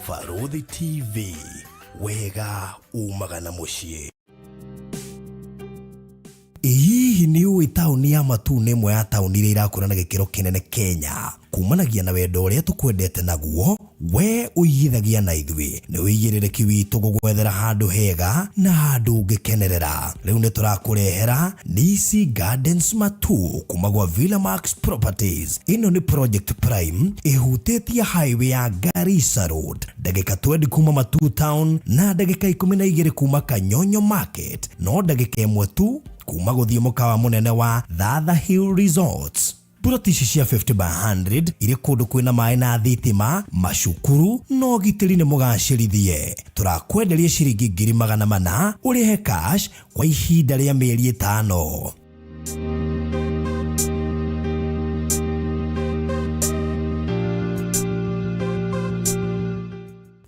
Barũthi TV, wega umaga na mũciĩ. Ĩ hihi nĩ ũĩ taũni ya Matuu nĩ ĩmwe ya taũni iria irakũra na gĩkĩro kĩnene Kenya? Kumanagia na wendo ũrĩa tũkwendete naguo, we ũigithagia na ithuĩ. Nĩ ũigĩrĩrĩki witũ gũgwethera handũ hega na handũ ũngĩkenerera. Rĩu nĩ tũrakũrehera Nisi Gardens Matuu kuma gwa Villa Max Properties. Ĩno nĩ project prime ĩhutĩtie highway ya Garissa Road, ndagĩka 20 kuma Matuu Town na ndagĩka 12 kuma Kanyonyo Market, no ndagĩka ĩmwe tu kuma gũthiĩ mũkawa mũnene wa Thatha Hill Resorts. Mburoti ici cia 50 by 100 irĩ kũndũ kwĩna maĩ na thitima, macukuru na ũgitĩri nĩ mũgacĩrithie. Tũrakwenderia ciringi 400,000 ũrĩhe cash kwa ihinda rĩa mĩeri 5.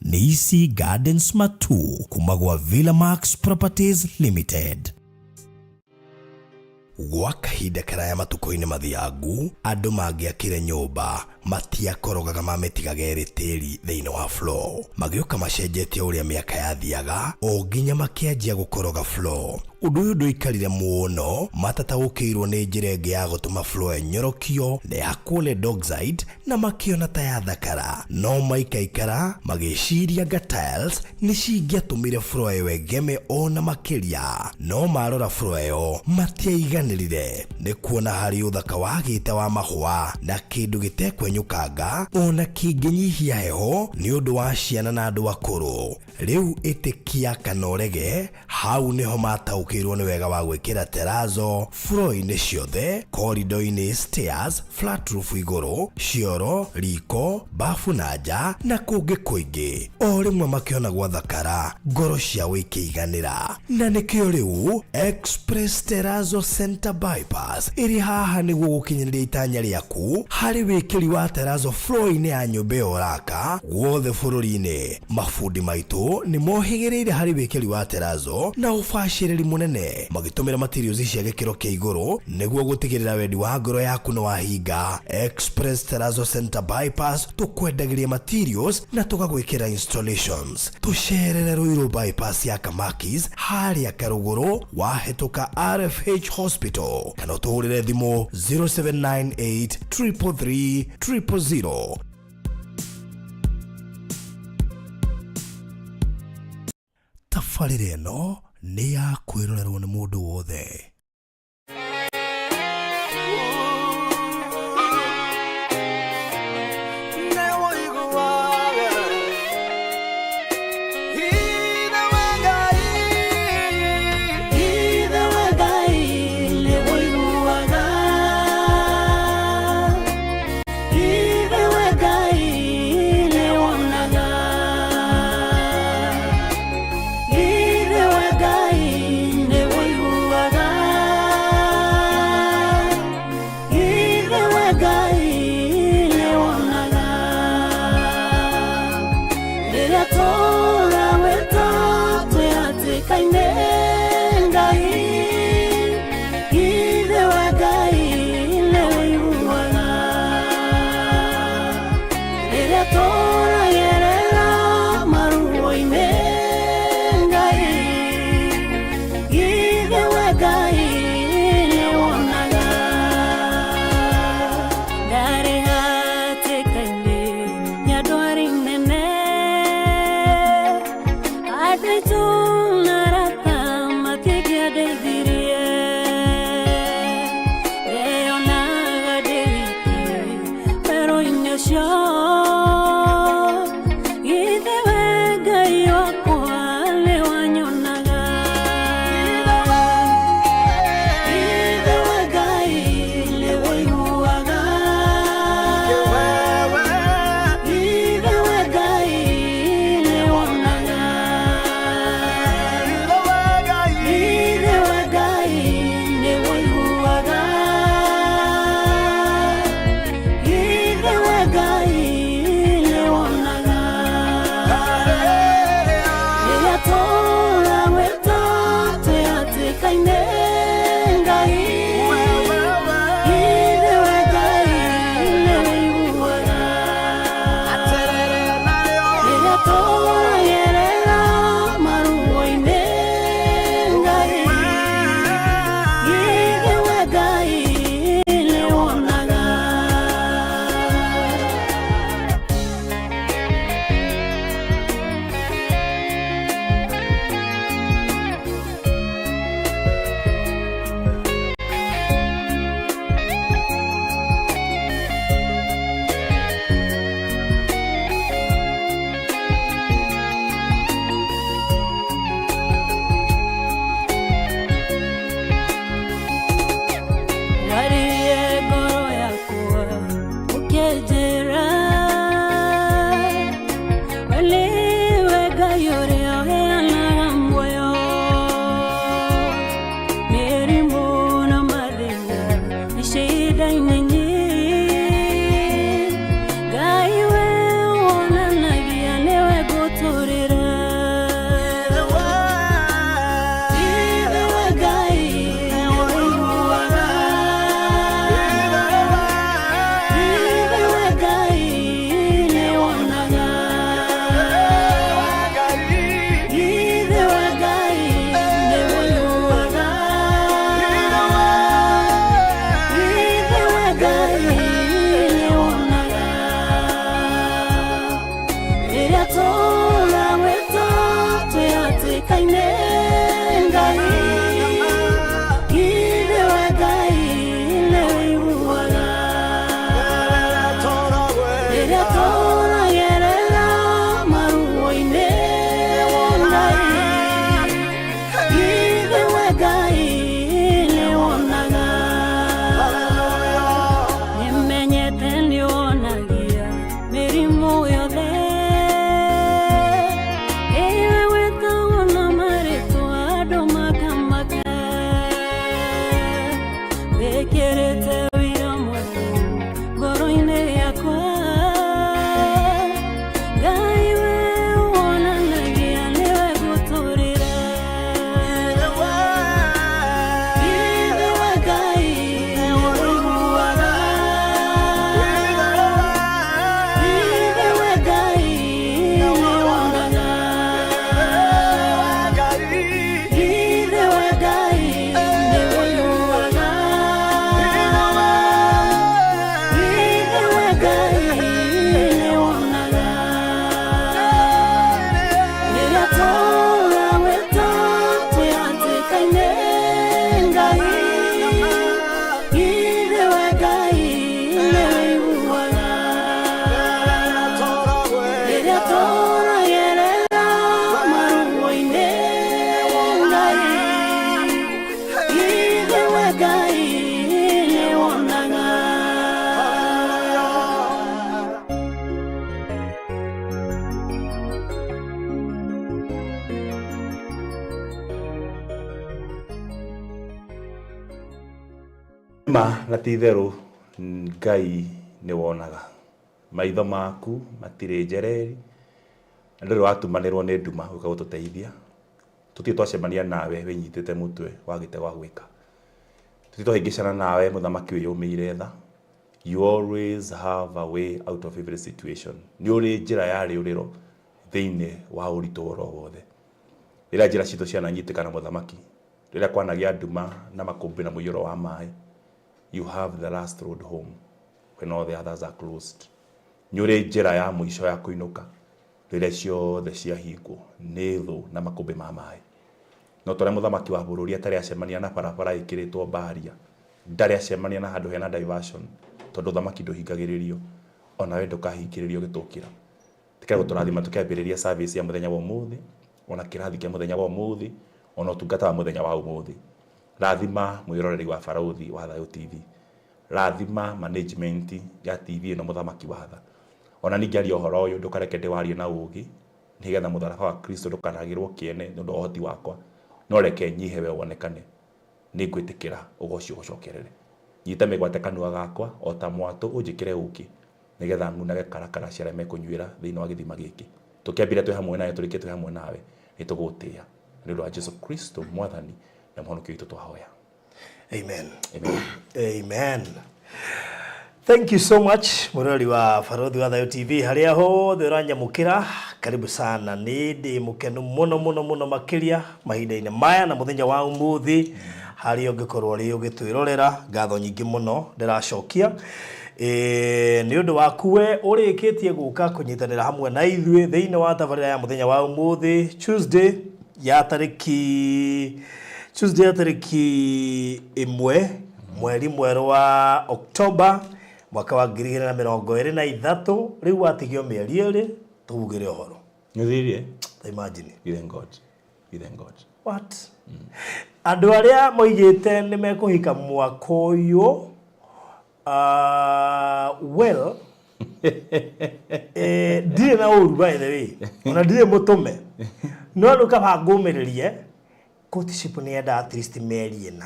Nisi Gardens Matuu kuma gwa Villa Max Properties Limited. Gwa kahinda karaya matukũ-inĩ mathiangu, andũ mangĩakire nyũmba matiakorogaga mamĩtigaga ĩrĩ tĩri thĩinĩ wa floor. Magĩũka macenjetie ũrĩa mĩaka yathiaga o nginya makĩanjia gũkoroga floor. Ũndũ ũyũ ndũikarire mũno, matataũkĩirwo nĩ njĩra ĩngĩ ya gũtũma floor ĩnyorokio na yakwo lead oxide na makĩona ta yathakara. No maikaikara magĩciria anga tiles nĩ cingĩatũmire floor ĩyo ĩgeme ona makĩria. No marora floor ĩyo matiaiganĩrire nĩ kuona harĩ ũthaka wagĩte wa mahũa na kĩndũ gĩtekwenyũkanga ona kĩngĩnyihia heho nĩ ũndũ wa ciana na andũ akũrũ. Rĩu ĩtĩkia kana ũrege, hau nĩho mataũkĩirwo nĩ wega wa gwĩkĩra terrazzo floor-inĩ ciothe, corridor-inĩ, stairs, flat roof igũrũ, cioro, riko, bafu na nja na kũngĩ kũingĩ. O rĩmwe makĩona gwathakara, ngoro ciao ikĩiganĩra. Na nĩkĩo rĩu Express Terrazzo Center Bypass ĩrĩ haha nĩguo gũkinyanĩria itanya rĩaku harĩ wĩkĩri wa terrazzo floor-inĩ ya nyũmba ĩyo ũraka guothe bũrũri-inĩ. Mabundi maitũ nĩ mohĩgĩrĩire harĩ wĩkĩri wa terrazzo na ũbacĩrĩri mũnene magĩtũmĩra materials cia gĩkĩro kĩa igũrũ nĩguo gũtigĩrĩra wendi wa ngoro yaku nĩ wahinga. Express Terrazzo Center Bypass tũkwendagĩria materials na tũgagwĩkĩra installations. Tũcerere Ruiru Bypass ya Kamakis harĩa Karũgũrũ wahĩtũka RFH Hospital kana ũtũhũrĩre thimũ 0798 333 000. Tabarĩra ĩno nĩ ya kwĩrorerwo nĩ mũndũ wothe. Ithe wa Ngai nĩwonaga. Ithe wa Ngai nĩwũiguaga. Ithe wa Ngai nĩwonaga. Rĩrĩa tũrawĩta twĩ hatĩka-inĩ Ngai, Ithe wa Ngai nĩwũiguaga. Rĩrĩa tũragerera maruo-inĩ Ngai, Ithe wa Ngai nĩwonaga. Ndarĩ hatĩka-inĩ ya ndwari nene, andũ aitũ na arata matingĩandeithirie. Ndeyonaga ndĩ wiki werũ-inĩ ũcio, Ithe we Ngai wakwa nĩwanyonaga. Ithe wa Ngai nĩwũiguaga. Ithe wa Ngai nĩwonaga. Ithe wa Ngai nĩwũiguaga. Ithe wa Ngai Ma na ti itherũ Ngai nĩ wonaga. Maitho maku matirĩ njereri, na ndũrĩ watumanĩrwo nĩ nduma gũka gũtũteithia. Tũtirĩ twacemania nawe wĩnyitĩte mũtwe wagĩte gwa gwĩka. Tũtirĩ twahĩngĩcana nawe mũthamaki wĩyũmĩire tha. You always have a way out of every situation. Nĩ ũrĩ njĩra ya rĩũrĩro thĩinĩ wa ũritũ oro wothe. Rĩrĩa njĩra citũ ciananyitĩkana mũthamaki, Rĩrĩa kwanagĩa nduma na makũmbĩ na mũiyũro wa maĩ, you have the last road home when all the others are closed. Nĩ ũrĩ njĩra ya mũico ya kũinũka rĩrĩa ciothe ciahingwo nĩ thũ na makũmbĩ ma maĩ. No ta ũrĩa mũthamaki wa bũrũri atarĩ acemania na barabara ĩkĩrĩtwo barrier, ndarĩ acemania na handũ hena diversion, tondũ ũthamaki ndũhingagĩrĩrio, o nawe ndũkahingĩrĩrio ũgĩtũkĩra. Tĩkĩra gũtũrathima tũkĩambĩrĩria service ya mũthenya wa ũmũthĩ, ona kĩrathi kĩa mũthenya wa ũmũthĩ, ona ũtungata wa mũthenya wa ũmũthĩ. Rathima mwĩroreri wa Barũthi wa Thayũ TV. Rathima management ya TV ĩno mũthamaki wa tha. Ona niĩ ngĩaria ũhoro ũyũ ndũkareke ndĩwarie na ũgĩ, nĩgetha mũtharaba wa Kristo ndũkanagĩrwo kĩene nĩ ũndũ wa ũhoti wakwa, no reke nyihe we wonekane. Nĩngwĩtĩkĩra ũgoci ũgũcokerere. Nyita mĩgwate kanua gakwa o ta mwatũ ũnjĩkĩre ũũkĩ, nĩgetha ng'unage karakara cia arĩa mekũnyuĩra thĩinĩ wa gĩthima gĩkĩ. Tũkĩambĩrĩria twĩ hamwe nawe, tũrĩkie twĩ hamwe nawe, nĩ tũgũgũtĩĩa. Na nĩ ũndũ wa Jesu Kristo Mwathani na Mũhonokia witũ twahoya. Amen. Amen. Amen. Thank you so much mũrori wa Barũthi wa Thayũ TV harĩa hothe ũranyamũkĩra, karibu sana. Nĩ ndĩ mũkenu mũno mũno mũno makĩria mahinda-inĩ maya na mũthenya wa ũmũthĩ harĩa ũngĩkorwo ũrĩ ũgĩtwĩrorera, ngatho nyingĩ mũno ndĩracokia nĩ ũndũ waku we ũrĩkĩtie gũka kũnyitanĩra hamwe na ithuĩ thĩinĩ wa tabarĩra ya mũthenya wa ũmũthĩ Tuesday ya tarĩki Tuesday ya tarĩki 1 mweri mwerũ wa Oktoba mwaka wa 2023. Rĩu watigio mĩeri 2 tũugĩre ũhoro. Nĩũthirie? Imagine. We thank God. We thank God. What? Andũ arĩa moigĩte nĩ mekũhika mwaka ũyũ, well, ndirĩ na ũru by the way, ona ndirĩ mũtũme, no rĩu kaba ngũmĩrĩrie courtship nĩ yendaga at least mĩeri 4.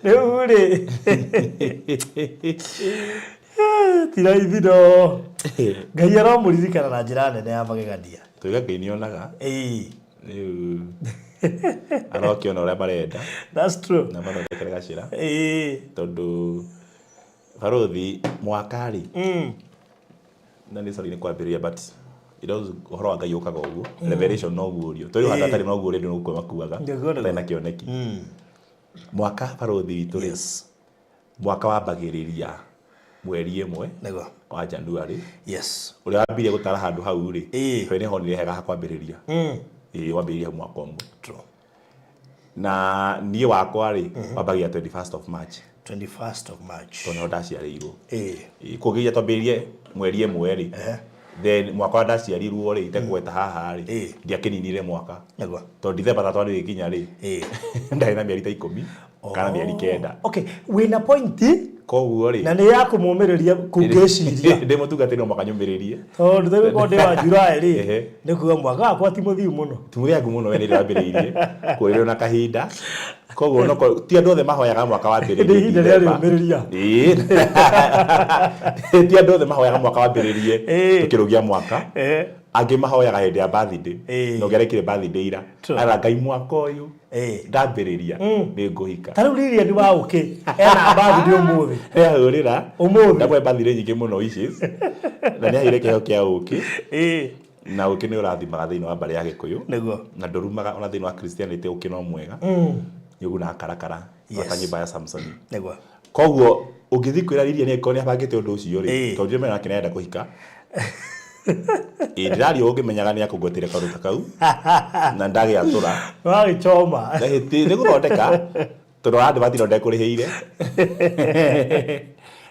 Rĩu rĩ ti raithi, no Ngai aromũririkana na njĩra nene ya magegania. Tuiga Ngai nĩonaga. Ĩĩ. Rĩu arokĩona ũrĩa marenda. That's true. Na mathondekere gacĩra. Ĩĩ. Tondũ barũthi mwaka rĩ, na nĩ sorry nĩ kwambĩrĩria, but ũhoro wa Ngai ũkaga ũguo, revelation no guũrio tondũ handũ hatarĩ no guũrio andũ no gũkua makuaga Nĩguo. hatarĩ na kĩoneki. Mwaka barũthi witũ rĩ, mwaka wambagĩrĩria mweri 1 wa January. Ũrĩa wambirie gũtara handũ hau rĩ, we nĩ honire hega ha kwambĩrĩria. Ĩĩ, wambĩrĩria hau mwaka ũmwe. Na niĩ wakwa rĩ, wambagia 21st of March. 21st of March. Tondũ nĩho ndaciarĩirwo. Kũngĩgia twambĩrĩrie mweri 1 rĩ, then mwaka ũrĩa ndaciarirwo rĩ, itekũgweta haha rĩ, ndiakĩninire mwaka. Tondũ December ta twarĩ gĩkinya rĩ, ndarĩ na mĩeri ta 10 kana mĩeri 9. Okay, wĩna point. Koguo rĩ, na nĩ ya kũmũmĩrĩria kũngĩciria. Ndĩ mũtungatĩri no mũhaka nyũmĩrĩrie. Tondũ rĩu korwo ndĩ wa July rĩ, nĩ kuga mwaka wakwa ti mũthiu mũno. Ti mũthiangu mũno, we nĩ ndĩrambĩrĩirie kũrĩrwo na kahinda. Koguo no ti andũ othe mahoyaga mwaka wambĩrĩrie. Nĩ ihinda rĩa December. rĩũmĩrĩria. Ĩĩ. Ti andũ othe mahoyaga mwaka wambĩrĩrie tũkĩrũgia mwaka. Angĩ mahoyaga hĩndĩ ya birthday. Na ũngĩ arekire birthday ira. Ara Ngai mwaka ũyũ ndambĩrĩria nĩ ngũhika. Ta rĩu Lilian wa ũkĩ ena birthday ũmũthĩ. Nĩahũrĩra. Ũmũthĩ. Ndamũhe birthday nyingĩ mũno wishes. Na nĩaheire kĩheo kĩa ũkĩ. Na ũkĩ nĩ ũrathimaga thĩinĩ wa mbarĩ ya Gĩkũyũ. Na ndũrumaga ona thĩinĩ wa Christianity ũkĩ no mwega. Nĩ ũgunaga karakara. Ota nyũmba ya Samson. Koguo ũngĩthiĩ kwĩra Lilian angĩkorwo nĩ abangĩte ũndũ ũcio rĩ, tondũ ndiramenya nake nĩarenda kũhika. Ĩĩ ndĩraria ũngĩmenyaga nĩ akũngwetire kaũndũ ta kau na ndagĩatũra. Wagĩchoma. Nĩ gũthondeka tondũ arandĩ matino ndekũrĩhĩire.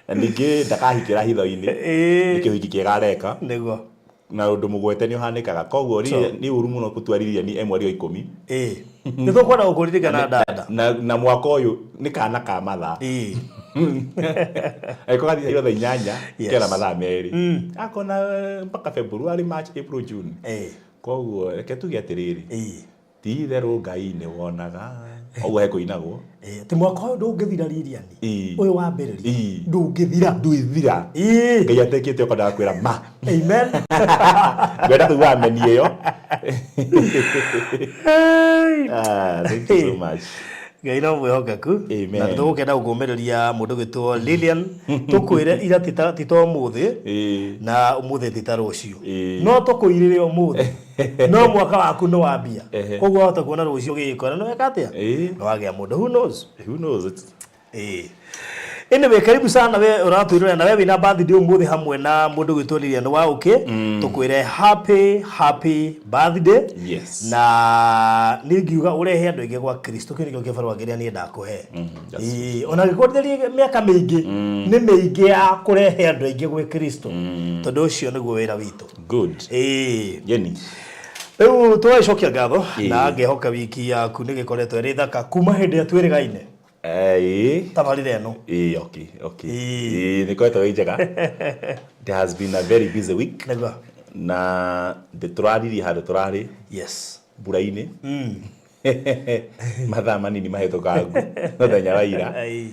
Na ningĩ ndakahikĩra hitho-inĩ. Nĩ kĩhiki kĩega areka. Na ũndũ mũgwete nĩ ũhanĩkaga. Koguo nĩ ũru mũno gũtua Lilian e mweri wa 10. Nĩ tũkwenda gũkũririkana dada. Na mwaka ũyũ nĩ kana ka mathaa. Angĩkorwo gathiĩ thaa 8, kena mathaa 2. Akona mpaka February, March, April, June. Koguo reke tuge atĩrĩrĩ. Ti itherũ Ngai nĩ wonaga. Ũguo he kũinagwo. Eh, Ti mwaka ũyũ ndũngĩthira Lilian. Ĩĩ. Ũyũ wambĩrĩria. Ĩĩ. Ndũngĩthira. Ndũithira. Ĩĩ. Ngai atekĩte ũkwendaga kwĩra ma. Amen. Ngwenda kũigua ameni ĩyo. Ah, thank you so much. Ngai no mwĩhokeku. Amen. Na nĩtũgũkenda gũkũmĩrĩria mũndũ gwĩtwo Lilian. Tũkwĩre ira ti ta ũmũthĩ. Ĩĩ. Na ũmũthĩ ti ta rũciũ. Ĩĩ. No tũkũirĩre ũmũthĩ. No mwaka waku nĩ wambia. Ehe. Koguo wahota kuona rũciũ gĩgĩkora nĩ weka atĩa? Ĩĩ. Nĩ wagĩa mũndũ. Who knows? Who knows? It's Ĩĩ. Anyway, karibu sana we ũratwĩrora na we wĩna birthday ũmũthĩ hamwe na mũndũ gwĩtwo Lilian Waũkĩ. Tũkwĩre happy happy birthday. Yes. Na niĩ ngiuga ũrehe andũ aingĩ gwa Kristo kĩu nĩkĩo kĩbarũa kĩrĩa niĩ ndakũhe. That's Ĩĩ, ona angĩkorwo ndĩthiĩ mĩaka mĩingĩ nĩ mĩingĩ ya kũrehe andũ aingĩ gwĩ Kristo. Tondũ ũcio nĩguo wĩra witũ. Good. Ĩĩ. Yeni. Rĩu tũgagĩcokia ngatho Ĩĩ. na ngehoka wiki yaku nĩ gĩkoretwo ĩrĩ thaka kuma hĩndĩ ĩrĩa twĩrĩgaine Ĩĩ. tabarĩra ĩno. Ĩĩ, okay, okay. Ĩĩ. Ĩĩ, nĩ koretwo ĩ njega. It has been a very busy week. Nĩguo. Na tũraririe handũ tũrarĩ Yes. mbura-inĩ. Mathaa manini mahĩtũkangu mũthenya wa ira. Ĩĩ.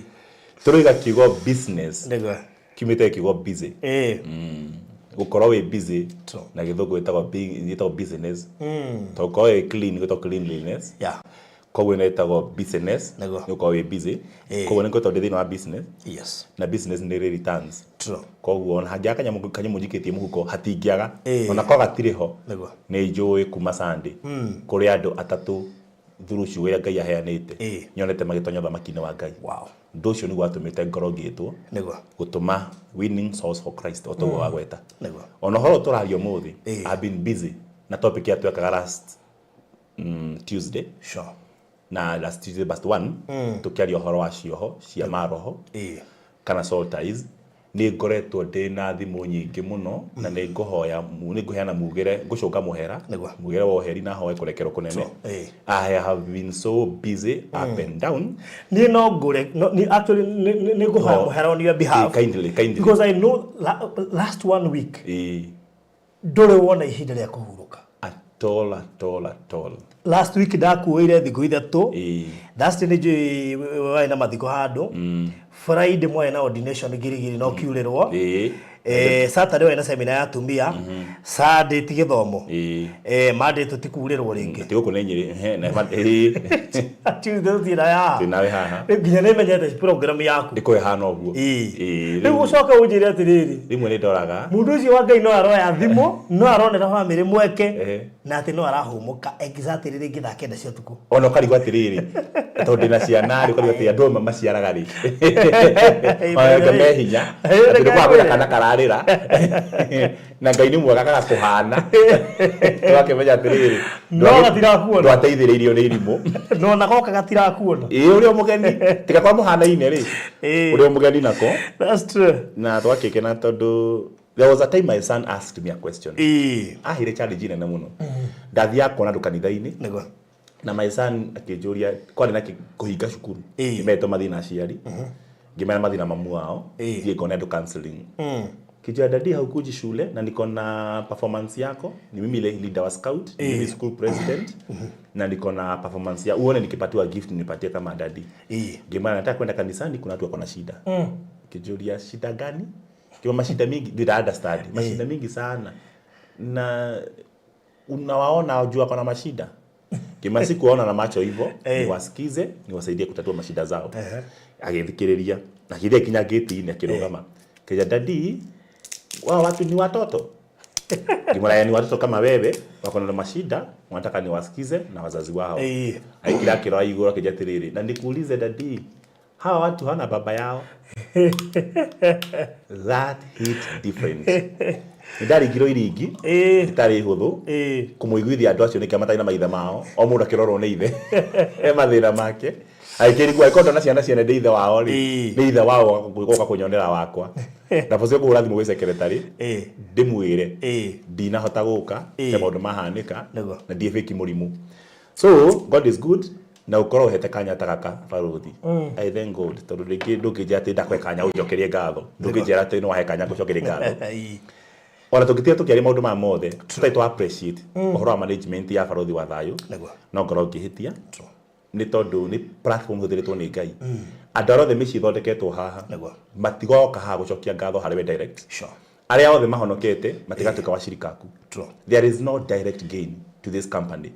Tũroiga kiugo business. Nĩguo. Kiumĩte kiugo busy. Ĩĩ. Gũkorwo wĩ busy True. na gĩthũngũ gĩtagwo business. To gũkorwo wĩ clean gwĩtagwo cleanliness. Yeah. Koguo ĩno ĩtagwo business. Nĩguo. Nĩ gũkorwo wĩ busy. Ĩĩ. Koguo nĩ ngoretwo ndĩ thĩinĩ wa business. Yes. Na business nĩ ĩrĩ returns. True. Koguo ona hangĩaga kanyamũ njikĩtie mũhuko hatingĩaga. Ĩĩ. Ona korwo gatirĩ ho. Nĩguo. Nĩ njũĩ kuma Sunday. Kũrĩ andũ atatũ through ciugo iria Ngai aheanĩte. Ĩĩ. Nyonete magĩtonya ũthamaki-inĩ wa Ngai. Wow. Ũndũ ũcio nĩguo watũmĩte ngorwo ngĩtwo. Nĩguo. Gũtũma winning souls for Christ o toguo wagweta. Nĩguo. Ona ũhoro ũyũ tũraria ũmũthĩ, Ĩĩ. I've been busy na topic ĩrĩa twekaga last Tuesday. Sure. Na last Tuesday past one tũkĩaria ũhoro wa cioho cia maroho Ĩĩ. kana soul ties. Nĩ ngoretwo ndĩ na thimũ nyingĩ mũno na nĩ ngũhoya nĩ ngũheana mugĩre ngũcũnga mũhera Nĩguo. mugĩre wa ũheri na hoe kũrekerwo kũnene. Sure. Ĩĩ. I have been so busy up and down. Niĩ no ngũre no, ni actually nĩ ngũhoya No. mũhera on your behalf. Ĩĩ, kindly, kindly. Because I know last one week Ĩĩ. ndũrĩ wona ihinda rĩa kũhurũka. At all, at all, at all. Last week ndakuoire thikũ ithatũ. Ĩĩ. Thursday nĩ njũĩ warĩ na mathiko handũ. Friday mwarĩ na ordination Girigiri no kiurĩrwo. Ĩĩ. Saturday warĩ na seminar ya atumia. Sunday ti gĩthomo. Ĩĩ. Monday tũtikurĩrwo rĩngĩ. Ti gũkũ nĩ Nyĩrĩ. Ehe, na ĩĩ. Tuesday tũtirĩ na haha. Twĩ nawe haha. Rĩu nginya nĩ menyete program yaku. Ndĩkũĩ hana ũguo. Ĩĩ. Ĩĩ. Rĩu ũcoke ũnjĩre atĩrĩrĩ. Rĩmwe nĩ ndoraga. Mũndũ ũcio wa Ngai no aroya thimũ, no aronera bamĩrĩ mweke, Ehe. na atĩ no arahũmũka exactly rĩngĩ thaa kenda cia ũtukũ. Ona ũkarigwo atĩrĩrĩ, tondũ ndĩna ciana rĩ, ũkarigwo atĩrĩ, andũ amwe maciaraga rĩ. Ona anga me hinya. Atĩ nĩ kwagũra kana kararĩra. Na Ngai nĩ mwega gagakũhana. Ũgakĩmenya atĩrĩrĩ, No gatirakuona. ndwateithĩrĩirio nĩ irimũ. No ona goka gatirakuona. Ĩĩ ũrĩa mũgeni, tiga kwa mũhanaine rĩ. Ĩĩ. Ũrĩa mũgeni nako. That's true. Na twakĩkena tondũ there was a time my son asked me a question. Ĩĩ. Aheire challenge nene mũno. Ndathiaga kuona andũ kanitha-inĩ. Nĩguo. Na my son akĩnjũria kwarĩ na kũhinga cukuru. Ĩĩ. Nĩmetwo mathiĩ na aciari. Ngĩmera mathiĩ na mamu wao. Ĩĩ. Thiĩ ngone andũ counseling. Kijua daddy haukuji shule na niko na performance yako. Ni mimi ile leader wa scout, ni mimi school president. Na niko na performance ya uone nikipatiwa gift nipatie kama daddy. Ĩĩ. Ngĩmera nataka kwenda kanisani kuna watu wako na shida. Kijulia shida gani? Kiwa mashida mingi did I understand. Mashida mingi sana. Na unawaona juu wako na mashida. Kima sikuona na macho hivyo, niwasikize, niwasaidie kutatua mashida zao. Agĩthikĩrĩria, na kĩrĩa kinya gate-inĩ akĩrũgama. Kija daddy, wao watu ni watoto. Ngĩmwĩra ni watoto kama wewe, wako na mashida, wanataka niwasikize na wazazi wao. Ĩĩ. Aikira akĩrora igũrũ akĩnjia atĩrĩrĩ, na nikuulize daddy, hawa watu hawana baba yao. That hit different. Nĩndaringirwo iringi Ĩĩ. rĩtarĩ hũthũ Ĩĩ. kũmũiguithia andũ acio nĩkĩo matarĩ na maithe mao o mũndũ akĩrorwo nĩ ithe e mathĩna make agĩkĩrigwo angĩkorwo ndona ciana ciene ndĩ ithe wao rĩ Ĩĩ. nĩ ithe wao gũka kũnyonera wakwa na bocio kũhũra thimũ gwĩ secretary Ĩĩ. ndĩmwĩre Ĩĩ. ndinahota gũka Ĩĩ. he maũndũ mahanĩka Nĩguo. na ndiĩbĩki mũrimũ so God is good na ũkorwo ũhete kanya ta gaka barũthi I thank God tondũ rĩngĩ ndũngĩnjĩra atĩ ndakũhe kanya ũnjokerie ngatho ndũngĩnjĩra atĩ nĩ wahe kanya ngũcokerie ngatho Ĩĩ. Ona tũngĩtiga tũkĩaria maũndũ maya mothe tũtarĩ twa appreciate ũhoro wa management ya Barothi wa Thayũ, no ngorwo ngĩhĩtia, nĩ tondũ nĩ platform ĩhũthĩrĩtwo nĩ Ngai. Andũ arĩa othe mĩciĩ ĩthondeketwo haha matigoka haha gũcokia ngatho harĩ we direct. Arĩa othe mahonokete matigatuĩka wacirika aku. There is no direct gain to this company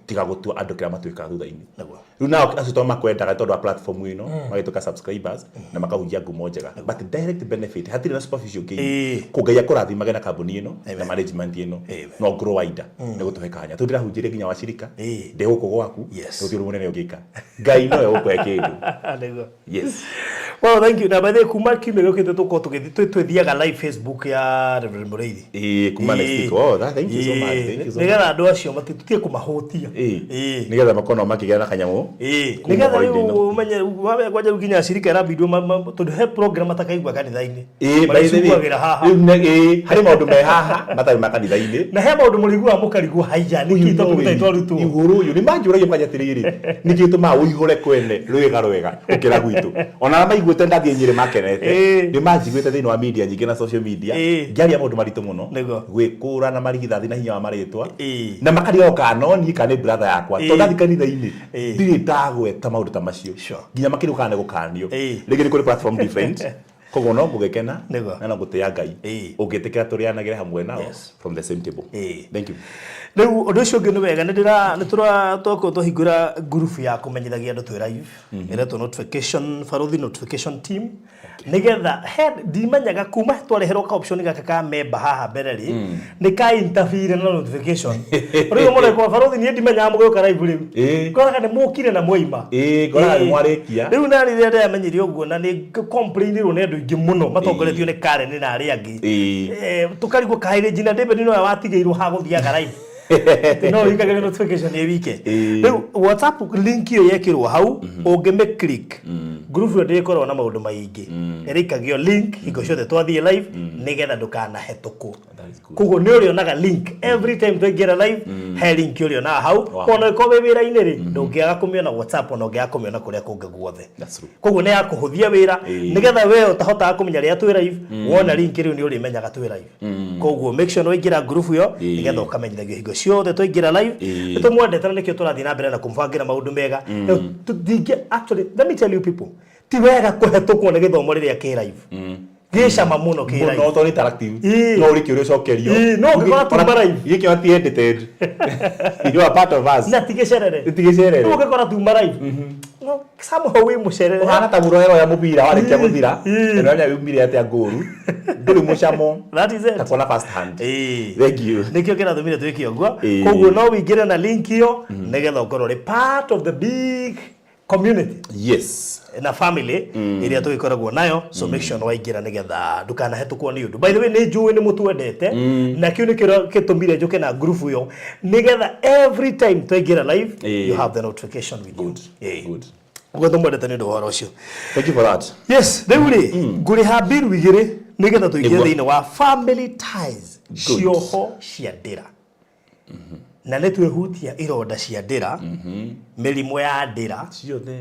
tiga gũtua andũ kĩrĩa matuĩkaga thutha-inĩ. Rĩu nao acio tondũ makwendaga tondũ wa platform ĩno, magĩtuĩka subscribers na makahunjia ngumo njega, but direct benefit hatirĩ na superficial gain. Kũ Ngai akũrathimage na kambuni ĩno na management ĩno no grow wider nĩ gũtũhe kanya. Tondũ ndĩrahunjĩria nginya wacirika ndĩ gũkũ gwaku, gũtirĩ ũndũ mũnene ũngĩka, Ngai nowe ũkũhe kĩndũ. Yes. Well, thank you. Na by the way, kuma kiumia gĩũkĩte tũkorwo tũgĩthiĩ twĩthiaga live Facebook ya Reverend Mũrĩithi. Ĩĩ, kuma next week. Oh, that, thank you so much. Thank you so much. Nĩgetha andũ acio tũtige kũmahũtia. Nĩgetha makorwo nao makĩgĩa na kanyamũ. Kuma Nĩgetha holiday rĩu ĩno. ũmenye wamenya kwanja rĩu nginya acirika ĩrambindwo tondũ he program matakaigua kanitha-inĩ. Ĩĩ, by the way, Marĩcukuagĩra haha. Rĩu ĩĩ, harĩ maũndũ me haha matarĩ ma kanitha-inĩ. Na he maũndũ mũrĩiguaga mũkarigwo haiya nĩkĩ tondũ mũtarĩ twarutwo. Igũrũ ũyũ nĩ manjũragia makanja atĩrĩrĩ, nĩkĩ gĩtũmaga ũihũre kwene rwĩga rwega gũkĩra gwitũ? Ona arĩa maiguĩte ndathiĩ Nyĩrĩ makenete, nĩ manjiguĩte thĩinĩ wa media nyingĩ na social media ngĩaria maũndũ maritũ mũno, gwĩkũra na marigithathi na hinya wa marĩtwa, na makarigagwo kana no niĩ kana nĩ brother yakwa, tondũ ndathiĩ kanitha-inĩ ndirĩ ndagweta maũndũ ta macio, nginya makĩrigwo kana nĩ gũkanio. Rĩngĩ nĩ kũrĩ platform different, koguo no ngũgĩkena na no ngũtĩĩa Ngai ũngĩtĩkĩra tũrĩanagĩre hamwe nao from the same table. Thank you. Rĩu ũndũ ũcio ũngĩ nĩ wega nĩ ndĩra nĩ tũra twakorwo twahingũra ngurubu ya kũmenyithagia andũ twĩ live, ĩretwo notification Barothi notification team, nĩgetha he ndimenyaga kuma twareherwo ka option gaka ka member haha mbere rĩ, nĩ ka interfere na notification. Rĩu mũrekwa Barothi, niĩ ndimenyaga mũgĩũka live rĩu. Ngoraga nĩ mũkire na mwaima. Ĩĩ, ngoraga nĩ mwarĩkia. Rĩu na rĩrĩa ndĩramenyire ũguo na nĩ complainirwo nĩ andũ aingĩ mũno matongoretio nĩ Karen na arĩa angĩ. Tũkarigwo kaĩ Regina David nowe watigĩirwo ha gũthiaga live, no wikagĩre notification ĩ wike. Rĩu WhatsApp link ĩyo yekĩrwo hau, ũngĩmĩ click, group ĩyo ndĩkoragwo na maũndũ maingĩ, ĩrĩikagio link hingo ciothe twathiĩ live nĩgetha ndũkanahetũkwo. That is good. Koguo nĩ ũrĩonaga link every time twaingĩra live, he link ũrĩonaga hau. Ona ũngĩkorwo wĩ wĩra-inĩ rĩ, ndũngĩaga kũmĩona WhatsApp, ona ũngĩaga kũmĩona kũrĩa kũngĩ guothe. That's true. Koguo nĩ ya kũhũthia wĩra, nĩgetha we ũtahotaga kũmenya rĩrĩa twĩ live, wona link rĩu nĩ ũrĩmenyaga twĩ live. Koguo make sure nĩ waingĩra group ĩyo, nĩgetha ũkamenyithagio hingo ciothe twaingĩra live. Nĩ tũmwendete na nĩkĩo tũrathiĩ na mbere na kũmũbangĩra maũndũ mega. Rĩu tũtingĩ, actually, let me tell you people, ti wega kũhetũkwo nĩ gĩthomo rĩrĩa kĩ live, gĩcama mũno kĩ live. Mũno tondũ nĩ interactive. No ũrĩ kĩũria ũcokerio. Ĩĩ, no ũngĩkora tuma live. Gĩkĩ ti edited. You are part of us. Na ti gĩcerere. Ti gĩcerere. Rĩu ũngĩkora tuma live, no somehow wĩ mũcerere. Ũhana ta mũroero ya mũbira warĩkia gũthira. Ĩno yumire atĩa ngũru. Ndũrĩ mũcamo. That is it. Ta kuona first hand. Thank you. Nĩkĩo kĩratũmire twĩke ũguo. Koguo no wĩingĩre na link ĩyo nĩgetha ũkorwo ũrĩ part of the big community na family ĩrĩa tũgĩkoragwo nayo. So make sure nĩ waingĩra nĩgetha ndũkanahetũkwo nĩ ũndũ. By the way, nĩ njũĩ nĩ mũtwendete, na kĩu nĩkĩo gĩtũmire njũke na group ĩyo, nĩgetha every time twaingĩra live, you have the notification with you. Good. Ũguo tũmwendete nĩ ũndũ wa ũhoro ũcio. Thank you for that. Yes, rĩu rĩ, ngũrĩha mbiru igĩrĩ nĩgetha tũingĩre thĩinĩ wa family ties, Good. cioho cia ndĩra, na nĩ twĩhutia ironda cia ndĩra, mĩrimũ ya ndĩra, Ciothe.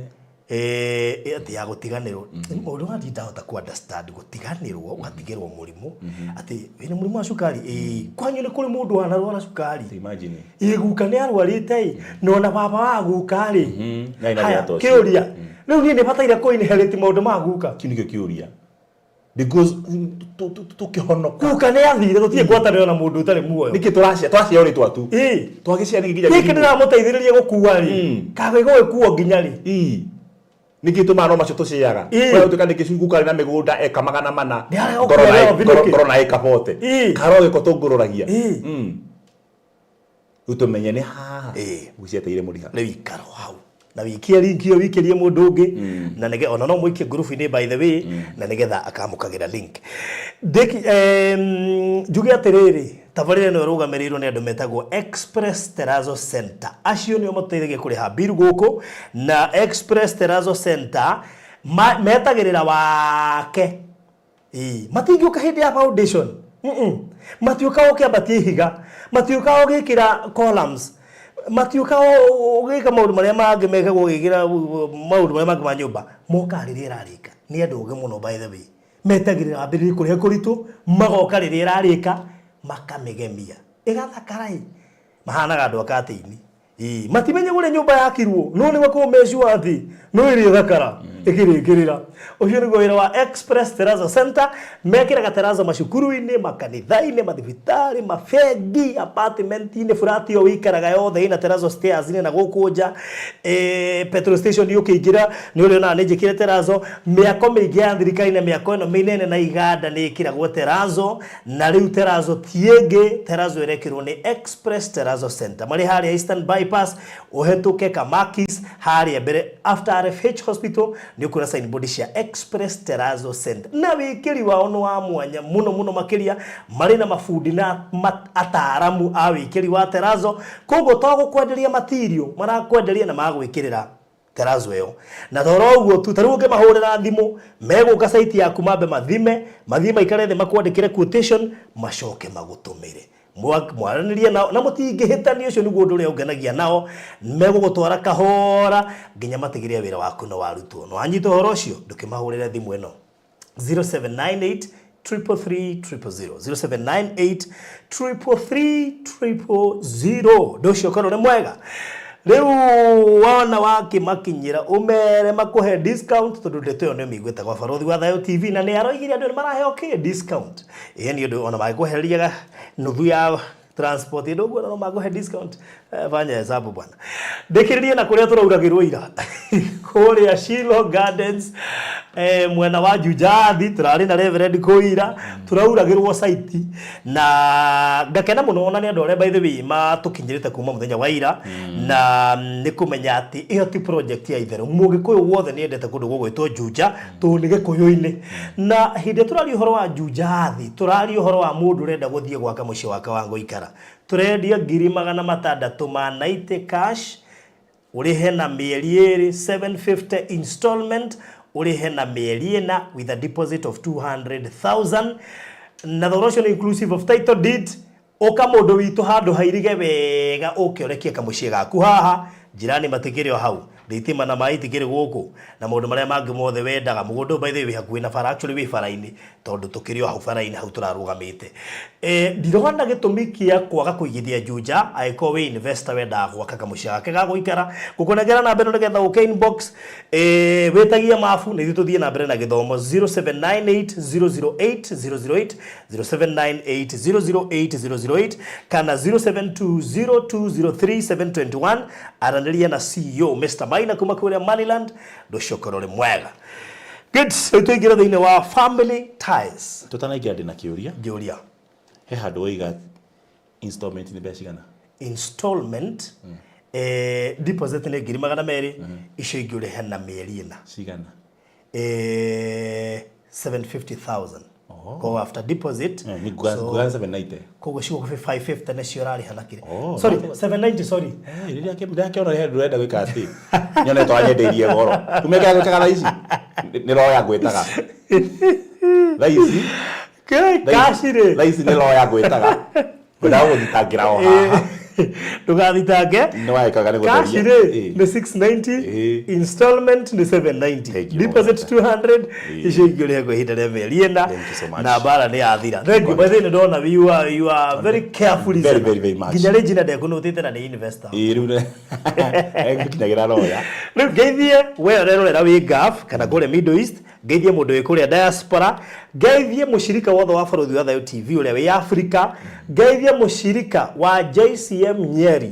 Atĩ ya gũtiganĩrwo. Ũndũ wa ndahota ku understand gũtiganĩrwo, ũgatigĩrwo mũrimũ, atĩ wĩna mũrimũ wa cukari, ĩĩ, kwanyu nĩ kũrĩ mũndũ wanarwara cukari? Imagine. Ĩ guka nĩ arwarĩte ĩ, na ona baba wa guka rĩ. Nĩ na Haya, gĩato ũcio. kĩũria rĩu, niĩ nĩ bataire kũ inherit maũndũ ma guka? Kĩu nĩkĩo kĩũria. Because tũkĩhonoka. Guka nĩ athire, tũtirĩ ngwatanĩro na mũndũ ũtarĩ muoyo. Nĩkĩ tũracia twacia rĩtwa tu? Twagĩcia nĩkĩ nginya Gĩkĩ mĩrimũ? ndĩramũteithĩrĩria gũkua rĩ, kagĩ gũgĩkuo nginya rĩ? Nĩkĩ tũmaga no macio tũciaga? Kũrĩa gũtuĩka nĩkĩ guka arĩ na mĩgũnda eka 400. Nĩarega Ngorwo na gũkuoya ngorwo nĩkĩ? ngorwo na ĩka 40. Karo gĩko tũngũrũragia. Rĩu tũmenye nĩ haha. Gũcieteire mũriha. Rĩu ikaro hau na wikie link ĩyo, wikĩrie mũndũ ũngĩ, na nĩge ona no mũikie ngurubu-inĩ, by the way, na nĩgetha akamũkagĩra link. Njuge atĩrĩrĩ, tabarĩra ĩno ĩrũgamĩrĩirwo nĩ andũ metagwo Express Terrazzo Center. Acio nĩo matũteithagia kũrĩha bill gũkũ, na Express Terrazzo Center metagĩrĩra wake. Ĩĩ, matingĩũka hĩndĩ ya foundation. Matiũkaga ũkĩambatia ihiga, matiũkaga ũgĩkĩra columns, matiũkaga ũgĩka maũndũ marĩa mangĩ mekagwo ũgĩkĩra maũndũ marĩa mangĩ ma nyũmba. Mokaga rĩrĩa ĩrarĩka. Nĩ andũ ogĩ mũno, by the way. Metagĩrĩra wambĩrĩrie kũrĩa kũritũ, magoka rĩrĩa ĩrarĩka. Makamĩgemia ĩgathakara ĩ, mahanaga andũ a katĩini. Ĩĩ, matimenye ũrĩa nyũmba yakirwo, no nĩ makorwo mecua atĩ no ĩrĩ thakara ĩkĩrĩkĩrĩra. Ũcio nĩguo wĩra wa Express Terrazzo Center. Mekĩraga terrazzo macukuru-inĩ, makanitha-inĩ, mathibitarĩ, mabengi, apartment-inĩ, flat ĩyo wĩikaraga yothe ĩna terrazzo stairs-inĩ na gũkũ nja. Petrol station ũkĩingĩra nĩ ũrĩonaga nĩ njĩkĩre terrazzo. Mĩako mĩingĩ ya thirikari na mĩako ĩno mĩnene na iganda nĩ ĩkĩragwo terrazzo. Na rĩu terrazzo ti ĩngĩ, terrazzo ĩrekĩrwo nĩ Express Terrazzo Center. Marĩ harĩa Eastern Bypass, ũhetũke Kamakis, harĩa mbere after RFH Hospital, nĩ ũkuona signboard cia Express Terrazzo Center. Na wĩkĩri wao nĩ wa mwanya mũno mũno makĩria, marĩ na mabundi na ataaramu a wĩkĩri wa terrazzo, koguo to gũkwenderia material, marakwenderia na magagwĩkĩrĩra terrazzo ĩyo. Na toro ũguo tu, ta rĩu ũngĩmahũrĩra thimũ, megũka site yaku mambe mathime, mathiĩ maikare thĩ makwandĩkĩre quotation, macoke magũtũmĩre. Mwaranĩrie nao na mũtingĩhĩtania, ũcio nĩguo ũndũ ũrĩa ũngenagia nao, megũgũtwara kahora nginya matigĩrĩre wĩra waku nĩ warutwo. Nĩ wanyita ũhoro ũcio? Ndũkĩmahũrĩre thimũ ĩno 0798 333 000, 0798 333 000. Ũndũ ũcio ũkorwo nĩ mwega. Rĩu wona wakĩmakinyĩra, ũmere makũhe discount, tondũ ndeto ĩyo nĩ ũmĩiguĩte gwa Barũthi wa Thayũ TV, na nĩ aroigire andũ nĩ maraheo kĩ discount. Ĩĩ, nĩ ũndũ ona mangĩkwehereria nuthu ya transport ĩndũ ũguo no makũhe discount. Fanya hesabu bwana. Ndĩkĩrĩrie na kũrĩa tũrauragĩrwo ira kũrĩa Shilo Gardens, mwena wa Jujathi, tũrarĩ na Reverend kũira tũrauragĩrwo site, na ngakena mũno ona nĩ andũ arĩa, by the way, matũkinyĩrĩte kuma mũthenya wa ira, na nĩ kũmenya atĩ ĩyo ti project ya itherũ. Mũgĩkũyũ wothe nĩ endete kũndũ gũgwĩtwo Juja tondũ nĩ gĩkũyũ-inĩ. Na hĩndĩ ĩrĩa tũraria ũhoro wa Jujathi, tũraria ũhoro wa mũndũ ũrenda gũthiĩ gwaka mũciĩ wake wa gũikara. Tũrendia 690,000 cash, ũrĩhe na mĩeri 2, 750 installment, ũrĩhe na mĩeri 4 with a deposit of 200,000, na thogora ũcio nĩ inclusive of title deed. Ũka mũndũ witũ handũ hairige wega, ũke ũrekie kamũciĩ gaku haha. Njirani matikĩrĩ o hau, thitima na maĩ itikĩrĩ gũkũ, na maũndũ marĩa mangĩ mothe wendaga. Mũgũnda ũyũ, by the way, wĩ hakuhĩ na bara, actually wĩ bara-inĩ, tondũ tũkĩrĩ o hau bara-inĩ hau tũrarũgamĩte. Ndirona gĩtũmi kĩa kwaga kũigithia Juja angĩkorwo wĩ investor wendaga gwaka kamũciĩ gake ga gũikara. Ngũkũnengera namba ĩno nĩgetha ũke inbox, wĩtagie mabu na ithuĩ tũthiĩ na mbere na gĩthomo: 0798 008 008, 0798 008 008 kana 0720203721. Aranĩria na CEO Mr. Maina kuma kũrĩa Maryland. Ndũcio ũkorwo ũrĩ mwega. Good. Rĩu tũingĩre thĩinĩ wa family ties. Tũtanaingĩra, ndĩna kĩũria. Ngĩũria. He handũ waiga installment nĩ mbeca cigana? Installment, deposit nĩ 200,000, icio ingĩ ũrĩhe na mĩeri 4. Cigana? 750,000. Go after deposit. Nĩ nguga 790. Koguo cigo 550 nĩcio ũrarĩha na kĩrĩ. Oh, Sorry, 790, sorry. Rĩrĩa ndĩrakĩona he ndũrenda gwĩka atĩ nyone twanyendeirie goro umekĩra gwĩkaga thaa ici nĩ roya ngwĩtaga thaa ici. Cash rĩ. Thaa ici nĩ roya ngwĩtaga, ngwendaga gũthitangĩra o haha. Ndũgathitange. Nĩ wagĩkaga nĩ Cash gũtheria. rĩ nĩ 690, installment nĩ 790. Thank you. Deposit 200, icio ingĩ ũrĩhe kwa ihinda rĩa mĩeri 4. Thank you so much. Na mbara nĩ yathira. Thank you. By the way, nĩ ndona you are very careful. Very, very, very much. Nginya Regina ndekũnũtĩte na nĩ investor. Ĩĩ, rĩu nginyagĩra roya. Rĩu ngeithie we ũrerorera wĩ Gulf kana kũrĩa Middle East, ngeithie mũndũ wĩ kũrĩa diaspora, ngeithie mũcirika wothe wa Barũthi wa Thayũ TV ũrĩa wĩ Africa, ngeithie mũcirika wa JCM Nyeri.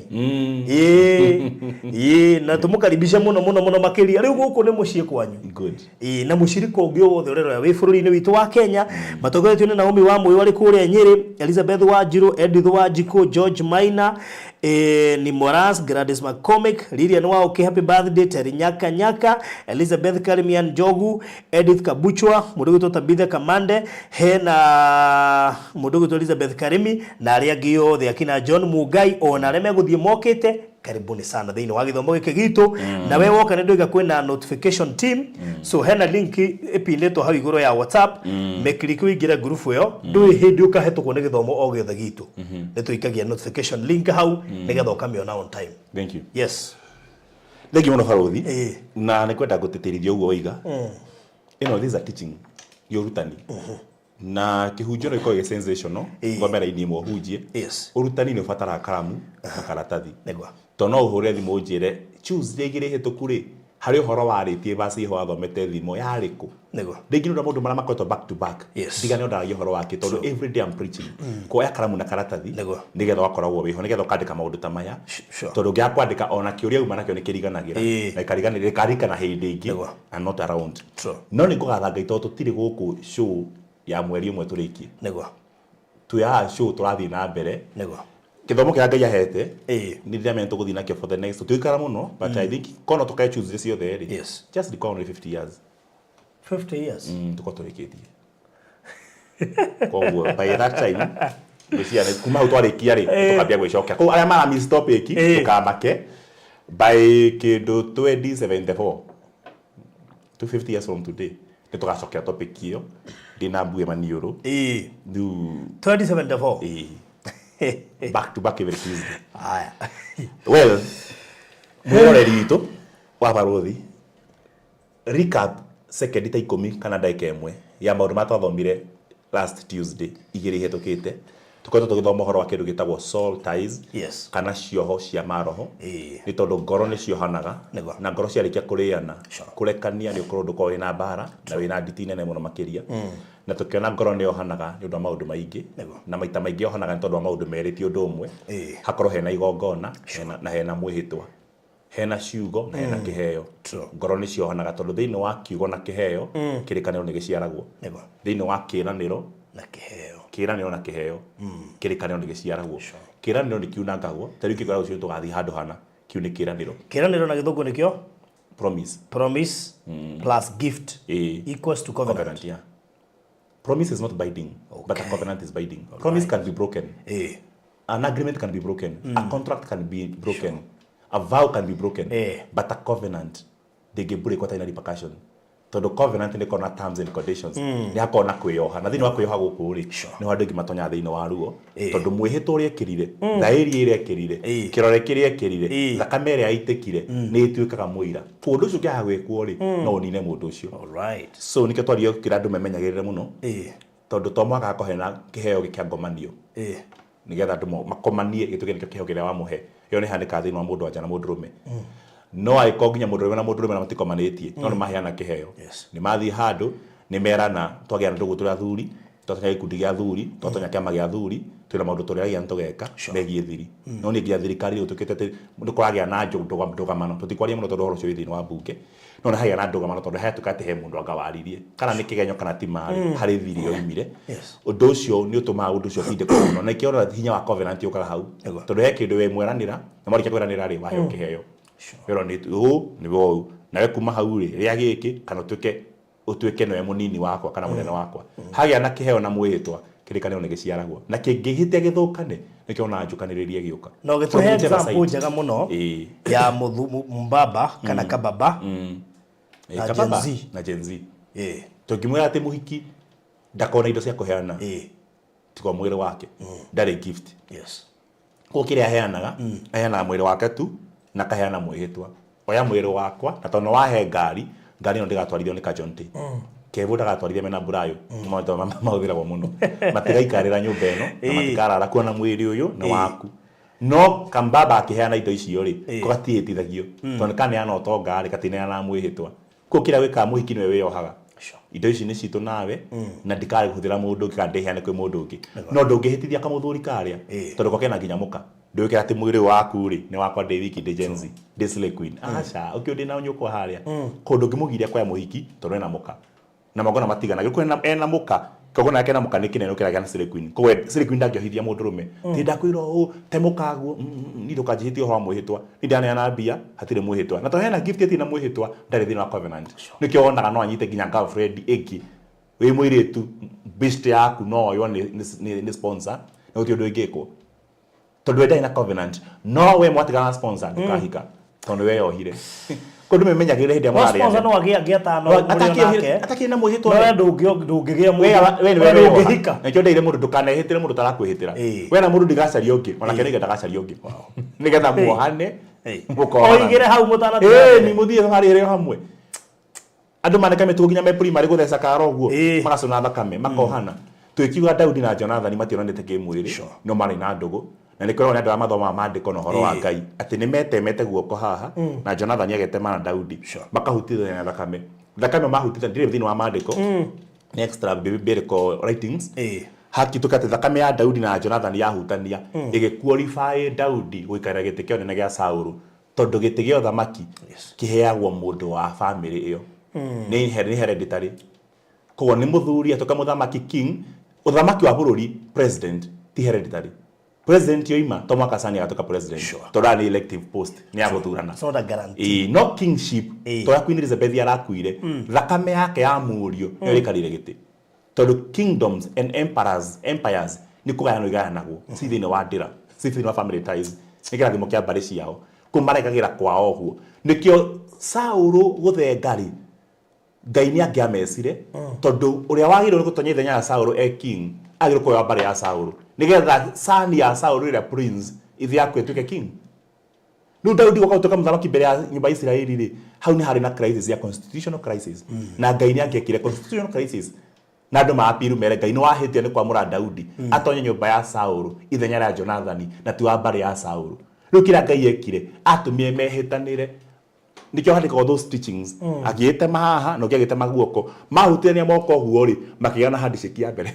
Ĩĩ, na tũmũkaribishe mũno mũno mũno makĩria. Rĩu gũkũ nĩ mũciĩ kwanyu. Good. Ĩĩ, na mũcirika ũngĩ o wothe ũrerora wĩ bũrũri-inĩ witũ wa Kenya, matongoretio nĩ Naomi wa Mũyũ arĩ kũrĩa Nyĩrĩ, Elizabeth Wanjiru, Edith Wanjikũ, George Maina, Nimoras, Gladys McCormick, Lilian Waũki, happy birthday, Terry Nyaka Nyaka, Elizabeth Karimian Njogu, Edith Kabuchwa, mũndũ ũgwĩtwo Tabitha Kamande, hena mũndũ ũgwĩtwo Elizabeth Karimi na arĩa angĩ othe akina John Mugai, ona arĩa megũthiĩ mokĩte, karibuni sana thĩinĩ wa gĩthomo gĩkĩ gitũ. Na we woka nĩ ndoiga kwĩna notification team, so hena link ĩpinĩtwo hau igũrũ ya WhatsApp, mĩkiriki ũingĩre ngurubu ĩyo. Ndũĩ hĩndĩ ũkahĩtũkwo nĩ gĩthomo o gĩothe gitũ, nĩ tũikagia notification link hau nĩgetha ũkamĩona on time. Thank you. Yes. Thank you mũno, barũthi. Na nĩ kwenda gũtĩtĩrithia ũguo waiga ĩno, this is a teaching, nĩ ũrutani. Na kĩhunjio no gĩkorwo gĩ sensational, ngome raini ĩmwe ũhunjie. Ũrutani nĩ ũbataraga karamu na karatathi. Tondũ no ũhũre thimũ ũnjĩre Tuesday igĩrĩ hĩtũku rĩ, harĩ ũhoro warĩtie verse ĩho wathomete thimo yarĩ kũ? Rĩngĩ nĩ ũndũ wa maũndũ marĩa makoretwo back to back, ndigane ndaragia ũhoro wa kĩ tondũ every day I'm preaching. Kuoya karamu na karatathi nĩgetha ũgakoragwo wĩho nĩgetha ũkandĩka maũndũ ta maya, tondũ ũngĩaga kwandĩka ona kĩũria uma nakĩo nĩ kĩriganagĩra na gĩkaririkana hĩndĩ ĩngĩ and not around. No nĩ ngũgatha Ngai tondũ tũtirĩ gũkũ show ya mweri ũmwe tũrĩkie. Twĩ haha show tũrathiĩ na mbere. Gĩthomo kĩrĩa Ngai ahete nĩ ndĩramenya tũgũthiĩ nakĩo for the next, tũtigũikara mũno, but I think korwo no tũkae Tuesday ciothe rĩ, just require only 50 years. 50 years? Tũkorwo tũrĩkĩtie. Koguo by that time ngwĩciria nĩ kuma hau twarĩkia rĩ, tũkambia gwĩcokia. Koguo arĩa mara miss topic ndũkamake, by kĩndũ 2074, 250 years from today, nĩ tũgacokera topic ĩyo ndĩna mbuĩ maniũrũ. Rĩu 2074. Ĩĩ. Back to back every Tuesday. Haya. Well, mwĩroreri witũ wa Barũthi, recap sekendi ta ikũmi kana ndagĩka ĩmwe ya maũndũ marĩa twathomire last Tuesday igĩrĩ ihĩtũkĩte. Tũkoretwo tũgĩthoma ũhoro wa kĩndũ gĩtagwo soul ties, kana cioho cia maroho. Nĩ tondũ ngoro nĩ ciohanaga, na ngoro ciarĩkia kũrĩana, kũrekania nĩ ũkorwo ndũkorwo wĩna mbara na wĩna nditi nene mũno makĩria. Na tũkĩona ngoro nĩ yohanaga nĩ ũndũ wa maũndũ maingĩ, na maita maingĩ yohanaga nĩ tondũ wa maũndũ merĩ ti ũndũ ũmwe. Hakorwo hena igongona, na hena mwĩhĩtwa, hena ciugo na hena kĩheo. Ngoro nĩ ciohanaga tondũ thĩinĩ wa kiugo na kĩheo, kĩrĩkanĩro nĩ gĩciaragwo. Thĩinĩ wa kĩĩranĩro na kĩheo, kĩĩranĩro na kĩheo, kĩrĩkanĩro nĩ gĩciaragwo. Kĩĩranĩro nĩ kiunangagwo, ta rĩu kĩngĩkorwo rũciũ tũgathiĩ handũ hana, kĩu nĩ kĩĩranĩro. Kĩĩranĩro na gĩthũngũ nĩkĩo? Promise. Promise plus gift equals to covenant. Covenant, yeah. Promise is not binding, but a covenant is binding. Promise can be broken. An agreement can be broken. A contract can be broken. A vow can be broken. But a covenant ndĩngĩmbũrĩkwo ĩtarĩ na repercussion. Tondũ covenant nĩ ĩkoragwo na terms and conditions. Nĩ hakoragwo na kwĩyoha. Na thĩinĩ wa kwĩyoha gũkũ rĩ, nĩho andũ aingĩ matonyaga thĩinĩ wa ruo. Tondũ mwĩhĩtwa ũrĩa ekĩrire, thaĩri ĩrĩa ekĩrire, kĩrore kĩrĩa ekĩrire, thakame ĩrĩa aitĩkire, nĩ ĩtuĩkaga mũira. Koguo ũndũ ũcio ũngĩaga gwĩkwo rĩ, no ũnine mũndũ ũcio. So nĩkĩo twaria kĩrĩa andũ memenyagĩrĩre mũno. Tondũ to mũhaka hakorwo hena kĩheo kĩa ngomanio. Nĩgetha andũ makomanie gĩtuĩke nĩkĩo kĩheo kĩrĩa wamũhe. Ĩyo nĩ ĩhanĩkaga thĩinĩ wa mũndũ wa nja na mũndũrũme. No angĩkorwo nginya mũndũrũme na mũndũrũme na matikomanĩtie, no nĩ maheana kĩheo. Nĩ mathiĩ handũ, nĩ merana twagĩa na ndũgũ tũrĩ athuri, twatonya gĩkundi gĩa athuri, twatonya kĩama gĩa athuri, twĩna maũndũ tũrĩaragia na tũgeka megiĩ thiri. No niĩ nginya thirikari rĩu ĩtuĩkĩte atĩ nĩ kũragĩa na ndũgamano. Tũtikwaria mũno tondũ ũhoro ũcio wĩ thĩinĩ wa mbunge. No nĩ hagĩa na ndũgamano tondũ hatuĩka atĩ he mũndũ anga waririe. Kana nĩ kĩgenyo kana ti marĩ, harĩ thiri yoimire. Ũndũ ũcio nĩ ũtũmaga ũndũ ũcio ũtindĩkwo mũno. Na nĩkĩo ũrona hinya wa covenant ũkaga hau. Tondũ he kĩndũ we mweranĩra, na mwarĩkia kwĩranĩra rĩ, waheo kĩheo. Werwo nĩ ũũ, nĩ ũũ. Nawe kuma hau rĩ, rĩa gĩkĩ, kana ũtuĩke ũtuĩke nĩwe mũnini wakwa kana mũnene wakwa. Hagĩa na kĩheo na mwĩhĩtwa, kĩrĩkanĩro nĩ gĩciaragwo. Na kĩngĩhĩtia gĩthũkane, nĩkĩo wonaga njũkanĩrĩria ĩgĩũka. Na ũgĩtũhe From whichever example side. njega mũno ya mbaba kana kababa na Gen Kababa Z. na Gen Z. Tũngĩmwĩra atĩ mũhiki ndakona indo cia kũheana, tiga mwĩrĩ wake, ndarĩ gift. Koguo kĩrĩa aheanaga, aheanaga mwĩrĩ wake tu na akaheana mwĩhĩtwa. Oya mwĩrĩ wakwa, na tondũ nĩwahe ngari, ngari ĩno ndĩgatwarithio nĩ Kajonte. Kevo ndagatwarithia mena Burayo, nĩ mahũthĩragwo mũno. Matigaikarĩra nyũmba ĩno, na matikarara kuo na mwĩrĩ ũyũ nĩ waku. No Kambaba akĩheana indo icio rĩ, ko gatiĩtithagio. Tondũ nĩ kaneana ũtonga rĩ, gatineanaga mwĩhĩtwa. Koguo kĩrĩa wĩkaga mũhiki nĩwe wĩyohaga. Indo ici nĩ citũ nawe, na ndikarĩ kũhũthĩra mũndũ ũngĩ kana ndĩheane kwĩ mũndũ ũngĩ. No ndũngĩhĩtithia kamũthuri karĩa, tondũ ko kena nginya mũka. Ndũgĩkĩra atĩ mwĩrĩ ũyũ waku rĩ, nĩ wakwa ndĩ wiki ndĩ Gen Z, ndĩ slay queen. Aca, ũkĩũĩ ndĩ na nyũkwa harĩa. Koguo ndũngĩmũgiria kuoya mũhiki tondũ ena mũka. Na magongona matiganagĩrwo. Kwĩ ena mũka, kĩgongona gĩake na mũka nĩ kĩnene gũkĩra gĩa slay queen. Koguo slay queen ndangĩohithia mũndũrũme. Ti ndakwĩra ũũ, te mũkaguo, niĩ ndũkanjĩhĩtie ũhoro wa mwĩhĩtwa. Niĩ ndaneana mbia, hatirĩ mwĩhĩtwa. Na tondũ hena gift ĩtirĩ na mwĩhĩtwa, ndarĩ thĩinĩ wa covenant. Nĩkĩo wonaga no anyite nginya girlfriend ĩngĩ. Wĩ mũirĩtu, best yaku no oywo nĩ sponsor, na gũtirĩ ũndũ ĩngĩkwo. Tondũ we ndarĩ na covenant. No we mwatigana na sponsor, ndũkahika. Tondũ weyohire. Koguo ndũmemenyagĩrĩre hĩndĩ ĩrĩa No sponsor mũrarĩanĩra. no agĩe angĩ atano No, mũrĩ o nake. atakĩrĩ na mwĩhĩtwa No we. we ndũngĩgĩa We mũndũ. we nĩwe We weyoha. ndũngĩhika. Na nĩkĩo ndeire mũndũ ndũkanehĩtĩre mũndũ ũtarakwĩhĩtĩra. We na mũndũ ndigacaria ũngĩ, onake nĩgetha ndagacaria ũngĩ. Nĩgetha muohane, mũkohana. Oigĩre hau mũtanathiĩ na mbere. Ni mũthiĩ thabarĩ ĩrĩ o hamwe. Andũ maneka mĩtugo nginya me primary gũtheca kara ũguo, magacũna thakame, makohana. Twĩkiuga Daudi na Jonathani mationanĩte kĩmwĩrĩ, no marĩ na ndũgũ, na nĩ kwĩragwo nĩ andũ arĩa mathomaga maandĩko na ũhoro wa Ngai atĩ nĩ metemete guoko haha, na Jonathani agetema na Daudi, makahutithania na thakame. Thakame mahutithania, ndĩrĩ thĩinĩ wa maandĩko, nĩ extra biblical writings. Hakituĩka atĩ thakame ya Daudi na Jonathani yahutania, ĩgĩ qualify Daudi gũikarĩra gĩtĩ kĩa ũnene gĩa Saũlũ, tondũ gĩtĩ gĩa ũthamaki kĩheagwo mũndũ wa famĩlĩ ĩyo. Nĩ hereditary. Koguo nĩ mũthuri atuĩka mũthamaki, king, ũthamaki wa bũrũri, president, ti hereditary. President yoima to mwaka Sani agatuĩka president. Tondũ aya nĩ elective post, nĩ ya gũthurana. It's not a guarantee. Ĩĩ, no kingship, ta ũrĩa Queen Elizabeth arakuire, thakame yake ya mũriũ nĩyo ĩrĩikarĩire gĩtĩ. Tondũ kingdoms and emperors, empires nĩ kũgayanwo igayanagwo, ci thĩinĩ wa ndĩra, ci thĩinĩ wa family ties, nĩ kĩrathimo kĩa mbarĩ ciao. Kũu marekagĩra kwao ũguo. Nĩkĩo Saũlũ gũthenga rĩ, Ngai nĩ angĩamecire, tondũ ũrĩa wagĩrĩirwo nĩ gũtonya ithenya rĩa Saũlũ e king, agĩrĩirwo gũkorwo wa mbarĩ ya Saũlũ, nĩgetha son ya Saũlũ ĩrĩa prince ĩthiĩ akue ĩtuĩke king. Rĩu Daudi gũka gũtuĩka mũthamaki mbere ya nyũmba ya Isiraeli rĩ, hau nĩ harĩ na crisis ya constitutional crisis, na Ngai nĩ angĩekire constitutional crisis, na andũ ma-appeal mere Ngai nĩ wahĩtia nĩ kwamũra Daudi atonye nyũmba ya Saũlũ ithenya rĩa Jonathani, na ti wa mbarĩ ya Saũlũ. Rĩu kĩrĩa Ngai ekire, atũmire mehĩtanĩre. Nĩkĩo handĩkagwo those teachings, agĩtema haha na ũngĩ agĩtema guoko, mahutithania moko ũguo rĩ, makĩgĩa na handshake ya mbere.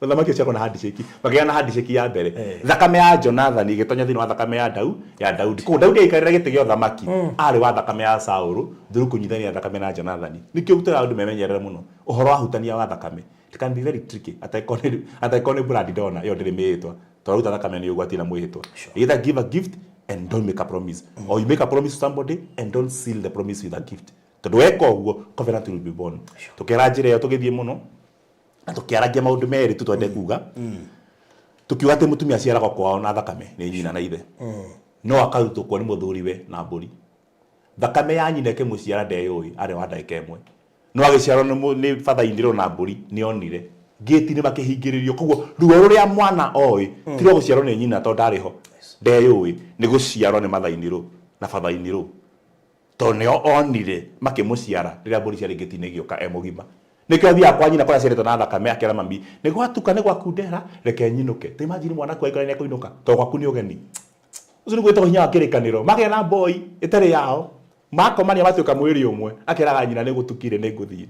Ũthamaki ũcio na handshake, makĩgĩa na handshake ya mbere. Thakame ya Jonathan ĩgĩtonya thĩinĩ wa thakame ya Dau ya Daudi. Koguo Daudi aikarĩra gĩtĩ gĩa ũthamaki, arĩ wa thakame ya Saũlũ through kũnyitithania thakame na Jonathan. Nĩkĩo tũraga andũ memenyerere mũno ũhoro wa hutania wa thakame. It can be very tricky angĩkorwo nĩ blood donor ĩyo ndĩrĩ mĩhĩtwa, twaruta thakame nĩ ũgwati na mwĩhĩtwa. Either give a gift and don't make a promise, or you make a promise to somebody and don't seal the promise with a gift, tondũ weka ũguo covenant will be born. Tũkĩara njĩra ĩyo tũgĩthiĩ mũno na tũkĩarangia maũndũ merĩ tu twende kuga. Tũkiuga atĩ mũtumia aciaragwo kwao na thakame nĩ nyina na ithe, no akarutwo kuo nĩ mũthuriwe na mbũri. Thakame ya nyina ĩkĩmũciara ndeyũĩ, arĩ wa ndagĩka ĩmwe, no agĩciarwo nĩ bathainĩrwo na mbũri nĩ onire ngĩti-inĩ makĩhingĩrĩrio. Koguo ruo rũrĩa mwana oĩ ti rwa gũciarwo nĩ nyina, tondũ ndarĩ ho, ndeyũĩ, nĩ gũciarwo nĩ mathainĩrwo na bathainĩrwo, tondũ nĩo onire makĩmũciara rĩrĩa mbũri ciarĩ ngĩti-inĩ igĩũka e mũgima. Nĩkĩo athiaga kwa nyina kũrĩa aciarĩtwo na thakame, akera mami nĩ gwatuka, nĩ gwakundera, reke nyinũke. Ta imagine mwana aku angĩkorwo nĩ ekũinũka tondũ gwaku nĩ ũgeni. Ũcio nĩguo wĩtagwo hinya wa kĩrĩkanĩro. Magĩa na boy ĩtarĩ yao, makomania matuĩka mwĩrĩ ũmwe, akeraga nyina nĩ gũtukire nĩ ngũthiĩ.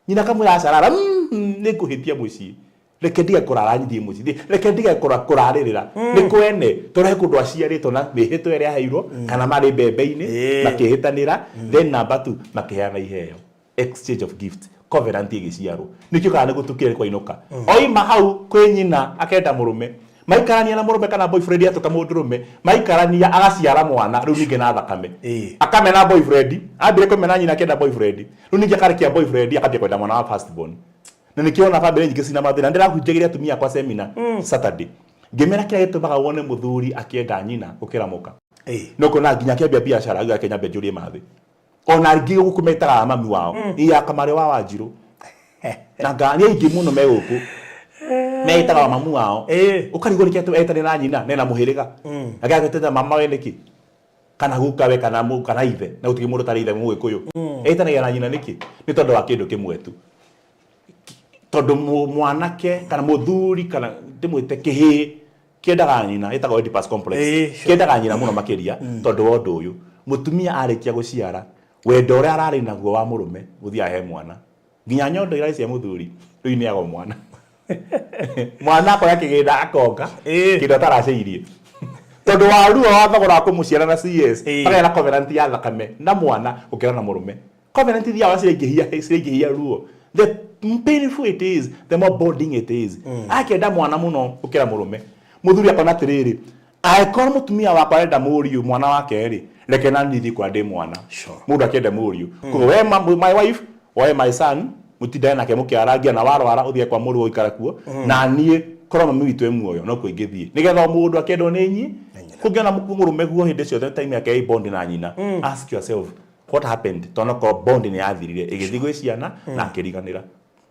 Nyina akamwĩra aca rara, nĩ ngũhĩtia mũciĩ. Reke ndige kũrara thiĩ mũciĩ. Reke ndige kũrarĩrĩra. Nĩ kwene, tondũ he kũndũ aciarĩtwo na mĩhĩtwa ĩrĩa aheirwo, kana marĩ mbembe-inĩ, makĩhĩtanĩra. Then number two, makĩheana iheo. Exchange of gift, covenant ĩgĩciarwo. Nĩkĩo kana nĩ gũtukire nĩ kwainũka. Oima hau kwĩ nyina akenda mũrũme, maikarania na mũrũme kana boyfriend atuĩka mũndũrũme, maikarania agaciara mwana rĩu ningĩ na thakame. Akamena boyfriend, ambire kũmena nyina akenda boyfriend, rĩu ningĩ akarekia boyfriend akambia kwenda mwana wa first born. Na nĩkĩo wona bamĩrĩ nyingĩ cina mathĩna. Ndĩrahunjagĩria atumia akwa seminar Saturday, ngĩmera kĩrĩa gĩtũmaga wone mũthuri akĩenda nyina gũkĩra mũka. No kuona nginya akĩambia biacara auga reke nyambe njũrie mathĩ. Ona angĩ gũkũ metaga mami wao iya kamarĩ wa Wanjirũ, na nga nĩ aingĩ mũno me gũkũ meĩtaga wa mamu wao. Ũkarigwo nĩkĩ etane na nyina nena mũhĩrĩga, agĩetete mama we nĩkĩ, kana guka we, kana ithe, na gũtirĩ mũndũ ũtarĩ ithe mũgĩkũyũ. Etanagia na nyina nĩkĩ? Nĩ tondũ wa kĩndũ kĩmwe tu, tondũ mwanake kana mũthuri kana ndĩmwĩte kĩhĩĩ kĩendaga nyina, ĩtagwo Oedipus complex. Kĩendaga nyina mũno makĩria tondũ wa ũndũ ũyũ: mũtumia arĩkia gũciara, wendo ũrĩa ararĩ naguo wa mũrũme ũthiaga he mwana. Nginya nyondo irarĩ cia mũthuri rĩu ineagwo mwana. Mwana akoya kĩgĩna akonga kĩndũ ataracĩirie, tondũ wa ruo wa thogora wa kũmũciara na CS. Akagĩa na covenant ya thakame na mwana gũkĩra na mũrũme. Covenant ithiaga ciraingĩhia ciraingĩhia ruo. The painful it is, the more bonding it is. Akĩenda mwana mũno gũkĩra mũrũme. Mũthuri akona atĩrĩrĩ, angĩkorwo mũtumia wakwa arenda mũriũ mwana wake rĩ, reke nani thiĩ kũrĩa ndĩ mwana. Mũndũ akĩende mũriũ. Koguo we my wife, woe my son, mũtindane nake mũkĩarangia, na warwara ũthiĩ kwa mũrũ ũikare kuo, na niĩ korwo mami witũ e muoyo no kuo ingĩthiĩ, nĩgetha o mũndũ akĩendwo nĩ nyi. Kũngĩona mũrũme guo hĩndĩ ciothe time yake ĩ bond na nyina, ask yourself what happened, tondũ okorwo bond nĩ yathirire ĩgĩthiĩ gwĩ ciana na akĩriganĩra.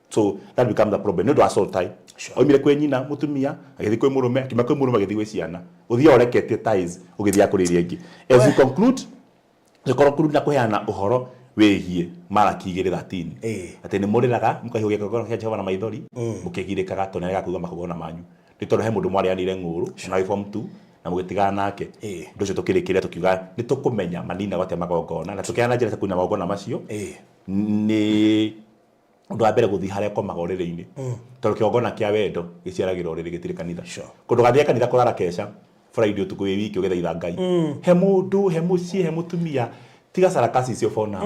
So that becomes a problem nĩ ũndũ wa soul tie. Oimire kwĩ nyina mũtumia agĩthiĩ kwĩ mũrũme, akiuma kwĩ mũrũme agĩthiĩ gwĩ ciana, ũthiaga ũreketie ties ũgĩthiaga kũrĩ iria ingĩ. As we conclude, tũkorwo conclude na kũheana ũhoro Wĩgiĩ Malaki 2:13. Ĩĩ. Atĩ nĩ mũrĩraga mũkaihũgia kĩgongona kĩa Jehova na maithori, mũkĩgirĩkaga tondũ nĩaregaga kũigua magongona manyu. Nĩ tondũ he mũndũ mwarĩanĩire ng'ũũrũ na wĩ form 2 na mũgĩtigana nake. Ĩĩ. Ũndũ ũcio tũkĩrĩkĩrĩria tũkiuga nĩ tũkũmenya maninagwo atĩa magongona na tũkĩheana njĩra cia kũnina magongona macio. Ĩĩ. Nĩ ũndũ wa mbere gũthiĩ harĩa ũkomaga ũrĩrĩ-inĩ, tondũ kĩgongona kĩa wendo gĩciaragĩra ũrĩrĩ, gĩtirĩ kanitha. Kũndũ ũgathiĩ kanitha kũrara keca Friday ũtukũ wĩ wiki ũgĩthaitha Ngai, he mũndũ, he mũciĩ, he mũtumia, tiga sarakasi icio for now.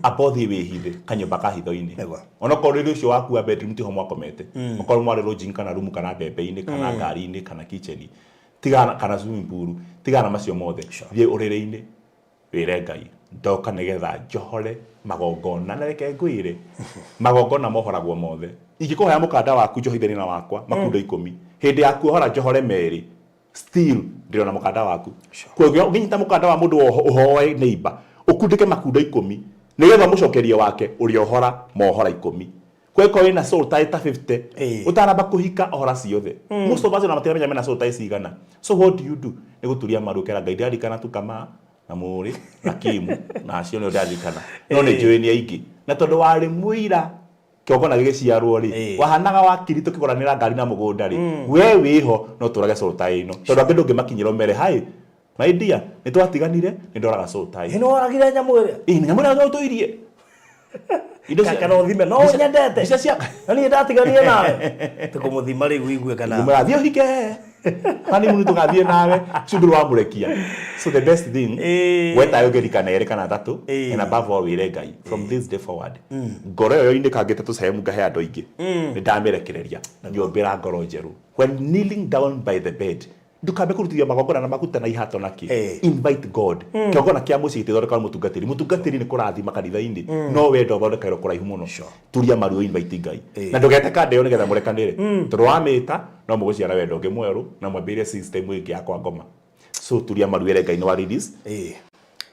Amba ũthiĩ wĩhithe kanyũmba ka hitho-inĩ. Onokorwo ũrĩrĩ ũcio waku wa bedroom tiho mwakomete, okorwo mwarĩ lodging kana room kana mbembe-inĩ kana ngari-inĩ kana kitchen, tiga kana swimming pool, tigana na macio mothe, thiĩ ũrĩrĩ-inĩ wĩre Ngai, ndoka nĩgetha njohore magongona. Na reke ngwĩre, magongona mohoragwo mothe. Ingĩkũhoya mũkanda waku njohithanie na wakwa makundo 10, hĩndĩ ya kuohora njohore merĩ, still ndĩrona mũkanda waku. Koguo ũngĩnyita mũkanda wa mũndũ ũhoe neighbor, ũkundĩke makundo 10 nĩgetha ũmũcokerie wake, ũrĩohora mohora 10. Koguo wĩna soul tie ta 50, ũtanamba kũhika ohora ciothe. Most of us ona matiramenya mena soul tie cigana. So what do you do? Nĩ gũturia maru ũkera Ngai, ndĩraririkana tu Kamaa na Mũrĩ na Kimu na acio nĩo ndĩraririkana, no nĩ njũĩ nĩ aingĩ. Na tondũ warĩ mũira kĩgongona gĩgĩciarwo rĩ, wahanaga wakiri tũkĩgũranĩra ngari na mũgũnda rĩ, we wĩho no tũrage soul tie ĩno, tondũ angĩ ndũngĩmakinyĩra ũmere hi my dear, nĩ twatiganire, nĩ ndoraga soul tie. Ĩ, nĩ woragire nyamũ ĩrĩa? Ĩ, nyamũ ĩrĩa no ũtũirie. Indo cia- Kana ũthime no ũnyendete. Mbica cia Na niĩ ndatiganire nawe. Tũkũmũthima rĩu ũigue kana. Mũrathiĩ ũhike honeymoon tũgathiĩ nawe ũcio ndũrĩ wamũrekia. So the best thing, wetae ũngĩrikana erĩ kana atatũ, and above all wĩre Ngai, from this day forward, ngoro ĩyo yoinĩkangĩte tũcehemu ngahe andũ aingĩ, nĩ ndamĩrekereria, nyũmbĩra ngoro njerũ. When kneeling down by the bed, Ndũkambe kũrutithia magongona na maguta na ihato na kĩ. Invite God. Kĩgongona kĩa mũciĩ gĩtithondekagwo nĩ mũtungatĩri. Mũtungatĩri nĩ kũrathima kanitha-inĩ, no wendo ũthondekagĩrwo kũraihu mũno. Turia maru invite Ngai. Na ndũgete kanda ĩyo nĩgetha mũrekanĩre. Tondũ wamĩta no mũgũciara wendo ũngĩ mwerũ na mwambĩrĩrie system ĩngĩ ya kwa ngoma. So turia maru wĩre Ngai nĩ wa release.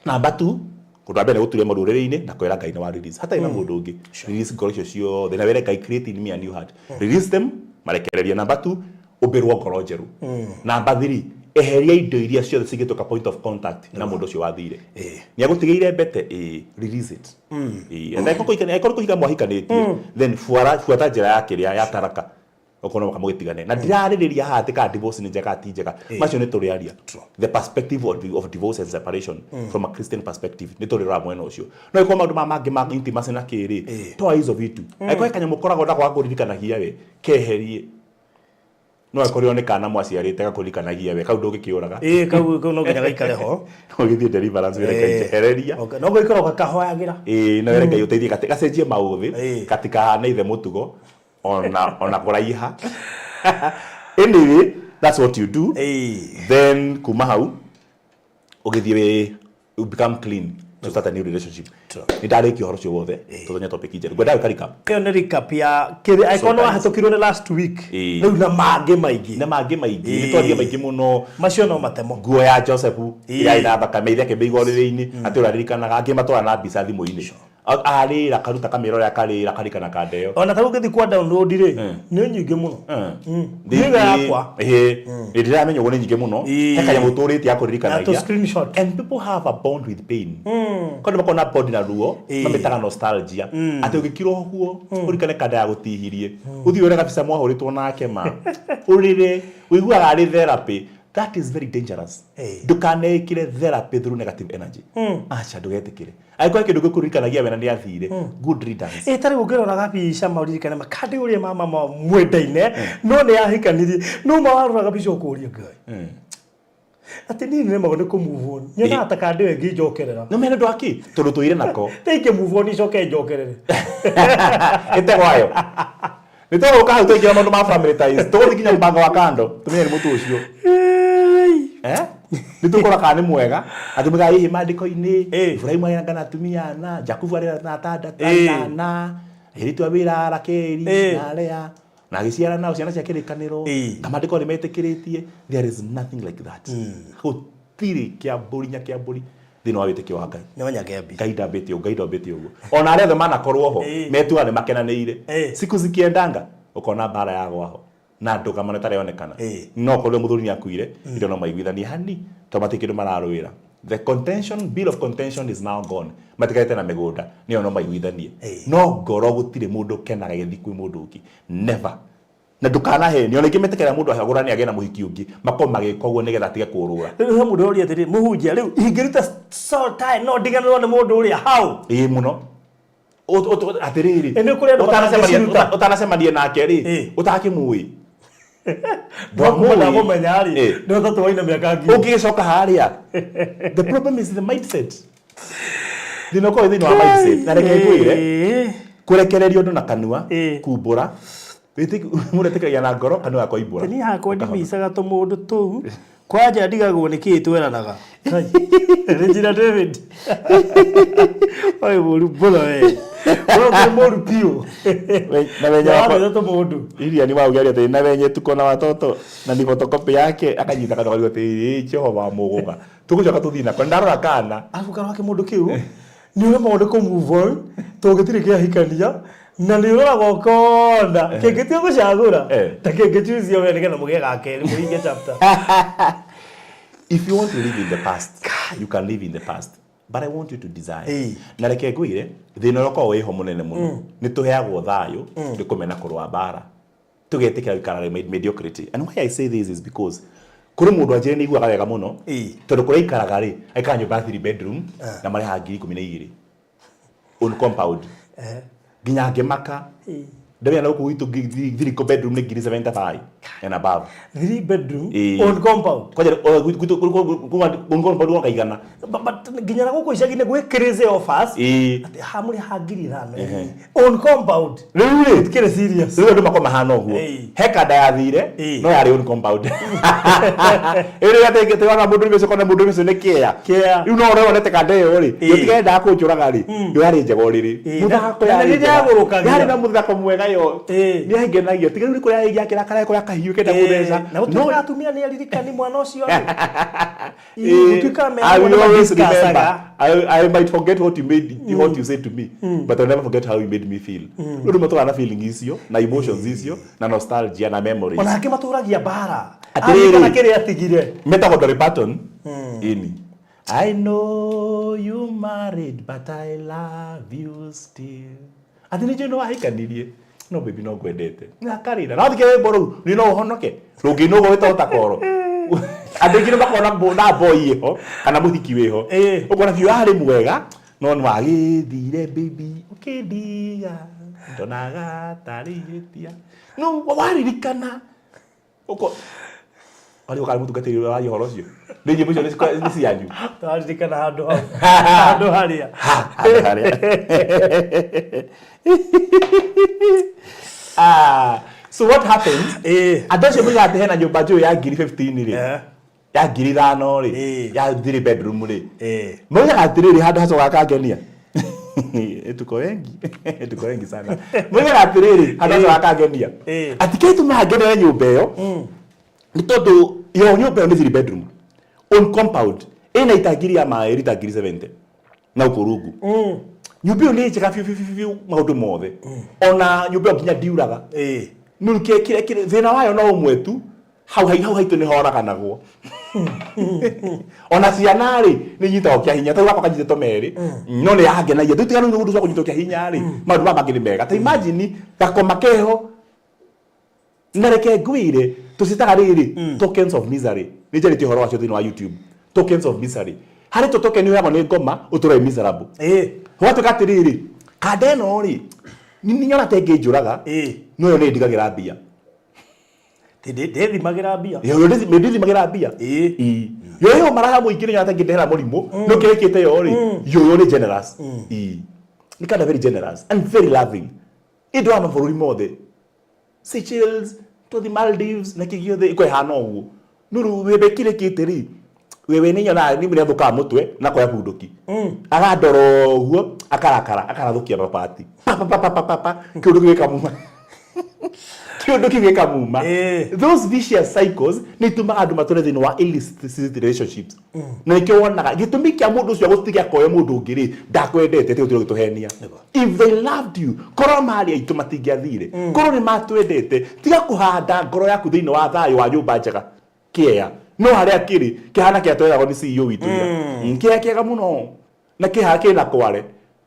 Number 2, ũndũ wa mbere nĩ gũturia maru ũrĩrĩ-inĩ na kwĩra Ngai nĩ wa release. Hatarĩ na mũndũ ũngĩ. Release ngoro icio ciothe na wĩre Ngai, create in me a new heart. Release them, marekererie. Number 2, ũmbĩrwo ngoro njerũ. Number 3, eheria indo iria ciothe cingĩtuĩka point of contact na mũndũ ũcio wathire. Nĩ agũtigĩire mbete, ĩĩ, release it. Ĩĩ, and angĩkorwo kũhika mwahikanĩtie, then buata njĩra ya kĩrĩa ya taraka. Okorwo no mũhaka mũgĩtigane. Na ndirarĩrĩria haha atĩ kana divorce nĩ njega kana ti njega. Macio nĩ tũrĩaria. The perspective of divorce and separation from a Christian perspective nĩ tũrĩrora mwena ũcio. No ĩkorwo maũndũ maya mangĩ ma intimacy na kĩ rĩ, toa hizo vitu. Angĩkorwo he kanyamũ ũkoragwo nako gakũririkanagia we, keherie. No akorirwo nĩ kana mwaciarĩte gakũririkanagia we, kau ndũngĩkĩũraga. Ĩĩ, kau no nginya gaikare ho. No ũgĩthiĩ deliverance wĩre Ngai njehereria. Okay, no gũikara ũgakahoyagĩra. Ĩĩ, no wĩre Ngai ũteithie gacenjie maũthĩ, gatikahane ithe mũtugo ona kũraiha. Anyway, that's what you do. Then kuma hau ũgĩthiĩ you become clean to start a new relationship. Nĩ ndarĩkia ũhoro ũcio wothe, tũtonye topic njerũ. Ngwendaga gwĩka recap. Ĩyo nĩ recap ya kĩrĩa angĩkorwo nĩ wahĩtũkirwo nĩ last week. Rĩu na mangĩ maingĩ. Na mangĩ maingĩ. Nĩ twaria maingĩ mũno. Macio no matemo. Nguo ya Joseph yarĩ na thakame, ithe akĩmĩiga ũrĩrĩ-inĩ, atĩ ũraririkanaga, angĩ matwara na mbica thimũ-inĩ. Arĩra karuta kamĩra ũrĩa akarĩra karikana kanda ĩyo. Ona ta rĩu ũngĩthiĩ kwa download rĩ, nĩ nyingĩ mũno. Nĩ yakwa. Ĩĩ. Nĩ ndĩramenya ũguo nĩ nyingĩ mũno. He kanyamũ ũtũrĩtie gakũririkanagia. Na tũ screenshot. And people have a bond with pain. Kwĩ andũ makoragwo na bond na ruo, mamĩtaga nostalgia. Atĩ ũngĩkira ũguo, ũririkane kanda ya gũtihirie. Ũthiĩ ũrore gabica mwahũrĩtwo nake ma. Ũrĩre, ũiguaga arĩ therapy. That is very dangerous. Ndũkaneĩkĩre therapy through negative energy. Aca, ndũgetĩkĩre. Angĩkorwo he kĩndũ gĩkũririkanagia wena nĩ athire, good riddance. Ĩ ta rĩu ũngĩrora gabica ma ũririkane ma kandi ũrĩa mama mwendaine no nĩ ahikanirie no ma warora gabica ũkũria Ngai atĩ niĩ nĩremagwo nĩ kũ move on, nyonaga ta kandi ĩyo ĩngĩnjokerera. No mena ũndũ wa kĩ? Tondũ tũire nako. Ta ingĩ move on icoke njokerere. Ĩtegwayo. Nĩ tũgũka hau tũingĩra maũndũ ma family ties. Tũgũthiĩ nginya mũbango wa kando tũmenye nĩ mũtu ũcio. Eh? Nĩ tũkũrora kana nĩ mwega. Atũmĩkaga hihi maandĩko-inĩ. Iburahĩmu arĩ na atumia ana, Jakubu arĩ na atandatũ, anana, airĩtu a wĩra Rakeli na Lea, na agĩciara nao ciana cia kĩrĩkanĩro. Na maandĩko nĩ metĩkĩrĩtie. There is nothing like that. Gũtirĩ kĩambũri nyakĩambũri thĩinĩ wa wĩtĩkio wa Ngai. No Nyagembi. Ngai ndambĩte ũguo, Ngai ndombĩte ũguo. Ona arĩa othe manakorwo ho, metuaga nĩ makenanĩire. Siku zikiendanga, ũkona mbara yagwa ho. Na ndũgamano ĩtarĩ yonekana. No okorwo mũthuri nĩ akuire, indo no maiguithanie hani, tondũ matirĩ kĩndũ mararũĩra. The contention, bill of contention is now gone. Matigarĩte na mĩgũnda, nĩyo no maiguithanie. Ĩĩ. No ngoro gũtirĩ mũndũ ũkenaga agĩthiĩ kwĩ mũndũ ũngĩ. Never. Na ndũkanahenio, ona ingĩ metĩkagĩra mũndũ ahagũrane agĩe na mũhiki ũngĩ, makorwo magĩka ũguo nĩgetha atige kũũrũra. Rĩu he mũndũ ũroria atĩrĩ, mũhunjia, rĩu ingĩruta soul tie no ndiganĩrwo nĩ mũndũ ũrĩa how? Ĩĩ mũno. Atĩrĩrĩ, Ĩ nĩ kũrĩ andũ matangĩciruta. ũtanacemania nake rĩ, Ĩĩ. ũtakĩmũĩ. Ndwakuma ndamũmenya rĩ, Ĩĩ. nĩ ũtatũ waina mĩaka ngiri. Ũngĩgĩcoka harĩa, the problem is the mindset. Thĩna ũkoragwo wĩ thĩinĩ wa mindset. Na reke ngwĩre, Ĩĩ. kũrekereria ũndũ na kanua, Ĩĩ. kumbũra, mũndũ etĩkagia na ngoro, kanua gakoimbũra. Niĩ hakwa ndimicaga tũmũndũ tũu kwanja ndigagwo nĩ kĩĩ tweranaga. Regina David. Oĩ mũru mũno we. We ũkĩrĩ mũru biũ. Na wenye Wamenya wako tũmũndũ. Iria ni wauga atĩ na wenye tuko na watoto na ni photocopy yake akanyita kanua karigwo atĩ ĩ Jehova wa mũgũga tũgũcoka tũthiĩ nako ndarora kana Arabu karora kĩmũndũ kĩu nĩ ũremagwo nĩ kũ move on tondũ gĩtirĩ kĩahikania na nĩ ũroraga ũkona kĩngĩtua gũcagũra Eh. ta kĩngĩ choose we nĩgetha mũgĩe ga kerĩ mũhinge chapter. If you want to live in the past, you can live in the past, but I want you to desire. Ĩĩ. Na reke ngwĩre, thĩna ũrĩa ũkoragwo wĩho mũnene mũno, nĩ tũheagwo thayũ nĩ kũmena kũrũa mbara, tũgetĩkĩra gũikara mediocrity. And why I say this is because kũrĩ mũndũ anjĩre nĩ iguaga wega mũno, Ĩĩ. tondũ kũrĩa aikaraga rĩ, aikaraga nyũmba ya three bedroom na marĩhaga 12,000 on compound. Nginya ngĩmaka. Ĩĩ. Ndamenya na gũkũ gwitũ three bedroom nĩ 75,000 and above. Three bedroom Ĩĩ. on compound. Kwanja gwitũ on compound wakaigana. But nginya na gũkũ icagi-inĩ gwĩ crazy offers. Ĩĩ. Atĩ haha mũrĩ ha 5,000. On compound. Rĩu rĩ, Kĩrĩ serious. rĩu andũ makorwo mahana ũguo. Ĩĩ. He kanda yathire, Ĩĩ. no yarĩ on compound. Ĩrĩ atĩ tĩona mũndũ ũcio kona mũndũ ũcio nĩ kĩea. Kĩea. Rĩu no ũrĩa wonete kanda ĩyo rĩ, Ĩĩ. ũtigendaga kũnjũraga rĩ, yo yarĩ njega ũrĩrĩ. Ĩĩ, Mũthako na yarĩ nĩ njega. yagũrũkagia. Yarĩ na mũthako mwega yo. Ĩĩ. Nĩ yangenagia. Tiga rĩu nĩ kũrĩa ĩngĩakĩra kũrĩa kahiũ kenda gũtheca. Na gũtuĩka atumia nĩ aririkani mwana ũcio rĩ. Eh, Gũtuĩka I will always discussaga. remember. I might forget what you made, what you said to me, but I'll never forget how you made me feel. Rĩu nĩ matũraga na feeling icio, na emotions icio, na nostalgia, na memories. Ona angĩ matũragia mbara. Atĩrĩrĩ. Aririkana kĩrĩa atigire. Metagwo Dolly Parton. Ini. I know you married, but I love you still. Atĩ nĩ njũĩ nĩ wahikanirie, no baby no ngwendete. Na akarĩra. Na wathikĩrĩria rwĩmbo rũu, nĩ no ũhonoke. Rũngĩ no ũgwĩta ũtakoro. Andũ aingĩ nĩ makoragwo na boy ĩho, kana mũhiki wĩho. Ĩĩ. Ũkona biũ arĩ mwega, no nĩ wagĩthire baby, ũkĩndiga. Ndonaga tarĩ ihĩtia. No waririkana. Ũko arĩ ũkarĩ mũtungatĩri ũrĩa waria ũhoro ũcio. Nĩ nyĩmbo icio nĩ cianyu. Twaririkana handũ hau. Handũ harĩa. Handũ harĩa. Ah, so what happens? Ĩĩ. Andũ acio moigaga atĩ hena nyũmba njũĩ ya 15,000 rĩ. Eh. Ya 5,000 rĩ. Ĩĩ. Ya three bedroom rĩ. Ĩĩ. Moigaga atĩrĩrĩ, handũ hacokaga kangenia. Tuko wengi. Tuko wengi sana. Moigaga atĩrĩrĩ, handũ hacokaga kangenia. Ĩĩ. Atĩ kĩrĩa gĩtũmaga ngenere nyũmba ĩyo nĩ tondũ yo nyũmba ĩyo nĩ three bedroom on compound, ĩna itangiri ya maĩ rita 70,000 na gũkũ rungu. Nyũmba ĩyo nĩ njega biũ biũ biũ biũ maũndũ mothe, ona nyũmba ĩyo nginya ndiuraga. Ĩĩ. Nĩ kĩrĩa thĩna wayo no ũmwe tu, hau hau haitũ nĩ horaganagwo, ona ciana rĩ nĩ inyitagwo kĩa hinya, tondũ gakwa kanyitĩtwo merĩ, no nĩ yangenagia. Rĩu tiga rĩu ũndũ wa kũnyitwo kĩa hinya rĩ, maũndũ maya mangĩ nĩ mega. Ta imagine gakoma keho. Na reke ngwĩre, tũcitaga rĩrĩ tokens of misery. Nĩ njarĩtie ũhoro wacio thĩinĩ wa YouTube, tokens of misery. Harĩ tũ token ũheagwo nĩ ngoma ũtũre miserable. Ĩĩ. Ũgatuĩka atĩrĩrĩ, kanda ĩno rĩ, nĩ nyona ta ĩngĩnjũraga, Ĩĩ. no ĩyo nĩ ĩndigagĩra mbia. Ndĩthimagĩra mbia. Ĩyo ndĩthimagĩra mbia. Ĩĩ. Ĩĩ. Yo ĩyo maraha mũingĩ nĩ nyona ta ĩngĩndehera mũrimũ, no kĩrĩa ĩkĩte yo rĩ, yoyo nĩ generous. Ĩĩ. Nĩ kanda very generous and very loving. Ĩndwaga mabũrũri mothe, Seychelles to the Maldives na kĩ gĩothe ĩko ĩhana ũguo. No rĩu wembe kĩrĩkĩte rĩ, wewe nĩ nyonaga nĩ nĩathũkaga mũtwe na koya bunduki, agandora ũguo, akarakara, akarathũkia mabati pa pa pa pa pa pa, kĩũndũ kĩu gĩkamuma, kĩũndũ kĩu gĩkamuma. Those vicious cycles nĩ itũmaga andũ matũre thĩinĩ wa illicit relationships, na nĩkĩo wonaga gĩtũmi kĩa mũndũ ũcio gũtiga akoya mũndũ ũngĩ rĩ, ndakwendete. Tiga gũtũra ũgĩtũhenia. If they loved you, korwo marĩ aitũ matingĩathire, korwo nĩ matwendete. Tiga kũhanda ngoro yaku thĩinĩ wa thayũ wa nyũmba njega kĩea. No harĩa kĩrĩ kĩhana kĩa tweragwo nĩ CEO witũ ira. Kĩrĩa kĩega mũno na kĩhaha kĩna kware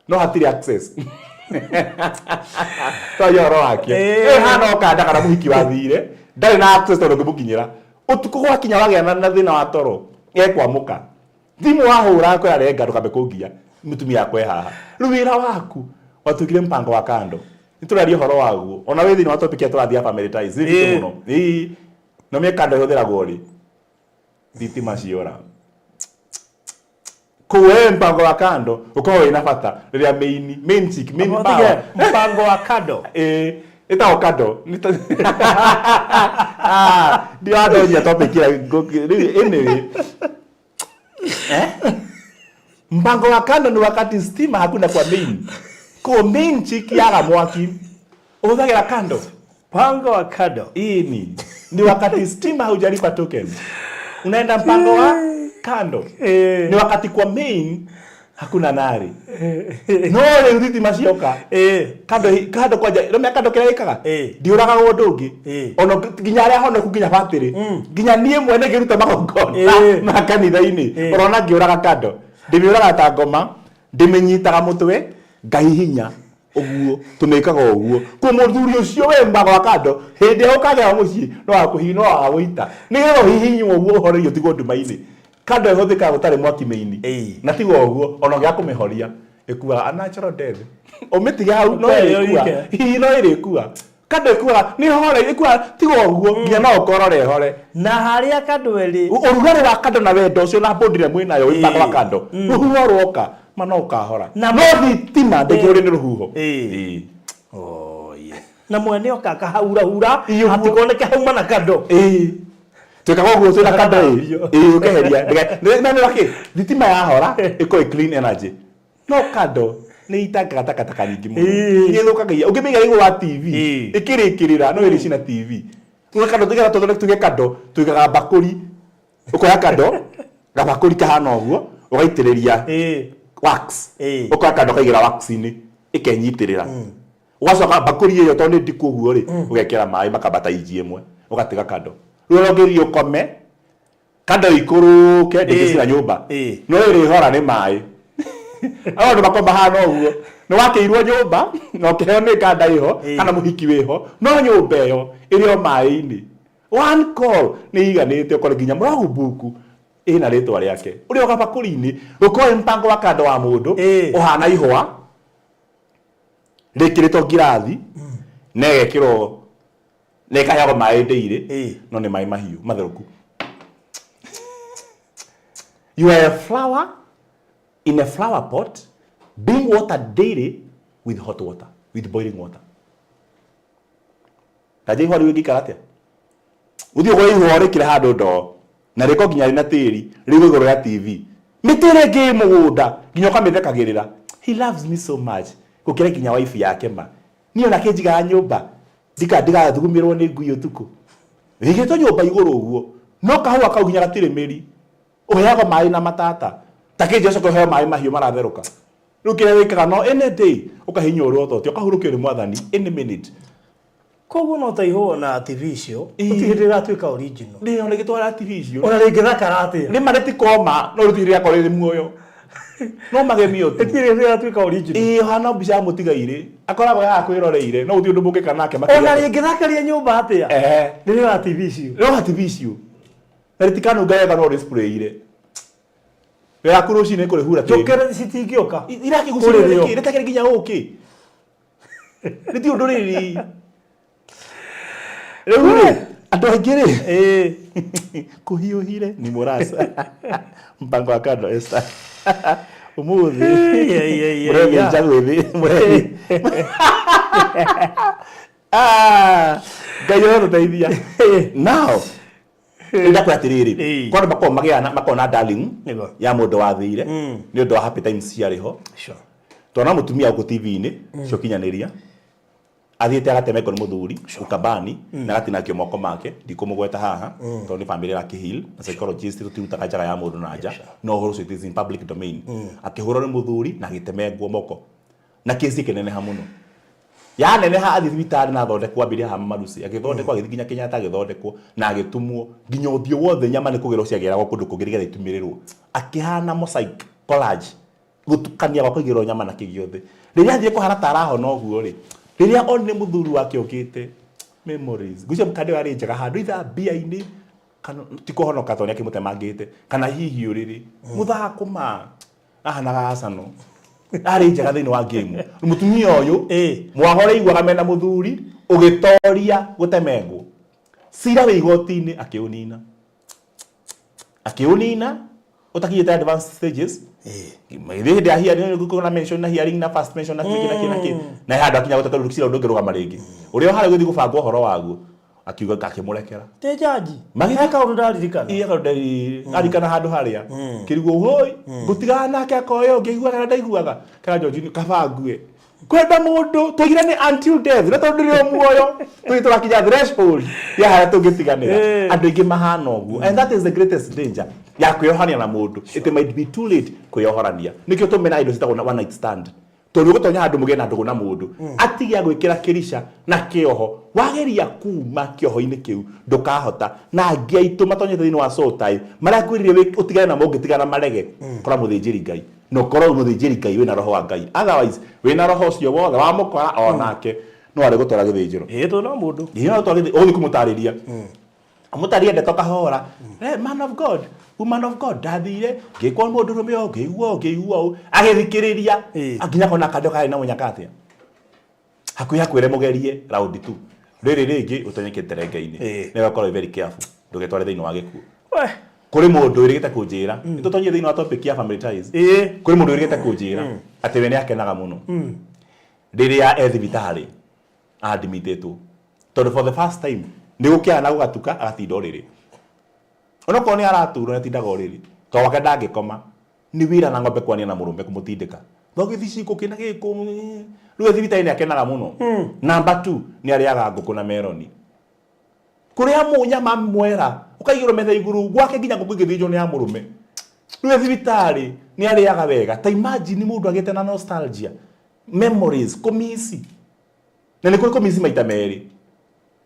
no hatirĩ access. Twaria ũhoro wakĩo. Eh. Ĩ hana ũkanda kana mũhiki wathire ndarĩ na access tondũ ndũngĩmũkinyĩra. Ũtukũ gwakinya wagĩa na thĩna wa toro ekwamũka. Thimũ wahũra akwĩra renga ndũkambe kũngia mũtumia akwa e haha. Rĩu wĩra waku watuĩkire mpango wa kando. Nĩ tũraria ũhoro waguo. Ona wĩ thĩinĩ wa topic ĩrĩa tũrathiĩ ya family ties. Nĩ nditũ mũno. Ĩĩ. No mĩe kando ĩhũthĩragwo rĩ? Thitima ciora. Kũu we mpango wa kando ũkoragwo wĩna bata rĩrĩa main main chick main power. Mpango wa kando. Ĩĩ. Ĩtagwo kando. Ah, ndiratonyia topic ĩrĩa rĩu anyway. Eh? Mpango wa kando ni wakati stima hakuna kwa main. Kwa main chick yaga mwaki. Ũhũthagĩra kando. Mpango wa kando. Ini ni wakati stima haujalipa token. Unaenda mpango wa kando. Eh. Ni wakati kwa main hakuna nari. No rĩu thitima cioka. Eh. Kando kando kwanja rĩmwe kando kĩrĩa ĩkaga Eh. ndiũragaga ũndũ ũngĩ Eh. ona nginya arĩa honoku nginya batĩrĩ nginya niĩ mwene ngĩruta magongona Eh. ma kanitha-inĩ Eh. ũrona ngĩũraga kando ndĩmĩũraga ta ngoma ndĩmĩnyitaga mũtwe ngahihinya ũguo tũmĩkaga ũguo kũ mũthuri ũcio we mbago wa kando hĩndĩ ĩrĩa ũkagera mũciĩ no wakũhihi no wagũita nĩgetha ũhihinywo ũguo ũhorerio ũtigwo nduma-inĩ kando ĩhũthĩkaga gũtarĩ mwaki mĩini Ĩĩ. na tiga ũguo ona ũngĩaga kũmĩhoria ĩkuaga a natural death ũmĩtige hau no Ĩkue ĩyo ĩrĩkua ike. hihi no ĩrĩkua kando ĩkuaga nĩ hore ĩkuaga tiga ũguo nginya no ũkorore ĩhore Na harĩa kando ĩrĩ. Ũrugarĩ wa kando na wendo ũcio na bond ĩrĩa mwĩnayo wĩ mpango wa kando rũhuho rwoka ma no ũkahora Na- no thitima ndĩngĩũrio nĩ rũhuho Ĩĩ. Ĩĩ. Oh, yeah. Na mwene oka akahaurahura Ĩĩ, ũguo. hatikoneke hauma na kando. Ĩĩ. Twĩkaga ũguo twĩna kando ĩ ĩĩ ũkeheria na nĩ wakĩ thitima yahora ĩkorwo ĩ clean energy no kando nĩ itangaga takataka nyingĩ mũno Ĩĩ. nĩ ĩthũkangagia ũngĩmĩiga igũrũ wa TV Ĩĩ. ĩkĩrĩkĩrĩra no ĩrĩcina TV tuge kando tuge kando tuge kando tuigaga mbakũri ũkoya kando gabakũri kahana ũguo ũgaitĩrĩria Ĩĩ. wax Ĩĩ. ũkoya kando ũkaigĩra wax-inĩ ĩkenyitĩrĩra ũgacoka mbakũri ĩyo tondũ nĩ ndiku ũguo rĩ ũgekĩra maĩ makambata inji ĩmwe ũgatiga kando rĩu ona ũngĩthiĩ ũkome kando ikũrũke ndĩngĩcina nyũmba Ĩĩ. no ĩrĩhora nĩ maĩ andũ makorwo mahana ũguo nĩ wakĩirwo nyũmba na ũkĩheo nĩ kanda ĩho Ĩĩ. kana mũhiki wĩho no nyũmba ĩyo ĩrĩ o maĩ-inĩ one call nĩ iganĩte ũkore nginya mũragubuku ĩna rĩtwa rĩake ũrĩ o gabakũri-inĩ gũkorwo mpango wa kando wa mũndũ Ĩĩ. ũhana ihũa rĩkĩrĩtwo ngirathi na ĩgekĩrwo na ĩkaheagwo maĩ ndĩirĩ Ĩĩ. no nĩ maĩ mahiũ matherũku you are a flower in a flower pot being watered daily with hot water with boiling water ta ihũa rĩu rĩngĩikara atĩa ũthiĩ ũgũre ihũa rĩkĩre handũ ndoo na rĩko nginya rĩna tĩri rĩigwo igũrũ rĩa TV mĩtĩ ĩrĩa ĩngĩ ĩ mũgũnda nginya ũkamĩthekagĩrĩra he loves me so much gũkĩra nginya wife yake ma niĩ ona kĩnjigaga nyũmba ndika ndigathugumĩrwo nĩ ngui ũtukũ ĩigĩtwo nyũmba igũrũ ũguo no kahũa kau nginya gatirĩ mĩri ũheagwo maĩ na matata ta kĩnjia ũcoke ũheo maĩ mahiũ maratherũka rĩu kĩrĩa wĩkaga no any day ũkahinywo ũrĩa ũtotie ũkahurũkio nĩ mwathani any minute Koguo no ta ihũa na TV icio. Ĩĩ. Gũtirĩ hĩndĩ ĩgatuĩka original. nĩ ona gĩtwara TV icio Ona rĩngĩthakara atĩa. nĩ ma rĩtikoma no rĩtirĩ rĩakorwo rĩrĩ muoyo no magemio tu Gũtirĩ hĩndĩ ĩgatuĩka original. ĩĩ ũhana mbica ya mũtigairĩ akoragwo haha kwĩroreire no gũtirĩ ũndũ mũngĩka nake Ona makĩria. rĩngĩthakaria nyũmba atĩa. Ehe. Rĩrĩ wa TV icio. no TV icio na rĩtikanunga wega no rĩsprayire wĩra waku rũcinĩ kũrĩhura tĩri. Njũkĩre citingĩũka. Irakĩgucĩrĩria Kũrĩ nĩkĩ? Rĩtakĩrĩ nginya ũkĩ rĩtirĩ ũndũ rĩrĩ rĩu rĩ andũ aingĩ rĩ Ĩĩ. kũhiũhire ni mũraca mpango wa kando Esther ũmũthĩ Ĩĩ, ĩĩ, ĩĩ, mũrethĩnja gwĩthĩ mũrethi Ah, Ngai ũrotũteithia now ndakwĩra atĩrĩrĩ Ĩĩ. kwa andũ makoragwo magĩa na makoragwo na darling Nĩguo. ya mũndũ wathire nĩ ũndũ wa happy times ciarĩ ho Sure. twana mũtumia gũkũ TV-inĩ cia ũkinyanĩria athiĩte agatemengwo nĩ mũthuri ukambani na agatinangio moko make ndikũmũgweta haha tondũ nĩ family ĩrakĩheal na psychologist tũtirutaga njaga ya mũndũ na nja no ũhoro ũcio it is in public domain akĩhũrwo nĩ mũthuri na agĩtemengwo moko na kesi ĩkĩneneha mũno Yaneneha athiĩ thibitarĩ na athondekwo ambĩrĩria haha Mamarusi, agĩthondekwo agĩthiĩ nginya Kenyatta agĩthondekwo na agĩtumwo nginya ũthiũ wothe nyama nĩ kũgĩrwo ciagĩragwo kũndũ kũngĩ nĩgetha itumĩrĩrwo. Akĩhana mosaic collage gũtukania gwa kũigĩrĩrwo nyama na kĩ gĩothe. Rĩrĩa athire kũhana ta arahona ũguo rĩ, rĩrĩa onire mũthuri wake okĩte, memories. Ngwĩciria mũkanda ĩyo yarĩ njega handũ either mbia-inĩ kana ti kũhonoka tondũ nĩ akĩmũtemangĩte kana hihi ũrĩrĩ. Mũthako ma ahanaga Arsenal. Arĩ njega thĩinĩ wa game. Mũtumia ũyũ mwaga ũrĩa aiguaga mena mũthuri ũgĩtoria gũtemengwo. Cira wĩ igoti-inĩ akĩũnina. Akĩũnina ũtakinyĩte advanced stages. Githĩ hĩndĩ ya hearing nĩ na mention na hearing na first mention na kĩ na kĩ na kĩ. Na he handũ akinya gũteta rĩu cira ndũngĩrũgama rĩngĩ. Ũrĩa harĩa gũthiĩ gũbangwo ũhoro waguo akiuga akĩmũrekera. Ti jaji. Magĩthiĩ- He kaũndũ ndaririkana. Iya kaũndũ ndarikana handũ harĩa kĩrigwo hoi ngũtigana nake akoyo ngĩiguaga na ndaiguaga kĩra George kaba ngue kwenda mũndũ twaigire nĩ until death na tondũ ndĩrĩ o muoyo tũgĩ tũrakinya threshold ya harĩa tũngĩtiganĩra. Andũ aingĩ mahana ũguo, and that is the greatest danger ya kwĩyohania na mũndũ. It might be too late kwĩyohorania. Nĩkĩo tũmenaga indo ciĩtagwo one night stand, tondũ ũgũtonya handũ mũgĩe na ndũgũ na mũndũ atige agwĩkĩra kĩrica na kĩoho, wageria kuma kĩoho-inĩ kĩu ndũkahota. Na angĩ aitũ matonyete thĩinĩ wa soul tie marĩa ngwĩrire ũtigane namo, ũngĩtigana marege kora mũthĩnjĩri Ngai na ũkorwo mũthĩnjĩri Ngai wĩna roho wa Ngai, otherwise wĩna roho ũcio wothe wamũkora onake no arĩ gũtwara gĩthĩnjĩro. Ĩĩ, tondũ no mũndũ. Ĩĩ, no gũtwara gĩthĩnjĩro, ũgũthiĩ kũmũtarĩria mũtarĩrie ndeto kahora. "Hey, man of God, woman of God, ndathire ngĩkwo mũndũ rũme ũũ, ngĩigua ũũ, ngĩigua ũũ." Agĩthikĩrĩria nginya kona kando karĩ na mũnyaka atĩa hakuhĩ hakwĩre mũgerie round 2 rĩrĩ rĩngĩ ũtonye kĩterenge-inĩ. Nĩ ũkorwo very careful ndũgetware thĩinĩ wa gĩkuũ. We. Kũrĩ mũndũ wĩrĩgĩte kũnjĩra, nĩtũtonyie thĩinĩ wa topic ya family ties. Kũrĩ mũndũ wĩrĩgĩte kũnjĩra atĩ we nĩ akenaga mũno rĩrĩa e thibitarĩ admitĩtwo, tondũ for the first time nĩ gũkĩaga na gũgatuka agatinda ũrĩrĩ, onokorwo nĩ araturwo nĩ atindaga ũrĩrĩ tondũ gwake ndangĩkoma nĩ wĩra na ng'ombe kwania na mũrũme kũmũtindĩka thogĩthi ciko kĩna gĩkũ. Rĩu e thibitarĩ nĩ akenaga mũno. Number 2, nĩ arĩaga ngũkũ na meroni kũrĩa mũnyama mwera ũkaigĩrwo metha igũrũ gwake nginya ngũkũ ĩngĩthĩnjwo nĩ ya mũrũme. Rĩu e thibitarĩ nĩ arĩaga wega. Ta imagine mũndũ agĩte na nostalgia, memories, kũmici, na nĩ kũrĩ kũmici maita merĩ.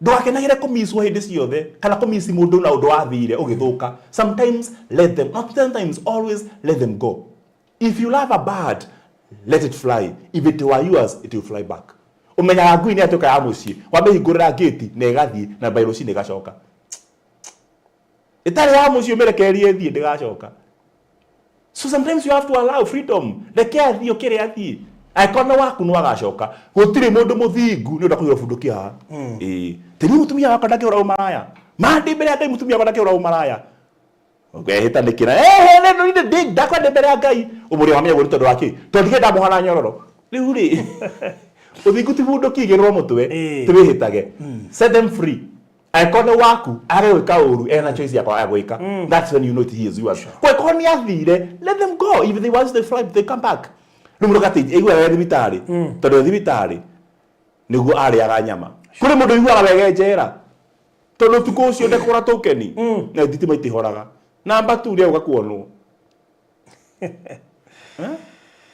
Ndũgakenagĩre kũmicwo hĩndĩ ciothe kana kũmici mũndũ na ũndũ wathire ũgĩthũka. Sometimes let them, not sometimes, always let them go. If you love a bird, let it fly. If it were yours, it will fly back. Ũmenyaga ngui nĩ yatuĩka ya mũciĩ wamĩhingũrĩra ngĩti na ĩgathiĩ na by rũcinĩ ĩgacoka. Ĩtarĩ ya mũciĩ, ũmĩrekererie ĩthiĩ, ndĩgacoka. So sometimes you have to allow freedom. Reke athiĩ ũkĩrĩ athiĩ, angĩkorwo nĩ waku no agacoka. Gũtirĩ mũndũ mũthingu nĩ ũndũ wa kũigĩrwo bunduki haha. Ĩĩ, tĩ niĩ mũtumia wakwa ndangĩhũra ũmaraya, ma ndĩ mbere ya Ngai, mũtumia wakwa ndangĩhũra ũmaraya. Ngehĩta nĩkĩ na ndakwa ndĩ mbere ya Ngai ũmũrĩa wamenya ũguo nĩ tondũ wa kĩ? Tondũ ndige ndamuoha na nyororo. Rĩu rĩ, ũthingu ti bunduki igĩrĩrwo mũtwe. Tũwĩhĩtage. Set them free. Angĩkorwo nĩ waku age gwĩka ũru, ena choice yakwa ya gwĩka, that's when you know it he is yours. Kũngĩkorwo nĩ athire, let them go. If they want, they fly, they come back. Rĩu mũndũ gati aiguaga wega thibitarĩ tondũ thibitarĩ nĩguo arĩaga nyama. Kũrĩ mũndũ ũiguaga wega e njera tondũ ũtukũ ũcio ndekũgũra tũkeni na thitima itihoraga. Namba 2, nĩ agũka kuonwo.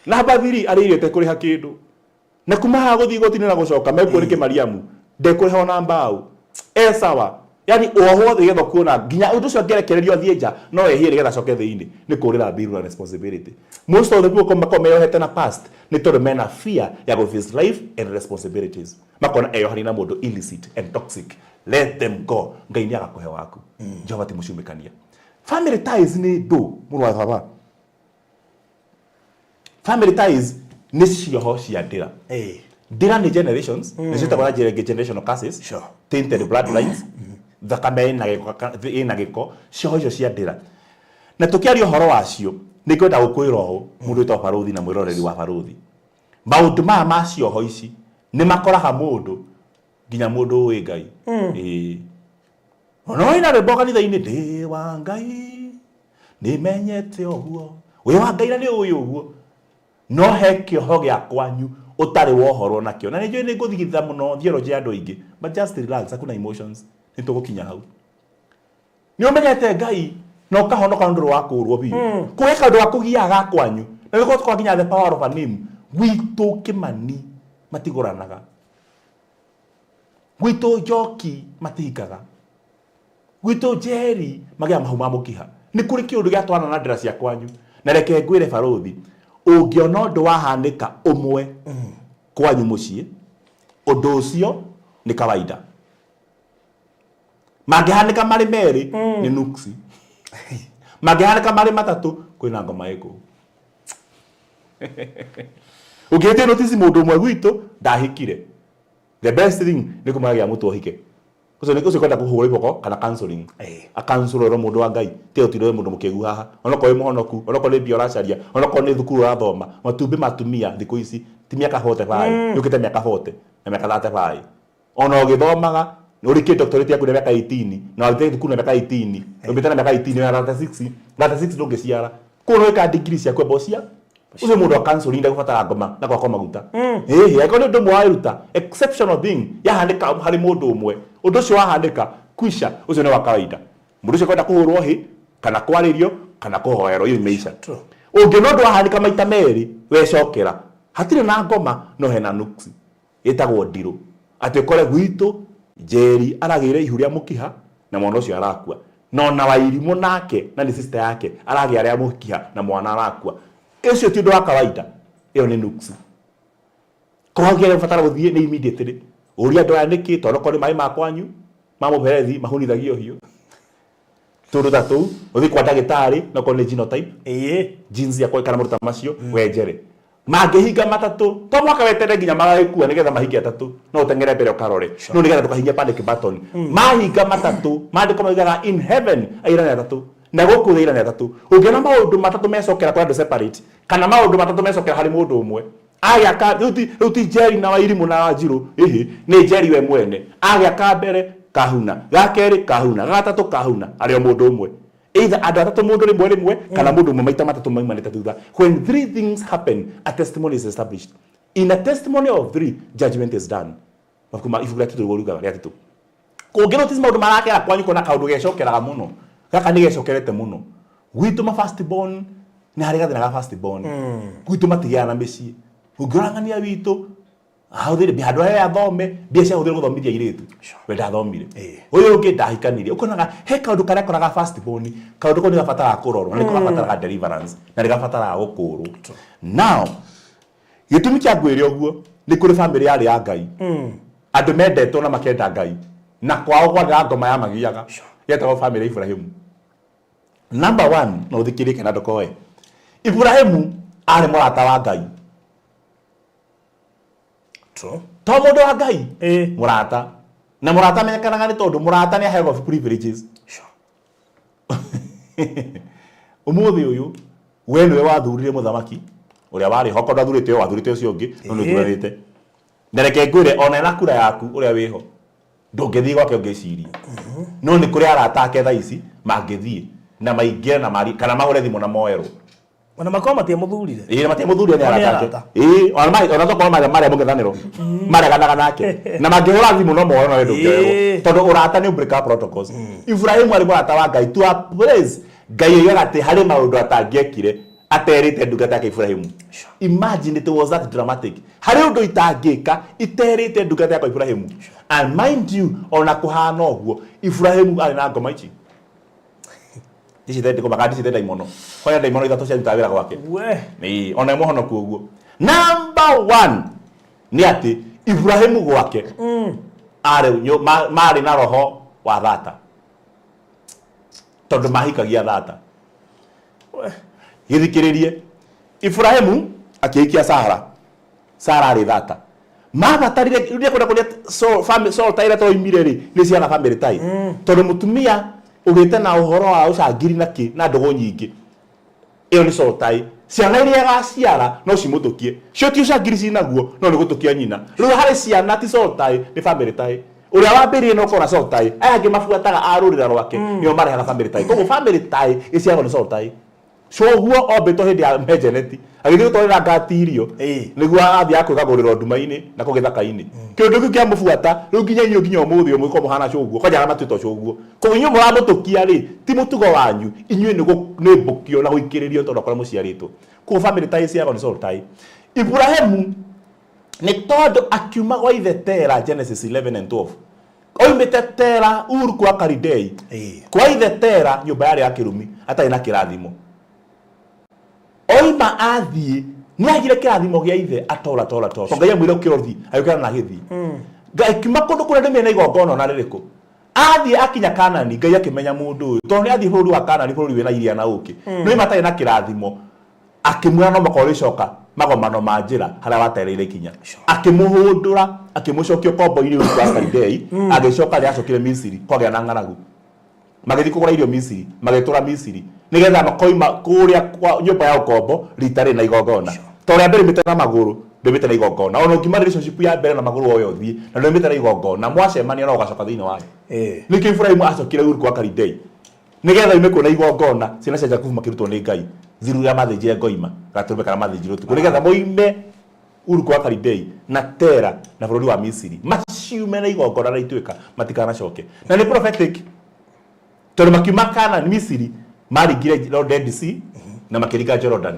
Namba 3, arĩ irio ĩtekũrĩha kĩndũ na kuma haha gũthiĩ igoti-inĩ na gũcoka mekuo nĩ kĩmariamu ndekũrĩha ona mbaũ e sawa. Yani oho nĩgetha kuona nginya ũndũ ũcio angĩrekererio athiĩ nja no ehie nĩgetha acoke thĩinĩ nĩ kũrĩra bill na responsibility. Most of the people makoragwo meyohete na past nĩ tondũ mena fear ya gũ face life and responsibilities, makona eyohania na mũndũ illicit and toxic. Let them go. Ngai nĩ agakũhe waku. Jehova ti mũcumĩkania. Family ties nĩ ndũ mũrũ wa baba. Family ties nĩ cioho cia ndĩra. Ndĩra nĩ generations, nĩ ciĩtagwo na njĩra ĩngĩ generational curses. Tainted bloodlines, thakame ĩna gĩko, ĩna gĩko, cioho icio cia ndĩra. Na tũkĩaria ũhoro wacio nĩ ngwenda gũkwĩra ũũ, mũndũ wĩtagwo Barũthi na mwĩroreri wa Barũthi, maũndũ maya ma cioho ici nĩ makoraga mũndũ nginya mũndũ ũĩ Ngai. Ĩĩ, ona wĩna rwĩmbo kanitha-inĩ, "Ndĩ wa Ngai, nĩmenyete ũguo," wĩ wa Ngai na nĩ ũĩ ũguo, no he kĩoho gĩa kwanyu ũtarĩ wohorwo nakĩo. Na nĩ njũĩ nĩ ngũthigitha mũno theology ya andũ aingĩ, but just relax, hakuna emotions, nĩ tũgũkinya hau. Nĩ ũmenyete Ngai na ũkahonoka nĩ ũndũ wa kũũrwo biũ. Kũrĩ kaũndũ gakũgiaga ga kwanyu na nĩko tũkorwo nginya the power of a name gwitũ. Kĩmani matigũranaga. Gwitũ njoki matihikaga. Gwitũ njeri magĩaga mahu ma mũkiha. Nĩ kũrĩ kĩũndũ gĩa twana na ndĩra cia kwanyu. Na reke ngwĩre barũthi, ũngĩona ũndũ wahanĩka ũmwe kwanyu mũciĩ, ũndũ ũcio nĩ kawaida. Mangĩhanĩka marĩ merĩ nĩ nuksi. Mangĩhanĩka marĩ matatũ kwĩna ngoma ĩ kũu. Ũngĩhĩtia notice mũndũ ũmwe gwitũ ndahikire. The best thing nĩ kũmagĩa mũtwe ũhike. Ũcio nĩ ũcio kwenda kũhũrwo iboko kana counseling. Akansulorwo mũndũ wa Ngai. Tiga ũtindĩ wĩ mũndũ mũkĩgu haha. Onokorwo wĩ mũhonoku, onokorwo nĩ mbia ũracaria, onokorwo nĩ thukuru ũrathoma, matumbĩ ma atumia thikũ ici ti mĩaka 45, yũkĩte mĩaka 40 na mĩaka 35. Ona ũgĩthomaga, ũrĩkie doctorate yaku na mĩaka 18, na warutire thukuru na mĩaka 18, ũmĩte na mĩaka 18, wĩna 36, 36 ndũngĩciara. Koguo nĩ wĩkaga degree ciaku amba ũcia ũcio mũndũ wa counseling ndegũbatara ngoma na gwakwo maguta. Ĩhĩ, angĩkorwo nĩ ũndũ ũmwe waruta, exceptional thing yahanĩka harĩ mũndũ ũmwe, ũndũ ũcio wahanĩka kwisha, ũcio nĩ wa kawaida. Mũndũ ũcio kwenda kũhũrwo hĩ, kana kwarĩrio, kana kũhoerwo, hiyo imeisha. Ũngĩona ũndũ wahanĩka maita merĩ, wecokera, hatirĩ na ngoma no hena nuksi. Ĩtagwo ndirũ. Atĩ ũkore gwitũ Njeri aragĩire ihu rĩa mũkiha na mwana ũcio arakua. Na ona Wairimũ nake na nĩ sister yake aragĩa rĩa mũkiha na mwana arakua. Ũcio ti ũndũ wa kawaida. Ĩyo nĩ nuksi. Koguo kĩrĩa ũbatara gũthiĩ nĩ immediately. Ũrie andũ aya nĩkĩ, tondũ okorwo nĩ maĩ ma kwanyu ma mũberethi mahunithagio ũhiũ. Tũndũ ta tũu, ũthiĩ kwa ndagĩtarĩ na okorwo nĩ genotype, genes yakwa kana maũndũ ta macio, wenjere. Mangĩhinga matatũ, to mũhaka weterere nginya magagĩkua nĩgetha mahinge atatũ, no ũteng'ere mbere ũkarore. No nĩgetha ndũkahihinye panic button. Mahinga matatũ, maandĩko moigaga in heaven aira nĩ atatũ, na gũkũ thĩ aira nĩ atatũ. Ũngĩona maũndũ matatũ mecokera kũrĩ andũ separate, kana maũndũ matatũ mecokera harĩ mũndũ ũmwe, agĩa ka, rĩu ti, rĩu ti Njeri na Wairimũ na Wanjirũ, ĩhĩ, nĩ Njeri we mwene. Agĩa ka mbere, kahuna, ga kerĩ, kahuna, ga gatatũ, kahuna, arĩ o mũndũ ũmwe. Either andũ atatũ mũndũ rĩmwe rĩmwe kana mũndũ ũmwe maita matatũ maumanĩte thutha. When three things happen, a testimony is established. In a testimony of three, judgment is done. Mabuku ma ibuku rĩa Tito nĩguo riugaga rĩa Tito. Ũngĩ notice maũndũ marakera kwanyu kona kaũndũ gecokeraga mũno. Gaka nĩ gecokerete mũno. Gwitũ ma first born nĩ harĩ gathĩna ga first born. Gwitũ matigĩaga na mĩciĩ. Ũngĩrora ng'ania witũ ahũthĩre mbia handũ harĩa athome mbia cia ahũthĩre gũthomithia airĩtu we ndathomire ũyũ ũngĩ ndahikanirie ũkonaga he kaũndũ karĩa koraga first born kaũndũ kau nĩ gabataraga kũrorwo na nĩko gabataraga deliverance na nĩ gabataraga gũkũrwo now gĩtũmi kĩa ngwĩre ũguo nĩ kũrĩ bamĩrĩ yarĩ ya Ngai andũ mendetwo na makenda Ngai na kwao kwarĩ na ngoma ya magiaga yetagwo bamĩrĩ ya Iburahĩmu number one na ũthikĩrĩrie kana ndũkoe Iburahĩmu arĩ mũrata wa Ngai True. To mũndũ wa Ngai. Ĩĩ. Mũrata. Na mũrata amenyekanaga nĩ tondũ mũrata nĩ aheagwo privileges. Ũmũthĩ ũyũ we nĩwe wathurire mũthamaki ũrĩa warĩ ho, okorwo ndwathurĩte ũyũ wathurĩte ũcio ũngĩ, no nĩ ũthuranĩte. Na reke ngwĩre ona ena kura yaku ũrĩa wĩho ndũngĩthiĩ gwake ũngĩciria. No nĩ kũrĩ arata ake thaa ici mangĩthiĩ na maingĩre na marie kana mahũre thimũ na moerwo. Ona makorwo matiamũthurire. Ĩĩ matiamũthurire nĩ Nĩ arata ake. arata. Ĩĩ ona ma ona tokorwo marĩa marĩa mũng'ethanĩro mareganaga nake. Na mangĩhũra thimũ no moyo no we ndũngĩoerwo. Tondũ ũrata nĩ break protocols. Ibrahim arĩ mũrata wa Ngai to a place Ngai oigaga atĩ harĩ maũndũ atangĩekire aterĩte ndungata yake Ibrahim. Imagine it was that dramatic. Harĩ ũndũ itangĩka iterĩte ndungata yakwa Ibrahim. And mind you ona kũhana ũguo Ibrahim arĩ na ngoma ici. Ndicite ndikũmaka ndicite ndaimono. Kwaya ndaimono ithatũ ciarutaga wĩra gwake. We. Ĩĩ, ona ĩ mũhonoku ũguo. Number one nĩ atĩ Ibrahimu gwake arĩ marĩ na roho wa thata tondũ mahikagia thata. We. Gĩthikĩrĩrie, Ibrahimu akĩhikia Sara. Sara arĩ thata. Mabatarire rĩu ndĩkwenda kũrĩa Saul family Saul ta ĩrĩa twaimire rĩ nĩ ciana family tai. Tondũ mũtumia ũgĩte na ũhoro wa ũcangiri na kĩ na ndũgũ nyingĩ ĩyo nĩ soul tie. Ciana iria agaciara no cimũtũkie. Cio ti ũcangiri cinaguo no nĩ gũtũkia nyina. Rĩu harĩ ciana ti soul tie nĩ family tie. Ũrĩa wambĩrĩirie no ũkorwo na soul tie. Aya angĩ mabuataga a rũrĩra rwake nĩo marehaga family tie. Koguo family tie ĩciaragwo nĩ soul tie. Coguo ombĩtwo hĩndĩ ya Menjeneti agĩthiĩ gũtwarĩra ngati irio nĩguo athiaga kwĩgagũrĩra nduma-inĩ na kũu gĩthaka-inĩ. Kĩũndũ kĩu kĩamũbuata rĩu nginya inyuĩ nginya ũmũthĩ ũyũ mũgĩkorwo mũhana coguo kwanja arĩa matuĩtwo coguo. Koguo inyuĩ mũramũtũkia rĩ ti mũtugo wanyu inyuĩ nĩ nĩ mbũkio na gũikĩrĩrio tondũ kũrĩa mũciarĩtwo. Koguo family tie ĩciaragwo nĩ soul tie. Iburahĩmu nĩ tondũ akiuma gwa ithe Tera Genesis 11 and 12. Oimĩte Tera Uru kwa Kalidei. Kwa ithe Tera nyũmba yarĩ ya kĩrumi atarĩ na kĩrathimo. Oima athiĩ nĩ agire kĩrathimo gĩa ithe atora tora tora. Ngai amwĩra ũkĩra ũthiĩ agĩũkĩra na agĩthiĩ. Ngai akiuma kũndũ kũrĩa ndũmĩre na igongona ona rĩrĩkũ. Athiĩ akinya Kanani Ngai akĩmenya mũndũ ũyũ tondũ nĩ athiĩ bũrũri wa Kanani bũrũri wĩna iria na ũkĩ. No oima atarĩ na kĩrathimo akĩmwĩra no mũhaka ũrĩcoka magomano ma njĩra harĩa watereire ikinya. Akĩmũhũndũra akĩmũcokia ũkombo-inĩ ũyũ wa Kalidei agĩcoka rĩrĩa acokire Misiri kwagĩa na ng'aragu. Magĩthiĩ kũgũra irio Misiri, magĩtũra Misiri, nĩgetha makoima kũrĩa kwa nyũmba ya ũkombo rita rĩrĩ na igongona. Ta ũrĩa ndũrĩmĩte na magũrũ, ndũrĩmĩte na igongona. Ona ũngiuma relationship ya mbere na magũrũ woe ũthiĩ, na ndũrĩmĩte na igongona, mwacemania no ũgacoka thĩinĩ wayo. Nĩkĩo Iburahimu acokire Uru kwa Kalidei, nĩgetha oime kuo na igongona, ciana cia Jakubu makĩrutwo nĩ Ngai, thiru rĩrĩa mathĩnjire ngoima, gatũrũme karĩa mathĩnjire ũtukũ, nĩgetha moime Uru kwa Kalidei, na Tera, na bũrũri wa Misiri, maciume na igongona na ituĩka, matikanacoke. Na nĩ prophetic, tondũ makiuma Canaan, Misiri, maringire Red Sea, na makĩringa Jordan.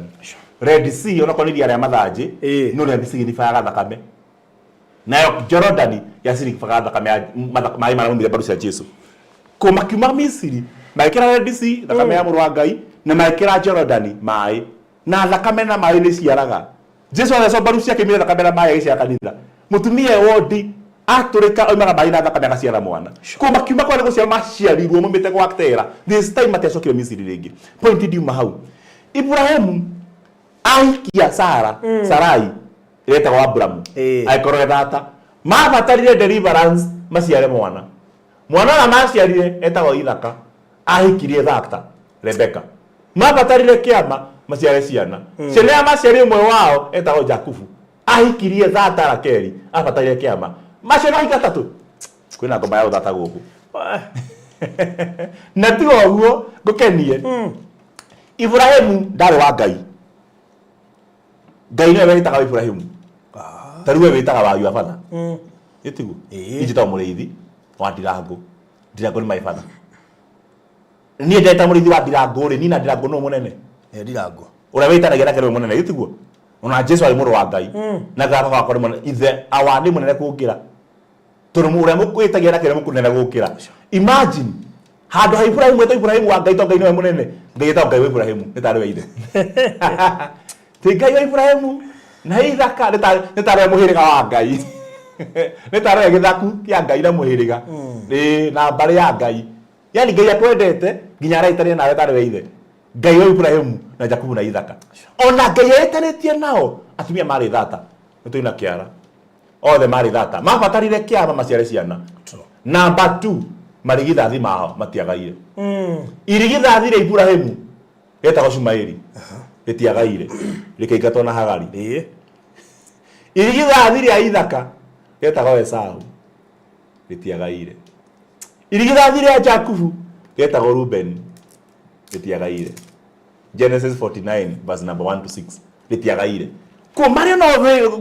Red Sea, onokorwo nĩ iria rĩa mathanjĩ, no rĩa signifiaga thakame. Nayo Jordan ya signifiaga thakame ya maĩ marĩa maumire mbaru cia Jesu. Ko makiuma Misiri, magĩkĩra Red Sea, thakame ya mũrũ wa Ngai, na magĩkĩra Jordan maĩ. Na thakame na maĩ nĩ ciaraga. Jesu athecwo mbaru ciake imire thakame na maĩ agĩciara kanitha. Mũtumia e wondi atũrĩka oimaga maĩ na thakame agaciara mwana. Koguo makiuma kũrĩa nĩ gũciara maciarirwo maumĩte gwa Tera. This time matiacokire Misiri rĩngĩ. Point ndiuma hau. Ibrahimu ahikia Sara, Sarai ĩretagwo Aburamu. Agĩkorwo e thata. Mabatarire deliverance maciare mwana. Mwana ũrĩa maciarire etagwo Ithaka. Ahikirie thata Rebeka. Mabatarire kĩama maciare ciana. Ciana iria maciarire ũmwe wao etagwo Jakubu. Ahikirie thata Rakeli, abatarire kĩama. Macio no gatatũ. Kwĩna ngoma ya ũthata gũkũ. Na tiga ũguo ngũkenie. Ibrahimu ndarĩ wa Ngai. Ngai nĩwe wĩtaga wa Ibrahimu. Ta rĩu we wĩtaga wa your father. Ĩtiguo? Niĩ njĩtagwo mũrĩithi wa Ndirangũ. Ndirangũ nĩ my father. Niĩ ndeta mũrĩithi wa Ndirangũ rĩ, niĩ na Ndirangũ nũ mũnene? Ndirangũ. Ũrĩa wĩtanagia nake nĩwe mũnene, gĩtiguo? Ona Jesu arĩ mũrũ wa Ngai. Na baba wakwa nĩ mũnene, ithe awa nĩ mũnene kũngĩra. Tondũ ũrĩa wĩtagia nake nĩ mũnene gũkĩra. Imagine, handũ ha Ibrahimu etwo Ibrahimu wa Ngai tondũ Ngai nĩwe mũnene, Ngai etagwo Ngai wa Ibrahimu, nĩ tarĩ we ithe. Ti Ngai wa Ibrahimu na Ithaka, nĩ tarĩ we mũhĩrĩga wa Ngai. Nĩ tarĩ we gĩthaku kĩa Ngai na mũhĩrĩga. Ĩĩ, na mbarĩ ya Ngai. Yaani Ngai akwendete nginya aretanĩra nawe tarĩ we ithe. Ngai wa Ibrahimu na Jakubu na Ithaka. Ona Ngai etanĩtie nao atumia marĩ thata. Nĩ tũina kĩara. Othe marĩ thata. Mabatarire kĩama maciare ciana. Number 2, marigithathi mao matiagaire. Irigithathi rĩa Ibrahimu rĩetagwo Shumaeli rĩtiagaire, rĩkĩingatwo na Hagari. Irigithathi rĩa Ithaka rĩetagwo Esau rĩtiagaire. Irigithathi rĩa Jakubu rĩetagwo Rubeni rĩtiagaire. Genesis 49 verse number 1 to 6 rĩtiagaire. Kuo marĩ no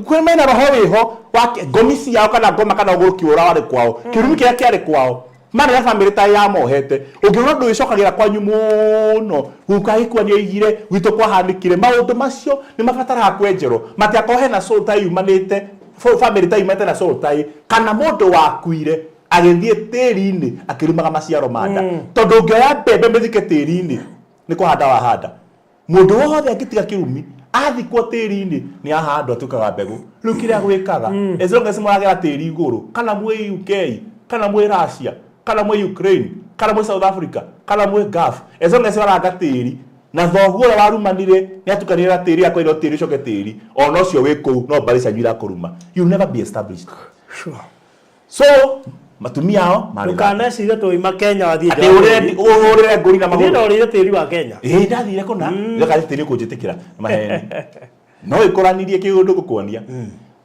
kwĩ mena roho wĩho wa ngomi ciao kana ngoma kana ũgũrũki ũrĩa warĩ kwao, kĩrumi kĩrĩa kĩarĩ kwao, marĩ na bamĩrĩ ta yamohete. Ũngĩona ũndũ wĩcokagĩra kwanyu mũno, guka agĩkua nĩ oigire, gwitũ kwahanĩkire, maũndũ macio nĩ mabataraga kwenjerwo. Matigakorwo hena soul tie yumanĩte, bamĩrĩ ta yumanĩte na soul tie, kana mũndũ wakuire agĩthiĩ tĩri-inĩ akĩrumaga maciaro ma nda. Tondũ ũngĩoya mbembe mĩthike tĩri-inĩ, nĩ kũhanda wahanda. Mũndũ wothe angĩtiga kĩrumi, athikwo tĩri-inĩ, nĩ ahandwo atuĩkaga mbegũ. Rĩu kĩrĩa gwĩkaga, as long as mũragera tĩri igũrũ, kana mwĩ UK, kana mwĩ Russia, kana mwĩ Ukraine, kana mwĩ South Africa, kana mwĩ Gulf, as long as waranga tĩri, na thoguo ũrĩa warumanire nĩ atukanire na tĩri akwĩrwo tĩri ũcoke tĩri, ona ũcio wĩ kũu no mbarĩ cianyu irakũruma. You'll never be established. So, matumia ao marĩ thata. Ndũkanecirie tũima Kenya wathiĩ Atĩ ũrĩre ũrĩre ngũri na Niĩ magũrũ. ndorĩire tĩri wa Kenya. Ĩĩ ndathire kũna, ndĩreka tĩri kũnjĩtĩkĩra maheni. No ĩkũranirie kĩũndũ gũkuonia.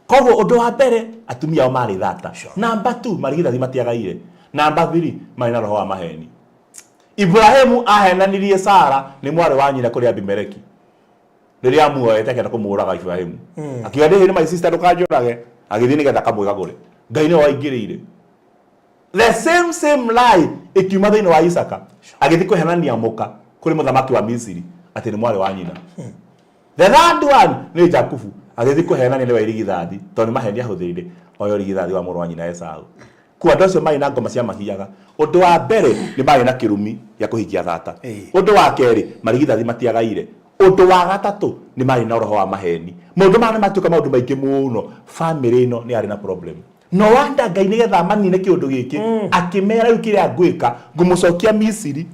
Koguo ũndũ wa mbere atumia ao marĩ thata. Number 2 marigithathi matiagaire. Number 3 marĩ na roho wa maheni. Ibrahimu ahenanirie Sara nĩ mwarĩ wa nyina kũrĩ Abimeleki. Rĩrĩa amuoete akĩenda kũmũraga Ibrahimu. Akiuga ndĩhĩ nĩ my sister ndũkanjũrage. Agĩthiĩ nĩgetha akamwĩgagũre. Ngai nĩwe waingĩrĩire. The same same lie ĩkiuma thĩinĩ wa Isaka. Agĩthiĩ kũhenania mũka kũrĩ mũthamaki wa Misiri atĩ nĩ mwarĩ wa nyina. The third one nĩ Jakubu. Agĩthiĩ kũhenania nĩwe irigithathi tondũ nĩ maheni ahũthĩrire oyo irigithathi wa mũrũ wa nyina Esau. Kwa andũ acio marĩ na ngoma cia mahiaga, ũndũ wa mbere nĩ marĩ na kĩrumi gĩa kũhikia thata. Ũndũ wa kerĩ, marigithathi matiagaire. Ũndũ wa gatatũ, nĩ marĩ na roho wa maheni. Maũndũ maya nĩ matuĩka maũndũ maingĩ mũno. Famĩlĩ ĩno nĩ yarĩ na problem. No wonder Ngai nĩgetha amanine kĩũndũ gĩkĩ, akĩmera rĩu kĩrĩa ngwĩka, ngũmũcokia Misiri.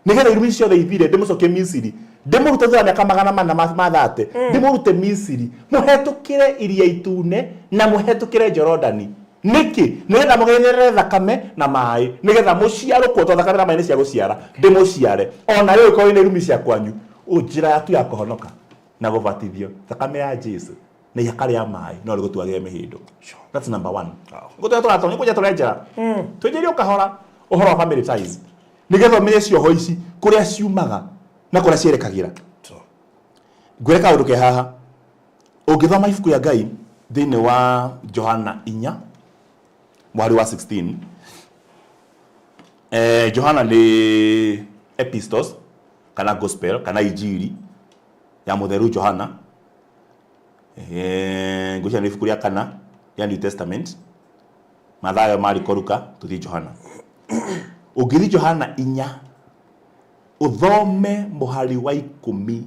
Nĩgetha irumi ici ciothe ithire, ndĩmũcokie Misiri. Ndĩmũrute thutha wa mĩaka 400 ma thate, ndĩmũrute Misiri, mũhetũkĩre Iria Itune na mũhetũkĩre Jorodani. Nĩkĩ? Nĩgetha mũgĩtherere thakame na maĩ, nĩgetha mũciarũkwo, tondũ thakame na maĩ nĩ cia gũciara, ndĩmũciare. O na rĩu ĩkorwo ĩna irumi cia kwanyu, njĩra tu ya kũhonoka na gũbatithio, thakame ya Jesu na ihaka rĩa maĩ no rĩgũtuagĩre mĩhĩndo. That's number one. Gũtũrĩa tũratonya, kũnja tũrenjera. Twenjerie o kahora ũhoro wa family ties, nĩgetha ũmenye cioho ici kũrĩa ciumaga na kũrĩa cierekagĩra. Ngwĩre kaũndũ ke haha. Ũngĩthoma ibuku rĩa Ngai thĩinĩ wa Johana 4 mũhari wa 16, Johana nĩ epistles kana gospel kana injiri ya mũtheru Johana. Ngwĩciria nĩ ibuku rĩa kana rĩa New Testament, Mathayo, Mariko, Luka, tũthiĩ Johana. Ũngĩthiĩ Johana 4 ũthome mũhari wa 16,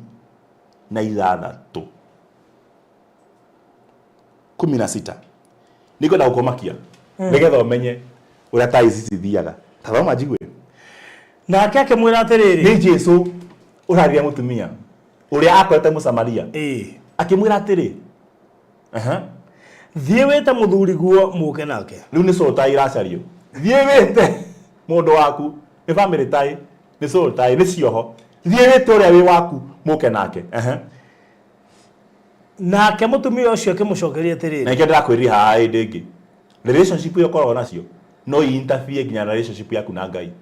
16, nĩngwenda gũkũmakia nĩgetha ũmenye ũrĩa taa ici cithiaga. Ta thoma njigue. Nake akĩmwĩra atĩrĩrĩ, Nĩ Jesu ũrarĩria mũtumia ũrĩa akorete Mũsamaria, akĩmwĩra atĩrĩ, aha. Thiĩ wĩte mũthuri guo mũke nake. Rĩu nĩ soul tie iracario. Thiĩ wĩte mũndũ waku, nĩ family tie, nĩ soul tie, nĩ cioho. Thiĩ wĩte ũrĩa wĩ waku mũke nake. Aha. Nake mũtumia ũcio akĩmũcokeria atĩrĩrĩ, Na nĩkĩo ndĩrakwĩrire haha hĩndĩ ĩngĩ, relationship ĩyo ũkoragwo nacio no i-interfere nginya na relationship yaku na Ngai.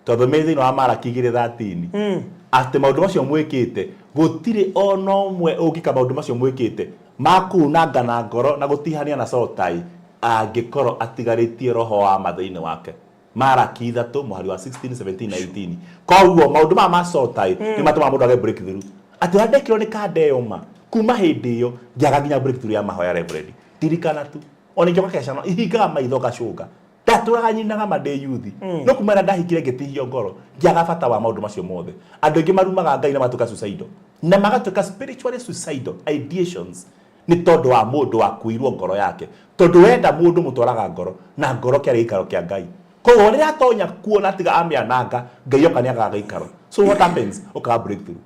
Tondũ me thĩinĩ wa Malaki 2:13 atĩ maũndũ macio mwĩkĩte gũtirĩ ona ũmwe ũngĩka maũndũ macio mwĩkĩte ma kunangana ngoro na gũtihania na soul tie angĩkorwo atigarĩtie roho wa ma thĩinĩ wake. Malaki 3 mũhari wa 16, 17 na 18. Koguo maũndũ maya ma soul tie nĩ matũmaga mũndũ age breakthrough. Atĩ ũrĩa ndekirwo nĩ kanda ĩyo ma, kuma hĩndĩ ĩyo ngĩaga nginya breakthrough ya mahoya Reverend. Ndirikana tu. Ona ingĩoka kecano ihingaga maitho ngacũnga. Ndatũraga nyinaga ma ndĩ yuthi. No kuma rĩrĩa ndahikire ngĩtihio ngoro, ngĩaga bata wa maũndũ macio mothe. Andũ aingĩ marumaga Ngai na magatuĩka suicidal. Na magatuĩka spiritually suicidal ideations nĩ tondũ wa mũndũ wakuirwo ngoro yake. Tondũ wenda mũndũ mũtwaraga ngoro, na ngoro kĩarĩ gĩikaro kĩa Ngai. Koguo rĩrĩa atonya kuo na atiga amĩananga, Ngai oka nĩ agaga gĩikaro. So what happens? Ũkaga breakthrough.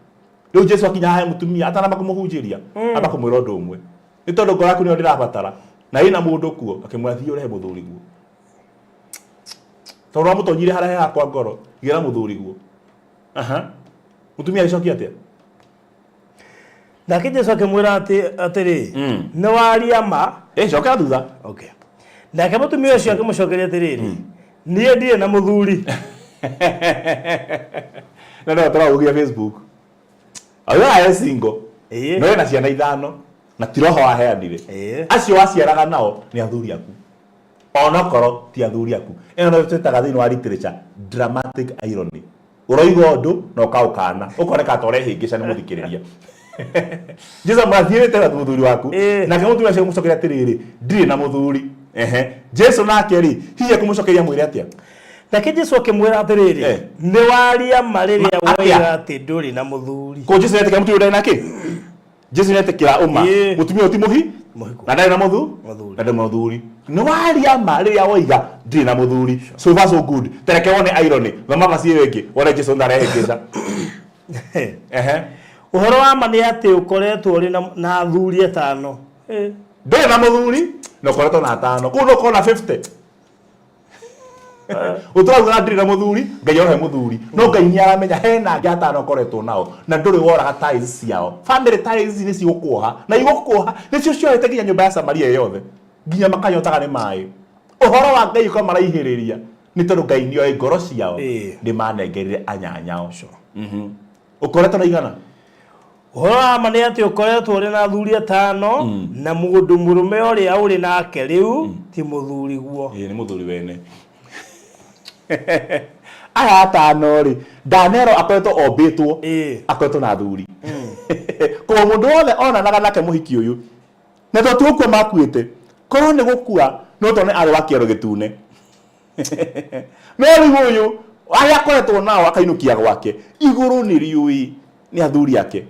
Rĩu Jesu akinya haha he mũtumia, atanamba kũmũhunjĩria, amba kũmwĩra ũndũ ũmwe. Nĩ tondũ ngoro yaku nĩyo ndĩrabatara, na ĩna mũndũ kuo, akĩmwĩra thiĩ ũrehe mũthuriguo. Tondũ wamũtonyire harĩa he hakwa ngoro, gĩra mũthuriguo. Aha. Mũtumia agĩcokia atĩa? Nake Jesu akĩmwĩra atĩrĩ, nĩ waria ma. Cokera thutha. Okay. Nake mũtumia ũcio akĩmũcokeria atĩrĩrĩ, niĩ ndirĩ na mũthuri. Na no tũragũgia Facebook. Auga e single. No ena ciana 5 na ti roho waheanire. Acio waciaraga nao nĩ athuri aku. Onokorwo ti athuri aku. Ĩno nĩyo twĩtaga thĩinĩ wa literature dramatic irony. Ũroiga ũndũ na ũkaũkana. Ũkoneka ta ũrehĩngĩca nĩ mũthikĩrĩria. Jesu amwathiĩte na mũthuri waku. Nake mũtumia ũcio akĩmũcokeria atĩrĩrĩ, ndirĩ na mũthuri. Ehe. Jesu nake rĩ, hihi ekũmũcokeria amwĩre atĩa? Nake Jesu akĩmwĩra atĩrĩrĩ, nĩ waria ma rĩrĩa woiga atĩ ndũrĩ na mũthuri. Ko Jesu nĩetĩkĩra mũtumia ũyũ ndarĩ na kĩ? Jesu nĩetĩkĩra ũma. Mũtumia ũyũ ti mũhi? Mũhiku. Na ndarĩ na mũthu? Mũthuri. Na ndarĩ na mũthuri. Nĩ waria ma rĩrĩa woiga ndirĩ na mũthuri. So far so good. Tereke wone irony. Thoma verse ĩyo ĩngĩ. Wone Jesu ndarehĩngĩca. Ehe. Ũhoro wa ma nĩ atĩ ũkoretwo ũrĩ na athuri 5. Ndũrĩ na mũthuri na ũkoretwo na 5. Kũu no ũkorwo na 50. Ũtũraugaga ndirĩ na mũthuri, Ngai ohe mũthuri. No Ngai nĩ aramenya hena angĩ 5 ũkoretwo nao na ndũrĩ woraga ties ciao. Family ties nĩ cigũkuoha na igũkuoha nĩcio ciohete nginya nyũmba ya Samaria yothe. Nginya makanyotaga nĩ maĩ. Ũhoro wa Ngai ũkamaraihĩrĩria nĩ tondũ Ngai nĩoĩ ngoro ciao nĩ manengerire anyanyao. Ũkoretwo na igana? Ũhoro wa ma nĩ atĩ ũkoretwo ũrĩ na athuri 5 na mũndũ mũrũme ũrĩa ũrĩ nake rĩu ti mũthuri guo. Ĩĩ nĩ mũthuri wene. Aya 5 rĩ, ndanero akoretwo ombĩtwo, akoretwo na athuri. Koguo mũndũ wothe onanaga nake mũhiki ũyũ, na to ti gũkua makuĩte, korwo nĩ gũkua no tuone arĩ wa kĩero gĩtune. No rĩu ũyũ arĩa akoretwo nao akainũkia gwake igũrũ nĩ riũĩ nĩ athuri ake.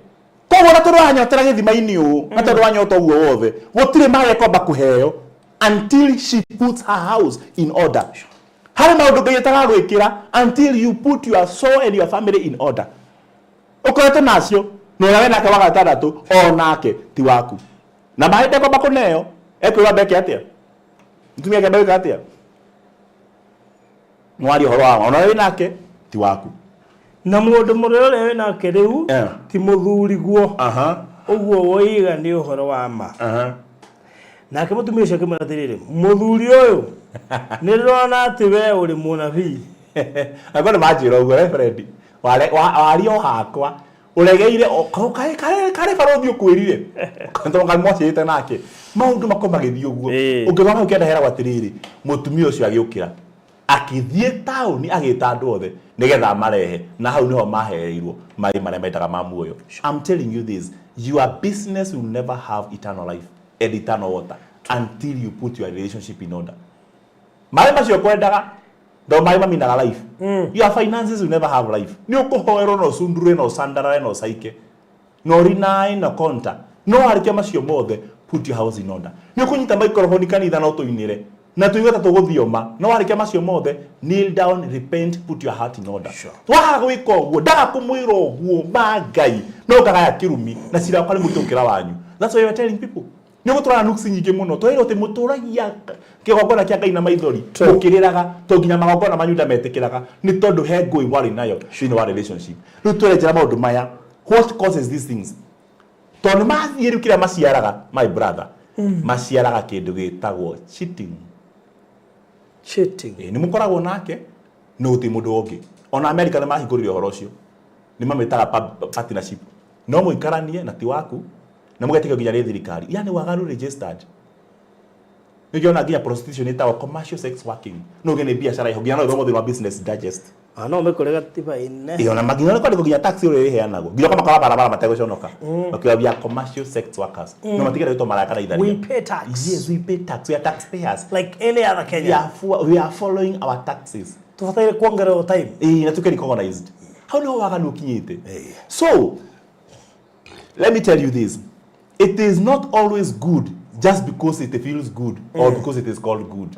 Koguo na tondũ wanyotera gĩthima-inĩ ũũ na tondũ wanyota ũguo wothe, gũtirĩ maĩ ekwamba kũheo until she puts her house in order. Harĩ maũndũ Ngai ataragwĩkĩra until you put your soul and your family in order. Ũkoretwo nacio na ũrĩa wĩ nake wa gatandatũ o nake ti waku. Na maĩ ndekwamba kũneo ekwĩrwo ambe eke atĩa? Mũtumia akĩamba gwĩka atĩa? Nĩwaria ũhoro wa ma ona ũrĩa wĩ nake ti waku. Na mũndũ mũrũme ũrĩa wĩ nake rĩu ti mũthuriguo. Ũguo woiga nĩ ũhoro wa ma. Nake mũtumia ũcio akĩmwĩra atĩrĩrĩ, mũthuri ũyũ, nĩ ndĩrona atĩ wee ũrĩ mũnabii. Angĩkorwo nĩ manjĩra ũguo, reverend, waria o hakwa, ũregeire o- karĩ barũthi ũkwĩrire. Tondũ Ngai mwacĩrĩte nake. Maũndũ makorwo magĩthiĩ ũguo. Ũngĩthoma hau kĩanda heragwo atĩrĩrĩ, mũtumia ũcio agĩũkĩra. Akĩthiĩ taũni agĩta andũ othe nĩgetha amarehe, na hau nĩho mahereirwo maĩ marĩa mendaga ma muoyo. I'm telling you this, your business will never have eternal life and eternal water until you put your relationship in order. Maĩ macio kwendaga ndo maĩ maminaga life. Your finances will never have life. Nĩ ũkũhoerwo na ũcundure na ũcandarare na ũcaike na ũrinae na konta, no warĩkia macio mothe, put your house in order. Nĩ ũkũnyita microphone kanitha na ũtũinĩre na tũigue ta tũgũthioma, no warĩkia macio mothe, kneel down, repent, put your heart in order. Waga gwĩka ũguo, ndaga kũmwĩra ũguo ma Ngai, no ngagaya kĩrumi na cira wakwa nĩ mũritũ gũkĩra wanyu. That's why you are telling people. Nĩ ũgũtũra na nuksi nyingĩ mũno. Twĩrwo atĩ mũtũragia kĩgongona kĩa Ngai na maithori, mũkĩrĩraga, to nginya magongona manyu ndametĩkĩraga, nĩ tondũ he ngũĩ mwarĩ nayo thĩinĩ wa relationship. Rĩu twerenjera maũndũ maya, what causes these things? Tondũ nĩ mathiĩ rĩu kĩrĩa maciaraga, my brother, maciaraga kĩndũ gĩtagwo cheating. Cheating. Ĩĩ, nĩ mũkoragwo nake, no gũtirĩ mũndũ ũngĩ. Ona America nĩ mahingũrire ũhoro ũcio. Nĩ mamĩtaga partnership. No mũikaranie na ti waku, na mũgetĩkio nginya nĩ thirikari. Yani waganu registered. Nĩkĩo ona nginya prostitution ĩtagwo commercial sex working. No ũgĩe nĩ biacara ĩho, nginya no ĩthomwo thĩinĩ wa Business Digest. Ah, no mĩkore gatiba-inĩ. Ĩyo na nginya kwandĩkwo nginya taxi ũrĩa ĩheanagwo. Nginya ũkamakora barabara mategũconoka. Makiuga we are commercial sex workers. No matigere gwĩtwo maraya kana itharia. We pay tax. Yes, we pay tax. We are taxpayers. Like any other Kenyan. We are following our taxes. Tũbataire kuongererwo time. Ĩĩ, na tuke recognized. Hau nĩho waganu ũkinyĩte. So, let me tell you this. It is not always good just because it feels good or because it is called good.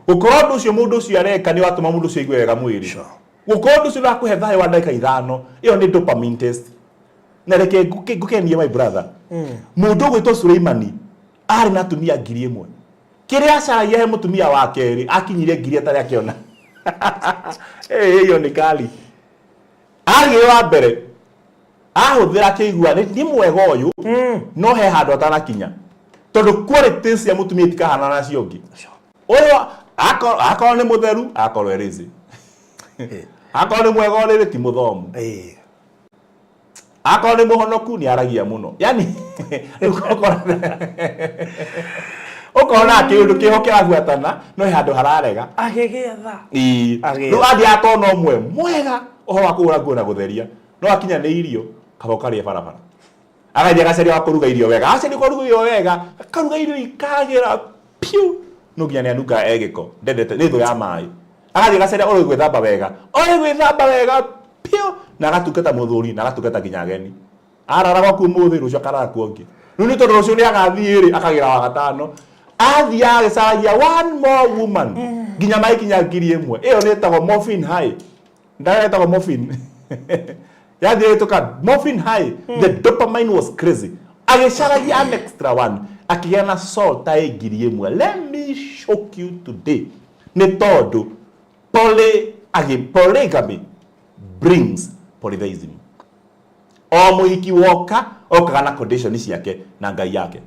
Gũkorwo ũndũ ũcio mũndũ ũcio areka nĩ watũma mũndũ ũcio aigue wega mwĩrĩ. Gũkorwo ũndũ ũcio ũrakũhe thayũ wa ndagĩka ithano, ĩyo nĩ dopamine test. Na reke ngũkenie my brother. Mũndũ ũgwĩtwo Suleimani arĩ na atumia 1000. Kĩrĩa acaragia he mũtumia wa kerĩ akinyire 1000 atarĩ akĩona. Ĩyo nĩ kali. Arĩ wa mbere ahũthĩra akĩigua nĩ mwega ũyũ, no he handũ atanakinya. Tondũ qualities cia mũtumia itikahanana na cio ũngĩ. Ũyũ akorwo nĩ mũtheru, akorwo e lazy. Akorwo nĩ mwega ũrĩrĩ, ti mũthomu. Akorwo nĩ mũhonoku, nĩ aragia mũno. Yani, ũkona kĩũndũ kĩho kĩrabuatana, no he handũ hararega. Agĩgĩetha. Ĩĩ. Agĩetha. Rĩu athiĩ akona ũmwe mwega, ũhoro wa kũgũra nguo na gũtheria. No akinya nĩ irio, kaba ũkarĩe barabara. Agathiĩ agacaria wa kũruga irio wega. Acaria kũruga irio wega, akaruga irio ikagĩra piũ. No nginya nĩ anungaga e gĩko. Ndendete, nĩ thũ ya maĩ. Agathiĩ agacaria ũrĩ gwĩthamba wega. Ũrĩ gwĩthamba wega piũ. Na agatungata mũthuri, na agatungata nginya ageni. Arara gwaku ũmũthĩ, rũciũ akarara kuo ũngĩ. Rĩu nĩ tondũ rũciũ nĩ agathiĩ rĩ, akagĩra wa gatano. Athiĩ agĩcaragia one more woman. Nginya magĩkinya 1000. Ĩyo nĩ ĩtagwo morphine high. Ndawa ĩtagwo morphine. Yathiĩ ĩgĩtuĩka morphine high. The dopamine was crazy. Agĩcaragia an extra one. Akĩgĩa na salt ta ĩ 1000. Let me shock you today. Nĩ tondũ polygamy brings polytheism. O mũhiki woka okaga na condition ciake na Ngai yake.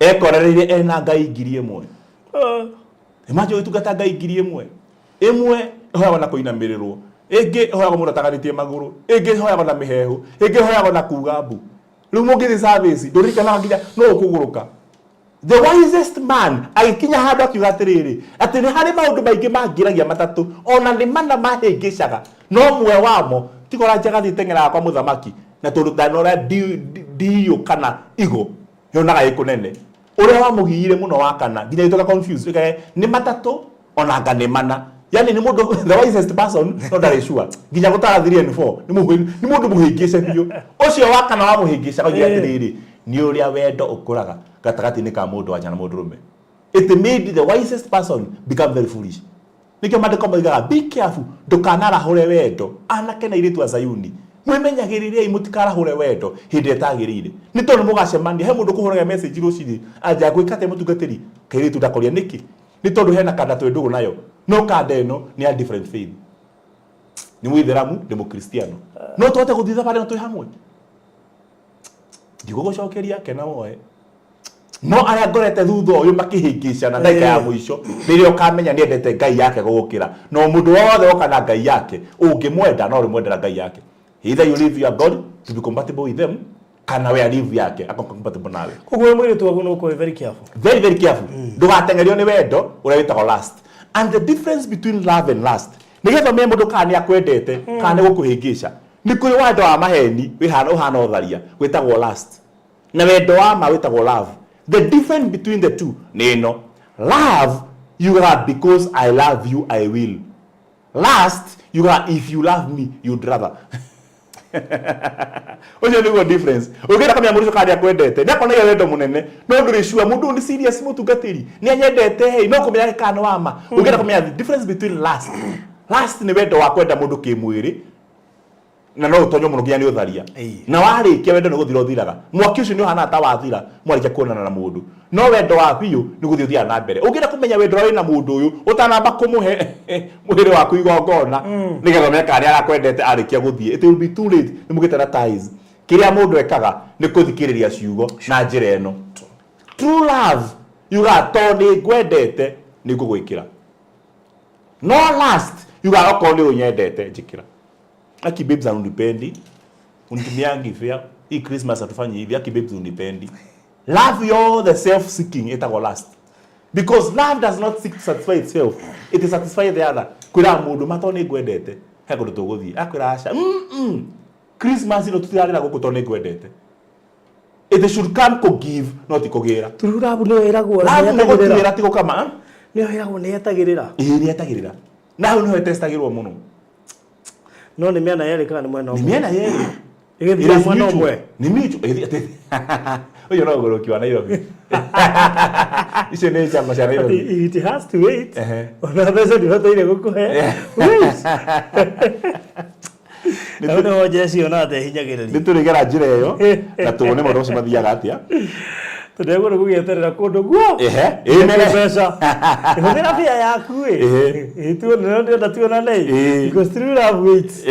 Ekorereire ena Ngai 1000. Imagine ũgĩtungata Ngai 1000. Ĩmwe ĩhoyagwo na kũinamĩrĩrwo, ĩngĩ ĩhoyagwo mũndũ ataganĩtie magũrũ, ĩngĩ ĩhoyagwo na mĩheehũ, ĩngĩ ĩhoyagwo na kuga mbu. Rĩu mũngĩthiĩ service, ndũririkanaga nginya nũ ũkũgũrũka. The wisest man agĩkinya handũ akiuga atĩrĩrĩ, atĩ nĩ harĩ maũndũ maingĩ mangĩragia matatũ, ona nĩ mana mahĩngĩcaga, no ũmwe wamo tiga ũrĩa njagathi ĩteng'eraga kwa mũthamaki, na tondũ ndanora ndiyũ kana igo yonaga ĩ kũnene. Ũrĩa wamũgiire mũno wa kana nginya agĩtuĩka confused, ĩkae nĩ matatũ Ona anga nĩ mana. Yani nĩ mũndũ the wisest person no ndarĩ sure. Nginya gũtara 3 and 4 nĩ mũhĩ nĩ mũndũ mũhĩngĩce biũ. Ũcio wa kana wa mũhĩngĩca oigire atĩrĩrĩ, nĩ ũrĩa wendo ũkũraga gatagatĩ-inĩ ka mũndũ wa nja na mũndũrũme. It made the wisest person become very foolish. Nĩkĩo maandĩko moigaga be careful ndũkanarahũre wendo. Anake na airĩtu a Zayuni, mwĩmenyagĩrĩrei mũtikarahũre wendo hĩndĩ ĩrĩa ĩtagĩrĩire. Nĩ tondũ mũgacemania, he mũndũ ũkũhũraga message rũcinĩ, anja ngwĩka atĩa mũtungatĩri? Kairĩtu ndakoria nĩkĩ? Nĩ tondũ hena kanda twĩ ndũgũ nayo, no kanda ĩno nĩ ya different faith. Nĩ mũithĩramu, ndĩ mũkristiano. No tũhote gũthiĩ thabarĩ ĩno twĩ hamwe? Ndigũgũcokeria, kena woe. No arĩa ngorete thutha ũyũ makĩhĩngĩcana ndagĩka ya mũico, rĩrĩa ũkamenya nĩ endete Ngai yake gũgũkĩra. No mũndũ wothe woka na Ngai yake, ũngĩmwenda no ũrĩmwendera Ngai yake. Either you leave your God to be compatible with them, kana we leave yake akorwo compatible nawe. Koguo wĩ mũirĩtu waku no ũkorwo wĩ very careful. Very very careful. Ndũgateng'erio nĩ wendo ũrĩa wĩtagwo lust. And the difference between love and lust, nĩgetha ũmenye mũndũ kana nĩ akwendete kana nĩ gũkũhĩngĩca, nĩ kũrĩ wendo wa maheni wĩhana ũhana ũtharia wĩtagwo lust, na wendo wa ma wĩtagwo love. The difference between the two nĩ ĩno: love yugaga because I love you I will. Lust yugaga if you love me you'd rather. Ũcio nĩguo difference. Ũngĩenda kũmenya mũndũ ũcio kana nĩ akwendete, nĩ akonagia wendo mũnene, no ndũrĩ sure mũndũ ũyũ nĩ serious, mũtungatĩri nĩ anyendete, hey, no kũmenya kana nĩ wa ma. Ũngĩenda kũmenya the difference between lust, lust nĩ wendo wa kwenda mũndũ kĩmwĩrĩ na no ũtonywo mũno nginya nĩ ũtharia. Na warĩkia wendo nĩ gũthira ũthiraga, mwaki ũcio nĩ ũhanaga ta wathira mwarĩkia kuonana na mũndũ, no wendo wa biũ nĩ gũthiĩ ũthiaga na mbere. Ũngĩenda kũmenya wendo ũrĩa wĩna mũndũ ũyũ ũtanamba kũmũhe mwĩrĩ waku igongona nĩgetha ũmenye kana nĩ arakwendete, arĩkia gũthiĩ it will be too late, nĩ mũgĩte na ties. Kĩrĩa mũndũ ekaga nĩ kũthikĩrĩria ciugo na njĩra ĩno: true love yugaga to nĩ ngwendete nĩ ngũgwĩkĩra, no lust yugaga okorwo nĩ ũnyendete njĩkĩra. Aki babes anunipendi, unitumiangi fare hii Christmas, hatufanyi hivi, aki babes unipendi. Love yothe self seeking ĩtagwo lust, because love does not seek to satisfy itself, it satisfy the other. Kwĩra mũndũ ma to nĩ ngwendete he kũndũ tũgũthiĩ, akwĩra aca, Christmas ĩno tũtirarĩra gũkũ to nĩ ngwendete. It should come kũ give, not kũgĩra. True love nĩyo ĩragwo Love nĩ nĩyetagĩrĩra. gũtuĩra ti gũkama. Nĩyo ĩragwo nĩyetagĩrĩra. Ĩĩ, nĩ yetagĩrĩra, na hau nĩho ĩtestagĩrwo mũno. No nĩ mĩena yerĩ kana nĩ mwena Nĩ ũmwe? mĩena yerĩ. Ĩgĩthiĩ It is mwena mutual. ũmwe. Nĩ mutual. Ũcio no ũgũrũki wa Nairobi, icio nĩ njama cia Nairobi. Atĩ it has to wait. Ona mbeca ndibataire gũkũhe. Wait. Hau nĩho njeci ona atehinyagĩrĩria. Nĩ tũrĩgera njĩra ĩyo na tuone maũndũ macio mathiaga atĩa. Tondũ egũrĩ gũgĩeterera kũndũ guo. Ĩĩ, mene. Mbeca. Hũthĩra bia yaku ĩ. Ĩ tuone no ndĩrenda tuonane ĩ. Because true love waits.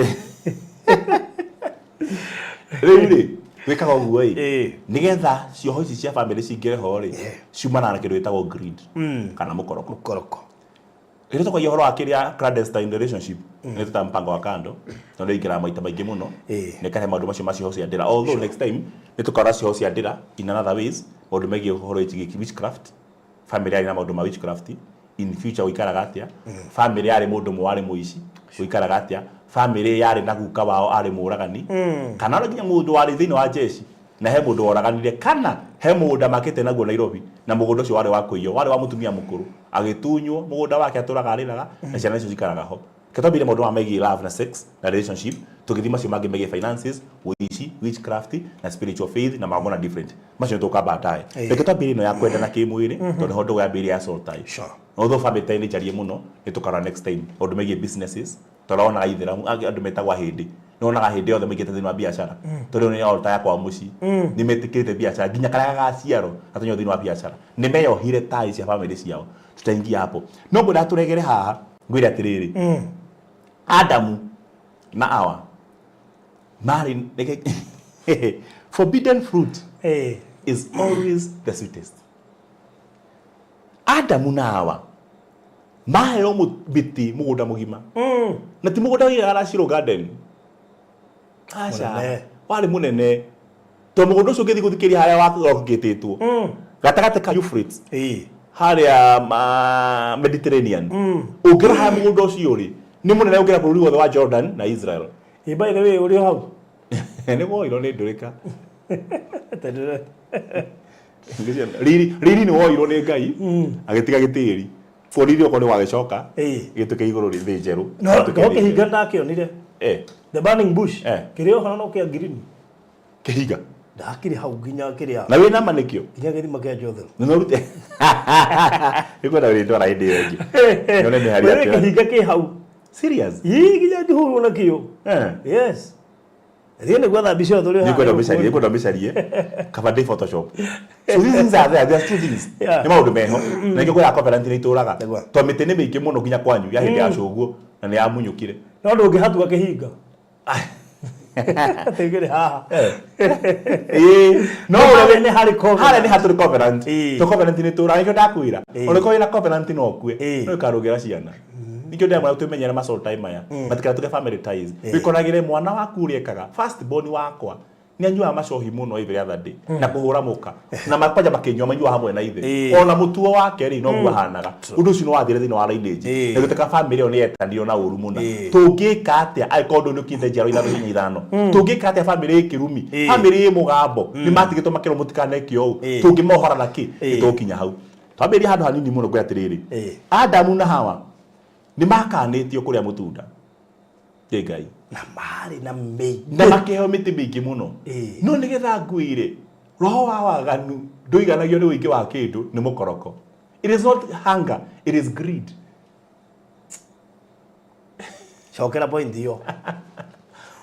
Rĩu rĩ, wĩkaga ũguo ĩ nĩgetha cioho ici cia bamĩrĩ cingĩre ho rĩ, ciumanaga na kĩndũ gĩtagwo greed kana mũkoroko. Mũkoroko. Rĩrĩa tũkagia ũhoro wa kĩrĩa clandestine relationship, nĩ tũta mpango wa kando, tondũ ĩingĩraga maita maingĩ mũno, nĩ kahe maũndũ macio ma cioho cia ndĩra. Although next time nĩ tũkarora cioho cia ndĩra in another ways, maũndũ megiĩ ũhoro wĩgiĩ witchcraft, family yarĩ na maũndũ ma witchcraft in future gũikaraga atĩa, family yarĩ mũndũ ũmwe warĩ mũici gũikaraga atĩa, family yarĩ na guka wao arĩ mũragani, kana ona nginya mũndũ warĩ thĩinĩ wa jeshi na he mũndũ woraganire, kana he mũgũnda makĩte naguo Nairobi na mũgũnda ũcio warĩ wa kũiywo, warĩ wa mũtumia mũkũrũ, agĩtunywo mũgũnda wake, atũraga arĩraga na ciana icio cikaraga ho. Reke twambĩrĩrie maũndũ maya megiĩ love na sex na relationship, tũgĩthiĩ macio mangĩ megiĩ finances, ũici, witchcraft na spiritual faith na magongona different, macio nĩ tũka baadaye. Reke twambĩrĩrie ĩno ya kwendana kĩmwĩrĩ, tondũ nĩho ndũgũ yambĩrĩria ya soul tie. Although family tie nĩ njarie mũno, nĩ tũkarora next time maũndũ megiĩ businesses, tondũ wonaga ithĩramu andũ metagwo ahĩndĩ, nĩ wonaga hĩndĩ yothe maingĩte thĩinĩ wa biacara, tondũ nĩ altar ya kwao mũciĩ, nĩ metĩkĩrĩte biacara nginya karĩa gagaciarwo gatonywo thĩinĩ wa biacara, nĩ meyohire tai cia family ciao. Tutaingia hapo, no ngwenda tũregere haha ngwĩre atĩrĩrĩ, Adamu na Awa marĩ forbidden fruit is always the sweetest. Adamu na Awa maheo mĩtĩ mũgũnda mũgima, na ti mũgũnda wĩigaga Rashiro Garden, aca. Mũnene. Warĩ mũnene to mũgũnda ũcio ũngĩthiĩ gũthikĩria harĩa wakĩtĩtwo gatagatĩ ka Euphrates harĩa Mediterranean, ũngĩra harĩa mũgũnda ũcio ũrĩ nĩ mũnene ũngĩra bũrũri wothe wa Jordan na Israel. Ĩ, by the way, ũrĩ o hau? Nĩ woirwo nĩ ndũrĩka. Tondũ Riri riri nĩ woirwo nĩ Ngai agĩtiga gĩtĩri. Borithi okorwo nĩ wagĩcoka Ĩĩ. gĩtuĩke igũrũ thĩ njerũ. No Gĩtuĩke no thĩ kĩhinga njerũ. ndakĩonire. Eh, The burning bush. Eh. Kĩrĩa ũhoro no kĩa green. Kĩhinga. Ndakĩrĩ hau nginya kĩrĩa. Na wĩna ma nĩkĩo? Nginya gĩthima kĩa Jothel. Na no rute. Nĩkwenda ũrĩndwara hĩndĩ ĩyo ĩngĩ. Nyone mĩhari Wewe yakĩo. kĩhinga kĩ hau. Serious? Ii nginya ngĩhũrwo nakĩo. Eh. Yes. Thiĩ nĩguo thambia ciothe ũrĩ Nĩngwenda ũmĩcarie, nĩngwenda ũmĩcarie. Kaba ndĩ Photoshop. So these things are there, there are two things. Yeah. Nĩ maũndũ meho. Na nĩkĩo kwĩra covenant nĩ itũraga. Nĩguo. To mĩtĩ nĩ mĩingĩ mũno nginya kwanyu ya hĩndĩ ya cũguo na nĩ yamunyũkire. No ndũngĩhatua kĩhinga. Tĩngĩrĩ haha. Ĩĩ. No Harĩa nĩ harĩ covenant. Harĩa nĩ hatũrĩ covenant. Ĩĩ. To covenant nĩ itũraga nĩkĩo ndakwĩra. Ĩĩ. Ona korwo wĩna covenant no ũkue. Ĩĩ. No ĩkarũgĩra ciana. Nĩkĩo ndĩramwĩra twĩmenyere ma soul tie maya. Matigatũke family ties. Wĩkoragĩre mwana waku ũrĩa ekaga. First born wakwa nĩ anyuaga macohi mũno every other day na kũhũra mũka na makwanja makĩnyua manyuaga hamwe na ithe Ĩĩ. ona mũtuo wake rĩ noguo ahanaga ũndũ ũcio nĩ wathire thĩinĩ wa lineage Ĩĩ. na gũtuĩka family ĩyo nĩ yetanio na ũru mũna Ĩĩ. tũngĩka atĩa angĩkorwo ũndũ nĩ ũkinyĩte njiaro ithano inya ithano tũngĩka atĩa family ĩ kĩrumi Ĩĩ. family ĩ mũgambo nĩ matigĩtwo makĩrwo mũtikaneke ũũ Ĩĩ. tũngĩmohora na kĩ Ĩĩ. nĩ tũgũkinya hau twambĩrĩria handũ hanini mũno ngwĩra atĩrĩrĩ Ĩĩ. Adamu na Hawa nĩ makanĩtio kũrĩa mũtunda nĩ Ngai Na marĩ na mĩingĩ. na makĩheo mĩtĩ mĩingĩ mũno Ĩĩ. no nĩgetha ngwĩre roho wa waganu ndũiganagio nĩ ũingĩ wa kĩndũ nĩ mũkoroko it is not hunger it is greed Cokera point ĩyo.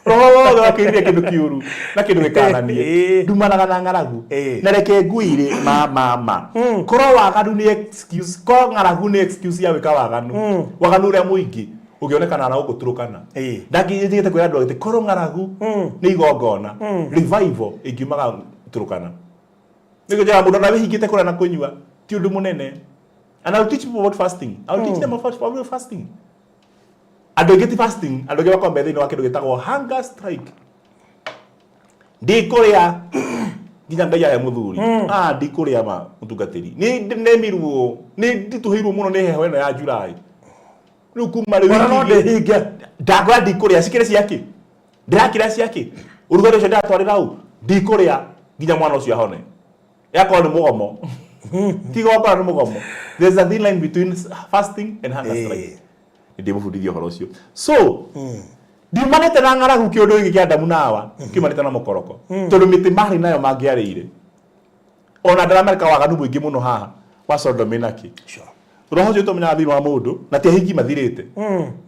roho wothe wakĩrire kĩndũ kĩũru na kĩndũ gĩkananie Ĩĩ. ndumanaga na ng'aragu Ĩĩ. na reke ngwĩre ma ma ma korwo waganu nĩ excuse korwo ng'aragu nĩ excuse ya gwĩka waganu waganu ũrĩa mũingĩ ũngĩonekana na gũkũ Turkana Ĩĩ. ndangĩnjĩte kwĩra andũ atĩ korwo ng'aragu nĩ igongona revival ĩngiumaga Turkana nĩguo njĩraga mũndũ ona wĩhingĩte kũrĩa na kũnyua ti ũndũ mũnene and I'll teach people about fasting I'll teach them about fasting andũ aingĩ ti fasting andũ aingĩ makoragwo me thĩinĩ wa kĩndũ gĩtagwo hunger strike ndikũrĩa nginya ngai ahe mũthuri ah ndikũrĩa ma mũtungatĩri nĩ nemirwo nĩ nditũhĩirwo mũno nĩ heho ĩno ya July rĩu kuma rĩu Ona no wiki igĩrĩ- ndĩhinge. ndakwĩra ndikũrĩa cikĩrĩ ciakĩ ndĩrakĩrĩa ciakĩ ũrugarĩ ũcio ndĩratwarĩra ũ ndikũrĩa nginya mwana ũcio ahone yakorwo nĩ mũgomo tiga wakorwo nĩ mũgomo there's a thin line between fasting and hunger Ĩĩ. strike ndĩmũbundithia ũhoro ũcio so ndiumanĩte na ng'aragu kĩũndũ gĩkĩ kĩa Adamu na Hawa kiumanĩte na mũkoroko tondũ mĩtĩ marĩ nayo mangĩarĩire ona ndaramereka waganu mũingĩ mũno haha wa Sodom na kĩ Sure. roho ũcio tũmenyaga thĩinĩ wa mũndũ na ti ahiki mathirĩte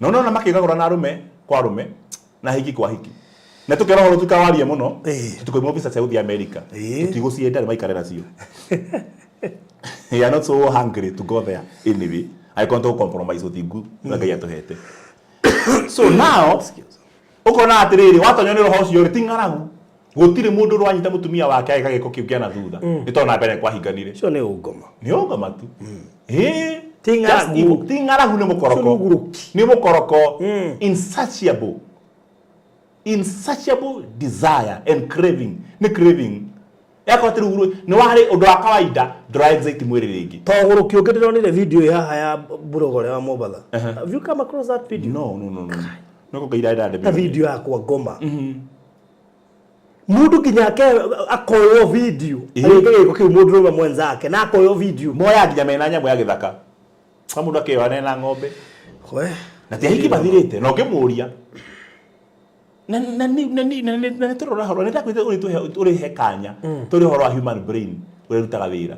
na ũnona makĩgagũra na arũme kwa arũme na hiki kwa hiki na tũkera ũhoro tũkawarie mũno Ĩĩ. tũtikoimwo visa cia gũthiĩ America Ĩĩ. tũtigũcienda nĩ maikare nacio they are not so hungry to go there anyway angĩkorwo nĩ tũgũ-compromise ũthingu ũrĩa Ngai atũhete so now ũkona atĩrĩrĩ watonywo nĩ roho ũcio rĩ ti ng'aragu gũtirĩ mũndũ ũrwanyita mũtumia wake agĩka gĩko kĩu kĩa na thutha nĩ tondũ na mbere kwahinganire Ũcio nĩ ũngoma. nĩ ũngoma tu Ĩĩ. Ti ng'aragu. Just evil. Ti ng'aragu nĩ mũkoroko Ũcio nĩ ũgũrũki. nĩ mũkoroko insatiable insatiable desire and craving nĩ craving yakorwo atĩ rĩu nĩ warĩ ũndũ wa kawaida ndũra excite mwĩrĩ rĩngĩ To ũgũrũki ũngĩ ndĩronire video ĩ haha ya Mburogo ũrĩa wa Mombatha. Have you come across that video? no no no no no kũngeira Ta ndandĩ video yakwa ngoma. Mũndũ nginya ake akoywo video. Ĩĩ. Agĩka gĩko kĩu mũndũrũme mwenzake na akoywo video. moya nginya mena nyamũ ya gĩthaka kwa mũndũ akĩoya na ng'ombe We. na ti ahiki mathirĩte na ũngĩmũria na na nĩ na nĩ na nĩ na nĩ tũrora horo nĩ ndakwĩte ũrĩhe kanya tũrĩ ũhoro wa human brain ũrĩa ũrutaga wĩra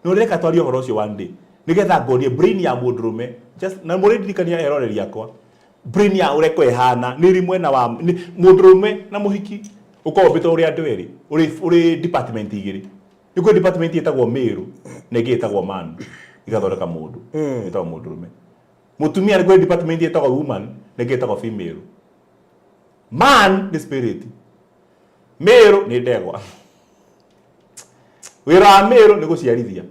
nĩ ũreka twarie ũhoro ũcio one day nĩgetha ngonie brain ya mũndũrũme just na mũrĩndirikania eroreri akwa brain ya ũrĩa ĩkoragwo ĩhana nĩ ĩrĩ mwena wa nĩ- mũndũrũme na mũhiki ũkoragwo ũmbĩtwo ũrĩ andũ erĩ ũrĩ ũrĩ department igĩrĩ nĩ kwĩ department ĩtagwo male na ĩngĩ ĩtagwo man ĩgathondeka mũndũ ĩtagwo mũndũrũme mũtumia nĩ kwĩ department ĩtagwo woman na ĩngĩ ĩtagwo female man nĩ spirit male nĩ ndegwa wĩra wa male nĩ gũciarithia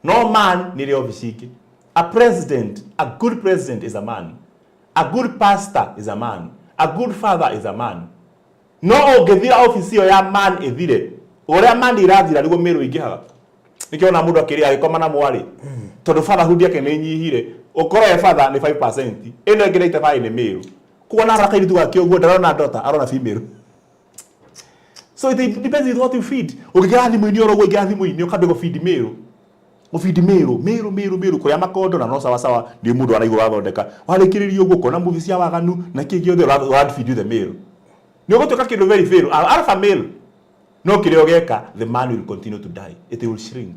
no man nĩ rĩ obici ingĩ a president a good president is a man a good pastor is a man a good father is a man no ũngĩthira obici ĩyo ya man ĩthire ũrĩa man irathira nĩguo male ĩingĩhaga nĩkĩo ona mũndũ akĩrĩa agĩkoma na mwarĩ tondũ fatherhood yake nĩ ĩnyihire ũkorwo ye father nĩ 5% ĩno ĩngĩ 95 nĩ male kuona arora kairĩtu gake ũguo ndarona daughter arona female so it depends with what you feed ũngĩingĩra thimũ-inĩ oro ũguo ingĩra thimũ-inĩ ũkambia gũ feed male Gũbindi mĩrũ mĩrũ mĩrũ mĩrũ kũrĩa makondo na no sawa sawa nĩ mũndũ araigua ũrathondeka. Warĩkĩrĩria ũguo ũkona movie cia waganu na kĩ gĩothe ũrabindi the male. Nĩ ũgũtuĩka kĩndũ very fail, alpha male. No kĩrĩa ũgeka, the man will continue to die. It will shrink.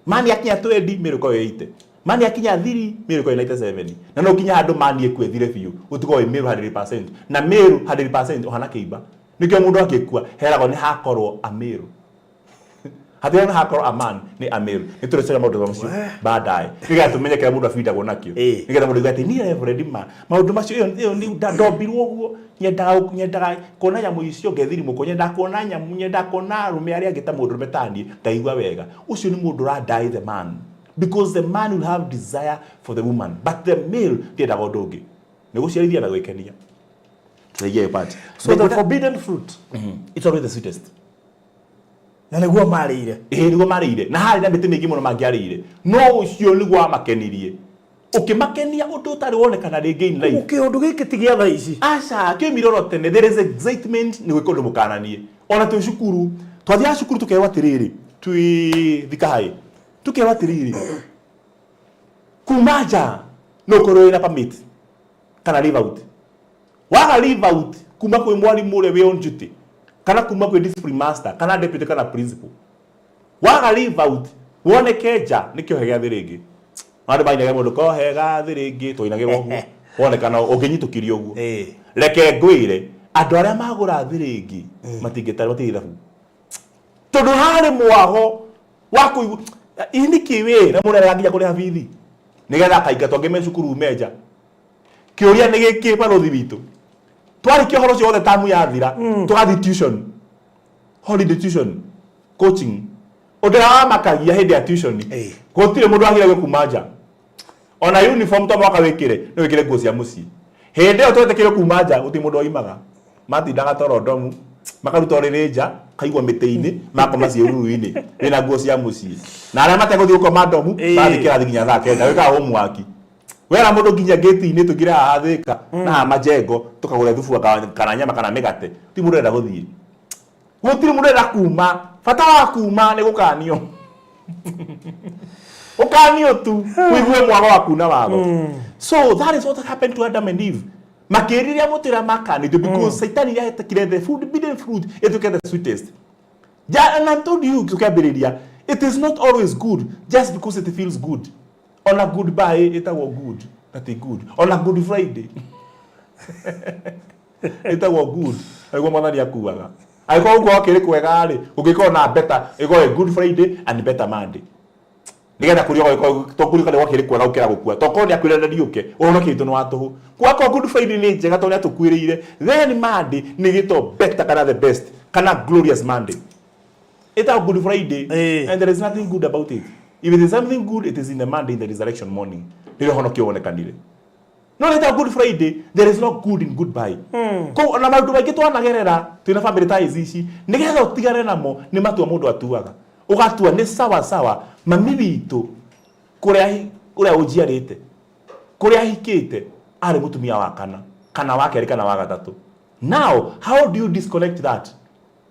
Man yakinya 20, mĩrũ ĩkorwo 80. Man yakinya 3, mĩrũ ĩkorwo 97. Na no kinya handũ man ĩkue ĩthire biũ, ũtigwo wĩ mĩrũ 100%. Na mĩrũ 100% ũhana kĩimba. Nĩkĩo mũndũ angĩkua heragwo nĩ hakorwo a mĩrũ. Hatirĩ na hakorwo a man nĩ a male. Nĩ tũrĩcaria maũndũ macio baadaye. Nĩgetha tũmenye kĩrĩa mũndũ abindagwo nakĩo. Nĩgetha mũndũ aigue atĩ niĩ Reverend ma maũndũ macio ĩyo ĩyo nĩ ndombirwo ũguo nyendaga nyendaga kuona nyamũ icio ngethirimũkwo nyendaga kuona nyamũ nyendaga kuona arũme arĩa angĩ ta mũndũrũme taniĩ ngaigua wega. Ũcio nĩ mũndũ ũra die the man because the man will have desire for the woman but the male ndiendaga ũndũ ũngĩ nĩ gũciarithia na gwĩkenia. Tũthagie part. So the forbidden fruit. It's always the sweetest. Na nĩguo marĩire. Ĩĩ nĩguo marĩire. Na harĩ na mĩtĩ mĩingĩ mũno mangĩarĩire. No ũcio nĩguo wamakenirie. Ũkĩmakenia ũndũ ũtarĩ wonekana rĩngĩ in life. Kĩũndũ gĩkĩ ti gĩa thaa ici. Aca, kĩoimire oro tene. There is excitement nĩ gwĩka ũndũ mũkananie. Ona twĩ cukuru, twathiaga cukuru tũkerwo atĩrĩrĩ, twĩ Thika High, tũkerwo atĩrĩrĩ, kuma nja no ũkorwo wĩna permit kana leave out. Waga leave out kuma kwĩ mwarimũ ũrĩa wĩ on duty kana kuma kwĩ discipline master kana deputy kana principal. Waga leave out woneke nja nĩ kĩohe gĩa thĩ rĩngĩ. Andũ mainage mũndũ kohe ga thĩ rĩngĩ twainagĩrwo ũguo wonekana ũngĩnyitũkirio ũguo. Reke ngwĩre andũ arĩa magũra thĩ rĩngĩ matingĩtarwo matirĩ ithabu. Tondũ harĩ mwago wa kũigua ĩ nĩkĩ wĩ na mũndũ arega nginya kũrĩha bithi nĩgetha akaingatwo angĩ me cukuru menja. Kĩũria nĩ gĩkĩ barũthi witũ. Twarĩkia ũhoro ũcio wothe tamu yathira tũgathiĩ tuition. Holiday tuition, coaching. Ũndũ ũrĩa wamakagia hĩndĩ ya tuition, gũtirĩ mũndũ wagiragio kuma nja. Ona uniform to mũhaka wĩkĩre, no wĩkĩre nguo cia mũciĩ. Hĩndĩ ĩyo twetĩkĩrio kuma nja, gũtirĩ mũndũ woimaga. Matindaga toro ndomu, makaruta ũrĩrĩ nja, makaigwo mĩtĩ-inĩ, makoma ciĩruru-inĩ, wĩna nguo cia mũciĩ. Na arĩa mategũthiĩ gũkoma ndomu, mathiĩ kĩrathi nginya thaa kenda, wĩkaga homework. Wera mũndũ nginya gate-inĩ tũingĩre haha Thĩka na haha Majengo tũkagũre thubu kana nyama kana mĩgate, ti mũndũ ũrenda gũthiĩ. Gũtirĩ mũndũ ũrenda kuma. Bata wa kuma nĩ gũkanio. Ũkanio tu ũigue mwago wa kuna watho. So that is what happened to Adam and Eve. Makĩrirĩa mũtĩ ũrĩa makanĩtio because Saitani nĩahetekire the forbidden fruit ĩtuĩke the sweetest. Ja, and I told you tũkĩambĩrĩria, it is not always good just because it feels good. Ona goodbye ĩtagwo good na ti good. Ona good Friday ĩtagwo good nĩguo mwathani akuaga. Angĩkorwo gũkua gũkĩrĩ kwega rĩ, gũngĩkorwo na better ĩkorwo ĩ good Friday and better Monday. Nĩgetha kũriũka gũgĩkorwo to kũriũka nĩ gwakĩrĩ kwega gũkĩra gũkua. Tokorwo nĩ akuire na ndiũke, ũhonokio witũ nĩ wa tũhũ. Gwakorwo good Friday nĩ njega tondũ nĩ atũkuĩrĩire, then Monday nĩ ĩgĩtwo better kana the best kana glorious Monday. Ĩtagwo Good Friday and there is nothing good about it. If it is something good, it is in the Monday, in the resurrection morning. Nĩrĩo ũhonokio wonekanire. No rĩtagwo Good Friday, there is no good in goodbye. Koguo ona maũndũ maingĩ twanagerera twĩna family ties ici, nĩgetha ũtigane namo nĩ matua mũndũ atuaga. Ũgatua nĩ sawa sawa mami witũ kũrĩa ũrĩa ũnjiarĩte, kũrĩa ahikĩte arĩ mũtumia wa kana, kana wa kerĩ kana wa gatatũ. Now, how do you disconnect that?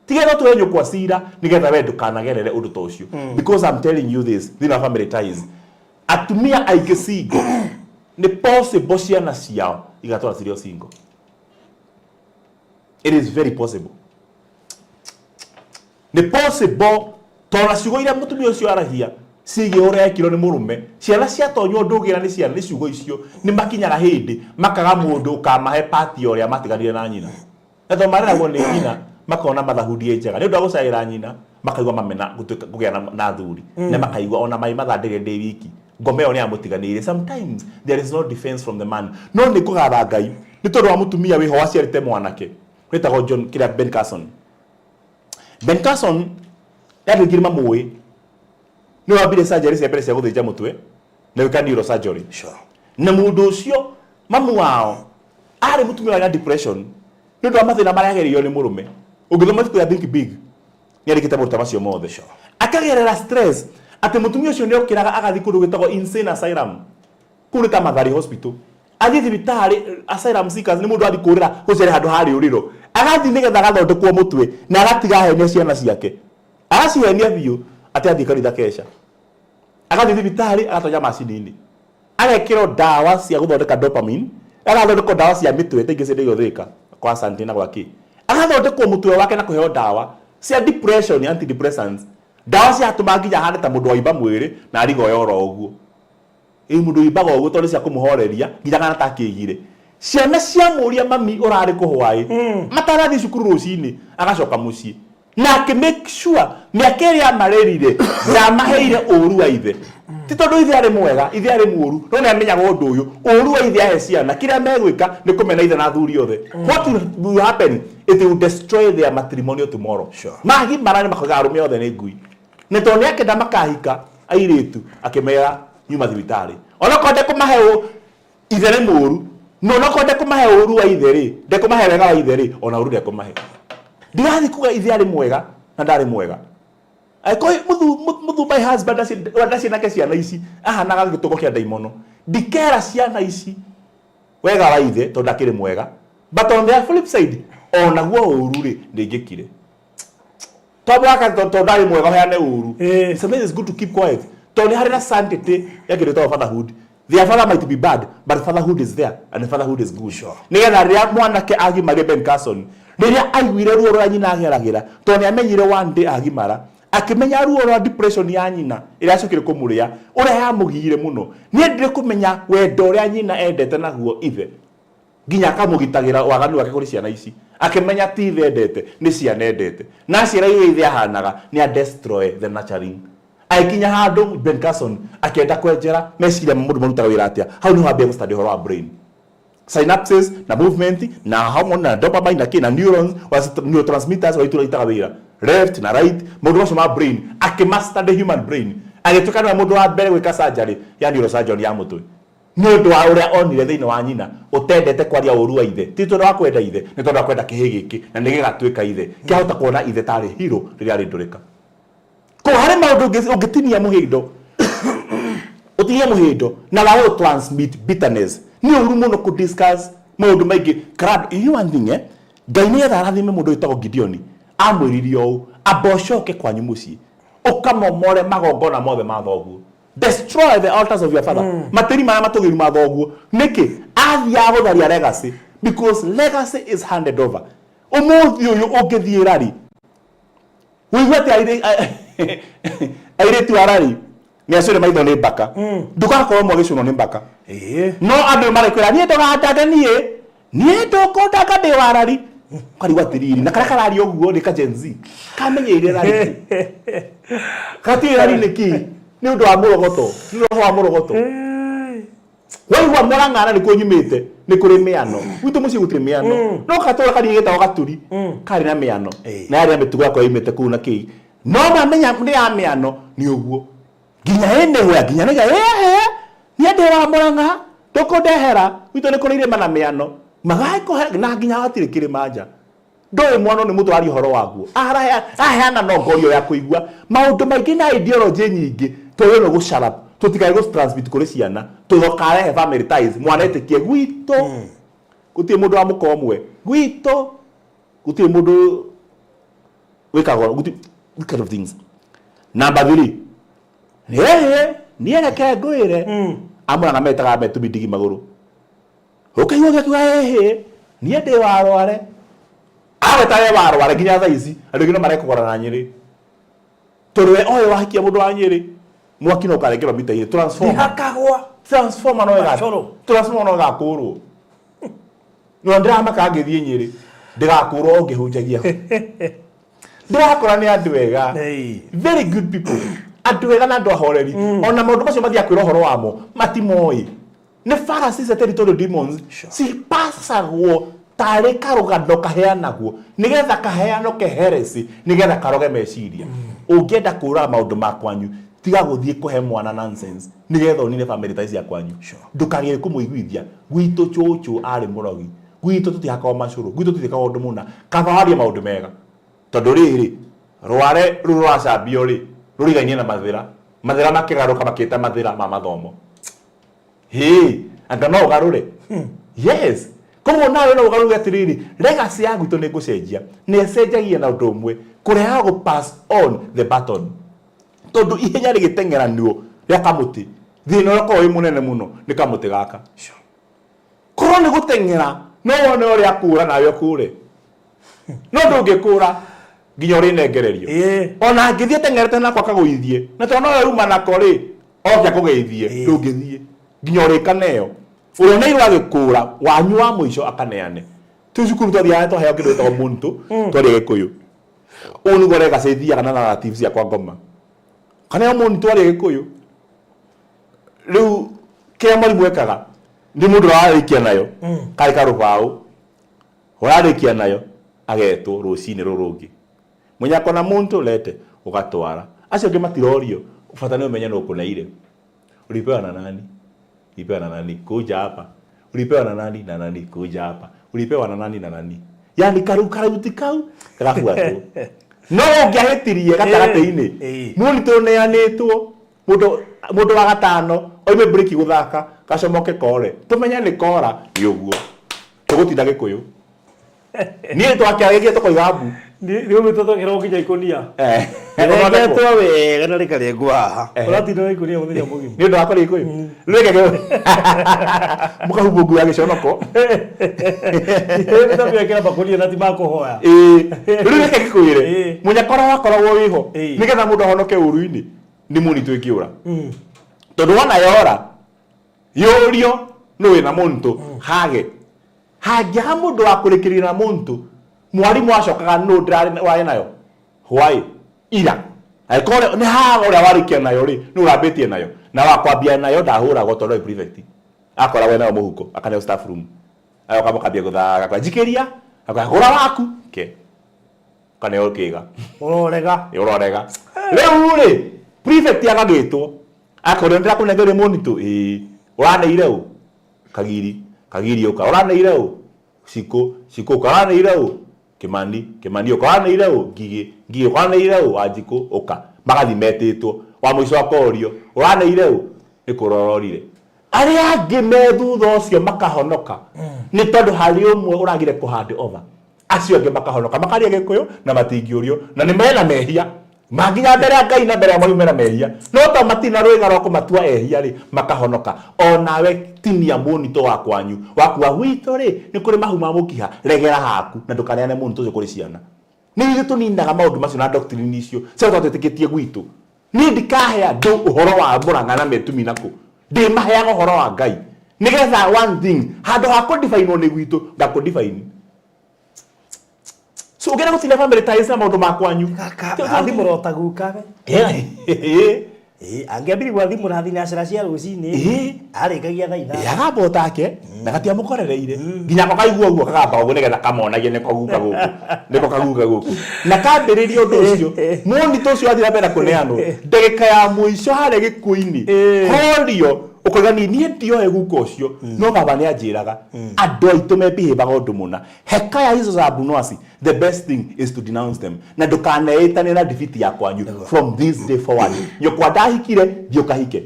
Tiga tũhe nyũkwa cira nĩgetha we ndũkanagerere ũndũ ta ũcio. Because I'm telling you this, thĩinĩ wa family ties, atumia aingĩ single, nĩ possible ciana ciao igatũra cirĩ o single. It is very possible. Nĩ possible tondũ na ciugo iria mũtumia ũcio aragia ciĩgiĩ ũrĩa ekirwo nĩ mũrũme, ciana ciatonywo ndũgĩra nĩ ciana nĩ ciugo icio, nĩ makinyaga hĩndĩ makaga mũndũ ũkamahe part ya ũrĩa matiganire na nyina. Na tondũ mareragwo nĩ nyina makona motherhood ĩ njega nĩ ũndũ wa gũcaĩra nyina makaigua mamena gũtuĩka kũgĩa na athuri na makaigua ona mai mathaa ndĩrĩ ndĩ wiki ngoma ĩyo nĩ yamũtiganĩirie. Sometimes there is no defense from the man. No nĩ kũgatha Ngai nĩ tondũ wa mũtumia wĩho waciarĩte mwanake wĩtagwo John kĩrĩa Ben Carson. Ben Carson nĩ andũ aingĩ nĩ mamũĩ nĩwe wambire surgery cia mbere cia gũthĩnja mũtwe na gwĩka neurosurgery. Na mũndũ ũcio mamu wao arĩ mũtumia warĩ na depression nĩ ũndũ wa mathĩna marĩa agereirio nĩ mũrũme. Ũngĩthoma ibuku rĩa Think Big nĩ andĩkĩte maũndũ ta macio mothe. Akagerera stress atĩ mũtumia ũcio nĩ okĩraga agathiĩ kũndũ gwĩtagwo insane asylum. Kũu nĩ ta Mathari hospital. Athiĩ thibitarĩ asylum seekers nĩ mũndũ athiĩ kũrĩra gũcere handũ ha rĩũrĩro. Agathiĩ nĩgetha agathondekwo mũtwe na agatiga ahenia ciana ciake. Agacihenia biũ atĩ athiĩ kanitha kesha. Agathiĩ thibitarĩ, agatonya macini-inĩ, agekĩrwo ndawa cia gũthondeka dopamine, agathondekwo ndawa cia mĩtwe ta ingĩ ciendagio Thĩka kwa Asante na gwakĩ, agathondekwo mũtwe wake na kũheo ndawa cia depression, antidepressants, ndawa ciatũma nginya ahane ta mũndũ waimba mwĩrĩ na arigoya oro ũguo. Ĩ mũndũ ũimbaga ũguo tondũ nĩ cia kũmũhoreria nginya akahana ta akĩgire. Ciana ciamũria mami ũrarĩ kũ hwaĩ matarathiĩ cukuru rũcinĩ, agacoka mũciĩ na akĩ make sure mĩaka ĩrĩa amarerire ndamaheire ũru wa ithe. Ti tondũ ithe arĩ mwega, ithe arĩ mũru, no nĩ amenyaga ũndũ ũyũ, ũru wa ithe ahe ciana kĩrĩa megwĩka nĩ kũmena ithe na athuri othe. What will happen? It will destroy their matrimonial tomorrow. Magimara nĩ makoiga arũme othe nĩ ngui. Na tondũ nĩ akenda makahika airĩtu, akĩmera nyuma thibitarĩ. Onokorwo ndekũmahe ithe nĩ mũru, no onokorwo ndekũmahe ũru wa ithe rĩ, ndekũmahe wega wa ithe rĩ, ona ũru ndekũmahe. Ndirathiĩ kuga ithe arĩ mwega na ndarĩ mwega. Angĩkorwo mũthu my husband ndaciĩ nake ciana ici ahanaga gĩtũgo kĩa ndaimono, ndikera ciana ici wega wa ithe tondũ ndakĩrĩ mwega, but on the flip side onaguo ũru rĩ ndĩngĩkire. Tondũ waka tondũ ndarĩ mwega ũheane ũru. Sometimes it's good to keep quiet. Tondũ nĩ harĩ na sanctity ya kĩndũ gĩtagwo fatherhood. Their father might be bad, but fatherhood is there and fatherhood is good. Nĩgetha rĩrĩa mwanake agimarie Ben Carson, rĩrĩa aiguire ruo rũrĩa nyina ageragĩra, tondũ nĩ amenyire one day agimara, akĩmenya ruo rwa depression ya nyina ĩrĩa acokire kũmũrĩa, ũrĩa yamũgiire mũno. Nĩ endire kũmenya wendo ũrĩa nyina endete naguo ithe, nginya akamũgitagĩra waganu wake kũrĩ ciana ici. Akĩmenya ti ithe endete, nĩ ciana endete. Na aciara ũrĩa ithe ahanaga, nĩ a destroy the nurturing. Agĩkinya handũ Ben Carson akĩenda kwenjera meciria ma mũndũ marutaga wĩra atĩa. Hau nĩho ambia gũstudy ũhoro wa brain. Synapses na movement na hormone na dopamine na kĩ na neurons, neurotransmitters ũrĩa irutaga wĩra. Left na right, maũndũ macio ma brain, akĩmaster the human brain. Agĩtuĩka nĩwe mũndũ wa mbere gwĩka surgery ya neurosurgeon ya mũtwe. Nĩ ũndũ wa ũrĩa onire thĩinĩ wa nyina ũtendete kwaria ũru wa ithe, ti tondũ wa kwenda ithe, nĩ tondũ wa kwenda kĩhĩ gĩkĩ na nĩ gĩgatuĩka ithe. Kĩahota kuona ithe tarĩ hero rĩrĩa arĩ ndũrĩka. Koguo harĩ maũndũ ũngĩtinia mũhĩndo, ũtinie mũhĩndo na wa gũ transmit bitterness. Nĩ ũru mũno kũ discuss maũndũ maingĩ. Crad, you one thing, Ngai nĩgetha arathime mũndũ wĩtagwo Gideoni, amwĩrire ũũ, amba ũcoke kwanyu mũciĩ, ũkamomore magongona mothe ma thoguo. Destroy the altars of your father. Matĩri marĩa matũgĩru ma thoguo. Nĩkĩ? Athiaga gũtharia legacy. Because legacy is handed over. Ũmũthĩ ũyũ ũngĩthiĩ rari, ũigue atĩ airĩtu a rari nĩ acio nĩ maitho nĩ mbaka. Ndũgakorwo mwagĩcũnwo nĩ mbaka. No andũ marekwĩra niĩ ndũgandanga niĩ, niĩ ndũkũndanga ndĩ wa rari. Ũkarigwo atĩrĩrĩ, na karĩa kararia ũguo nĩ ka Gen Z. Kamenyeire rari. Gatiũĩ rari nĩ kĩ? Nĩ ũndũ wa mũrogoto. Nĩ ũndũ wa mũrogoto. Waigua Mũrang'a nĩkuo nyumĩte, nĩ kũrĩ mĩano. Gwitũ mũciĩ gũtirĩ mĩano. No gatũra kanini getagwo Gaturi, karĩ na mĩano. Na yarĩ na mĩtugo yakwa yoimĩte kũu na kĩĩ. No mamenya nĩ ya mĩano, nĩ ũguo. Nginya anywhere, nginya nĩga, ĩhĩ, niĩ ndĩ wa Mũrang'a, ndũkũndehera, gwitũ nĩ kũrĩ irĩma na mĩano. Magakũhe, na nginya hatirĩ kĩrĩma nja. Ndũĩ mwana nĩ mũndũ aria ũhoro waguo. Araheana no ngorio ya kũigua. Maũndũ maingĩ na ideology nyingĩ, twagĩrĩirwo nĩ gũ shut up. Tũtikae gũ transmit kũrĩ ciana. Tũkarehe family ties. Mwana etĩkie gwitũ. Gũtirĩ mũndũ wa mũka ũmwe. Gwitũ. Gũtirĩ mũndũ wĩkaga gũtirĩ, this kind of things. Number 3. Ĩhĩ, niĩ reke ngwĩre. Amũrang'a metaga metũmi ndigi magũrũ. Ũkaigua gĩkiuga ĩhĩ, niĩ ndĩ wa Rware. Agweta we wa Rware nginya thaa ici, andũ aingĩ no marekũgora na Nyĩrĩ. Tondũ we oĩ wahikia mũndũ wa Nyĩrĩ, mwaki no ũkarengerwo mita-inĩ. Transformer. Ndihakagwa. Transformer no ĩga- Macoro. Transformer no ĩgakũrwo. No ndĩramaka ngĩthiĩ Nyĩrĩ, ndĩgakũrwo o ngĩhunjagia. Ndĩrakora nĩ andũ ega. Very good people. Andũ ega na andũ ahoreri. Ona maũndũ macio mathiaga kwĩra ũhoro wamo, matimoĩ. Nĩ fallacies cia territorial demons cipacagwo tarĩ karũgano kaheanagwo nĩgetha kaheanwo ke heresy nĩgetha karoge meciria. Ũngĩenda kũraga maũndũ ma kwanyu, tiga gũthiĩ kũhe mwana nonsense nĩgetha ũnine family ties cia kwanyu. Ndũkagĩre kũmũiguithia gwitũ cũcũ arĩ mũrogi, gwitũ tũtihakago macũrũ, gwitũ tũtiĩkaga ũndũ mũna. Kaba warie maũndũ mega. Tondũ rĩrĩ, Rware rũu rũracambio rĩ, rũrigainie na Mathĩra. Mathĩra makĩgarũka makĩta Mathĩra ma mathomo. Hĩ, anga no ũgarũre? Yes. Koguo nawe no ũgarũre atĩrĩrĩ, legacy ya gwitũ nĩ ngũcenjia. Na ĩcenjagia na ũndũ ũmwe, kũrehaga gũ pass on the baton. Tondũ ihenya rĩgĩteng'eranio, Rĩa kamũtĩ. Thĩna ũrĩa ũkoragwo wĩ mũnene mũno nĩ kamũtĩ gaka. Korwo nĩ gũteng'era no wone ũrĩa akũra nawe ũkũre. No ndũngĩkũra nginya ũrĩnengererio. Ona angĩthiĩ ateng'erete nako akagũithie, na tondũ nowe uma nako rĩ, oke akũgeithie, ndũngĩthiĩ nginya ũrĩkaneo. Ũrĩa ũneirwo agĩkũra, wanyu wa mũico akaneane. Twĩ cukuru twathiaga twaheo kĩndũ gĩtagwo muntu, twarĩ Gĩkũyũ. Ũũ nĩguo legacy ĩthiaga na narratives cia kwa ngoma. Kaneo muntu twarĩ Gĩkũyũ. Rĩu kĩrĩa mwarimũ ekaga, nĩ mũndũ ũrĩa warĩkia nayo, karĩ karũbaũ, ũrarĩkia nayo, agetwo rũcinĩ rũrũ rũngĩ. Mwenye ako na muntu lete, ũgatwara. Acio angĩ matirorio, bata nĩ ũmenye nũ ũkũneire. Ulipewa na nani? Ulipewa na nani? Kuja hapa. Ulipewa na nani? Na nani? Kuja hapa. Ulipewa na nani? Na nani? Yani karu karauti kau kagabuatwo. No ũngĩahĩtirie gatagatĩ-inĩ, mũndũ ũneanĩtwo, mũndũ mũndũ wa gatano oime breki gũthaka gacomoke kore, tũmenye nĩ kora nĩ ũguo. Tũgũtinda Gĩkũyũ. Niĩ twakĩarĩkia tũkoiga mbu. Nĩ ũmĩte twekĩrwo nginya ikũnia. Rĩrengetwo wega na rĩkarengwo haha. Ũratinda na ikũnia mũthenya mũgima. Nĩ ũndũ wa kũrĩa Gĩkũyũ. Rĩreke mũkahumbwo nguo ya gĩconoko. Nĩtwekĩra makũnia na ti ma kũhoya. Ĩĩ. Rĩu reke ngĩkwĩre, mũnyakora wakoragwo wĩho nĩgetha mũndũ ahonoke ũru-inĩ nĩ mũnitũ ĩngĩũra. Tondũ wona yora, yũrio nũ wĩna mũntũ hage. Hangĩaga mũndũ wa kũrĩkĩrĩria na mũntũ, mwarimũ acokaga nũ ndĩrarĩ warĩ nayo? Why? Ira. Angĩkorwo nĩ haga ũrĩa warĩkia nayo rĩ, nũ ũrambĩtie nayo? Na wa kwambia nayo ndahũragwo tondũ arĩ prefect. Akoragwo nayo mũhuko, akaneo staff room. Agoka mũkambia gũthaka, akoya njikĩria, akoya gũra waku, ke. Ũkaneo kĩga. Ũrorega. Ũrorega. Rĩu rĩ, prefect agagĩtwo. Akorwo nĩndĩrakũnengeire mũnitũ, ĩĩ. Ũraneire ũ? Kagiri, Kagiri ũka. Ũraneire ũ? Cikũ, Cikũ ũka. Ũraneire ũ? Kĩmani, Kĩmani ũka. Ũraneire ũ? Ngigĩ, Ngigĩ ũka. Ũraneire ũ? Wanjikũ ũka. Magathiĩ metĩtwo. Wa mũico akorio, ũraneire ũ? Nĩ kũra ũrorire. Arĩa angĩ me thutha ũcio makahonoka nĩ tondũ harĩ ũmwe ũragire kũ hand over. Acio angĩ makahonoka makaria Gĩkũyũ na matingĩũrio na nĩ mena mehia manginya mbere ya Ngai na mbere ya mwarimũ mena mehia no to matirĩ na rwĩga rwa kũmatua ehia rĩ makahonoka. Onawe tinia mũnitũ wa kwanyu wakua gwitũ rĩ nĩ kũrĩ mahu ma mũkiha regera haku na ndũkaneane mũnitũ ũcio kũrĩ ciana. Nĩ ithuĩ tũninaga maũndũ macio na doctrine icio cia gũkorwo twĩtĩkĩtie gwitũ. Niĩ ndikahe andũ ũhoro wa Mũrang'a na Metumi na kũ. Ndĩmaheaga ũhoro wa Ngai. Nĩgetha one thing, handũ ha kũ-define-wo nĩ gwitũ, ngakũ-define. So ũngĩenda gũtinda family ties na maũndũ ma kwanyu. Gaka, athimũra o ta guka we. Ĩĩ, angĩambirie gwathimũra thinacera cia rũcinĩ, arĩkagia thaa ithano. Agamba o take na gatiamũkorereire nginya ako kaigua ũguo kagamba ũguo nĩgetha kamonagie nĩko guka gũkũ nĩko kaguka gũkũ na kambĩrĩria ũndũ ũcio mũnitũ ũcio athiĩ na mbere na kũneanwo ndagĩka ya mũico harĩa gĩkuũ-inĩ horio ũkoiga niĩ niĩ ndioĩ guka ũcio no baba nĩ anjĩraga andũ aitũ mebihĩbaga ũndũ mũna hekaya hizo za Abunwasi the best thing is to denounce them na ndũkaneĩtanie na ndibiti ya kwanyu from this day forward nyũkwa ndahikire thiĩ ũkahike.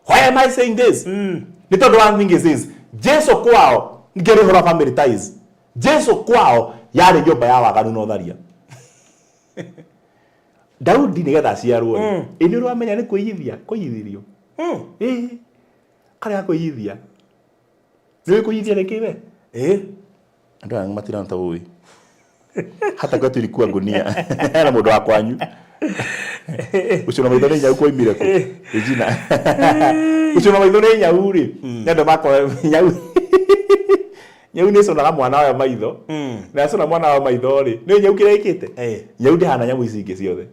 Why am I saying this? Nĩ tondũ one thing is this, Jesu kwao ngĩaria ũhoro wa family ties, Jesu kwao yarĩ nyũmba ya waganu na ũtharia. Daudi nĩgetha aciarwo rĩ, ĩ nĩ ũramenya nĩ kwĩyithia kwĩyithirio. Ĩĩ, karĩ ga kwĩyithia. Nĩ ũĩ kwĩyithia nĩ kĩ we? Ĩĩ. Andũ aya matirona ta ũĩ. Hata kwetu ilikuwa gunia. Hena mũndũ wa kwanyu. Ũcio na maitho nĩ nyau kwaimire kũ? Regina. Ũcio na maitho nĩ nyau rĩ. Nĩ andũ makora nyau. Nyau nĩ ĩcũnaga mwana wayo maitho. Na yacũna mwana wayo maitho rĩ, nĩ nyau kĩrĩa ĩkĩte? Nyau ndĩhana nyamũ ici ingĩ ciothe.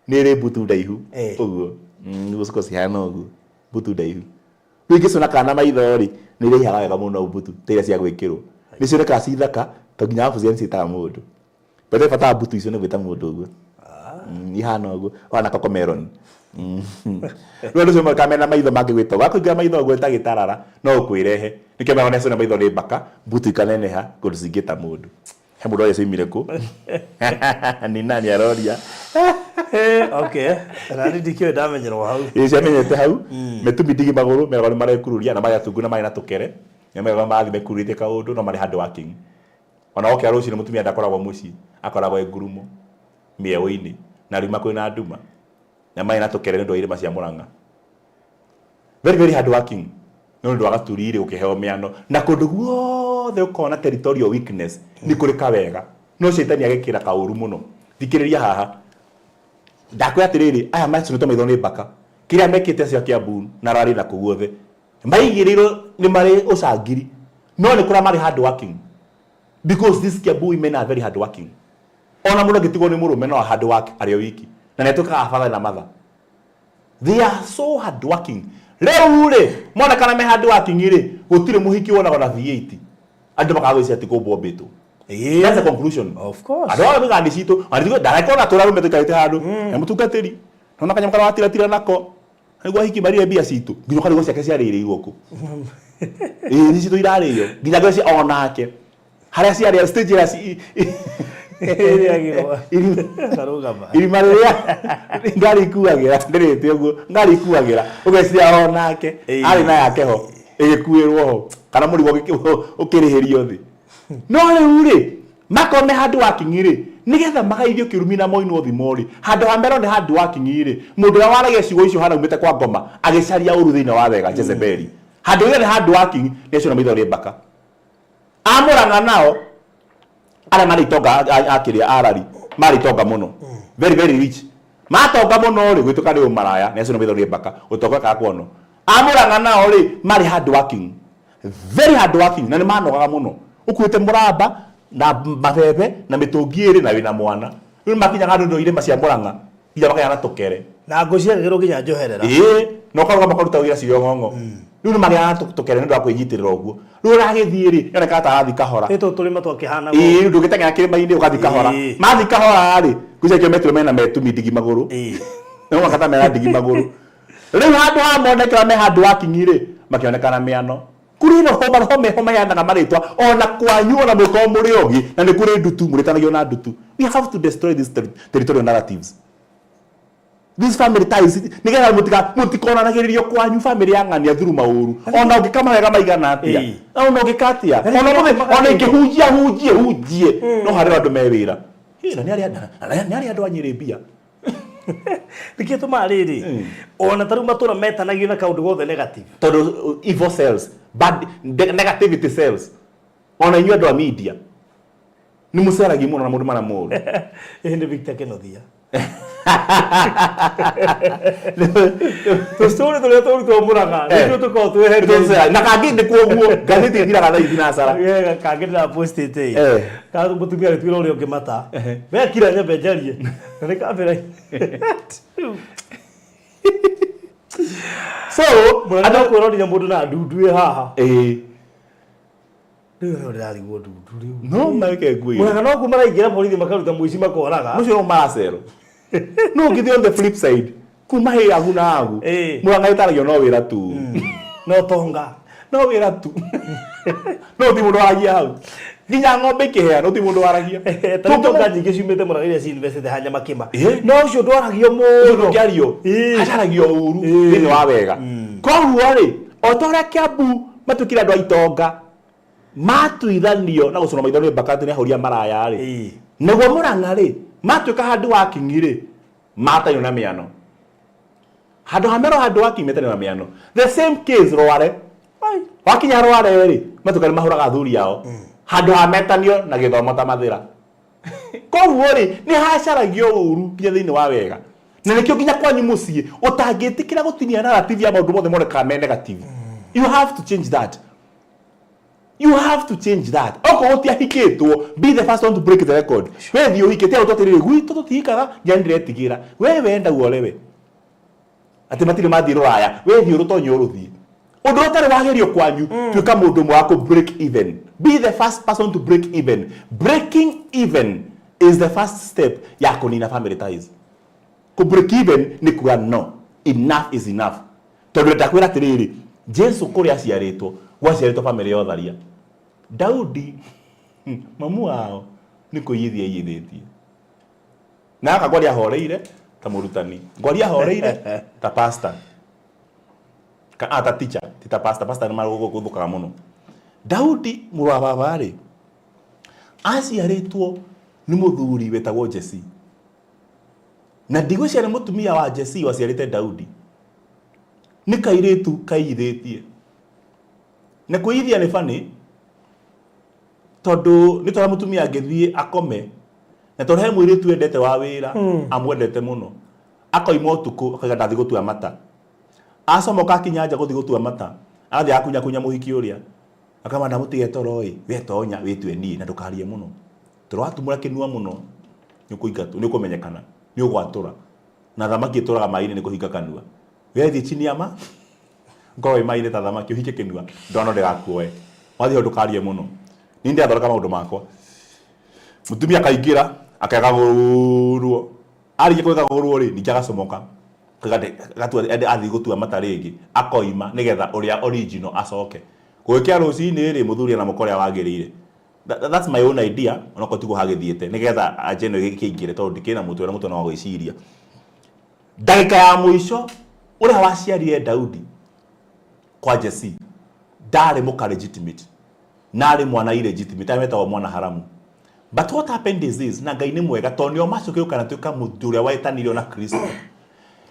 Nĩ ĩrĩ mbutu ndaihu. Ũguo. Nĩguo cikoragwo cihana ũguo. Mbutu ndaihu. Rĩu ingĩcũna kana maitho rĩ, nĩ iraihaga wega mũno mbutu ta iria cia gwĩkĩrwo. Nĩ cionekaga ci thaka to nginya wabucia nĩ ciĩtaga mũndũ. By the way bata wa mbutu icio nĩ gwĩta mũndũ ũguo. Ihana ũguo, ũhana cocomelon. Rĩu andũ acio monekaga mena maitho mangĩgwĩta ũguo. Akũingĩra maitho ũguo ta gĩtarara no ũkwĩrehe. Nĩkĩo meragwo nĩ acũne maitho nĩ mbaka, mbutu ikaneneha kũndũ cingĩta mũndũ. He mũndũ ũroria cioimire kũ. Ni nani aroria? Okay. Na niĩ ndikĩũĩ ndamenyerwo hau. Ĩĩ ciamenyete hau. Mĩtumi ndigi magũrũ meragwo nĩ marekururia na marĩ atungu na marĩ na tũkere. Nĩ meragwo marathiĩ mekururĩtie kaũndũ no marĩ hard working. Ona wokĩra rũcinĩ mũtumia ndakoragwo mũciĩ, akoragwo e ngurumo mĩeũ-inĩ na riuma kwĩna nduma. Na marĩ na tũkere nĩ ũndũ wa irĩma cia Mũrang'a. Very very hard working. No nĩ ũndũ wa gaturi rĩ ũkĩheo mĩano na kũndũ guothe ũkona territorial weakness nĩ kũrĩ kawega no caitani agekĩra kaũru mũno. Thikĩrĩria haha ndakwĩra atĩrĩrĩ, aya macinĩtwo maitho nĩ mbaka kĩrĩa mekĩte acio a Kiambu na rarĩ na kũu guothe maigĩrĩirwo nĩ marĩ ũcangiri no nĩ kũrĩa marĩ hard working because these Kiambu women are very hard working. Ona mũndũ angĩtigwo nĩ mũrũme no hard work arĩ o wiki na nĩ atuĩkaga father na mother. They are so hard working. Rĩu rĩ monekana me hard working rĩ gũtirĩ mũhiki wonagwo na V8 andũ makaga gwĩciria atĩ kũmbwo mbĩtwo. That's the conclusion. Of course. Andũ aya mĩgandi citũ ndarakorwo na tũra rũme tũikarĩte handũ na mũtungatĩri nona kanyamũ karĩa watiratira nako nĩguo ahiki marire mbia citũ nginya ũkarigwo ciake ciarĩrĩirwo kũ. Ĩĩ nĩ citũ irarĩo nginya ngwĩciria onake harĩa ciarĩa stage ĩrĩa Ĩrĩagĩrwo. Karũgama. Irima rĩrĩa ngari ikuagĩra ndĩrĩte ũguo ngari ikuagĩra ũgeciria onake arĩ na yake ho ĩgĩkuĩrwo ho kana mũrigo ũkĩrĩhĩrio thĩ. No rĩu rĩ makorwo me hard working rĩ nĩgetha magaithio kĩrumi na moinwo thimo rĩ handũ ha merwo nĩ hard working rĩ mũndũ ũrĩa waragia ciugo icio hana umĩte kwa ngoma agĩcaria ũru thĩinĩ wa wega Jezebeli handũ rĩrĩa nĩ hard working nĩ acio na maitho nĩ mbaka. Amũrang'a nao arĩa marĩ itonga akĩrĩa arari marĩ itonga mũno very very rich matonga mũno rĩ gwĩtũka nĩ ũmaraya nĩ acio na maitho nĩ mbaka ũtonga kaga kuonwo. Amũrang'a nao rĩ marĩ hard working very hard working na nĩ manogaga mũno ũkuĩte mũramba na mabebe na mĩtũngi ĩrĩ na wĩna mwana rĩu makinyaga handũ ndũ irĩma cia Mũrang'a nginya makagĩa na tũkere na ngũ ciagĩrwo nginya njoherera. Ĩĩ na ũkarũgama ũkaruta wĩra ciĩ ng'ong'o rĩu nĩ magĩaga na tũkere nĩ ũndũ wa kwĩnyitĩrĩra ũguo rĩu ũragĩthiĩ rĩ yonekaga ta arathiĩ kahora. Nĩ tũ tũrĩma twakĩhana Ĩĩ rĩu ndũngĩteng'era kĩrĩma-inĩ ũgathiĩ kahora. Mathiĩ kahora rĩ ngwĩciria kĩo metirwo mena metumi ndigi magũrũ. No mũhaka ta mena ndigi magũrũ. Rĩu handũ ha monekera me hard working rĩ makĩonekana mĩano. Kũrĩ roho maroho meho maheanaga marĩtwa ona kwanyu ona mũngĩkorwo mũrĩ ogĩ na nĩ kũrĩ ndutu mũrĩtanagio na ndutu. We have to destroy these territorial narratives. These family ties nĩgetha mũtika mũtikonanagĩrĩrio kwanyu family ya ng'ania through maũru ona ũngĩka mawega maigana atĩa ona ũngĩka atĩa ona ũmũthĩ ona ingĩhunjia hunjie hunjie no harĩ andũ me wĩra. Hĩ, na nĩ arĩa na nĩ arĩa andũ a Nyĩrĩ mbia. Nĩkĩo tũmaga rĩrĩ ona ta rĩu matũra metanagio na kaũndũ gothe negative. Tondũ evil cells, bad negativity cells. Ona inyuĩ andũ a media nĩ mũceragia mũno na maũndũ marĩa moru. Ĩĩ nĩ Victor Kenothia. Tũcũrĩ tũrĩa tũrutwo Mũrang'a nĩtuo tũkoragwo twehereire. Na kangĩ nĩ kuoguo ngathĩti ĩthiraga thaa thinacara. Kangĩ ndĩrapostĩte ĩ ka mũtumia agĩtuĩra ũrĩa ũngĩ mata we kira nyambe njarie na nĩ kamera. So Mũrang'a kwĩrorire mũndũ na ndundu ĩ haha. Ĩĩ. Rĩu rĩu ndĩrarigwo ndundu rĩu. No meke ngui. Mũrang'a no kuo maraingĩra borithi makaruta mũici makoraga. Mũcio no maracero. No ũngĩthiĩ on the flip side kuma hĩ agu na agu. Mũrang'a ĩtaragio no wĩra tu. No tonga. No wĩra tu. No ti mũndũ waragia hau. Nginya ng'ombe ikĩheana ti mũndũ waragia. Ta rĩu tonga nyingĩ ciumĩte Mũrang'a iria ci-investĩte ha Nyamakĩma. No ũcio ndwaragio mũno. Ũcio ndũngĩario. Acaragio ũru thĩinĩ wa wega. Koguo rĩ, o ta ũrĩa Kiambu matuĩkire andũ a itonga matuithanio na gũcũnwo maitho nĩ mbaka atĩ nĩ ahũri a maraya rĩ, naguo Mũrang'a rĩ, matuĩka handũ wa king'i rĩ, matanio na mĩano. Handũ ha merwo handũ wa king'i metanio na mĩano. The same case Rware. Wakinya Rware rĩ, matuĩka nĩ mahũraga athuri ao. Handũ ha metanio na gĩthomo ta Mathĩra. Koguo rĩ, nĩ hacaragio ũru nginya thĩinĩ wa wega. Na nĩkĩo nginya kwanyu mũciĩ ũtangĩtĩkĩra gũtinia narrative ya maũndũ mothe monekaga me negative. You have to change that. You have to change that. Okorwo ũtiahikĩtwo, be the first one to break the record. We thiĩ ũhike, tiga gũtua atĩrĩrĩ, gwitũ tũtihikaga, nginya nĩndĩretigĩra. We wenda uolewe. Atĩ matirĩ mathiĩ rũraya, we thiĩ ũrũtonye ũrũthiĩ. Ũndũ ũrĩa ũtarĩ wagerio kwanyu, tuĩka mũndũ ũmwe wa kũ break even. Be the first person to break even. Breaking even is the first step ya kũnina family ties. Kũ break even nĩ kuga no, enough is enough. Tondũ ndakwĩra atĩrĩrĩ, Jesu kũrĩa aciarĩtwo, gwaciarĩtwo family ya ũtharia. Daudi, mamu wao nĩ kũiyithia aiyithĩtie. Na gaka ngwaria ahoreire ta mũrutani, ngwaria ahoreire ta pastor. Ka, ah, ta teacher, ti ta pastor, pastor nĩ marũgũthũkaga mũno. Daudi mũrũ wa baba rĩ, aciarĩtwo nĩ mũthuri wetagwo Jesse. Na ndigwĩciria nĩ mũtumia wa Jesse waciarĩte Daudi. Nĩ kairĩtu kaiyithĩtie. Na kwĩyithia nĩ funny tondũ nĩ tondũ mũtumia angĩthiĩ akome na tondũ he mũirĩtu endete wa wĩra amwendete mũno akoima ũtukũ akauga ndathiĩ gũtua mata. Acomoka akinya nja gũthiĩ gũtua mata agathiĩ agakunyakunya mũhiki ũrĩa akama ndamũtige toro ĩ we tonya wĩtue niĩ na ndũkarie mũno toro watumũra kĩnua mũno nĩ ũkũingatwo nĩ ũkũmenyekana nĩ ũgwatũra na thamaki ĩtũraga maĩ-inĩ nĩ kũhinga kanua. We thiĩ chini ya ma ngorwo wĩ maĩ-inĩ ta thamaki ũhinge kĩnua ndwano ndĩgakuoe wathiĩ hau ndũkarie mũno. Niĩ ndĩrathondeka maũndũ makwa. Mũtumia akaingĩra akegagũrwo arĩkia kwĩgagũrwo rĩ ningĩ agacomoka gatua athiĩ gũtua mata rĩngĩ akoima nĩgetha ũrĩa original acoke. Gũgĩkĩa rũcinĩ rĩ mũthuri ena mũka ũrĩa wagĩrĩire. That's my own idea onokorwo tiguo hagĩthiĩte nĩgetha anja ĩno ĩkĩingĩre tondũ ndikĩrĩ na mũtwe na mũtwe nĩ wa gwĩciria. Ndagĩka ya mũico ũrĩa waciarire Daudi kwa Jesse ndarĩ mũka legitimate na arĩ mwana illegitimate arĩa metagwo mwana haramu. But what happened is this, na Ngai nĩ mwega tondũ nĩo macokire gũkanatuĩka mũndũ ũrĩa wetanire na Kristo.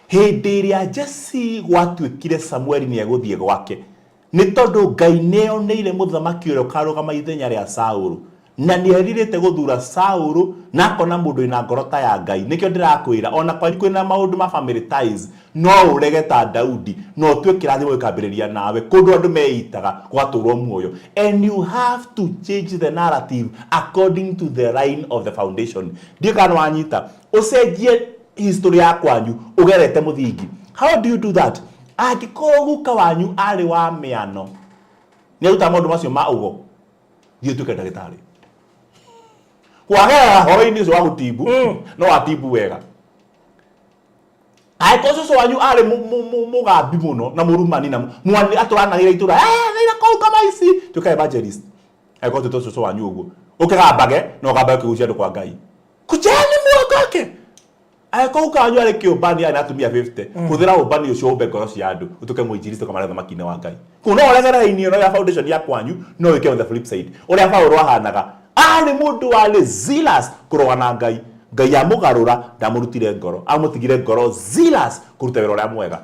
Hĩndĩ ĩrĩa Jesse gwatuĩkire Samueli nĩ egũthiĩ gwake, Nĩ tondũ Ngai nĩeyoneire mũthamaki ũrĩa ũkarũgama ithenya rĩa Saũlũ, na nĩerirĩte gũthuura Saũlũ, na akona mũndũ wĩna ngoro ta ya Ngai. Nĩkĩo ndĩrakwĩra, o na kwanyu kwĩna maũndũ ma family ties, no ũrege ta Daudi, na ũtue kĩrathimo gĩkambĩrĩria nawe. Kũndũ andũ meitaga, gũgatũũrwo muoyo. And you have to change the narrative according to the line of the foundation. Ndiũĩ kana nĩwanyita. Ũcenjie history ya kwanyu ũgerete mũthingi. How do you do that? Angĩkorwo guka wanyu arĩ wa mĩano, nĩ arutaga maũndũ macio ma ũgo, thiĩ ũtuĩke ndagĩtarĩ. Wagerera horo-inĩ ũcio wa gũtimbu, no watimbu wega. Angĩkorwo cũcũ wanyu arĩ mũgambi mũno na mũrumani na mwani atũranagĩra itũra, eh, thĩina kũu kama ici, tuĩka evangelist. Angĩkorwo twĩtwo cũcũ wanyu ũguo, ũkĩgambage na ũgambage ũkĩgucia andũ kwa Ngai. Kujeni muokoke. Angĩkorwo guka wanyu arĩ kĩũmbani arĩ na atumia 50, hũthĩra ũmbani ũcio ũmbe ngoro cia andũ, ũtuĩke mũinjilisti ũkamare ũthamaki-inĩ wa Ngai. Kũu no ũregere raini ĩno ya foundation ya kwanyu, no wĩke on the flip side. Ũrĩa Paũlũ ahanaga, arĩ mũndũ warĩ zealous kũrũa na Ngai. Ngai amũgarũra, ndamũrutire ngoro, amũtigire ngoro zealous kũruta wĩra ũrĩa mwega.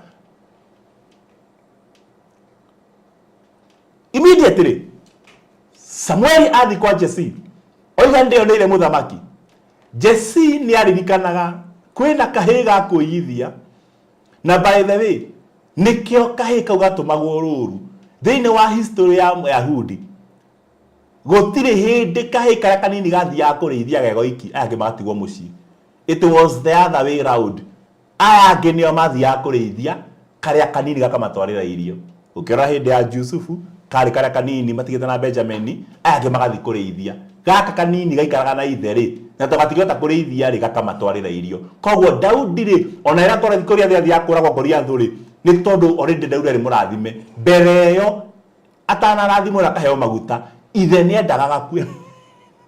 Immediately, Samueli athiĩ kwa Jesse, oiga nĩndĩyoneire mũthamaki. Jesse nĩ aririkanaga kwĩna kahĩĩ ga kwĩyithia na by the way nĩkĩo kahĩĩ kau gatũmagwo rũru thĩinĩ wa history ya Yahudi gũtirĩ hĩndĩ kahĩĩ karĩa kanini gathiaga kũrĩithia gegoiki aya angĩ magatigwo mũciĩ. It was the other way round. Aya angĩ nĩo mathiaga kũrĩithia, karĩa kanini gakamatwarĩra irio. Ũkĩrora hĩndĩ ya Jusufu, karĩ karĩa kanini matigĩte na Benjamini, aya angĩ magathiĩ kũrĩithia. Gaka kanini gaikaraga na ithe-rĩ, na tondũ gatingĩhota kũrĩithia-rĩ, gakamatwarĩra irio. Koguo Daudi-rĩ, ona rĩrĩa Goliathi athiaga kũragwo Goliathũ-rĩ, nĩ tondũ already Daudi arĩ mũrathime. Mbere ĩyo atanarathimwo na akaheo maguta, ithe nĩendaga gakue.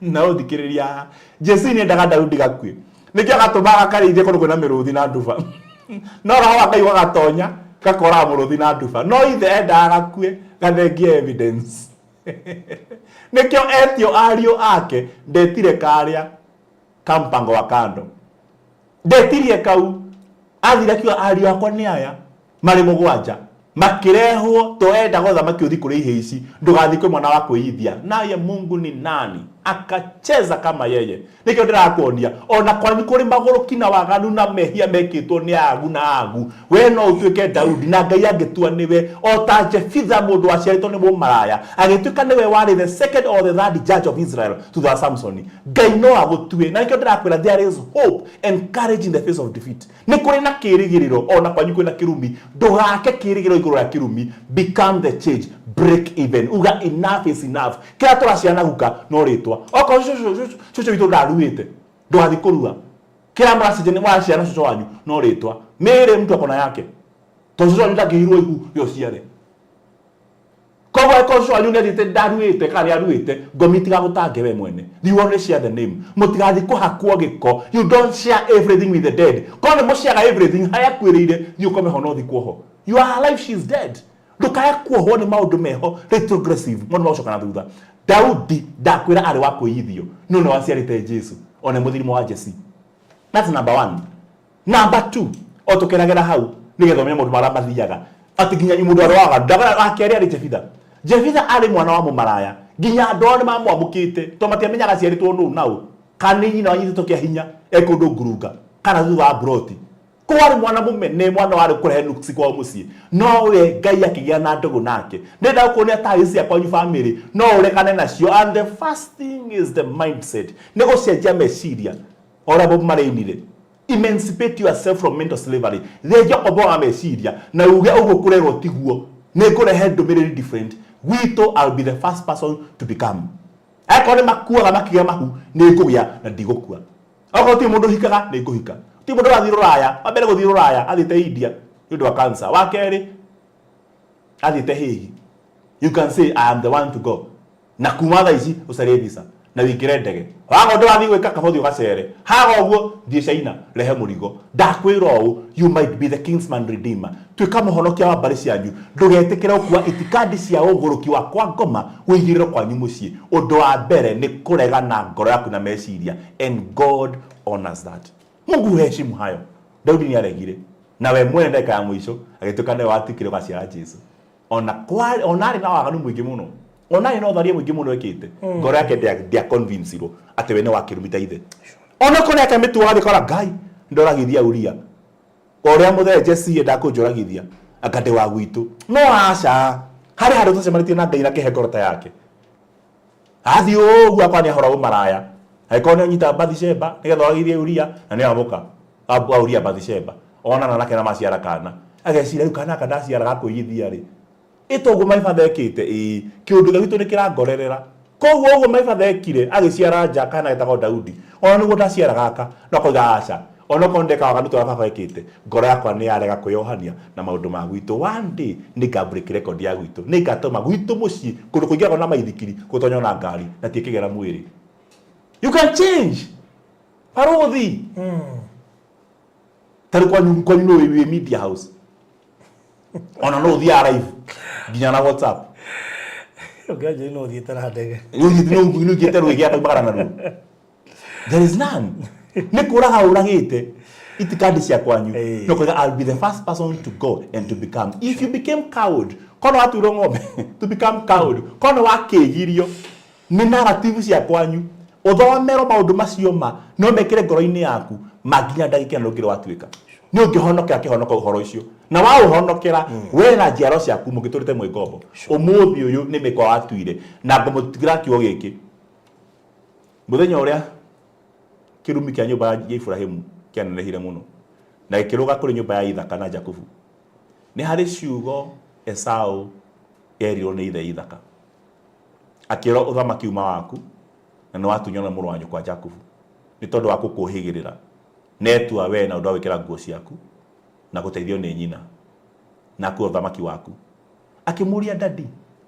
Na ũthikĩrĩria haha, Jesse nĩendaga Daudi gakue. Nĩkĩo agatũma gakarĩithie kũndũ kwĩna mĩrũthi na nduba. No roho wa Ngai wagatonya, gakoraga mũrũthi na nduba. No ithe endaga gakue, gathengie evidence. Nĩkĩo etio ariũ ake, ndetire karĩa ka mpango wa kando. Ndetirie kau. Athire akiuga ariũ akwa nĩ aya. Marĩ mũgwanja makĩrehwo to endaga ũthamaki ũthi kũrĩ ihĩ ici ndũgathiĩ kwĩ mwana wa kwĩithia naye Mungu ni nani akacheza kama yeye nĩkĩo ndĩrakuonia ona kwanyu kũrĩ magũrũki na waganu na mehia mekĩtwo nĩ agu na agu we no ũtuĩke Daudi na Ngai angĩtua nĩwe o ta Jefitha mũndũ waciarĩtwo nĩ mũmaraya agĩtuĩka nĩwe warĩ the second or the third judge of Israel thutha wa Samsoni Ngai no agũtue na nĩkĩo ndĩrakwĩra there is hope and courage in the face of defeat. Nĩ kũrĩ na kĩĩrĩgĩrĩro o na kwanyu kwĩna kĩrumi. Ndũgake kĩĩrĩgĩrĩro igũrũ rĩa kĩrumi. Become the change. Break even. Uga enough is enough. Kĩrĩa tũraciara na guka no rĩtwa. Okorwo cũcũ cũcũ witũ ndaruĩte, ndũgathiĩ kũrua. Kĩrĩa mũracenjania mũraciara na cũcũ wanyu no rĩtwa. Mĩĩrĩ mtu akona yake. Tondũ cũcũ wanyu ndangĩhirwo ihu we ũciare. Koguo angĩkorwo cũcũ wanyu nĩathiĩte ndaruĩte kana nĩaruĩte, ngomi itigagũtange we mwene. You only share the name. Mũtigathiĩ kũhakwo gĩko. You don't share everything with the dead. Korwo nĩ mũciaga everything harĩa akuĩrĩire, thiĩ ũkome ho na ũthikwo ho. You are alive, she is dead. Ndũkae kuohwo nĩ maũndũ meho retrogressive, maũndũ ma gũcoka na thutha. Daudi ndakwĩra arĩ wa kwĩithio, no nĩwe waciarĩte Jesu, ona mũthirimo wa Jesse. That's number one. Number two, o tũkeragĩra hau nĩgetha ũmenye maũndũ marĩa mathiaga. Atĩ nginya mũndũ arwaga ndaga wa kerĩ arĩ Jefitha. Jefitha arĩ mwana wa mũmaraya, nginya andũ ao nĩ mamwamũkĩte tondũ matiamenyaga aciarĩtwo nũ na ũ, kana nĩ nyina wanyitĩtwo kĩa hinya e kũndũ ngurunga kana thutha wa mburoti. Koguo arĩ mwana mũmene, mwana warĩ kũrehe nuksi kwao mũciĩ, no we Ngai akĩgĩa na ndũgũ nake. Ndĩrenda gũkuonia ties cia kwanyu family no ũregane nacio, and the first thing is the mindset, nĩ gũcenjia meciria o ũrĩa Bob Marley ainire. Emancipate yourself from mental slavery. Thengia ũkombo wa meciria na uge ũguo kũrerwo tiguo. Nĩ ngũrehe ndũmĩrĩri different. Gwitũ I'll be the first person to become. Angĩkorwo nĩ makuaga makĩgĩa mahu, nĩ ngũgĩa na ndigũkua. Okorwo gũtirĩ mũndũ ũhikaga, nĩ ngũhika. Gũtirĩ mũndũ ũrathiĩ rũraya, wa mbere gũthiĩ rũraya athiĩte India nĩ ũndũ wa cancer. Wa kerĩ athiĩte Hague. You can say I am the one to go. Na kuma thaa ici ũcarie visa na wĩingĩre ndege. Waga ũndũ wathiĩ gwĩka kaba ũthiĩ ũgacere. Haga ũguo thiĩ China rehe mũrigo. Ndakwĩra ũũ, you might be the kinsman redeemer. Tuĩka mũhonokia wa mbarĩ cianyu. Ndũgetĩkĩre gũkua itikadi cia ũgũrũki wa kwa ngoma ũigĩrĩrwo kwanyu mũciĩ. Ũndũ wa mbere nĩ kũrega na ngoro yaku na meciria, and God honors that. Mungu huheshimu hayo. Daudi nĩ aregire na we mwene ndagĩka ya mũico agĩtuĩka nĩwe watuĩkire ũgaciara Jesu. Ona kwa ona arĩ na waganu mũingĩ mũno, ona arĩ na ũtharia mũingĩ mũno ekĩte, ngoro yake ndĩa convince-irwo atĩ we nĩ wa kĩrumi ta ithe. Ona korwo nĩ akamĩtua agathiĩ kora Ngai ndoragithia Uria ũrĩa mũthee Jesse endaga kũnjũragithia anga ndĩ wa gwitũ. No aca, harĩ handũ tũcemanĩtie na Ngai na kĩhe ngoro ta yake. Athiĩ ũguo akorwo nĩ ahũra ũmaraya, angĩkorwo nĩ anyita Bathisheba nĩgetha oragithie Uria na nĩ amũka wa Uria Bathisheba, onana nake na maciara kana, ageciria rĩu kana gaka ndaciara gakũiyithia rĩ, ĩ toguo my father ekĩte, ĩĩ kĩũndũ gĩa gwitũ nĩ kĩrangorerera. Koguo ũguo my father ekire agĩciara nja kana getagwo Daudi, ona nĩguo ndaciara gaka, no akoiga aca, onokorwo nĩ ndeka waganu ta ũrĩa baba ekĩte, ngoro yakwa nĩ yarega kwĩyohania na maũndũ ma gwitũ. One day nĩ nga break record ya gwitũ, nĩ ngatũma gwitũ mũciĩ kũndũ kũingĩragwo na maithikiri gũtonywo na ngari na ti ĩkĩgera mwĩrĩ. You can change. Barũthi. Tarĩ kwanyu kwanyu no wĩ media house. Ona no ũthiaga live nginya na WhatsApp. Ũngĩanjĩra no ũthiĩte na ndege. Nĩ ũthiĩte rwĩgĩ akaumagara naruo. There is none. Nĩ kũraga ũragĩte itikadi cia kwanyu. No kuga I'll be the first person to go and to become. If you became coward, kono watuirwo ng'ombe to become coward, kono wakĩgirio nĩ narrative cia kwanyu, ũthomerwo maũndũ macio ma no mekĩre ngoro-inĩ yaku ma nginya ndagĩka ĩno ndũngĩrĩ watuĩka. Nĩ ũngĩhonokera kĩhonoko ũhoro ũcio. Na waũhonokera, we na njiaro ciaku mũngĩtũrĩte mwĩ ngombo. Ũmũthĩ ũyũ nĩ mĩkwa watuire. Na ngũmũtigĩra kiugo gĩkĩ. Mũthenya ũrĩa kĩrumi kĩa nyũmba ya Iburahimu kĩanenehire mũno na gĩkĩrũga kũrĩ nyũmba ya Ithaka na Jakubu, nĩ harĩ ciugo Esau erirwo nĩ ithe Ithaka. Akĩrwo ũthamaki uma waku na nĩ watunywo nĩ mũrũ wa nyũkwa Jakubu nĩ tondũ wa gũkũhĩgĩrĩra netua we na ũndũ wa gwĩkĩra nguo ciaku na gũteithio nĩ nyina na akue ũthamaki waku. Akĩmũria, Daddy,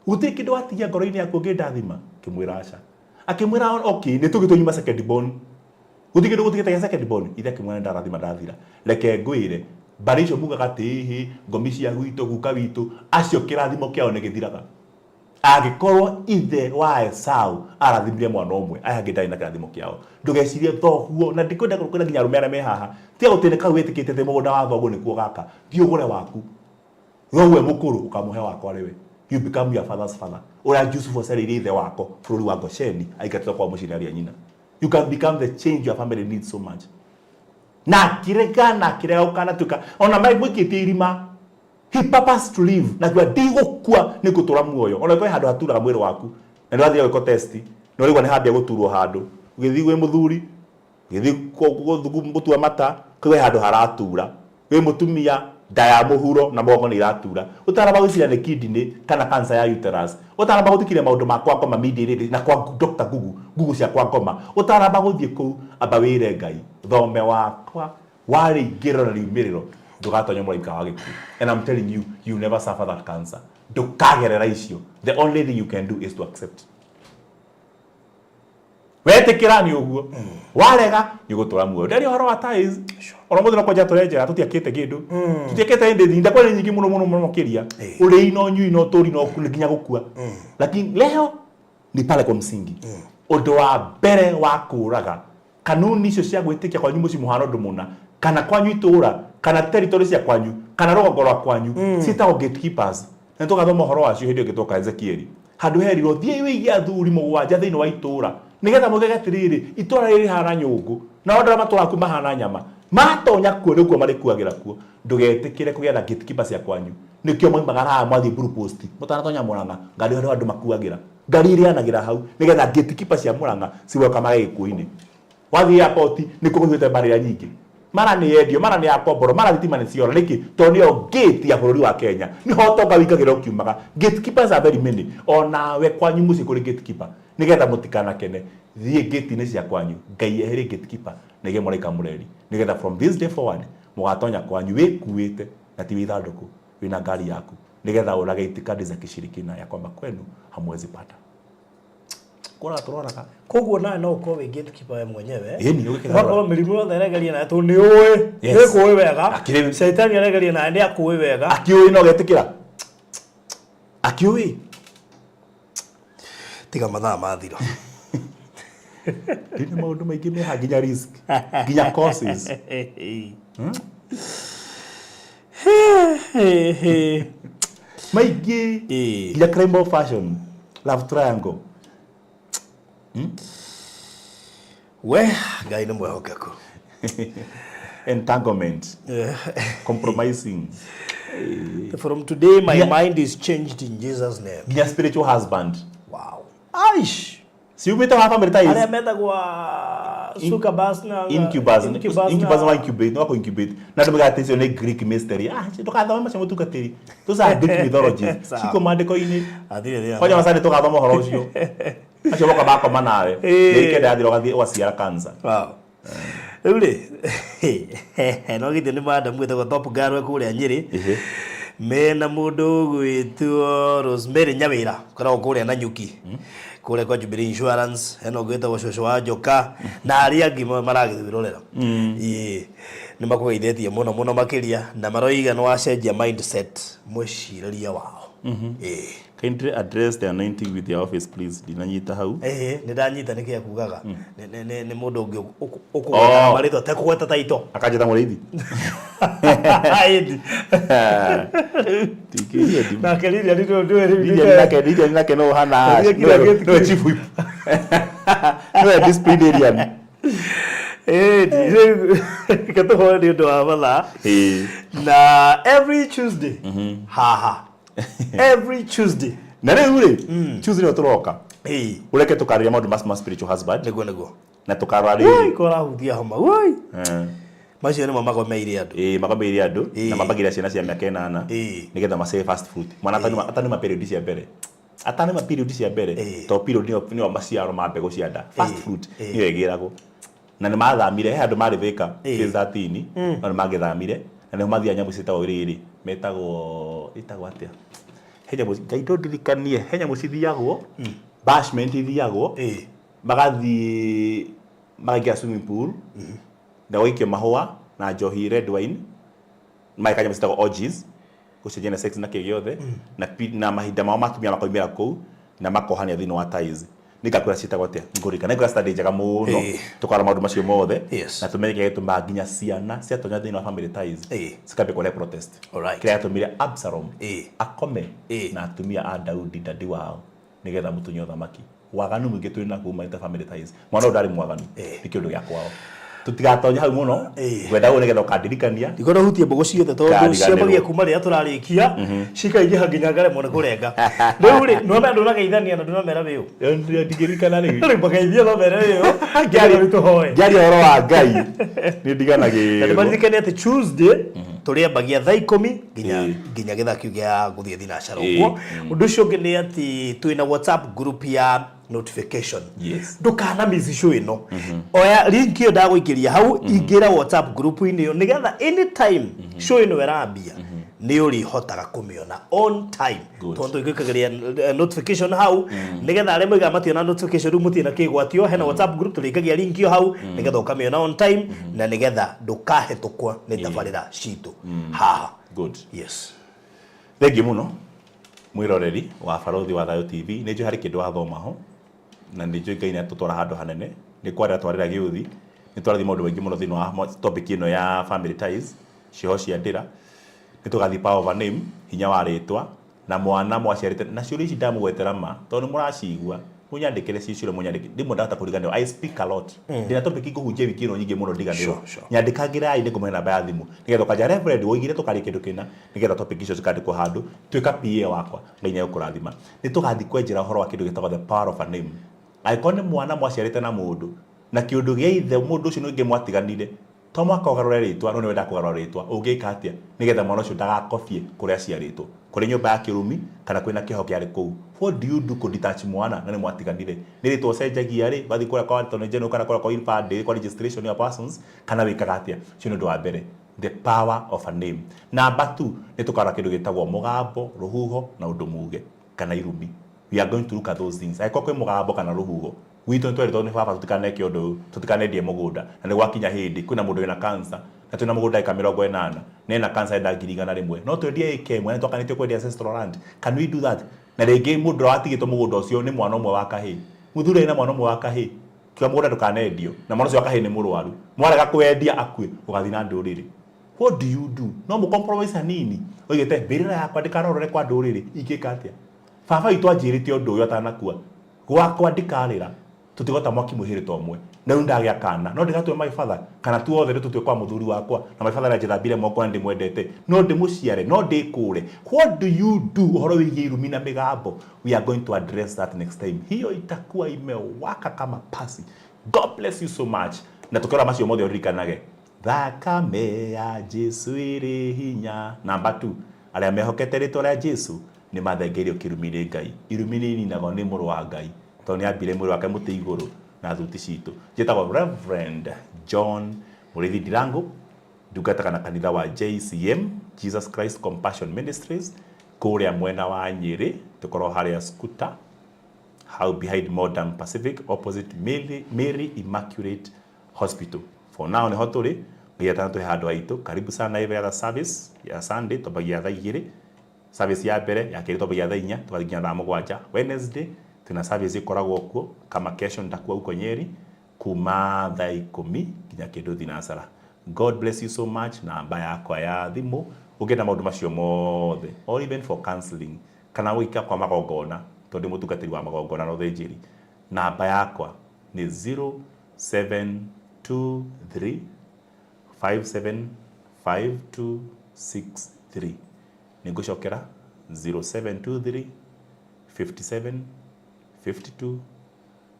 gũtirĩ kĩndũ watigia ngoro-inĩ yaku ũngĩndathima? Akĩmwĩra aca. Akĩmwĩra, okay, nĩ tũgĩtwo nyuma second born. Gũtirĩ kĩndũ gũtigĩte gĩa second born. Ithe akĩmwĩra nĩ ndarathima ndathira. Reke ngwĩre, mbarĩ icio mugaga atĩ ĩhĩ, ngomi cia gwitũ, guka witũ, acio kĩrathimo kĩao nĩ gĩthiraga. Angĩkorwo ithe wa Esau arathimire mwana ũmwe, aya angĩ ndarĩ na kĩrathimo kĩao. Ndũgecirie thoguo, na ndikwenda kwĩra nginya arũme arĩa me haha, tiga gũtĩnĩka kau wĩtĩkĩtie atĩ mũgũnda wa thoguo nĩkuo gaka, thiĩ ũgũre waku. Thoguo e mũkũrũ, ũkamũhe wako arĩ we. You become your father's father. Ũrĩa Jusufu acereire ithe wako bũrũri wa Gosheni, aingatĩtwo kwao mũciĩ nĩ ariũ a nyina. You can become the change your family needs so much. Na akĩrega, na akĩrega gũkanatuĩka, ona mwĩkĩtie irima, he purpose to live, na akiuga ndigũkua nĩ ngũtũra muoyo. Ona kwĩ handũ haturaga mwĩrĩ waku, na nĩ wathiĩ gwĩkwo test, na ũraigua nĩ hambia gũturwo handũ, ũgĩthiĩ gwĩ mũthuri, Gĩthiĩ gũtua mata, kwĩ handũ haratura. Wĩ mũtumia, nda ya mũhuro na mũgongo nĩ iratura. Ũtanamba gwĩciria nĩ kidney kana cancer ya uterus. Ũtanamba gũthikĩrĩria maũndũ ma kwa ngoma media-inĩ na kwa Doctor Google, Google cia kwa ngoma. Ũtanamba gũthiĩ kũu, amba wĩre Ngai, thome wakwa wa rĩingĩrĩro na riumĩrĩro, ndũgatonya mũraika wa gĩkuũ. And I'm telling you, you never suffer that cancer. Ndũkagerera icio. The only thing you can do is to accept. Wetĩkĩra nĩ ũguo, warega nĩ ũgũtũra muoyo. Ndaria ũhoro wa ties, ona mũthĩ no kwanja tũrenjera tũtiakĩte kĩndũ, tũtiakĩte ĩndĩ thinda kwani nyingĩ mũno mũno mũno makĩria, ũrĩi na ũnyui na ũtũri na nginya gũkua, lakini leo ni pale kwa msingi. Ũndũ wa mbere wa kũraga kanuni icio cia gwĩtĩkia kwanyu mũciĩ mũhana ũndũ mũna. Kana kwanyu itũra, kana territory cia kwanyu, kana rũgongo rwa kwanyu, ciĩtagwo gatekeepers. Na tũgathoma ũhoro wacio hĩndĩ ĩyo twoka Ezekieli. Handũ herirwo thiĩi wĩige athuri mũgwanja thĩinĩ wa itũra nĩgetha mũgege atĩrĩrĩ, itũra rĩrĩ rĩhana nyũngũ, nao andũ arĩa matũraga kuo mahana nyama. Matonya kuo nĩkuo marĩkuagĩra kuo. Ndũgetĩkĩre kũgĩa na gatekeeper cia kwanyu. Nĩkĩo moimaga haha mwathiĩ Blue Post, mũtanatonya Murang'a, ngari harĩ andũ makuagĩra. Ngari irĩanagĩra hau nĩgetha gatekeeper cia Murang'a ciwelcome gĩkuũ-inĩ. Wathiĩ airport nĩkuo kũiyũrĩte mbarĩra nyingĩ. Mara nĩ yendio, mara nĩ yakomborwo, mara thitima nĩ ciora. Nĩkĩ? Tondũ nĩyo gate ya bũrũri wa Kenya. Nĩho ũtonga wĩingagĩra ũkiumaga. Gatekeepers are very many. Onawe kwanyu mũciĩ kũrĩ gatekeeper. Nĩgetha mũtikanakene, thiĩ gate-inĩ cia kwanyu, Ngai eherie gatekeeper na aige mũraika mũreri. Nĩgetha from this day forward, mũgatonya kwanyu wĩkuĩte na ti wĩ ithandũkũ, wĩna ngari yaku. Nĩgetha ũrage itikadi za kishirikina ya kwamba kwenu hamwezi pata. Kũraga tũroraga. Koguo nawe no ũkorwo wĩ gatekeeper we mwenyewe. Ĩni, ũgĩkĩgarũra. Ũgakorwo mĩrimũ yothe ĩregeria nawe tondũ nĩ ũĩ, Yes. nĩ kũĩ wega. Caitani aregeria nawe nĩ akũĩ wega. Akĩũĩ no getĩkĩra. Akĩũĩ. Tiga mathaa mathira. Ndĩna maũndũ maingĩ meha nginya risk, nginya causes. Maingĩ. Nginya crime of fashion, love triangle. We, Ngai nĩ mwehokeku. Entanglement. Compromising. From today my mind is changed in Jesus name. Nginya spiritual husband. Wow. Aish. Ciumĩte wa family ties. Arĩa metagwo succubus na Incubus. Incubus. Incubus wa incubate, no incubate. Na andũ moigaga atĩ icio nĩ Greek mystery. Ah, ndũgathome macio mũtungatĩri. Those are Greek mythologies. Sawa. Ciko maandĩko-inĩ. Athire thĩna. Kwanja macani tũgathoma ũhoro ũcio. Acio moka makoma nawe. Mĩeri kenda yathira ũgathiĩ ũgaciara cancer. Wow. Rĩu rĩ, no githĩ nĩ madam gwĩtagwo Top Girl kũrĩa Nyĩrĩ. Mena mũndũ ũgwĩtwo Rosemary Nyawĩra ũkoragwo kũrĩa Nanyuki. Kũrĩa kwa Jubilee Insurance, hena ũngĩ wĩtagwo Cũcũ wa Njoka na arĩa angĩ maragĩtwĩrorera. Ĩĩ. Nĩ makũgeithĩtie mũno mũno makĩria na maroiga nĩ wacenjia mindset mwĩcirĩrie wao. Ĩĩ. Kindly address the anointing with your office please. Ndinanyita hau. Ĩĩ, nĩ ndanyita nĩkĩ akugaga. Nĩ mũndũ ũngĩ ũkũgwetaga marĩtwa atekũgweta taito. Akanjĩta mũrĩithi. Ĩndi. Ndingĩria Nake Lilian nĩ ndũĩ rĩu Lilian nake Lilian nake no hana Nĩwe kira gate nĩwe chief whip. Nĩwe disciplinarian. Ĩndi, rĩu reke tũhoe nĩ ũndũ wa mathaa. Ĩĩ. Na every Tuesday haha. Every Tuesday. Na rĩu rĩ, Tuesday nĩyo tũroka. Ĩĩ. Ũreke tũkarĩria maũndũ ma spiritual husband. Nĩguo nĩguo. Na tũkarora Woi, rĩrĩ. korahutia homa. Woi. Macio nĩmo magomeire andũ. Ĩĩ magomeire andũ na Ĩĩ. mambagĩrĩra ciana cia mĩaka ĩnana Ĩĩ. nĩgetha ma save first fruit. Mwana atanuma period cia mbere. Atanuma period cia mbere Ĩĩ. to period nĩyo nĩyo maciaro ma mbegũ cia nda. First Ĩĩ. fruit Ĩĩ. nĩyo ĩgĩragwo. Na nĩ mathamire he andũ marĩ Thika Ĩĩ. phase 13 no nĩ mangĩthamire na nĩho mathiaga nyamũ ciĩtagwo rĩrĩ metagwo ĩtagwo atĩa? He nyamũ Ngai ndũndirikanie he nyamũ cithiagwo bashment ithiagwo Ĩĩ. magathiĩ makaingĩra swimming pool na gũgaikio mahũa na njohi red wine mageka nyamũ ciĩtagwo orgies gũcenjania na sex na kĩ gĩothe na, na mahinda mao matumia makoimĩra kũu na makohania thĩinĩ wa ties nĩngakwĩra ciĩtagwo atĩa ngũrika nĩngwĩra study njega mũno Ĩĩ. tũkarora maũndũ macio mothe Yes. na tũmenye kĩrĩa gĩtũmaga nginya ciana ciatonya thĩinĩ wa family ties Ĩĩ. cikambia kũrehe protest Alright. kĩrĩa gĩatũmire Absalom Ĩĩ. akome Ĩĩ. na atumia a Daudi dadi wao nĩgetha mũtunye ũthamaki waganu mũingĩ twĩ naguo umanĩte family ties mwana ũyũ ndarĩ mwaganu Ĩĩ. nĩ kĩũndũ gĩa kwao tũtigatonya hau mũno Ĩĩ. ngwenda ũũ nĩgetha ũkandirikania Ndikwenda hutie mbũgũ ciothe tondũ Ngariganĩrwo. ciambagia kuma rĩrĩa tũrarĩkia cikaingĩha nginya ngaremwo nĩ kũrenga. Rĩu rĩ, nĩwamenya ndũnageithania na ndũnamera wĩ ũ. Ndingĩririkana rĩu Rĩu mageithia no mere wĩ ũ. Nĩgetha rĩu tũhoe. Ngĩaria ũhoro wa Ngai nĩ Na ndiganagĩrwo nĩmaririkane atĩ Tuesday tũrĩambagia thaa ikũmi nginya Ĩĩ. nginya gĩthaa kĩu gĩa gũthiĩ thinacara Ĩĩ. ũguo. Ũndũ ũcio ũngĩ nĩ atĩ twĩna WhatsApp group ya notification. Yes. Ndũkana miss show ĩno. Oya link ĩyo ndagũikĩria hau ingĩra WhatsApp group-inĩ ĩyo nĩgetha anytime show ĩno ĩrambia nĩ ũrĩhotaga kũmĩona on time. Good. Tondũ ĩgwĩkagĩria notification hau nĩgetha arĩa moigaga mationa notification rĩu mũtirĩ na kĩgwatio hena WhatsApp group tũrĩikagia link ĩyo hau nĩgetha ũkamĩona on time na nĩgetha ndũkahĩtũkwo nĩ tabarĩra citũ haha. Good. Yes. Thengiũ mũno mwĩroreri wa Barũthi wa Thayũ TV nĩ njũĩ harĩ kĩndũ wathoma ho na nĩ njũĩ Ngai nĩ atũtwara handũ hanene nĩ kwarĩra twarĩra gĩũthi Nĩ twarathiĩ maũndũ maingĩ mũno thĩinĩ wa topic ĩno ya family ties, cioho cia ndĩra. Nĩ tũgathiĩ power of a name, hinya wa rĩtwa, na mwana mwaciarĩte. Na ciũria ici ndamũgwetera ma, tondũ nĩ mũracigua, mũnyandĩkĩre ciĩ ciũria mũnyandĩkĩre. Rĩmwe ndahota kũriganĩrwo. I speak a lot. Ndĩna topic ngũhunjia wiki ĩno nyingĩ mũno ndiganĩrwo. Nyandĩkagĩrai nĩ ngũmũhe namba ya thimũ. Nĩgetha ũkanja Reverend woigire tũkaria kĩndũ kĩna, nĩgetha topic icio cikandĩkwo handũ. Tuĩka PA wakwa, Ngai nĩegũkũrathima. Nĩ tũgathiĩ kwenjera ũhoro wa kĩndũ gĩtagwo the power of a name. Angĩkorwo nĩ mwana mwaciarĩte na mũndũ, na kĩũndũ gĩa ithe mũndũ ũcio nĩ ũngĩ mwatiganire, to mũhaka ũgarũre rĩtwa, no nĩ wendaga kũgarũra rĩtwa, ũngĩka atĩa nĩgetha mwana ũcio ndagakobie kũrĩa aciarĩtwo, kũrĩ nyũmba ya kĩrumi kana kwĩna kĩoho kĩarĩ kũu? What do you do kũ detach mwana na nĩ mwatiganire? Nĩ rĩtwa ũcenjagia rĩ, ũgathiĩ kũrĩa kwa Attorney General kana kũrĩa kwa ibandĩ, kwa registration ya persons, kana wĩkaga atĩa? Ũcio nĩ ũndũ wa mbere, the power of a name. Number two, nĩ tũkarora kĩndũ gĩtagwo mũgambo, rũhuho na ũndũ muge kana irumi. We are going to look at those things. Angĩkorwo kwĩ mũgambo kana rũhuho, gwitũ nĩ twerĩtwo nĩ baba tũtikaneke ũndũ ũyũ, tũtikanendie mũgũnda, na nĩ gwakinya hĩndĩ kwĩna mũndũ wĩna cancer na twĩna mũgũnda ĩka 80 na ena cancer enda 100,000, no twendie ĩka ĩmwe na twakanĩtio kwendia ancestral land. Can we do that? Na rĩngĩ mũndũ ũrĩa watigĩtwo mũgũnda ũcio nĩ mwana ũmwe wa kahĩĩ, mũthuri arĩ na mwana ũmwe wa kahĩĩ, kiuga mũgũnda ndũkanendio, na mwana ũcio wa kahĩĩ nĩ mũrwaru, mwarega kwendia akue, ũgathiĩ na ndũrĩrĩ. What do you do? No mũ compromise hanini, oigĩte mbĩrĩra yakwa ndĩkarorore kwa ndũrĩrĩ, ingĩka atĩa? Baba witũ anjĩrĩte ũndũ ũyũ atanakua, gwakwa ndikarĩra, tũtigota mwaki mwĩhĩrĩte ũmwe, na rĩu ndagĩa kana, no ndĩgatue my father, kana tuothe nĩ tũtue kwa mũthuri wakwa, na my father nĩanjĩthambire moko na ndĩmwendete, no ndĩmũciare, no ndĩkũre. What do you do ũhoro wĩgiĩ irumi na mĩgambo? We are going to address that next time. Hiyo itakuwa imewaka kama pasi. God bless you so much. Na tũkĩrora macio mothe ũririkanage thakame ya Jesu ĩrĩ hinya. Number 2, arĩa mehokete rĩtwa rĩa Jesu nĩ mathengeirio kĩrumi nĩ Ngai. Irumi nĩ ininagwo nĩ mũrũ wa Ngai, tondũ nĩ ambire mwĩrĩ wake mũtĩ igũrũ na thuti citũ. Njĩtagwo Reverend John Mũrĩithi Ndirangu, ndungataga na kanitha wa JCM, Jesus Christ Compassion Ministries, kũrĩa mwena wa Nyĩrĩ, tũkorwo harĩa Skuta, hau behind Modern Pacific, opposite Mary Immaculate Hospital. For now nĩho tũrĩ, Ngai atanatũhe handũ haitũ. Karibu sana every other service ya Sunday, twambagia thaa 2, service ya mbere, ya kerĩ twambagia thaa 4, tũgathiĩ nginya thaa 7. Wednesday twĩna service ĩkoragwo kuo, kama kesho nitakuwa huko Nyeri, kuma thaa 10 nginya kĩndũ thinasara. God bless you so much. Namba yakwa ya thimũ ũngĩenda maũndũ macio mothe, or even for counseling, kana gũika kwa magongona, tondũ ndĩ mũtungatĩri wa magongona na ũthĩnjĩri, namba yakwa nĩ 0723 575263. Nĩngũcokera 0723 57 52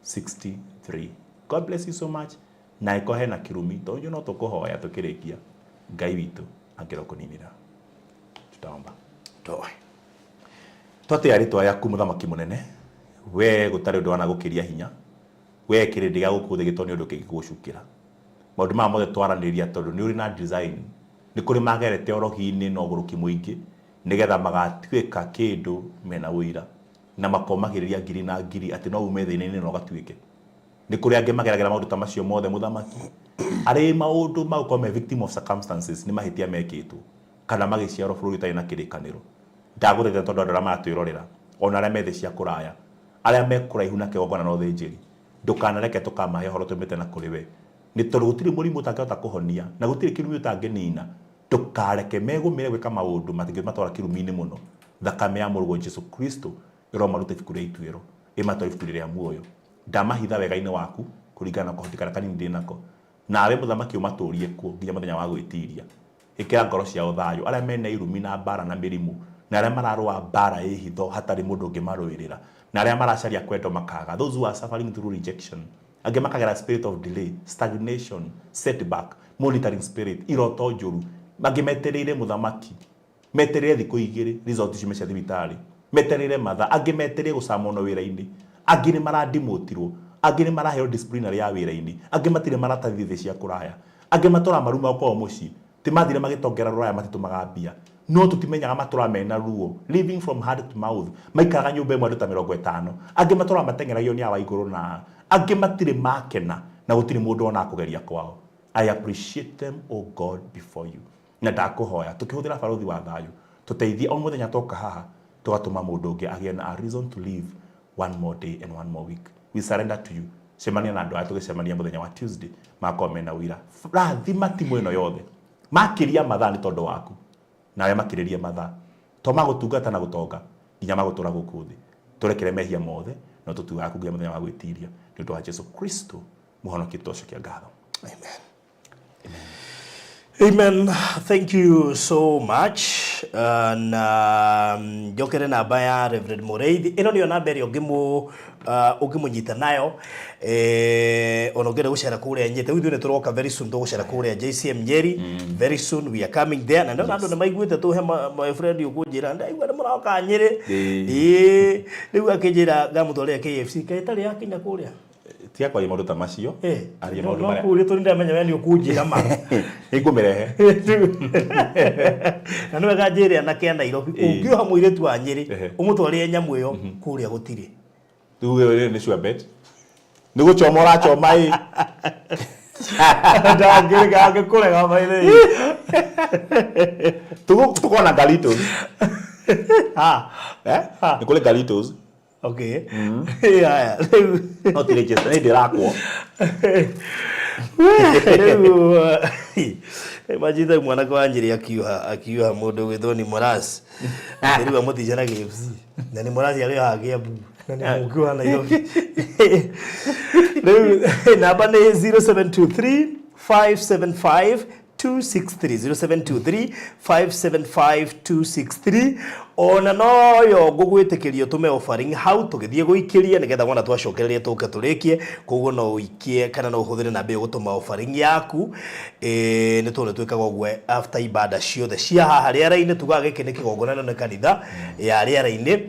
63. God bless you so much. Na ĩko hena kĩrumi, tondũ no tũkũhoya tũkĩrĩkia, Ngai witũ angĩrokũninĩra. Tutaomba. Toe. Twatĩa rĩtwa rĩaku mũthamaki mũnene, we gũtarĩ ũndũ wanagũkĩria hinya, we kĩrĩndĩ gĩa gũkũ thĩ gĩtoni ũndũ kĩngĩgũcukĩra. Maũndũ maya mothe twaranĩria tondũ nĩ ũrĩ na design, nĩ kũrĩ magerete ũrogi-inĩ na ũgũrũki mũingĩ, nĩgetha magatuĩka kĩndũ mena ũira, na makomagĩrĩria ngiri na ngiri atĩ no ume thĩna-inĩ na ũgatuĩke. Nĩ kũrĩ angĩ mageragĩra maũndũ ta macio mothe mũthamaki, arĩ maũndũ ma gũkorwo me victim of circumstances, nĩ mahĩtia mekĩtwo, kana magĩciarwo bũrũri ũtarĩ na kĩrĩkanĩro. Ndagũthaitha tondũ andũ arĩa maratwĩrorera, ona arĩa me thĩ cia kũraya, arĩa me kũraihu na kĩgongona na ũthĩnjĩri, ndũkanareke tũkamahe ũhoro tumĩte na kũrĩ we. Nĩ tondũ gũtirĩ mũrimũ ũtangĩhota kũhonia, na gũtirĩ kĩrumi ũtangĩnina. Ndũkareke megũmĩre gwĩka maũndũ matingĩmatwara kĩrumi-inĩ mũno. Thakame ya mũrũguo Jesu Kristo ĩromaruta ibuku rĩa ituĩro, ĩmatware ibuku rĩa muoyo. Ndamahitha wega-inĩ waku kũringana na kũhoti karĩa kanini ndĩ nako. Nawe mũthamaki ũmatũrie kuo nginya mũthenya wa gwĩtiria. Ĩkĩra ngoro ciao thayũ, arĩa mena irumi na mbara na mĩrimũ, na arĩa mararũa mbara ĩ hitho hatarĩ mũndũ ũngĩmarũĩrĩra, na arĩa maracaria kwendwo makaga, those who are suffering through rejection, angĩ makagera spirit of delay, stagnation, setback, monitoring spirit, iroto njũru, angĩ metereire mũthamaki, metereire thikũ 2 result ciume cia thibitarĩ, metereire mathaa, angĩ metereire gũcamwo wĩra-inĩ, angĩ nĩ maradimotirwo, angĩ nĩ maraheo disciplinary ya wĩra-inĩ, angĩ matirĩ maratathi thĩ cia kũraya, angĩ matũraga maruma kwao mũciĩ, ti mathire magĩtongera rũraya matitũmaga mbia, no tũtimenyaga matũraga mena ruo, living from hand to mouth, maikaraga nyũmba ĩmwe andũ ta 50, angĩ matũraga mateng'eragio nĩ awa igũrũ na angĩ matirĩ makena na gũtirĩ mũndũ ona kũgeria kwao. I appreciate them, O God, before you. Na ndakũhoya tũkĩhũthĩra barothi wa thayũ, tũteithie o mũthenya toka haha, tũgatũma mũndũ ũngĩ agĩe na a reason to live one more day and one more week. We surrender to you. Cemania na andũ aya tũgĩcemania mũthenya wa Tuesday, magakorwo mena ũira. Rathima timu ĩno yothe, makĩria mathaa nĩ tondũ waku, nawe makĩrĩrie mathaa to magũtungata na gũtonga nginya magũtũra gũkũ thĩ. Tũrekere mehia mothe no tũtuaga nginya mũthenya wa gwĩtiria, nĩ ũndũ wa Jesu Kristo mũhonoki, twacokia ngatho. Amen. Amen. Thank you so much. Na njokere namba ya Reverend Mureithi. Ĩno nĩyo namba ĩrĩa ũngĩmũnyita nayo, ona ũngĩenda gũcera kũrĩa Nyeri. Rĩu ithuĩ nĩ tũroka very soon, tũgũcera kũrĩa JCM Nyeri. Very soon we are coming there. Na ndona andũ nĩ maiguĩte tũhe my friend ũkũnjĩra ndaigua nĩ mũroka Nyeri. Ĩĩ, rĩu akĩnjĩra ngamũtwarĩra KFC. Kaĩ ĩtarĩ yakinya kũrĩa? Tiga kwaria maũndũ ta macio. Aria no maũndũ no marĩa kũrĩa tondũ ndamenya we nĩ ũkũnjĩra ma. Nĩngũmĩrehe. Na nĩ wega njĩre anake a Nairobi, ũngĩoha mũirĩtu wa Nyĩrĩ ũmũtwarĩre nyamũ ĩyo, kũrĩa gũtirĩ. Tuge rĩrĩ nĩ sure bet, nĩ gũchoma ũrachoma ĩ. Ndangĩrĩga angĩkũrega maithe. Tũkorwo na galitos. Ha. Eh? Ha. Nĩ kũrĩ galitos. Okay, haya rĩu. No ti register nĩ ndĩrakwo. Rĩu imagine mwanake wa Nyĩrĩ akiuha mũndũ ũgwĩtwo ni Moras, rĩu amũtica na KFC, na ni Moras arĩ haha Kiambu na nĩ mũũki wa Nairobi. Rĩu namba nĩ 0723 575 263, 0723 575 263. Ona noyo ngũgwĩtĩkĩria ũtũme offering hau tũgĩthiĩ gũikĩria, nĩgetha wona twacokereria tũke tũrĩkie. Koguo no ũikie kana no ũhũthĩre namba ĩyo gũtũma offering yaku. Nĩ tondũ twĩkaga ũguo after ibada ciothe cia haha rĩera-inĩ. Tugaga gĩkĩ nĩ kĩgongona, nĩ kanitha ya rĩera-inĩ,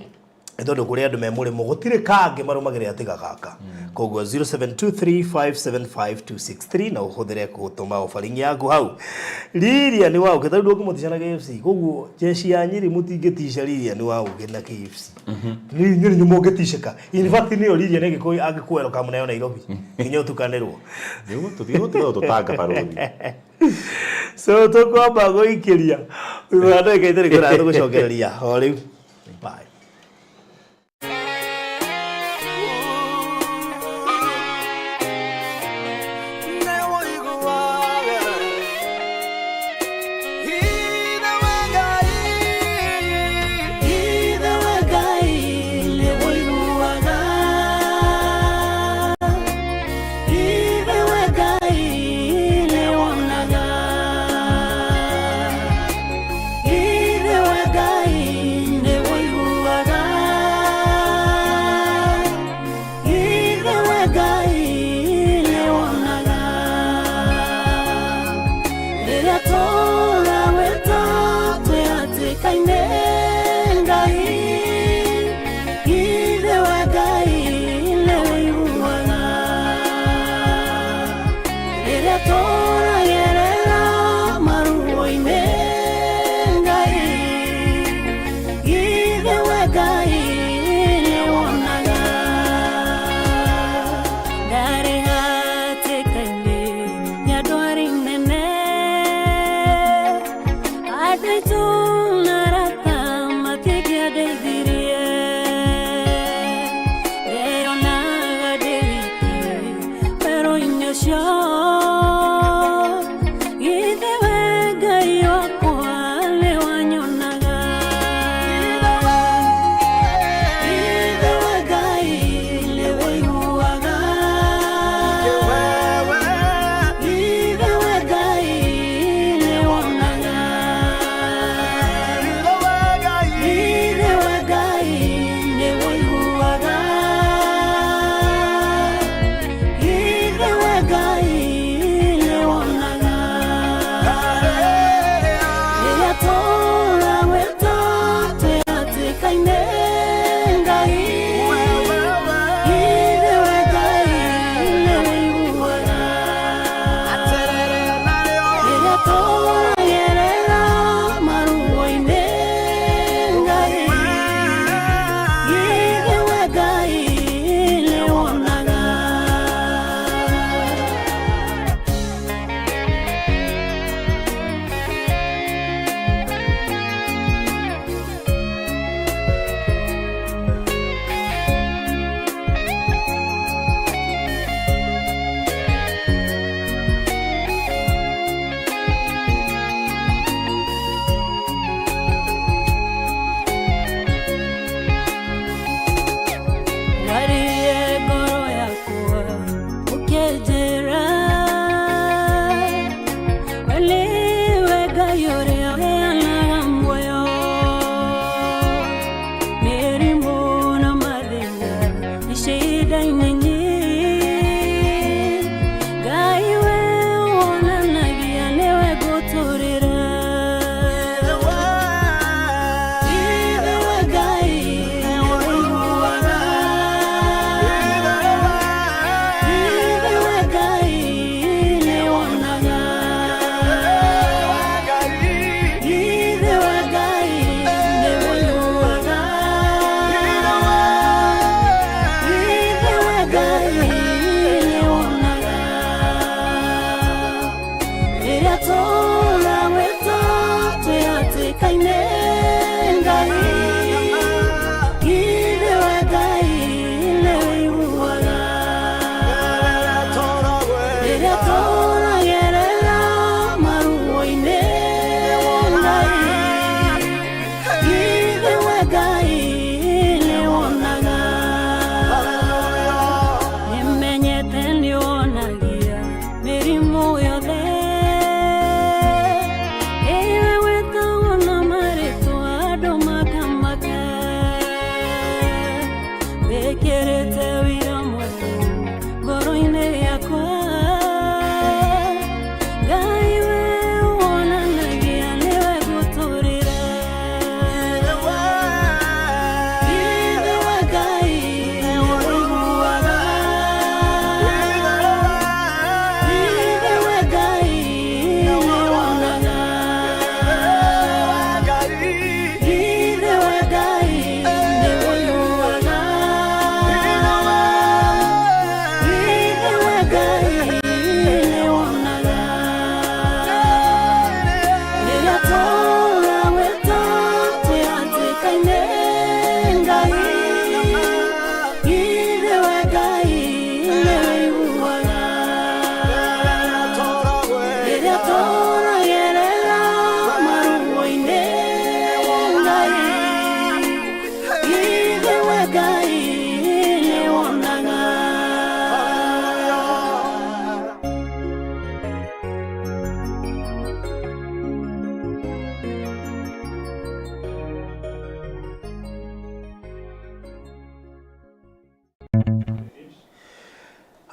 nĩ tondũ kũrĩ andũ me mũrĩmo gũtirĩ kangĩ marũmagĩrĩra tiga gaka. Koguo 0723575263 na ũhũthĩre gũtũma offering yaku hau. Riria nĩ wa ũkĩ tarĩu ndũngĩmũtica na KFC. Koguo jeshi ya Nyĩrĩ mũtingĩtica Riria nĩ wa ũkĩ na KFC. Nĩ inyuĩ nĩ mũngĩticĩka. In fact nĩyo Riria nĩ angĩkũwelcome nayo Nairobi nginya ũtukanĩrwo. Nĩguo tũtige gũtũtanga barũthi. So tũkwamba gũikĩria thutha wa ndagĩka itarĩ kũraya, tũgũcokereria o rĩu. Bye. Nĩwũiguaga Ithe wa Ngai. Ithe wa Ngai nĩwũiguaga. Ithe wa Ngai nĩwonaga. Ithe wa Ngai nĩwũiguaga. Ithe wa Ngai nĩwonaga. Rĩrĩa tũrawĩta twĩ hatĩka-inĩ, Ngai, Ithe wa Ngai nĩwũiguaga. Rĩrĩa tũragerera maruo-inĩ, Ngai, Ithe wa Ngai nĩwonaga. Ndarĩ hatĩka-inĩ ya ndwari nene, andũ aitũ na arata matingĩandeithirie. Ndeyonaga ndĩ wiki werũ-inĩ ũcio. Ithe we Ngai wakwa nĩwanyonaga. Ithe wa Ngai nĩwũiguaga. Ithe wa Ngai nĩwonaga. Ithe wa Ngai nĩwũiguaga. Ithe wa Ngai.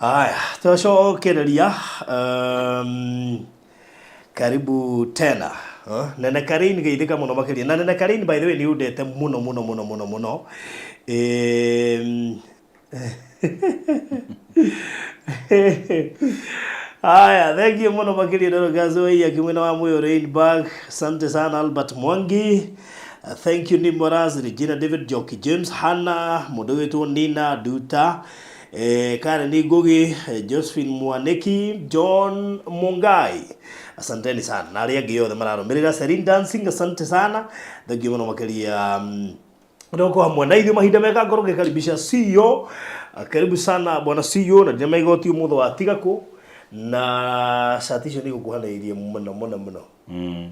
Haya, twacokereria karibu tena. Huh? Nene Karin geithĩka mũno makĩria. Na Nene Karin by the way nĩ undete mũno mũno mũno mũno mũno. Haya, thank you mũno makĩria Dorcas Waiya kimwena wa Moyo Rainbag. Asante sana Albert Mwangi. Thank you Nimoras, Regina David, Joki James, Hannah, mũndũ wĩtwo Nina Duta, Karen Ngugi, Josephine Mwaniki, John Mungai. Asanteni sana. Na arĩa angĩ othe mararũmĩrĩra Serene Dancing, asante sana. Thank you mũno makĩria ndoko hamwe na ithuĩ mahinda mega ngorwo ngĩkaribisha CEO. Karibu sana bwana CEO na ndina maigoti ũmũthĩ watiga kũ na cati icio nĩ igũkuhanĩirie mũno mũno mũno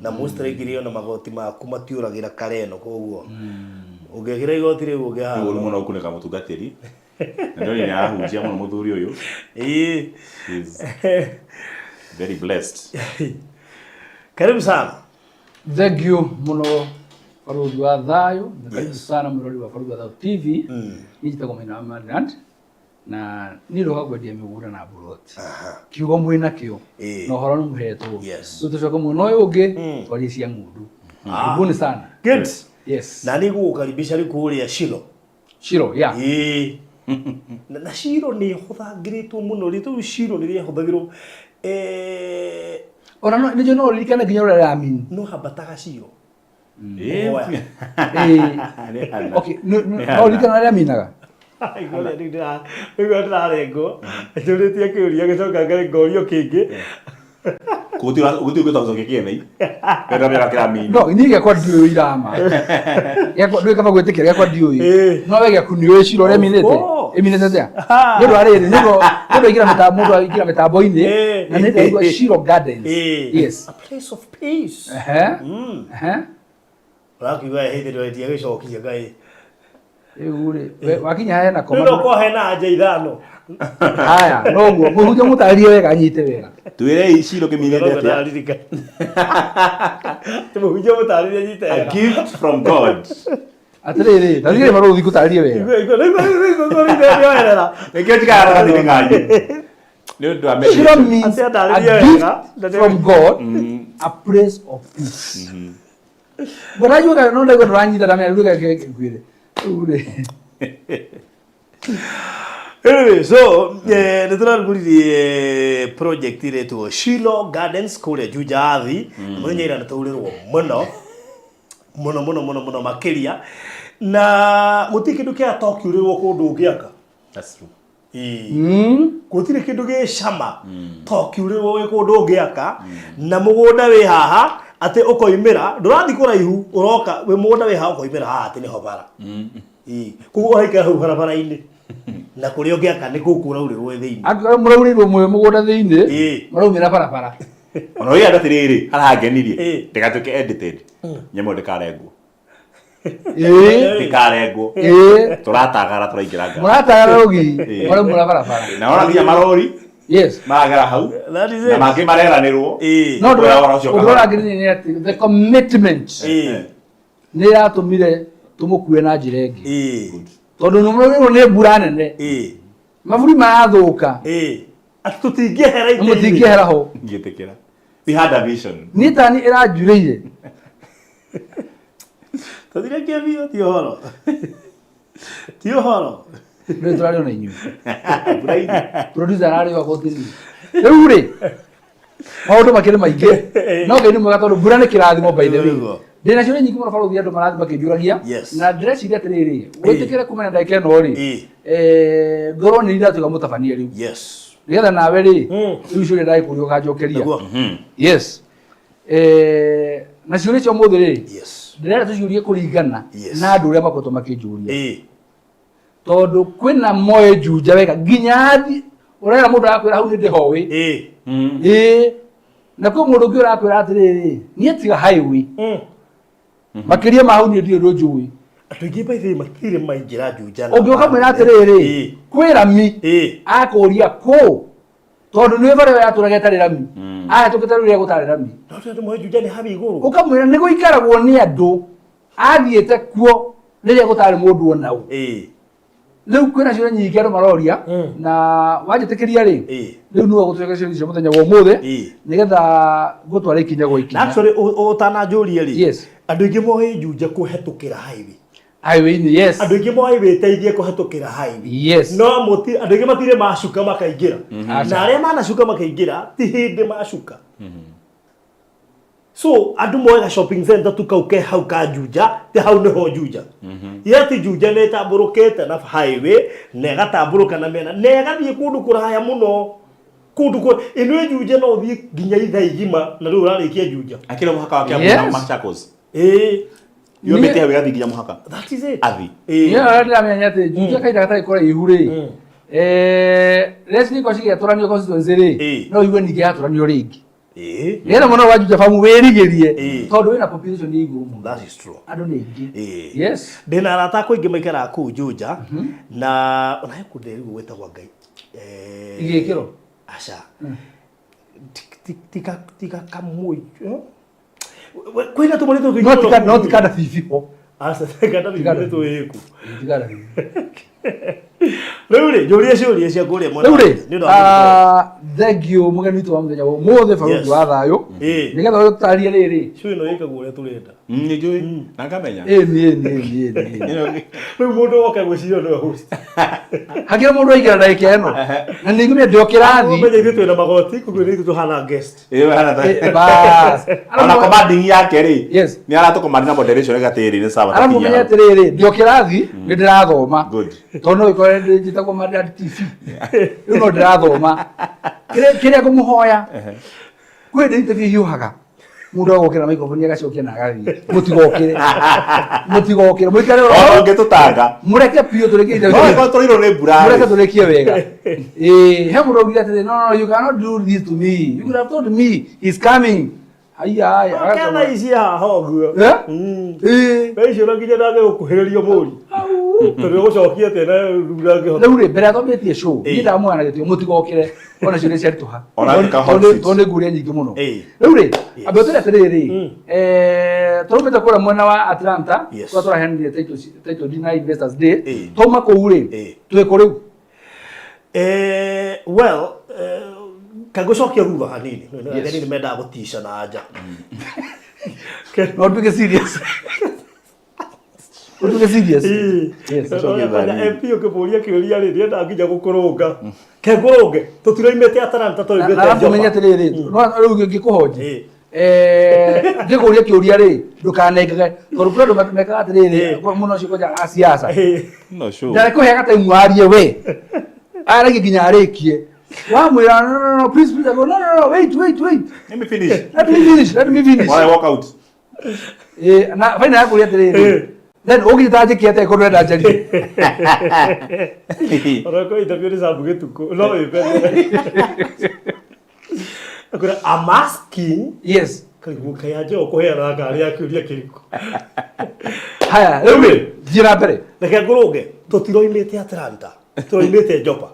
na mũstraigire ona magoti maku matiũragĩra kareno koguo ũngĩkĩra igoti rĩu Nĩ ũru ũngĩhana mũno gũkunĩka mũtungatĩri. Na ndĩrona nĩ arahunjia mũno mũthuri ũyũ. Ĩĩ. He's very blessed. Karibu sana. Thank you muno Barũthi wa Thayũ na karibu sana mũrori wa Barũthi wa Thayũ TV. Niĩ njĩtagwo Maina wa Maryland na niĩ ndoka kwendia mĩgũnda na mburoti. Kiugo mwĩ nakĩo Ĩĩ. na ũhoro nĩ mũhetwo. Yes. Rĩu tũcoke mwena ũyũ ũngĩ twarie cia ng'ũndũ. Karibuni sana. Good. Yes. Na nĩ gũgũkaribisha rĩu kũrĩa Shilo. Shiro, yeah. Ĩĩ. Na Shilo nĩ ĩhũthangĩrĩtwo mũno rĩ rĩu Shilo nĩ rĩahũthagĩrwo Ona no nĩnjũĩ no ũririkane nginya ũrĩa ramini. no hambataga Shilo. Ĩĩ. Ũhoya. Ĩĩ. Nĩ Hannah. Okay, no Nĩ no Hannah. ũririkane ũrĩa aminaga? Igua rĩu ndĩra- ndĩrarengwo njũrĩtie kĩũria gĩcoka ngorio kĩngĩ. Gũtirĩ ũngĩhota gũcokia kĩene. Wenda mĩaka kĩramini. No, niĩ gĩakwa ndiũĩ irama. Gĩakwa ndũĩ kaba gwĩtĩkĩra gĩakwa ndiũĩ. Ĩĩ. No we gĩaku nĩũĩ cira ũrĩa Of ĩminĩte. course. Ĩminĩte atĩa? Ah. Nĩ ũndũ wa rĩrĩ, nĩ ũndũ mũndũ aingĩra mĩtambo mũndũ aingĩra mĩtambo-inĩ Ĩĩ. na nĩ ndaigua Shiro Gardens. Ĩĩ. Yes. A place of peace. Ehe. Ehe. Ũrakiuga hĩndĩ ndwendia gĩcokia Ngai. Rĩu rĩ, we- wakinya hena koma. Rĩu no kwa hena anja ithano. Haya, noguo mũhunjia mũtarĩrie wega anyite wega. Twĩrei Shilo kĩminĩte atĩa? Ndĩraririkana. Mũhunjia mũtarĩrie anyite A wega. gift from God. Atĩrĩrĩ, tathikĩrĩ barũthi ngũtarĩrie wega. Igua igua igua igua igua ndĩoerera. Nĩkĩo njikaraga gatagatĩ-inĩ kanyu. Nĩ ũndũ wa Shiro mediation. means Atĩ a andarĩrie wega. gift from God, a place of peace. Ngũrajuga no ndaigua ndũranyita ndamenya rĩu reke ngwĩre. Rĩu rĩ, Anyway, so nä tå rarugåririe project iretwo Shilo Gardens kå rä a Juja Athi må ira nä tå urä rwo må no må no må no må no må no makä ria na gå tirä kä ndå kä atokiurä rwo kå ndå å ngä aka That's true. Gũtirĩ kĩndũ gĩ cama tokiurĩrwo wĩ kũndũ ũngĩaka na mũgũnda wĩ haha atĩ ũkoimĩra ndũrathiĩ kũraihu ũroka wĩ mũgũnda wĩ haha ũkoimĩra haha atĩ nĩho bara. Ĩĩ. Koguo ũraikara hau barabara-inĩ na kũrĩa ũngĩaka nĩ gũkũ ũraurĩrwo wĩ thĩinĩ. Angĩkorwo mũraurĩirwo mwĩ mũgũnda thĩinĩ, Ĩĩ. maraumĩra barabara. Ona ũrĩa atĩrĩrĩ, harangenirie. Ĩĩ. Ndĩgatuĩke edited. Nyamũ ĩyo ndĩkarengwo. Ĩĩ. Ndĩkarengwo. Ĩĩ. Tũratagara tũraingĩra ngari. Mũratagara rũgiri, Ĩĩ. mũraumĩra barabara. Na ona nginya marori Yes. maragera hau. That is Na it. mangĩ mareranĩrwo. Ĩĩ. No Ũrĩa ũhoro ũcio ũndũ kahora. ũrangenirie nĩ atĩ the commitment Ĩĩ. nĩ ĩratũmire tũmũkue na njĩra ĩngĩ. Ĩĩ. Tondũ nĩ mũraurĩirwo nĩ mbura nene, Ĩĩ. maburi marathũka, Ĩĩ. Atĩ tũtingĩehera na itĩ-inĩ. mũtingĩehera ho. Ngĩtĩkĩra. We had a vision. Niĩ tani ĩranjurĩire. Tũthire kĩbiũ ti ũhoro. Ti ũhoro. Rĩu tũrarĩ ona inyuĩ. Mbura-inĩ. Producer ararĩ wa gũthiĩ. Rĩu rĩ, maũndũ makĩrĩ maingĩ. No Ngai nĩ mwega tondũ mbura nĩ kĩrathimo by the way. Nĩguo. Ndĩna ciũria nyingĩ mũno barũthi andũ marathiĩ makĩnjũragia. Yes. Na ndĩreciria atĩrĩrĩ, wĩtĩkĩre kumana na ndagĩka ĩno rĩ, Ĩĩ. ngorwo nĩ ndatuĩka mũtabania rĩu. Yes. Nĩgetha nawe rĩ, rĩu ciũria ndagĩkũria ũkanjokeria. Nĩguo. Yes. Na ciũria cia ũmũthĩ rĩ, Yes. ndĩrenda tũciũrie kũringana Yes. na andũ ũrĩa makoretwo makĩnjũria. Ĩĩ. Tondũ kwĩna moĩ Juja wega nginya athi ũrera mũndũ arakwĩra hau nĩ ndĩhoĩ. Ĩĩ. Ĩĩ. Na kwĩ mũndũ ũngĩ ũrakwĩra atĩrĩrĩ, niĩ tiga highway. Makĩria ma hau niĩ ndirĩ ũndũ njũĩ. Andũ aingĩ by the way matirĩ maingĩra Juja na Ũngĩũka mwĩra atĩrĩrĩ, Ĩĩ. kwĩ rami Ĩĩ. akũria kũ tondũ nĩ bara ĩyo yatũraga ĩtarĩ rami ahĩtũkĩte rĩrĩa gũtarĩ rami No andũ moĩ Juja nĩ hau igũrũ. ũkamwĩra nĩ gũikaragwo nĩ andũ athiĩte kuo rĩrĩa gũtarĩ mũndũ ona ũ Ĩĩ. Rĩu kwĩna ciũria nyingĩ andũ maroria na wanjĩtĩkĩria rĩ, rĩu nĩwe gũtũcokeria ciũria icio mũthenya wa ũmũthĩ nĩgetha ngũtwara ikinya gwa Na ikinya. actually ũtananjũria rĩ, Yes. andũ aingĩ moĩ Juja kũhetũkĩra highway. Highway-inĩ, yes. Andũ aingĩ moĩ wĩteithie kũhetũkĩra highway. Yes. No mũti andũ aingĩ matirĩ macuka makaingĩra. Aca. Na arĩa manacuka makaingĩra ti hĩndĩ macuka. So andũ moĩ ga shopping center tu kau ke hau ka Juja, ti hau nĩho Juja. Yet Juja nĩ ĩtambũrũkĩte na highway na ĩgatambũrũka na mĩena na ĩgathiĩ kũndũ kũraya mũno. Kũndũ kũ ĩno Juja no ũthiĩ nginya ithaa igima na rĩu ũrarĩkia Juja. Akĩra mũhaka wa Kiambu Yes. na Machakos. Ĩĩ, Yo Niĩ- mĩtĩ hau ĩgathiĩ nginya mũhaka. that is it. Athi. Ĩĩ. Niĩ ũrĩa ndĩramenya nĩ atĩ Juja kahinda gatarĩ kũraihu rĩ, Leslie cigĩatũranio constituency rĩ, no igue ningĩ yatũranio rĩngĩ. Ĩĩ. Nĩgetha mwena wa Juja Farm wĩrigĩrie tondũ wĩna population ĩ igũrũ mũno. That is true. Andũ nĩ aingĩ. Ĩĩ. Yes. Ndĩna arata akwa aingĩ maikaraga kũu Juja na ona he kũndũ ndĩrigwo gwĩtagwo Ngai. Igĩkĩro? Aca. Tiga kamũi. Kwĩna tũmũrĩtũ tũingĩ No mũno tika kũu no Juja. tika ndabibi ho. Aca, tiga ndabibi Tika nĩ twĩku. Tika ndabibi. Rĩu rĩ, njũrie ciũria cia kũrĩa mwena Rĩu wa rĩ, nĩ ũndũ wa gũtũra. Thank you mũgeni witũ wa mũthenya wa ũmũthĩ barũthi Yes. wa thayũ. Nĩgetha ũtũtarie rĩrĩ. Show ĩno ĩkagwo ũrĩa tũrenda. Nĩ njũĩ. Na ngamenya. Ĩni ĩni ĩni ĩni. Ĩno- Rĩu mũndũ oka gwĩciria nĩwe host. Hakĩrĩ mũndũ aingĩra ndagĩka ĩno. Na nĩ ngũmenya ndĩ o kĩrathi. Ũmenye ithuĩ twĩna magoti, koguo nĩ ithuĩ tũhana guest. Ĩyo ĩhana ta- Bas. Ona commanding yake rĩ. Yes. Nĩ aratũcommand na moderation ĩgatĩrĩ nĩ sawa. Arabu tũkinyia menye hau. atĩrĩrĩ, ndĩ o kĩrathi nĩ ndĩrathoma. Good. Tondũ no ĩkore njĩtagwo Madad TV. Rĩu no ndĩrathoma. Kĩrĩa ngũmũhoya, kwĩ hĩndĩ interview hiũhaga. Mũndũ agokĩra microphone agacokia na agathiĩ. Mũtigokĩre. Mũtigokĩre. Mũikare oro Ona hau. ũngĩtũtanga. Mũreke biũ tũrĩkie No interview. ĩkorwo tũrĩirwo nĩ mbura rĩ. Mũreke tũrĩkie wega. Ĩĩ, he mũndũ augire atĩrĩ, no, no, you cannot do this to me. You could have told me he's coming. Haiya, haya. Kana ici haha ũguo. Eh? Ĩĩ. Thaa icio na nginya ndangĩgũkuhĩrĩria mũri. Tondũ ũgũcokia atĩa na rĩu ndangĩhota. Rĩu rĩ, mbere ya twambĩtie show, niĩ ndamũhoya na gĩtĩo mũtigokĩre ona ciũria ciaritũha. Ona Tondũ- ka hot tondũ seat. tondũ nĩ ngũria nyingĩ mũno. Rĩu rĩ, ambe ũtwĩre atĩrĩrĩ, tũraumĩte kũrĩa mwena wa Atlanta, Yes. kũrĩa tũraheanire title deed na Investors Day. Twauma kũu rĩ, twĩ kũ rĩu? Well, kangũcokia thutha hanini. Ageni nĩ mendaga gũtica na nja. No ũtuĩke serious. Ũtuĩke serious. Yes. Kwanja MP ũkĩmũria kĩũria rĩ, nĩendaga nginya gũkũrũnga. Ke ngũrũnge, tũtiroimĩte Atlanta, Na tũroimĩte arabu Jopa. menye atĩrĩrĩ, no rĩu ngĩkũhonji. Ngĩkũria kĩũria rĩ, ndũkanengage tondũ kũrĩ andũ mekaga atĩrĩrĩ, mũno ũcio kwanja a siasa. No sure. Ndarekũheaga time warie we. Aragie nginya arĩkie. Wamwĩra no no no please please, no no no wait wait wait. Let me finish. Let me finish, let me finish. Why walk out? Na final yakũria atĩrĩrĩ. Then ũngĩta njĩke atĩa korwo ndĩrenda njarie. Ona kwa interview nĩ Sam Gĩtukũ, no wĩmbe. Akwĩra, I'm asking. Yes. Karigwo kaĩ anja ũkũheana karĩ ya kĩũria kĩrĩkũ. Haya, rĩu rĩ, thiĩ na mbere. Reke ngũrũnge, tũtiroimĩte Atlanta, tũroimĩte Jopa.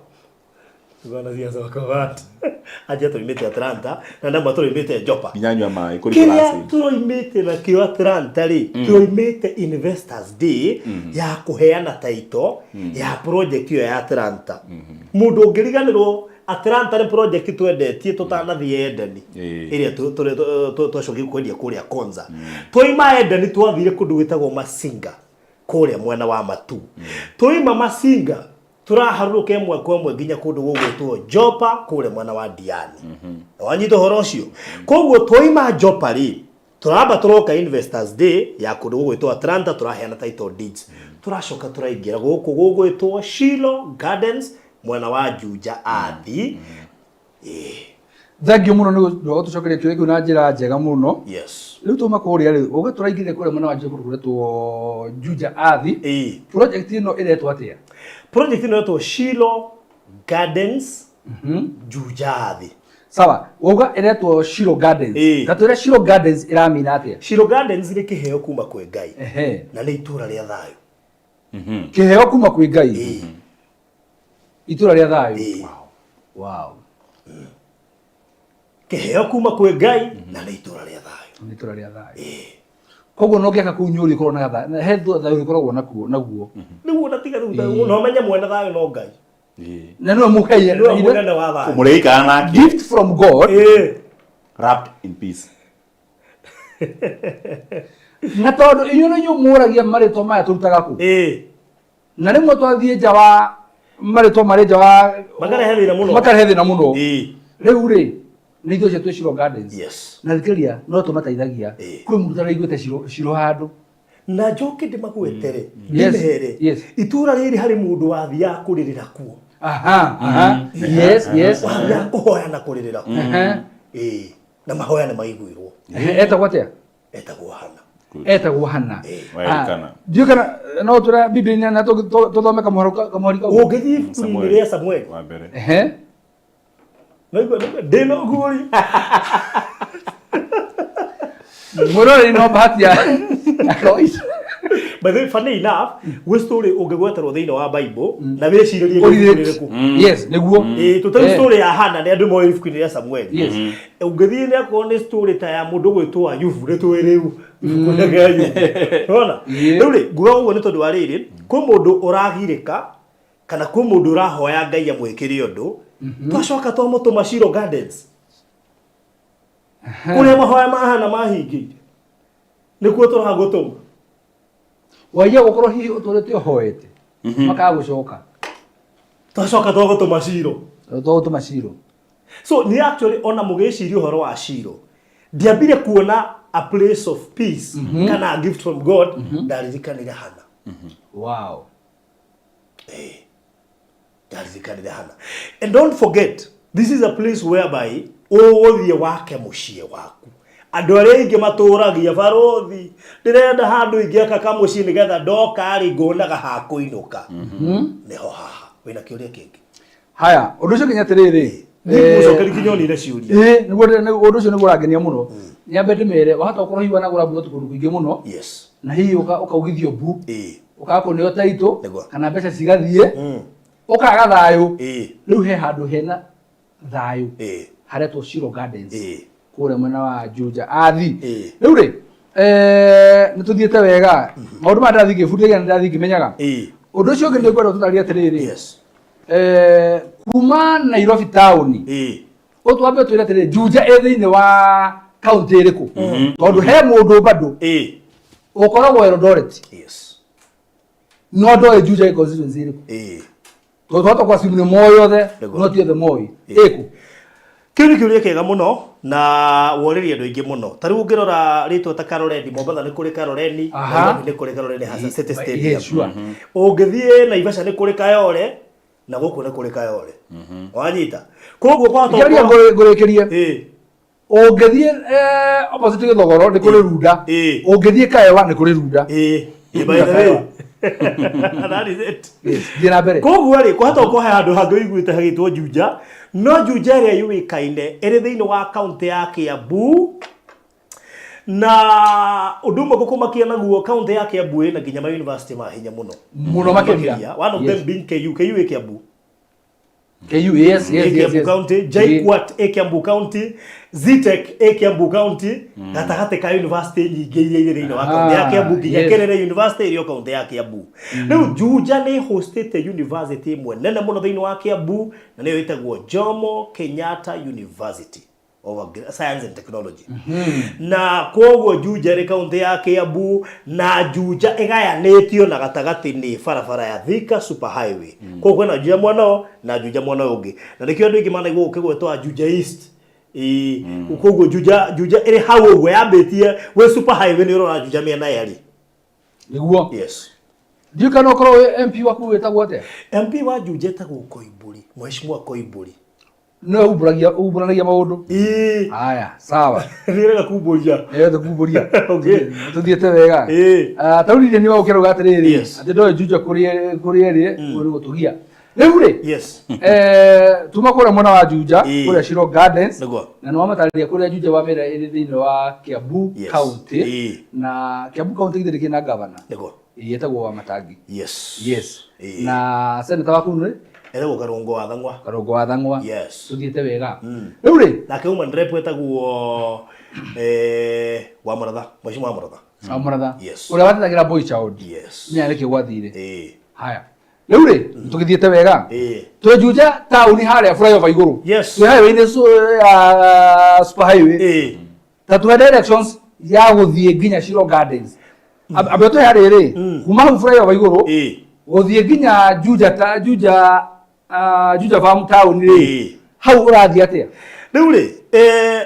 Bwana siasa wa Kavata. Anja tũroimĩte Atlanta na nama tũroimĩte Jopa. Nginya nyua maĩ kũrĩ Kĩrĩa kĩraci. tũroimĩte nakĩo Atlanta rĩ, tũroimĩte Investors Day ya kũheana title ya project ĩyo ya Atlanta. Mũndũ ũngĩriganĩrwo Atlanta nĩ project twendetie tũtanathiĩ Edeni ĩrĩa twacokire kwendia kũrĩa Konza. Twaima Edeni twathire kũndũ gwĩtagwo Masinga kũrĩa mwena wa Matu. Twaima Masinga tũraharũrũka ĩmwe kwa ĩmwe nginya kũndũ gũgwĩtwo Jopa kũrĩa mwena wa Diani. Wanyita ũhoro ũcio? Koguo twaima Jopa rĩ, tũramba tũroka Investors Day ya kũndũ gũgwĩtwo Atlanta tũraheana title deeds. Tũracoka tũraingĩra gũkũ gũgwĩtwo Shilo Gardens mwena wa Juja Athi. Thank you mũno nĩ ũndũ wa gũtũcokeria kĩũria kĩu na njĩra njega mũno. Yes. Rĩu twauma kũrĩa rĩ, ũguo tũraingĩrire kũrĩa mwena wa Juja kũndũ kũretwo Juja Athi. Project ĩno ĩretwo atĩa? Project ĩno ĩretwo Shilo Gardens Juja Athi. Sawa, wauga ĩretwo Shilo Gardens. Ta twĩre Shilo Gardens ĩramina atĩa? Shilo Gardens nĩ kĩheo kuma kwĩ Ngai. Na nĩ itũra rĩa thayũ. Kĩheo kuma kwĩ Ngai. Itũra rĩa thayũ. Wow. Kĩheo kuma kwĩ Ngai na nĩ itũra rĩa thayũ. Nĩ itũra rĩa thayũ. Koguo no ngĩaka kũu nĩ ũrĩkorwo na tha- he thayũ ũrĩkoragwo nakuo naguo. Rĩu ona tiga rĩu no menye mwene thayũ no Ngai. Na nĩwe mũhei. Nĩwe mũnene wa thayũ. Mũrĩikara nake. Gift from God. Wrapped in peace. Na tondũ inyuĩ nĩ inyuĩ mũragia marĩtwa maya tũrutaga kũ? Na rĩmwe twathiĩ nja wa marĩtwa marĩ nja wa Makarehe thĩna mũno. Makarehe thĩna mũno. Rĩu rĩ, nĩ ithuĩ acio twĩ Shiro Gardens. Yes. Na thikĩrĩria, no tũmateithagia. Kwĩ mũndũ ũtaraiguĩte Shiro Shiro handũ. Na njoke ndĩmagwetere, Yes, ndĩmere, yes. itũra rĩrĩ harĩ mũndũ wathiaga kũrĩrĩra kuo. Aha, aha. Yes, yes. Wathiaga kũhoya na kũrĩrĩra kuo. Aha. Ĩĩ. Na mahoya nĩ maiguirwo. Ehe, etagwo atĩa? Etagwo Hana. Etagwo Hana. Wa Elikana. Ndiũĩ kana no tũra Biblia na tũthome kamũhari kau. Ũngĩthiĩ ibuku-inĩ rĩa Samueli. Wa mbere. Ehe. Naigua ndĩna ũguũri. Mwĩroreri no bahati ya kawaida. By the way, funny enough, gwĩ story ũngĩgweterwo thĩinĩ wa Bible na wĩcirĩrie nĩ Ũrirĩte. ibuku rĩrĩkũ. Yes, nĩguo. Ĩĩ, tũtarĩ story ya Hana nĩ andũ moĩ ibuku-inĩ rĩa Samueli. Yes. Ũngĩthiĩ nĩ akorwo nĩ story ta ya mũndũ gwĩtwo Ayubu nĩ tũĩ rĩu ibuku rĩa Ayubu. Nĩwona? Rĩu rĩ, nguga ũguo nĩ tondũ wa rĩrĩ, kwĩ mũndũ ũragirĩka kana kwĩ mũndũ ũrahoya Ngai amwĩkĩre ũndũ, twacoka twamũtũma Shilo Gardens. Kũrĩa mahoya ma Hana mahingĩire. Nĩkuo tũragũtũma. Waiya gũkorwo hihi ũtũrĩte ũhoete. Makaga gũcoka. Twacoka twagũtũma Shilo. Twagũtũma Shilo. So ni actually ona mũgĩciria ũhoro wa Shilo, ndiambire kuona a place of peace kana a gift from God, ndaririkanire Hana. Wow. Ndaririkanire Hana. And don't forget, this is a place whereby ũgũthiĩ wake mũciĩ waku. Andũ arĩa aingĩ matũragia barothi, ndĩrenda handũ ingĩaka kamũciĩ nĩgetha ndoka rĩ ngonaga ha kũinũka. Nĩho haha. Wĩna kĩũria kĩngĩ? Haya, ũndũ ũcio nginya atĩrĩrĩ. Nĩngũgũcokeria nginya onire ciũria. Ĩĩ, nĩguo ũndũ ũcio nĩguo ũrangenia mũno. Nyambe ndĩmere, wahota gũkorwo hihi wanagũra mburoti kũndũ kũingĩ mũno. Yes. Na hihi ũkaugithio mbu. Ũkaga kũneo taitũ kana mbeca cigathiĩ. Ũkaga thayũ. Rĩu he handũ hena thayũ. Haretwo Shilo Gardens. Kũrĩa mwena wa Juja. Athi. Rĩu rĩ, nĩ tũthiĩte wega. Maũndũ maya ndĩrathiĩ ngĩbundithagia na ndĩrathiĩ ngĩmenyaga. Ũndũ ũcio ũngĩ nĩ ngwenda ũtũtarĩrie atĩrĩrĩ. Kuma Nairobi town. Ũtwambe ũtwĩre atĩrĩrĩ, Juja ĩ thĩinĩ wa kaunti ĩrĩkũ? Tondũ he mũndũ bado ũkoragwo Eldoret. No ndoĩ Juja ĩ constituency ĩrĩkũ. Tondũ twahota kũ assume nĩ moĩ othe, no ti othe moĩ. Ĩkũ? Kĩu nĩ kĩũria kĩega mũno na worĩria andũ aingĩ mũno. Ta rĩu ũngĩrora rĩtwa ta Karoreni, Mombatha nĩ kũrĩ Karoreni, Nairobi nĩ kũrĩ Karoreni hasa City Stadium. Ũngĩthiĩ Naivasha nĩ kũrĩ Kayole na gũkũ nĩ kũrĩ Kayole. Wanyita? Koguo kwahota Kĩũria gũkorwo- ngũrĩkĩrie. Ũngĩthiĩ opposite Gĩthogoro nĩ kũrĩ Runda. Ũngĩthiĩ Kaewa nĩ kũrĩ Runda. By the way. That is it. Yes, thiĩ na mbere. Koguo rĩ, kwahota gũkorwo he handũ hangĩ ũiguĩte hagĩtwo Juja, no Juja ĩrĩa yũĩkaine ĩrĩ thĩinĩ wa kaũntĩ ya Kiambu. Na ũndũ ũmwe ngũkũmakia naguo, kaũntĩ ya Kiambu ĩna nginya ma university ma hinya mũno. Mũno makĩria. One of them being KU. KU ĩ Kiambu. KU, yes, yes, Ĩ yes, Kiambu yes. County, JKUAT ĩ Kiambu County, Zetech ĩ Kiambu County, gatagatĩ ka university nyingĩ iria irĩ thĩinĩ wa kaunti ya Kiambu nginya Kerere University ĩrĩ o kaunti ya Kiambu. Rĩu Juja nĩ hostĩte university ĩmwe nene mũno thĩinĩ wa Kiambu na nĩyo ĩtagwo Jomo Kenyatta University of Science and Technology. Na koguo Juja ĩrĩ kaunti ya Kiambu na Juja ĩgayanĩtio na gatagatĩ nĩ barabara ya Thika Super Highway. Koguo kwĩna Juja mwena ũyũ na Juja mwena ũyũ ũngĩ. Na nĩkĩo andũ aingĩ manaigua gũkĩgwetwo Juja East. Ĩĩ, koguo Juja ĩrĩ hau ũguo yambĩtie gwĩ Super Highway nĩ ũrona Juja mĩena yerĩ. Nĩguo. Yes. Ndiũĩ kana ũkorwo wĩ MP waku wĩtagwo atĩa? MP wa Juja etagwo Koimbũri, Mheshimiwa Koimbũri. Nĩwe umbũranagia maũndũ. Ĩĩ. Haya, sawa. Nĩrega kumbũria. Nĩrega kumbũria. Okay. Tũthiĩte wega. Ĩĩ. Ta rĩu nĩ wagũkĩra uga atĩrĩrĩ, Yes. atĩ ndoĩ Juja kũrĩ erĩ, kũrĩ gũtũgia. Rĩu rĩ, Yes. tuma kũrĩa mwena wa Juja, kũrĩa Shiro Gardens. Nĩguo. Na nĩ wamatarĩria kũrĩa Juja wa mbere ĩrĩ thĩinĩ wa Kiambu Yes. County. Ĩĩ. Na Kiambu County githĩ ndĩkĩrĩ na governor? Nĩguo. Ĩĩ, etagwo Wamatangi. Yes. Yes. Ĩĩ. Na senator waku nĩ? Etagwo Karũngũ wa Thang'wa. Karũngũ wa Thang'wa. Yes. Tũthiĩte wega. Rĩu rĩ? Nake woman rep etagwo wa Mũratha, Mheshimiwa wa Mũratha. Wa Mũratha. Yes. Ũrĩa watetagĩra boy child. Yes. Nĩ nĩkĩo gwathire. Ĩĩ. Haya. Rĩu rĩ, tũgĩthiĩte wega. Ĩĩ. Twĩ Juja taũni harĩa flyover igũrũ. Yes. Twĩ highway-inĩ ya super highway. Ĩĩ. Ta tuhe directions ya gũthiĩ nginya Shiro Gardens. Ambe ũtũhe rĩrĩ, kuma hau flyover igũrũ, Ĩĩ. gũthiĩ nginya Juja ta Juja Juja Farm town rĩ. Ĩĩ. Hau ũrathiĩ atĩa? Rĩu rĩ,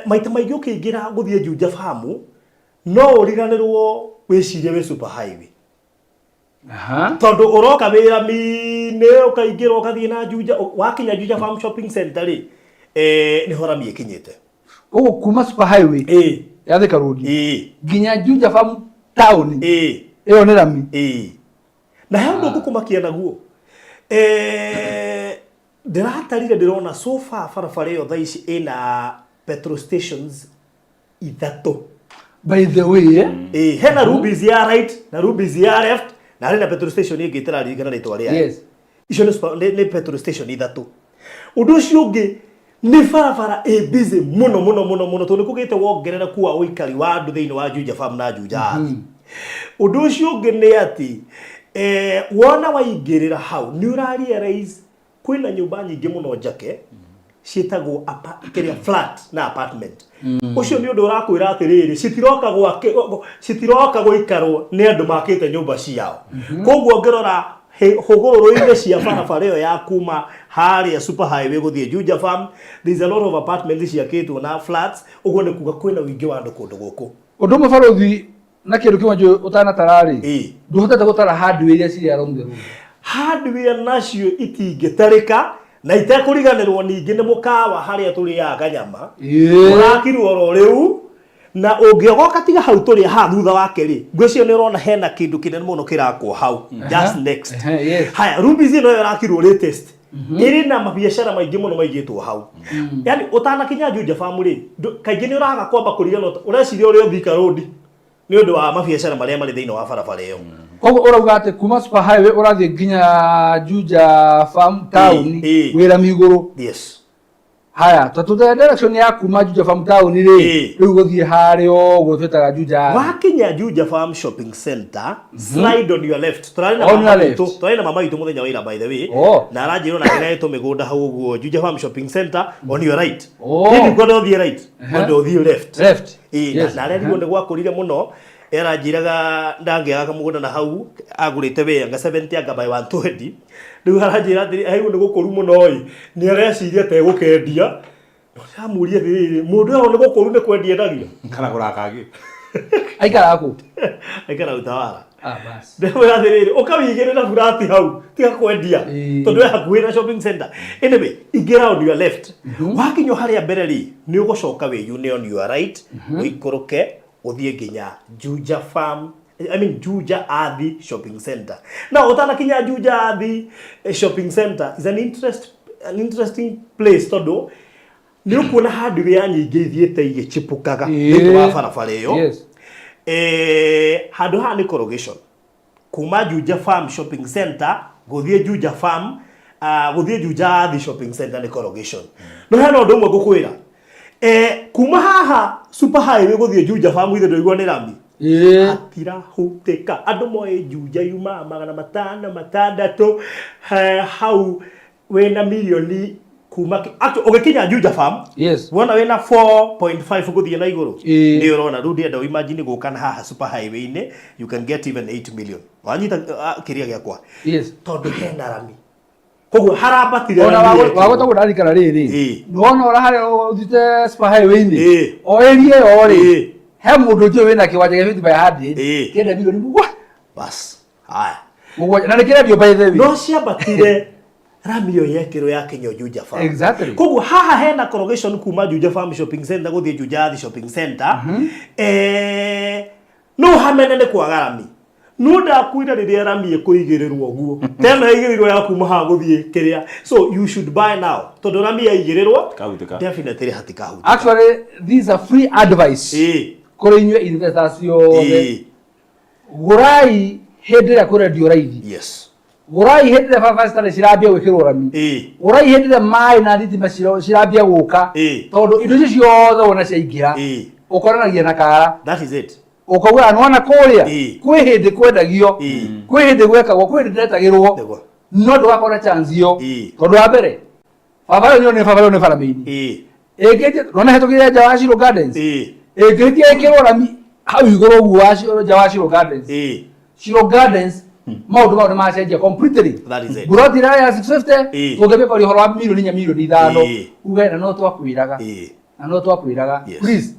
maita maingĩ ũkĩingĩra gũthiĩ Juja Farm, no ũriganĩrwo wĩcirie wĩ super highway. Aha. Tondũ ũroka wĩra mi-inĩ ũkaingĩra ũkathiĩ na Juja, wakinya Juja Farm Shopping Center rĩ, nĩho rami ĩkinyĩte. Koguo kuma super highway Ĩĩ. ya Thika Road Ĩĩ. nginya Juja Farm town Ĩĩ. ĩyo nĩ rami. Ĩĩ. Na he ũndũ ngũkũmakia naguo. Ndĩratarire ndĩrona so far barabara ĩyo thaa ici ĩna petrol stations ithatũ. By the way, eh? Ĩĩ, hena Rubis ya right na Rubis ya left na harĩ na petrol station ĩngĩ ĩtararirikana rĩtwa rĩayo. Yes. Icio nĩ petrol station ithatũ. Ũndũ ũcio ũngĩ nĩ barabara ĩ busy mũno mũno mũno mũno tondũ nĩ kũgĩte wongerereku wa ũikari wa andũ thĩinĩ wa Juja Farm na Juja Athi. Ũndũ ũcio ũngĩ nĩ atĩ wona waingĩrĩra hau nĩ ũra realize kwĩna nyũmba nyingĩ mũno njake ciĩtagwo kĩrĩa flat na apartment. Ũcio nĩ ũndũ ũrakwĩra atĩrĩrĩ, citiroka gũikarwo nĩ andũ makĩte nyũmba ciao. Koguo ũngĩrora hũgũrũrũ-inĩ cia barabara ĩyo ya kuma harĩa super highway gũthiĩ Juja Farm, there is a lot of apartments ciakĩtwo na flats, ũguo nĩ kuga kwĩna ũingĩ wa andũ kũndũ gũkũ. Ũndũ ũmwe barũthi na kĩndũ kĩmwe njũĩ ũtanatara rĩ, Ĩĩ. ndũhotete gũtara hardware iria cirĩ along the road. Hardware nacio itingĩtarĩka na itekũriganĩrwo ningĩ nĩ mũkawa harĩa tũrĩaga kanyama. Ĩĩ. Ũrakirwo oro rĩu na ũngĩogoka tiga hau tũrĩ haha thutha wake rĩ, ngwĩciria nĩ ũrona hena kĩndũ kĩnene mũno kĩrakwo hau just next. Ehe, yes. Haya, Rubis ĩno ĩyo ĩrakirwo latest. Ĩrĩ na mabiacara maingĩ mũno maigĩtwo hau. Yaani ũtanakinya Juja Farm rĩ, kaingĩ nĩ ũraga kwamba kũriganĩrwo, ũreciria ũrĩ o Thika Road nĩ ũndũ wa mabiacara marĩa marĩ thĩinĩ wa barabara ĩyo. Koguo ũrauga atĩ kuma super highway ũrathiĩ nginya Juja Farm town Ĩĩ. wĩ rami igũrũ. Yes. Haya, ta tũthe direction ya kuma Juja Farm town rĩ, Ĩĩ. rĩu gũthiĩ harĩa ũguo twĩtaga Juja. Wakinya Juja Farm Shopping Center, slide on your left. Tũrarĩ na On mama your left. witũ, tũrarĩ na mama witũ mũthenya wa ira by the way. Oh. Na aranjĩra ona nĩ mĩgũnda hau ũguo Juja Farm Shopping Center on your right. Oh. Niĩ ndikwenda ũthiĩ right, kwenda ũthiĩ left. Left. Ĩĩ, Yes. na arerirwo nĩ gwakũrire mũno aranjĩraga ndangĩaga kamũgũnda na hau agũrĩte we anga 70 anga by 120 rĩu aranjĩra atĩrĩ aigua nĩ gũkũru mũno ĩ nĩ areciria ta egũkendia no ndĩramũria atĩrĩrĩ mũndũ ũyũ nĩ gũkũru nĩ kwendia endagia Kana gũra kangĩ. Aikaraga kũ? Aikara Utawala. Ah, bas. Ndĩramwĩra atĩrĩrĩ ũkawĩigĩrĩra burati hau tiga kwendia Ĩĩ. tondũ we hakuhĩ na shopping center. Anyway, ingĩra on your left wakinya harĩa mbere rĩ nĩ ũgũcoka wĩyune on your right ũikũrũke ũthiĩ nginya Juja Farm, I mean Juja Athi Shopping Center. Now ũtanakinya Juja Athi Shopping Center is an interesting place tondũ nĩ ũkuona hardware nyingĩ ithiĩte igĩchipũkaga Ĩĩ. thĩinĩ wa barabara ĩyo. Yes. Handũ haha nĩ corrugation kuma Juja Farm Shopping Center gũthiĩ Juja Farm, gũthiĩ Juja Athi Shopping Center nĩ corrugation. No hena ũndũ ũmwe ngũkwĩra, kuma haha super highway gũthiĩ Juja Farm ithe ndũigua nĩ rami. Ĩĩ. Hatirahutĩka andũ moĩ Juja yumaga 500 600, hau wĩna mirioni kuma actually, ũgĩkinya Juja Farm Yes. wona wĩna 4.5 gũthiĩ na igũrũ Ĩĩ. nĩ ũrona rĩu ndĩrenda imagine gũka na haha super highway-inĩ you can get even 8 million wanyita kĩrĩa gĩakwa Yes. tondũ hena rami koguo harambatire Ona rami yekĩrwo. wagweta kũndũ ndarikana rĩrĩ. Ĩĩ. Nĩwona ũrĩa harĩa ũthiĩte super highway-inĩ. Ĩĩ. O area ĩyo rĩ. Ĩĩ. He mũndũ njũĩ wĩna kĩwanja gĩa 50 by 100. Ĩĩ. Kĩenda milioni mũgwanja. Bas haya Mũgwanja. Na nĩ kĩrendio by the way. No ciambatire rami ĩyo yekĩrwo ya kinya Juja Farm. Exactly. Koguo haha hena corrugation kuma Juja Farm Shopping Center gũthiĩ Juja Athi Shopping Center. No hamene nĩ kwaga rami. No ndakwĩra rĩrĩa rami ĩkũigĩrĩrwo ũguo tena ĩigĩrĩrwo ya kuma haha gũthiĩ kĩrĩa, so you should buy now tondũ rami yaigĩrĩrwo Kahutĩka. definitely hatikahutĩka. Actually, these are free advice. Ĩĩ. Kũrĩ inyuĩ investors ciothe. Ĩĩ. Gũrai hĩndĩ ĩrĩa kũrendio raithi. Yes. Gũrai hĩndĩ ĩrĩa barabara citarĩ cirambia gwĩkĩrwo rami. Ĩĩ. Gũrai hĩndĩ ĩrĩa maĩ na thitima cirambia gũka. Ĩĩ. Tondũ indo icio ciothe wona ciaingĩra. Ĩĩ. Ũkoranagia na kara. That is it. Ũkauga nĩwona kũrĩa kwĩ hĩndĩ kwendagio, kwĩ hĩndĩ gwekagwo, kwĩ hĩndĩ ndetagĩrwo, no ndũgakora chance ĩyo, tondũ wa mbere barabara ĩyo nĩ barabara ĩyo nĩ bara mĩini ĩngĩtie nona hetũkĩire nja wa Shiro Gardens, ĩngĩtia ĩkĩrwo rami hau igũrũ ũguo wa nja wa Shiro Gardens, Shiro Gardens maũndũ mau nĩ macenjia completely. That is it. Buroti ĩrĩa ya 650 tũngĩambia kwaria ũhoro wa 4,000,000, 5 million, uge na no twakwĩraga, na no twakwĩraga. Please,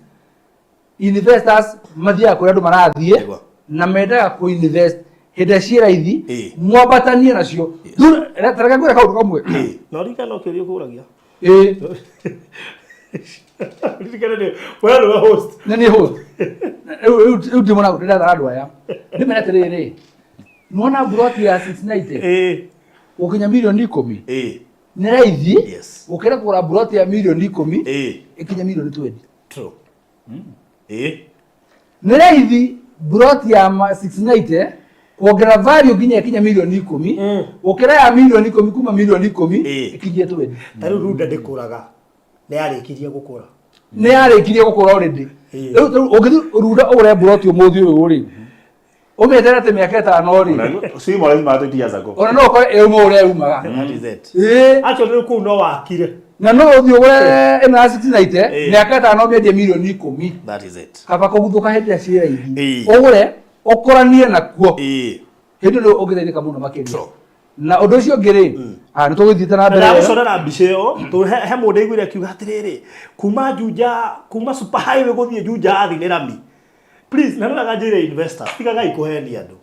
investors mathiaga kũrĩa andũ marathiĩ na mendaga kũ invest hĩndĩ ĩrĩa ciĩ raithi, mwambatanie nacio. Reke ngwĩre kaũndũ kamwe. Na ririkana ũkĩũria ũkũragia. Ĩĩ. Ririkana nĩ we nĩwe host. Nĩ niĩ host. Rĩu ndimona ndĩrathara andũ aya ndĩmere atĩrĩrĩ, nĩwona buroti ya 690 gũkinya 10 million nĩ raithi gũkĩra kũgũra buroti ya 10 million ĩkinya 20 million. True. Ĩĩ. Nĩ raithi buroti ya 690 kuongerera value nginya ĩkinya 10 million gũkĩra ya 10 million kuma 10 million ĩkinyie 20. Ta rĩu Runda ndĩkũraga. Nĩ yarĩkirie gũkũra. Nĩ yarĩkirie gũkũra already. Rĩu ũngĩthiĩ Runda ũgũre buroti ũmũthĩ ũyũ rĩ, ũmĩeterere atĩ mĩaka 5 rĩ, Si more than 20 years ago. Ona no ũkore ĩuma ũrĩa yumaga. That is it. Ĩĩ. Actually rĩu kũu no wakire. Na no ũthiĩ ũgũre ĩno ya 690 mĩaka 5 ũmĩendie 10 million. That is it. Kaba kũguthũka hĩndĩ ĩrĩa ciĩ raithi, ũgũre ũkũranie nakuo, hĩndĩ ĩyo ũngĩteithĩka mũno makĩria. Na ũndũ ũcio ũngĩ rĩ, nĩ tũgũthiĩte na mbere. Ndagũcorera mbica ĩyo tondũ he mũndũ aiguire akiuga atĩrĩrĩ, kuma Juja, kuma super highway gũthiĩ Juja athi nĩ rami. Please, na nĩwega njĩre investors, tigagai kũhenia andũ.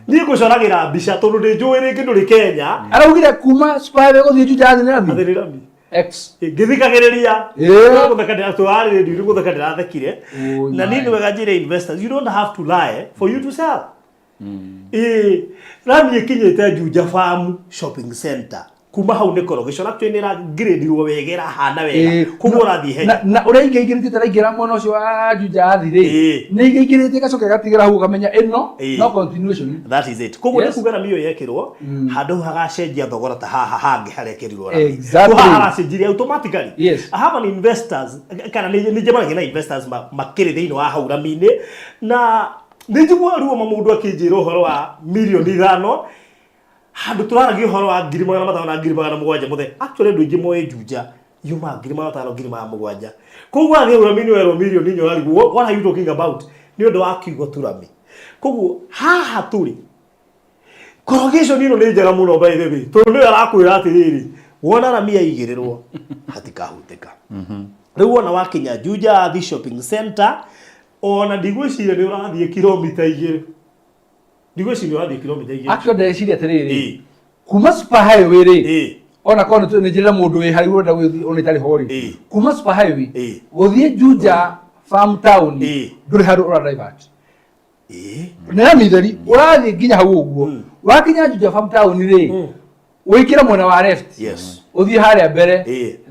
Niĩ ngũcoragĩra mbica tondũ ndĩ njũĩ rĩngĩ ndũrĩ Kenya. Araugire kuma super highway gũthiĩ Juja athi nĩ rami. Athi nĩ rami. X. Ngĩthikagĩrĩria gũtheka ndĩratwarĩ rĩndiũ nĩ gũtheka ndĩrathekire. Na niĩ nĩwega njĩre investors, you don't have to lie for you to sell. Ĩĩ, rami ĩkinyĩte Juja Farm Shopping Center, kuma hau nĩ korogĩco actually nĩ ĩra-grade-irwo wega, ĩrahana wega, koguo ũrathiĩ ihenya. Na ũrĩa ingĩingĩrĩte taraingĩra mwena ũcio wa Juja athi rĩ, nĩ ingĩingĩrĩte ĩgacoka ĩgatigĩra hau ũkamenya ĩno no continuation. That is it. Koguo nĩ kuga rami ĩyo yekĩrwo handũ hau hagacenjia thogora ta haha hangĩ harekĩrirwo rami. Koguo haha haracenjirie automatically. I have an investors, kana nĩ njemanagia na investors makĩrĩ thĩinĩ wa hau rami-inĩ, na nĩ njiguaga ruo ma mũndũ akĩnjĩra ũhoro wa 5 million handũ tũraragia ũhoro wa 500,000 na 700,000 mũthe. Actually andũ aingĩ moĩ Juja yumaga 500,000, 700,000. Koguo athiĩ rami-inĩ werwo 4 million ũrarigwo, what are you talking about? Nĩ ũndũ wa kiugo tu rami. Koguo haha tũrĩ corrugation ĩno nĩ njega mũno, by the way, tondũ nĩyo arakwĩra atĩrĩrĩ, wona rami yaigĩrĩrwo hatikahutĩka. Rĩu wona wakinya Juja Athi Shopping Center, ona ndigwĩciria nĩ ũrathiĩ 2 kilomita, ndigwĩciria ũrathiĩ 2 kilomita. Actually ndeciria atĩrĩrĩ, kuma super highway rĩ, ona korwo nĩ njĩrĩra mũndũ wĩ harĩa ũrenda gũthiĩ ona ĩtarĩ ho rĩ, kuma super highway gũthiĩ Juja Farm Town ndũrĩ handũ ũra divert. Nĩ rami theri ũrathiĩ nginya hau ũguo. Wakinya Juja Farm Town rĩ, ũingĩre mwena wa left, ũthiĩ harĩa mbere,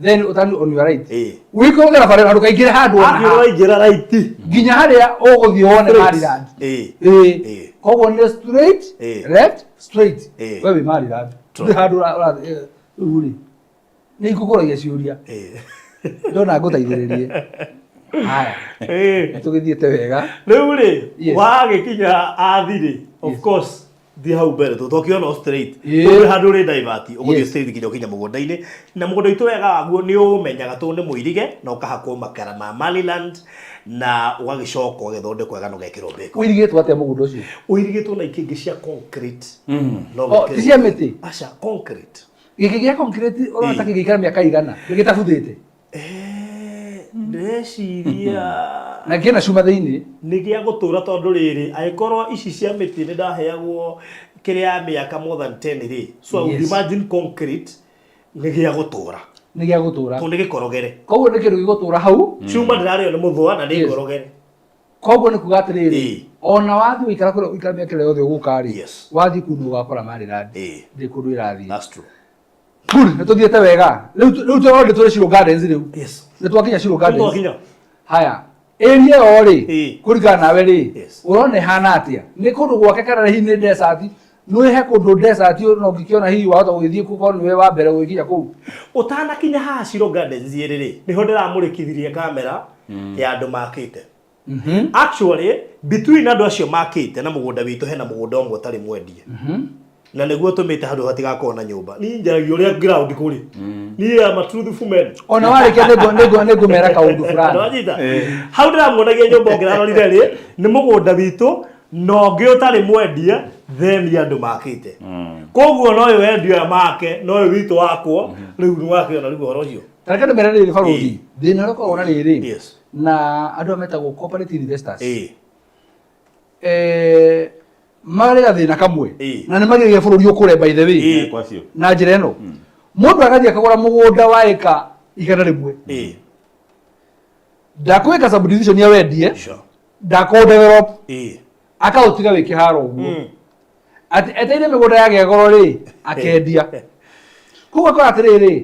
then ũtani on your right, ũikũrũke na barabara, ndũkaingĩre handũ ona ha. Ũraingĩra right. Nginya harĩa ũgũthiĩ wone Straight. Maryland. Ĩĩ, koguo nĩ straight, left, straight, we wĩ Maryland, ndũrĩ handũ ũrathiĩ. Rĩu rĩ, nĩ ikũkũragia ciũria ndona ngũteithĩrĩrie. Haya, nĩ tũgĩthiĩte wega. Rĩu rĩ, wagĩkinya athi rĩ, of course thiĩ hau mbere tũ tũkĩona straight, tũrĩ handũ rĩ divert, ũgũthiĩ straight nginya ũkinya mũgũnda-inĩ. Na mũgũnda witũ wega waguo nĩ ũmenyaga tondũ nĩ mũirige na ũkahakwo makara ma Maryland na ũgagĩcoka ũgagĩthondekwo wega na ũgekĩrwo beko. Ũirigĩtwo atĩa mũgũnda ũcio? Ũirigĩtwo na ikĩngĩ cia concrete. Na Oh, ũgekĩrwo- ti cia mĩtĩ? Aca, concrete. Gĩkĩ gĩa concrete ũrona ta kĩngĩikara mĩaka igana gĩtabuthĩte? Ndĩreciria Na kĩna cuma thĩinĩ. Nĩ gĩa gũtũra, tondũ rĩrĩ, angĩkorwo ici cia mĩtĩ nĩ ndaheagwo kĩrĩa ya mĩaka more than 10 rĩ, so I would imagine concrete nĩ gĩa gũtũra. Nĩ gĩa gũtũra. Tondũ nĩ gĩkorogere. Koguo nĩ kĩndũ gĩgũtũra hau. Cuma ndĩrarĩo nĩ mũthũa na nĩ ngorogere. Koguo nĩ kuga atĩrĩrĩ, ona wathiĩ ũikara kũrĩa ũikara mĩaka ĩrĩa yothe ũgũka rĩ, wathiĩ kũu nĩ ũgakora Maryland ndĩ kũndũ ĩrathiĩ. That's true. Good, nĩ tũthiĩte wega. Rĩu tũrona tũrĩ Shiro Gardens rĩu. Nĩ twakinya Shiro Gardens. Twakinya. Haya, area ĩyo rĩ, kũringana nawe rĩ, ũrona ĩhana atĩa? Nĩ kũndũ gwake kana hihi nĩ desert? Nĩ he kũndũ desert no ũngĩkĩona hihi wahota gũgĩthiĩ kũu korwo nĩwe wa mbere gũgĩkinya kũu? Ũtanakinya haha Shiro Gardens rĩ, nĩho ndĩramũrĩkithirie kamera ya andũ makĩte. Actually, between andũ acio makĩte na mũgũnda witũ hena mũgũnda ũmwe ũtarĩ mwendie, na nĩguo tũmĩte handũ hatigakorwo na nyũmba. Niĩ njaragia ũrĩa ground kũrĩ. Niĩ am a truthful man. Ona warĩkia nĩngũmera kaũndũ fulani. Nĩwanyita? Hau ndĩramuonagia nyũmba ũngĩrarorire rĩ, nĩ mũgũnda witũ na ũngĩ ũtarĩ mwendie, then andũ makĩte. Koguo no ũyũ wendio aya make, no ũyũ witũ wakwo, rĩu nĩwakĩona rĩu ũhoro ũcio. Tareke ndĩmere rĩrĩ, barũthi, thĩna ũrĩa ũkoragwo na rĩrĩ na andũ aya metagwo corporate investors, marĩ gathĩna kamwe na nĩ magiragia bũrũri ũkũre, by the way. Kwa cio. Na njĩra ĩno, mũndũ agathiĩ akagũra mũgũnda wa ĩka 100, ndakwĩka subdivision ya wendie, ndakũ develop, akaũtiga wĩ kĩharo ũguo, atĩ eteire mĩgũnda yagĩa goro rĩ, akendia. Koguo akora atĩrĩrĩ,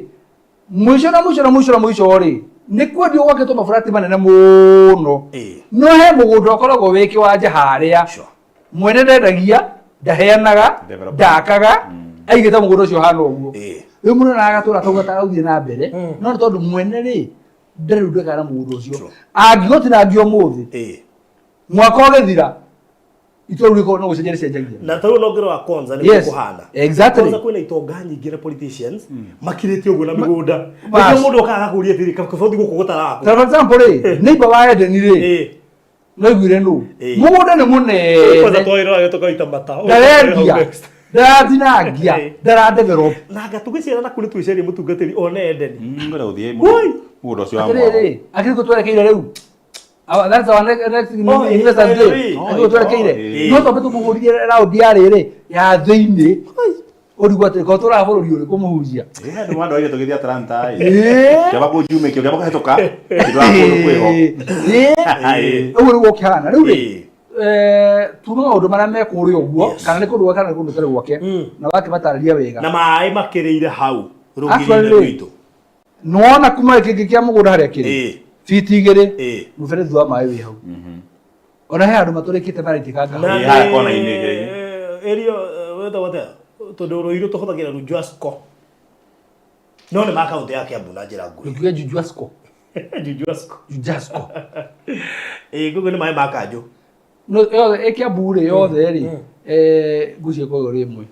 mũico na mũico na mũico na mũico rĩ, nĩ kwendio gwakĩtwo maburati manene mũno, no he mũgũnda ũkoragwo wĩ kĩwanja harĩa mwene ndendagia, ndaheanaga, Developer. ndakaga, aigĩte mũgũnda ũcio hana ũguo. Rĩu mũndũ agatũra akauga ta ũthiĩ na mbere, no nĩ tondũ mwene rĩ, ndarĩ ũndũ ekaga na mũgũnda ũcio. Angĩgũtinangia ũmũthĩ, mwaka ũgĩthira, itua rĩu rĩkorwo no gũcenjia rĩcenjagia. Na tarĩu no ngĩrora Konza nĩguo kũhana. Konza kwĩna itonga nyingĩ na politicians makirĩte ũguo na mĩgũnda. Bas. Nĩkĩo mũndũ okaga akakũria atĩrĩ, kabauthi gũkũ gũtarakwo. Ta for example rĩ, neighbor wa Eden rĩ, no iguire nũ mũgũnda nĩ Kwanza mũnene, twawĩrora tũkaita mata. ndarendia, ndaratinangia, ndaradevelop. Na anga tũgĩciara naku nĩ twĩcerie mũtungatĩri one Edeni. Ngwenda gũthiĩ Woi! Mũgũnda ũcio wa mwao. Atĩrĩrĩ, akĩrĩ kũ twerekeire rĩu? That's our next Oh, investors by the day. way. Akĩrĩ kũ twerekeire? Oh, No twambe tũmũhũrire raundi ya rĩrĩ ya thĩinĩ, ũrigwo atĩ ko tũraha bũrũri ũrĩkũ mũhunjia. Ĩ, andũ mandwarire tũgĩthiĩ Atlanta ĩ. Ĩĩ. Kĩaba kũnjumĩkio, kĩaba kũhetũka. Kĩndũ kũndũ kwĩho. Ĩĩ. Ũguo nĩguo ũkĩhana rĩu rĩ, tuma maũndũ marĩa me kũrĩa ũguo, kana nĩ kũndũ gwake kana nĩ kũndũ gũtarĩ gwake, na wakĩmatarĩria wega. Na maĩ makĩrĩire hau rũgiri-inĩ Actually, rwitũ. Nĩwona kuma gĩkĩngĩ kĩa mũgũnda harĩa kĩrĩ, fiti 2, mũberethi wa maĩ wĩ hau. Ona he handũ matũrĩkĩte maraitĩkanga Na hau. Ĩĩ, harĩa kona-inĩ kĩrĩa. Ĩrio wĩtagwo atĩa? Tondũ rũirũ tũhũthagĩra Rujwasco. No nĩ ma kaũntĩ ya Kiambu na njĩra nguhĩ. Ũkiuga Jujuasco. Jujuasco. Jujasco. Ĩĩ, koguo nĩ maĩ ma kanjũ. No yothe ĩ Kiambu rĩ, yothe rĩ, ngũcia ĩkoragwo ĩrĩ ĩmwe.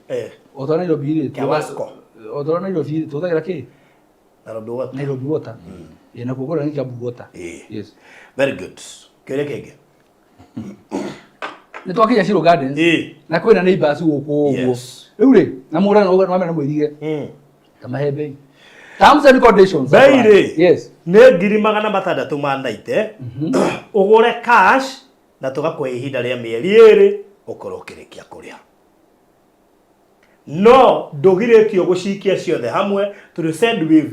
O ta Nairobi rĩ, Kiawasco. o ta Nairobi rĩ, tũhũthagĩra kĩ? Nairobi Water. Nairobi Water. Ĩĩ, nakuo kũrĩa nĩ Kiambu Water. Yes. Very good. Kĩũria kĩngĩ. Nĩ twakinya Shiro Gardens na kwĩna neighbors gũkũ ũguo. Rĩu rĩ, na mũgũnda no wamera mũirige. Ta mahe bei. Terms and conditions. Bei rĩ, nĩ 690,000, ũgũre cash na tũgakũhe ihinda rĩa mĩeri 2 ũkorwo ũkĩrĩkia kũrĩha. No ndũgirĩtio gũcikia ciothe hamwe tondũ Sendwave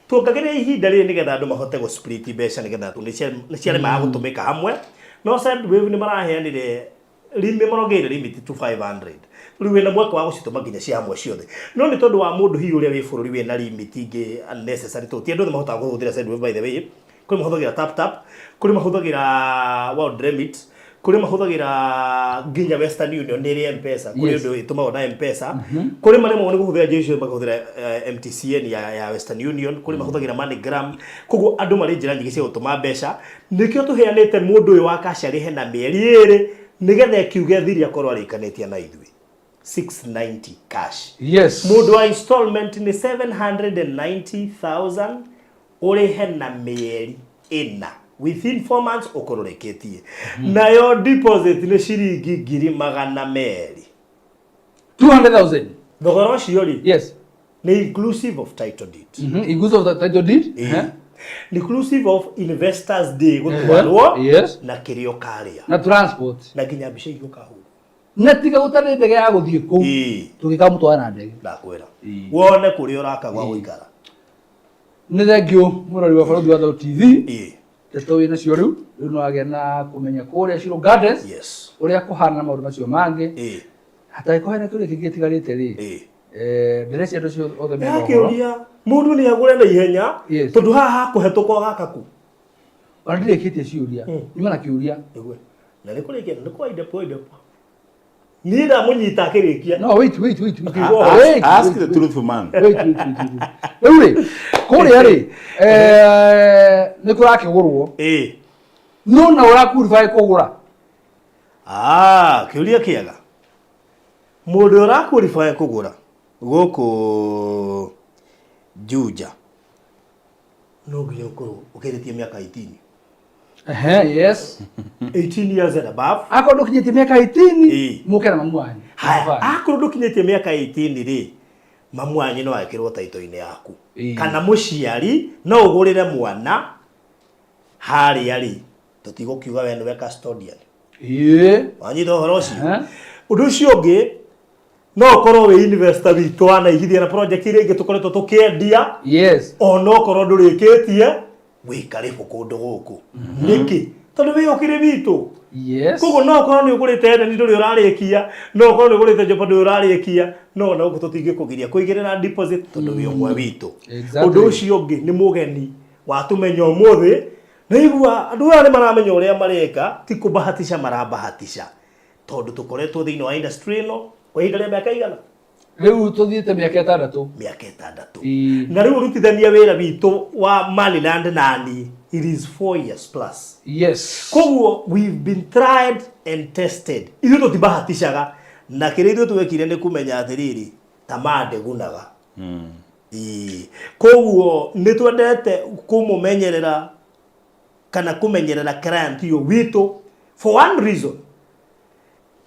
tuongagĩrĩra ihinda rĩrĩ nĩgetha andũ mahote gũ split mbeca, nĩgetha nĩ ciaremaga gũtũmĩka hamwe. No Sendwave nĩ maraheanire limit, marongereire limit to 500. Rĩu wĩna mweke wa gũcitũma nginya cia hamwe ciothe, no nĩ tondũ wa mũndũ hihi ũrĩa wĩ bũrũri wĩna limit ingĩ unnecessary, tondũ ti andũ othe mahotaga kũhũthĩra Sendwave, by the way. Kũrĩ mahũthagĩra Tap Tap, kũrĩ mahũthagĩra World Remit, kũrĩ mahũthagĩra nginya Western Union nĩ ĩrĩ M-Pesa, kũrĩ ũndũ ĩtũmagwo na M-Pesa, kũrĩ maremagwo nĩ kũhũthĩra njĩra icio makahũthĩra MTCN ya Western Union, kũrĩ mahũthagĩra MoneyGram. Koguo andũ marĩ njĩra nyingĩ cia gũtũma mbeca. Nĩkĩo tũheanĩte mũndũ ũyũ wa cash arĩhe na mĩeri 2 nĩgetha ĩkiuge thiri akorwo arĩkanĩtie na ithuĩ. 690 cash. Mũndũ wa installment nĩ 790,000, ũrĩhe na mĩeri 4, within 4 months ũkorwo ũrĩkĩtie. Nayo deposit nĩ ciringi 200,000. 200,000. Thogora ũcio rĩ, nĩ inclusive of title deed. Inclusive of the title deed. Inclusive of investors day gũtwarwo na kĩrĩa ũkarĩa Na transport. Na nginya mbica iria ũkahũrwo. Na tiga gũtarĩ ndege ya gũthiĩ kũu. Tũgĩkamũtwara na ndege. Ndakwĩra. Wone kũrĩa ũraka gwa gũikara. Nĩ thengiũ mũrori wa Barũthi wa Thau TV. Ndeto wĩ nacio rĩu, rĩu no wagĩa na kũmenya kũrĩa Shiro Gardens ũrĩa kũhana na maũndũ macio mangĩ. Hatangĩkorwo hena kĩũria kĩngĩ gĩtigarĩte rĩ, ndĩreciria andũ acio othe mena ũhoro. Yakĩũria mũndũ nĩ agũre na ihenya tondũ haha hakũhetũka ũgaka ku. Ona ndirĩkĩtie ciũria, nyuma na kĩũria. Nĩguo. Na nĩ kũrĩkia nĩ kwa idepo idepo. Niĩ ndamũnyita akĩrĩkia. No, wait, wait, wait, wait. Ask- Wait, Ask wait, the wait. truthful man. Wait, wait, wait, wait, wait. Rĩu rĩ, kũrĩa rĩ, nĩ kũrakĩgũrwo. No na ũrakurify kũgũra. Ah, kĩũria kĩega. Mũndũ ũrakurify kũgũra gũkũ Juja no nginya ũkorwo ũkĩrĩtie mĩaka 18. Ehe, yes. 18 years and above. Akorwo ndũkinyĩtie mĩaka 18, Ĩĩ. mũke na mamu wanyu. Haya, Baba wanyu. akorwo ndũkinyĩtie mĩaka 18 rĩ, mamu wanyu no ekĩrwo taito-inĩ yaku. Ĩĩ. Kana mũciari no ũgũrĩre mwana harĩa rĩ, tũtigũkiuga we nĩwe custodian. Ĩĩ. Wanyita ũhoro ũcio? Aha. Ũndũ ũcio ũngĩ no ũkorwo wĩ investor witũ wanaigithia na project iria ingĩ tũkoretwo tũkĩendia Yes. ona okorwo ndũrĩkĩtie wĩ karĩbũ kũndũ gũkũ. Nĩkĩ? Tondũ wĩ ũkĩrĩ witũ. Yes. Koguo no ũkorwo nĩ ũgũrĩte Eden ndũrĩ ũrarĩkia, no ũkorwo nĩ ũgũrĩte Jopa ndũrĩ ũrarĩkia, no ona gũkũ tũtingĩkũgiria kũigĩrĩra deposit tondũ wĩ ũmwe witũ. Exactly. Ũndũ ũcio ũngĩ nĩ mũgeni watũmenya ũmũthĩ, naigua andũ aya nĩ maramenya ũrĩa mareka, ti kũbahatisha marabahatisha tondũ tũkoretwo thĩinĩ wa industry ĩno kwa ihinda rĩa mĩaka igana? Rĩu tũthiĩte mĩaka 6. Mĩaka 6. Ĩĩ. Na rĩu ũrutithania wĩra witũ wa Maryland nani, it is 4 years plus. Yes. Koguo we've been tried and tested. Ithuĩ tũtibahatishaga na kĩrĩa ithuĩ twekire nĩ kũmenya atĩrĩrĩ, tamaa ndĩgunaga. Ĩĩ. Koguo nĩ twendete kũmũmenyerera kana kũmenyerera client ũyũ witũ for one reason.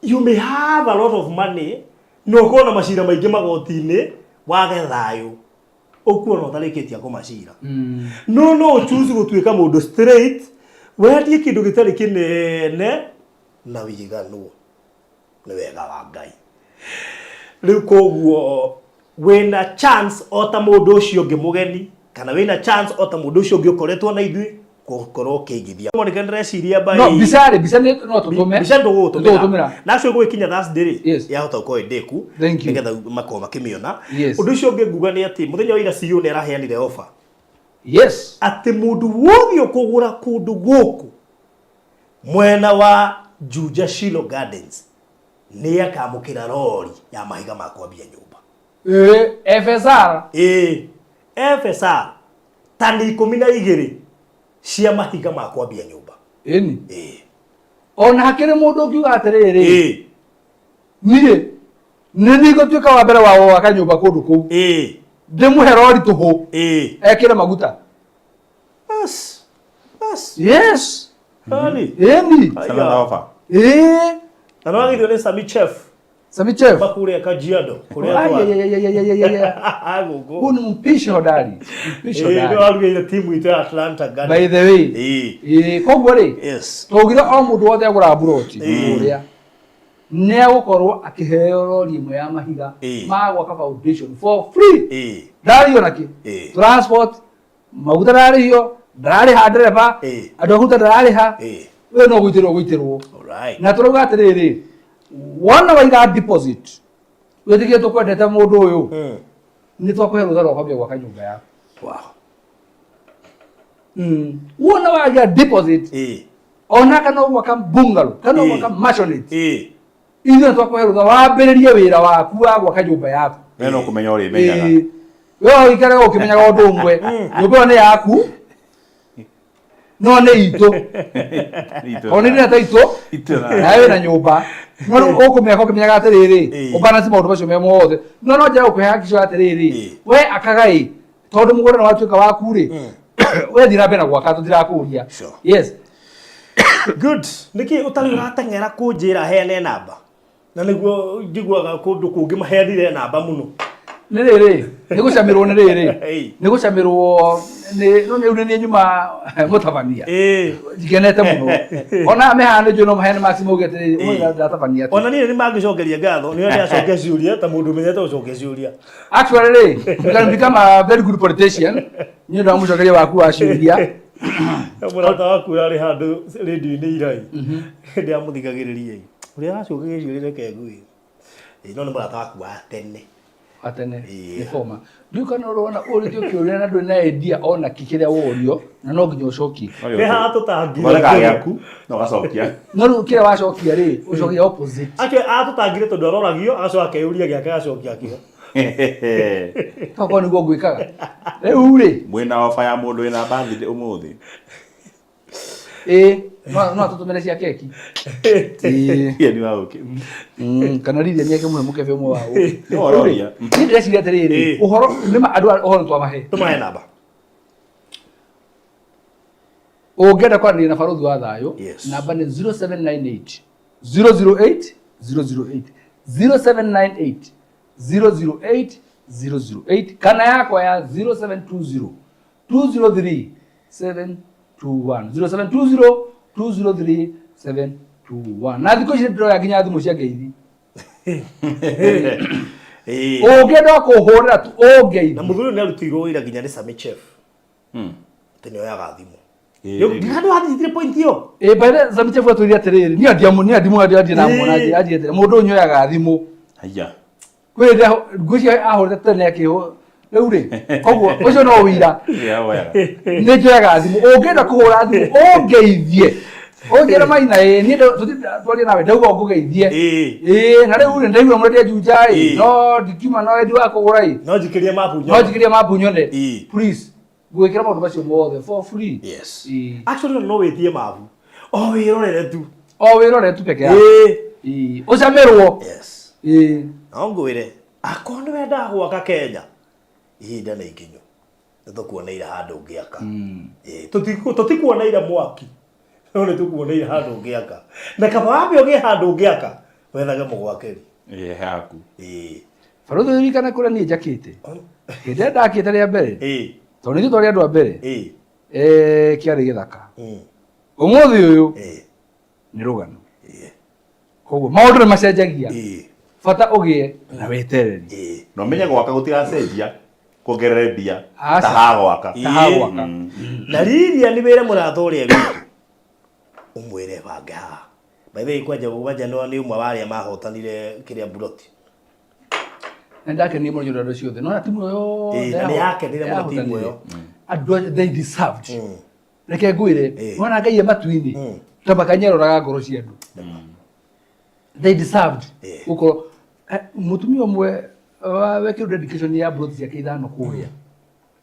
You may have a lot of money na ũkorwo na macira maingĩ magoti-inĩ wage thayũ ũkuona ũtarĩkĩtie kũmacira. No no ũchoose gũtuĩka mũndũ straight wendie kĩndũ gĩtarĩ kĩnene na wĩiganwo nĩ wega wa Ngai. Rĩu koguo wĩna chance o ta mũndũ ũcio ũngĩ mũgeni kana wĩna chance o ta mũndũ ũcio ũngĩ ũkoretwo na ithuĩ gũkorwo ũkĩigithia. Monica ndĩreciria by No, mbica rĩ, mbica nĩ no tũtũme. Mbica ndũgũtũmĩra. Tũgũtũmĩra. Na acio gũgĩkinya Thursday rĩ, Yes. yahota gũkorwo ĩ ndĩku Thank you. nĩgetha makorwo makĩmĩona. Yes. Ũndũ ũcio ũngĩ nguga nĩ atĩ mũthenya wa ira CEO nĩ araheanire offer Yes. atĩ mũndũ wothe ũkũgũra kũndũ gũkũ mwena wa Juja Shilo Gardens nĩ akamũkĩra rori ya mahiga ma kwambia nyũmba. Ĩĩ, FSR. Ĩĩ, FSR tani 12 cia mahiga ma kwambia nyũmba. Ĩni. Ĩĩ. Ona hakĩrĩ mũndũ ũngiuga atĩrĩrĩ, Ĩĩ. niĩ nĩ niĩ ngũtuĩka wa mbere wa gwaka nyũmba kũndũ kũu. Ĩĩ. Ndĩmũhe rori tũhũ. Ĩĩ. Ekĩre maguta. Bas. Bas. Yes. Ani. Ĩni. Sana offer. Ĩĩ. Na no agithio nĩ Sami Chef. Sami Chef. Kuria Kajiado. Kuria Ai, ai, ai, ai, ai, ai, ai, ai. Gũkũ. Huyu ni mpishi hodari. Mpishi Ĩĩ, nĩ hodari. warugĩire timu itũ ya Atlanta Gardens. By the way. Ĩĩ. Ĩĩ, koguo rĩ, Yes. twaugire o mũndũ wothe agũraga mburoti kũrĩa nĩ egũkorwo akĩheo rori ĩmwe ya mahiga Ĩĩ. ma gwaka foundation for free. Ĩĩ. Ndararĩhio nakĩ? Ĩĩ. Transport, maguta ndararĩhio, ndararĩha ndereba, Ĩĩ. andũ a kũruta ndararĩha. Ĩĩ. We no gũitĩrwo gũitĩrwo. Alright. Na tũrauga atĩrĩrĩ, wona waiga deposit, wĩtĩkie tũkwendete mũndũ ũyũ, nĩ twakũhe rũtha rwa kwambia gwaka nyũmba yaku. Wow. Wona waiga deposit, Ĩĩ. ona kana ũgwaka bungalow, kana Ĩĩ. ũgwaka maisonette, Ĩĩ. ithuĩ nĩ twakũhe rũtha wambĩrĩrie wĩra waku wa gwaka nyũmba yaku. We no kũmenya ũrĩmenyaga. Ĩĩ. We ũikare ũkĩmenyaga ũndũ ũmwe, nyũmba ĩyo nĩ yaku, no nĩ itũ. Tondũ nĩ ndĩna ta itũ, Itũ na- nawe wĩna nyũmba. No rĩu ũkũmĩaka ũkĩmenyaga atĩrĩrĩ, Ĩĩ. ũbalance maũndũ macio me mothe. No no njĩra gũkũhe hakikisho atĩrĩrĩ, Ĩĩ. we akaga ĩ, tondũ mũgũnda nĩ watuĩka waku rĩ, we thiĩ na mbere na gwaka tũtirakũria. Sure. Yes. Good. Nĩkĩ ũtarĩ ũrateng'era kũnjĩra heane namba? Na nĩguo njiguaga kũndũ kũngĩ maheanire namba mũno. Nĩ rĩrĩ, nĩ gũcamĩrwo nĩ rĩrĩ. Ĩĩ. Nĩ gũcamĩrwo nĩ no nĩ nĩ nyuma mũtabania. Ĩĩ. Ngenete mũno. Ona mehaha nĩ njũĩ no maheane maximum uge atĩrĩrĩ, ũmũthĩ ndatabania atĩa. Ona niĩ nĩ mangĩcokeria ngatho, nĩ arĩa acokia ciũria ta mũndũ ũmenyete gũcokia ciũria. Actually rĩ, you can become a very good politician. Nĩ ũndũ wa mũcokeria waku wa ciũria. Mũrata waku arĩ handũ rĩndiũ-inĩ irai. Hĩndĩ ya mũthikagĩrĩria ĩ. Ũrĩa aracokagia ciũria reke ngwĩre. Ĩĩ, no nĩ mũrata waku wa tene. Wa tene Ĩĩ. nĩ former. Ndiũĩ kana ũrona ũrĩtio kĩũria na ndũrĩ na idea ona kĩ kĩrĩa worio na no nginya ũcokie. Nĩ haha tũtangire. Thondekaga gĩaku na ũgacokia. No rĩu kĩrĩa wacokia rĩ, ũcokia opposite. Actually, atũtangire tondũ aroragio agacoka akeyũria gĩake agacokia kĩo. Tokorwo nĩguo ngwĩkaga. Rĩu rĩ, Mwĩna ofa ya mũndũ wĩna birthday ũmũthĩ. Ĩĩ, no no atũtũmĩre cia keki. Ĩĩ. Ian wa ũkĩ. Kana Lilian akĩmũhe mũkebe ũmwe wa ũkĩ. No ũroria. Niĩ ndĩreciria atĩrĩrĩ, Ĩĩ. ũhoro nĩma andũ aya ũhoro nĩtwamahe. Tũmahe namba. Ũngĩenda kwaranĩria na barũthi wa thayũ, Yes. namba nĩ 0798 008 008 0798 008 008 kana yakwa ya 0720 203 721 0720 203 721. Na thikũ ici nĩndĩroya nginya thimũ cia ngeithi. Ĩĩ. Ũngĩenda kũhũrĩra tu ũngeithi. Na mũthuri ũyũ nĩ arutĩirwo wĩra nginya nĩ Sami Chef atĩ nĩ oyaga thimũ. Ĩĩ. Ndirikana nĩwanyitire point ĩyo. Ĩ, by the way, Sami Chef atwĩrire atĩrĩrĩ, niĩ andiamu niĩ andimu andiĩ namuona anjĩre atĩrĩ, mũndũ ũyũ nĩoyaga thimũ. Haiya. Kwĩ rĩrĩa ngwĩciria ahũrĩte tene akĩhũ rĩu rĩ, koguo ũcio no ũira. Yeah, oyaga. Nĩ njoyaga thimũ. Ũngĩenda kũhũra thimũ ũngeithie, ũnjĩre Maina, ĩ niĩ twarie nawe ndauga ũngũgeithie. Ĩĩ. Ĩĩ, na rĩu rĩ, ndaigua mũrendia Juja ĩ, Ĩĩ. no ndikiuma no wendi wa kũgũra ĩ, No njikĩrie mabu no nyone. njikĩrie mabu nyone. Ĩĩ. Please, ngwĩkĩra maũndũ macio mothe for free. Yes. Ĩĩ. Actually no wĩtie mabu. O wĩrorere tu. O wĩrore tu peke yako. Ĩĩ. Ĩĩ, ũcamĩrwo. Yes. Ĩĩ. No ngwĩre, akorwo nĩ wendaga gwaka Kenya, ihinda nĩ ikinyu. Nĩ tũkuoneire handũ ũngĩaka. Ĩĩ, tũtikuoneire mwaki, no nĩ tũkuoneire handũ ũngĩaka. Na kaba wambe ũgĩe handũ ũngĩaka, wethage mũgwakĩri. Ĩĩ, haku. Ĩĩ. Barũthi, ũririkane kũrĩa niĩ njakĩte, hĩndĩ ĩrĩa ndakĩte rĩa mbere, Ĩĩ. tondũ nithuĩ twarĩ andũ a mbere. Ĩĩ. Kĩarĩ gĩthaka. Ũmũthĩ ũyũ nĩ rũgano. Koguo maũndũ nĩ macenjagia. Ĩĩ. Bata ũgĩe na wetereri. Ĩĩ. Na ũmenye gwaka gũtigacenjia kuongerere mbia Aca. ta hagwaka. Ta hagwaka. Na Lilian wĩre mũrata ũrĩa witũ ũmwĩre bange haha. By the way, kwanja kwanja nĩ ũmwe wa arĩa mahotanire kĩrĩa buroti. Na ndakenire mũno nĩ ũndũ wa andũ acio othe, nona timu ĩyo yothe Ĩĩ, na nĩ yakenire mũno timu ĩyo. Andũ acio, they deserved. Reke ngwĩre, wona Ngai e matu-inĩ, ta makanyeroraga ngoro cia andũ. They deserved gũkorwo mũtumia ũmwe wekĩrwo dedication ya mburoti ciake ithano kũrĩa,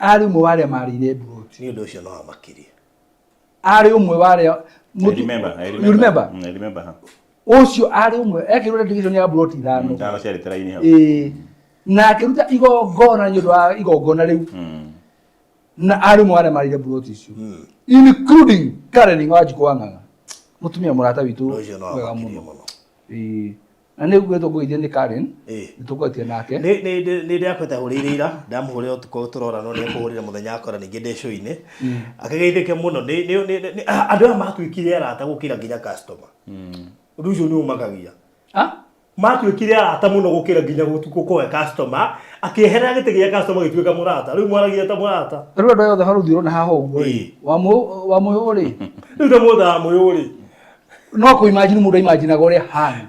arĩ ũmwe wa arĩa marĩire mburoti. Nĩ ũndũ ũcio no amakirie. Arĩ ũmwe wa arĩa I remember, I remember. You remember? I remember her. Ũcio arĩ ũmwe ekĩrwo dedication ya mburoti ithano. Ithano ciarĩ teraini hau. Ĩĩ, na akĩruta igongona nĩ ũndũ wa igongona rĩu, na arĩ ũmwe wa arĩa marĩire mburoti icio, including Karen Wanjikũ wa Ng'ang'a, mũtumia mũrata witũ Ũndũ ũcio no mwega amakirie mũno. mũno. Ĩĩ. Na nĩ ngwĩtwo ngũgeithie nĩ Karen. Ĩĩ. Nĩ tũkwatia nake. Nĩ ndakweta hũrĩire ira, ndamũhũrĩra ũtukũ tũrora, no nĩ ekũhũrĩra mũthenya akora ningĩ ndĩ show-inĩ. Akĩgeithĩke mũno. Andũ aya matuĩkire arata gũkĩra nginya customer. Ũndũ ũcio nĩ ũmakagia. Ah? Matuĩkire arata mũno gũkĩra nginya gũkũhe customer, akĩeherera gĩtĩ gĩa customer gĩtuĩka mũrata. Rĩu mwaragia ta mũrata. Rĩu andũ aya othe barũthi ũrona haha ũguo rĩ, Ĩĩ. Wamũyũ rĩ, Rĩu ta mũndũ wa mũyũ rĩ, no kũ imagine mũndũ imaginaga ũrĩa hana.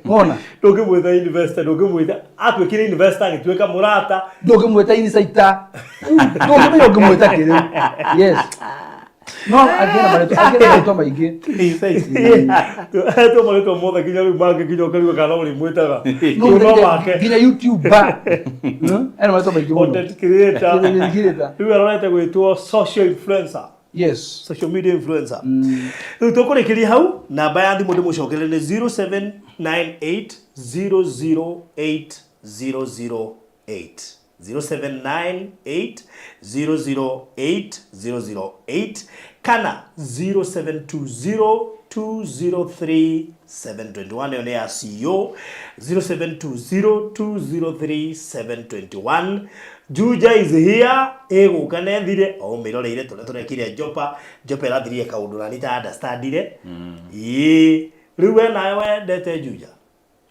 Wona? Ndũngĩmwĩta investor, ndũngĩmwĩta, atuĩkire investor agĩtuĩka mũrata. Ndũngĩmwĩta insider. Ndũngĩmenya ũngĩmwĩta kĩ rĩu. Yes. No angĩ na marĩtwa maingĩ. Etwo marĩtwa mothe nginya rĩu mangĩ nginya ũkarigwo kana ũrĩmwĩtaga. No No wake. nginya YouTuber. Ena marĩtwa maingĩ mũno. Content creator. Content creator. Rĩu arorete gwĩtwo social influencer. Yes. Social media influencer. Rĩu tũkũrĩkĩria hau, namba ya thimũ ndĩmũcokerere nĩ 0798 008 008, 0798 008 008 kana 0720 203 721. Ĩyo nĩ ya CEO, 0720 203 721. Juja is here, ĩgũka nethire o mĩroreire tũrĩa tũrekire Jopa. Jopa ĩrathirire kaũndũ na nita understandire. Ĩĩ, rĩu we nawe wendete Juja,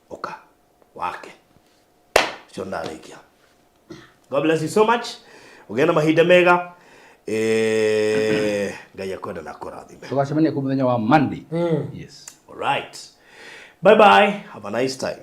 ũka wake ũcio ndarĩkia. God bless you so much. Ũgĩe na mahinda mega. Ngai akwenda na akũrathime. Tũgacemania kũ mũthenya wa Monday. Yes. All right. Bye bye. Have a nice time.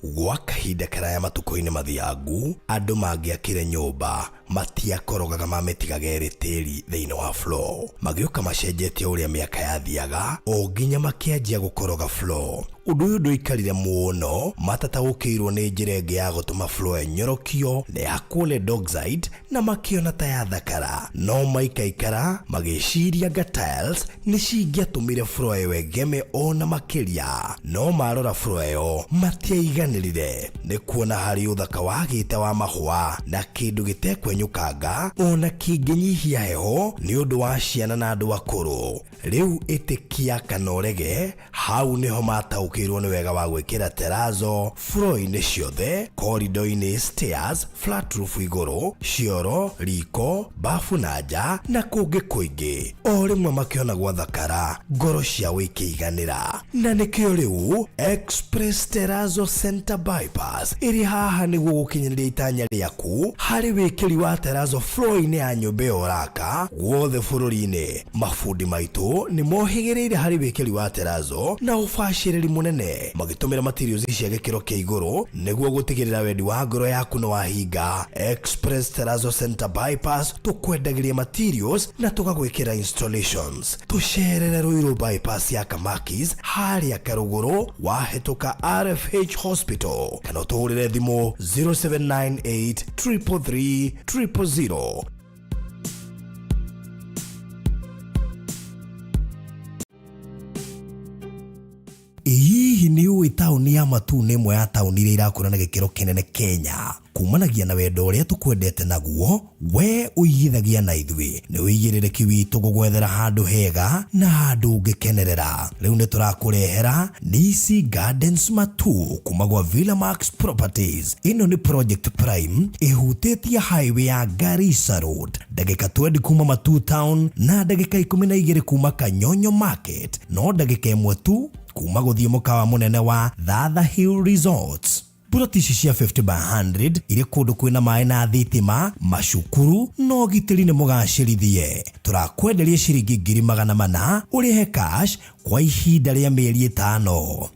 Gwa kahinda karaya matukũ-inĩ mathiangu, andũ mangĩakire nyũmba. Matiakorogaga mamĩtigaga ĩrĩ tĩri thĩinĩ wa floor. Magĩũka macenjetie ũrĩa mĩaka yathiaga o nginya makĩanjia gũkoroga floor. Ũndũ ũyũ ndũikarire mũno matataũkĩirwo nĩ njĩra ĩngĩ ya gũtũma floor ĩnyorokio na ĩhakwo lead oxide na makĩona ta yathakara. No maikaikara magĩciria anga tiles nĩ cingĩatũmire floor ĩyo ĩgeme ona makĩria. No marora floor ĩyo matiaiganĩrire nĩ kuona harĩ ũthaka wagĩte wa mahũa na kĩndũ gĩtekwenyũkanga ona kĩngĩnyihia heho nĩ ũndũ wa ciana na andũ akũrũ. Rĩu ĩtĩkia kana ũrege, hau nĩho mataũkĩirwo nĩ wega wa gwĩkĩra terrazzo floor-inĩ ciothe, corridor-inĩ, stairs, flat roof igũrũ, cioro, riko, bafu na nja na kũngĩ kũingĩ. O rĩmwe makĩona gwathakara, ngoro ciao ikĩiganĩra. Na nĩkĩo rĩu Express Terrazzo Center Bypass ĩrĩ haha nĩguo gũkinyanĩria itanya rĩaku harĩ wĩkĩri wa terrazzo floor-inĩ ya nyũmba ĩyo ũraka guothe bũrũri-inĩ. Mabundi maitũ nĩ mohĩgĩrĩire harĩ wĩkĩri wa terrazzo na ũbacĩrĩri mũnene magĩtũmĩra materials cia gĩkĩro kĩa igũrũ nĩguo gũtigĩrĩra wendi wa ngoro yaku nĩ wahinga. Express Terrazzo Center Bypass tũkwendagĩria materials na tũgagwĩkĩra installations. Tũcerere Ruiru Bypass ya Kamakis harĩa Karũgũrũ wahĩtũka RFH Hospital kana ũtũhũrĩre thimũ 0798 333 000. Ĩ hihi nĩ ũĩ taũni ya Matuu nĩ ĩmwe ya taũni iria irakũra na gĩkĩro kĩnene Kenya? Kumanagia na wendo ũrĩa tũkwendete naguo, we ũigithagia na ithuĩ. Nĩ ũigĩrĩrĩki witũ gũgwethera handũ hega na handũ ũngĩkenerera. Rĩu nĩ tũrakũrehera Nisi Gardens Matuu kuma gwa Villa Max Properties. Ĩno nĩ project prime ĩhutĩtie highway ya Garissa Road, ndagĩka 20 kuma Matuu Town na ndagĩka 12 kuma Kanyonyo Market, no ndagĩka ĩmwe tu kuma gũthiĩ mũkawa mũnene wa Thatha Hill Resorts. Mburoti ici cia 50 by 100 irĩ kũndũ kwĩna maĩ na thitima, macukuru na ũgitĩri nĩ mũgacĩrithie. Tũrakwenderia ciringi 400,000 ũrĩhe cash kwa ihinda rĩa mĩeri 5.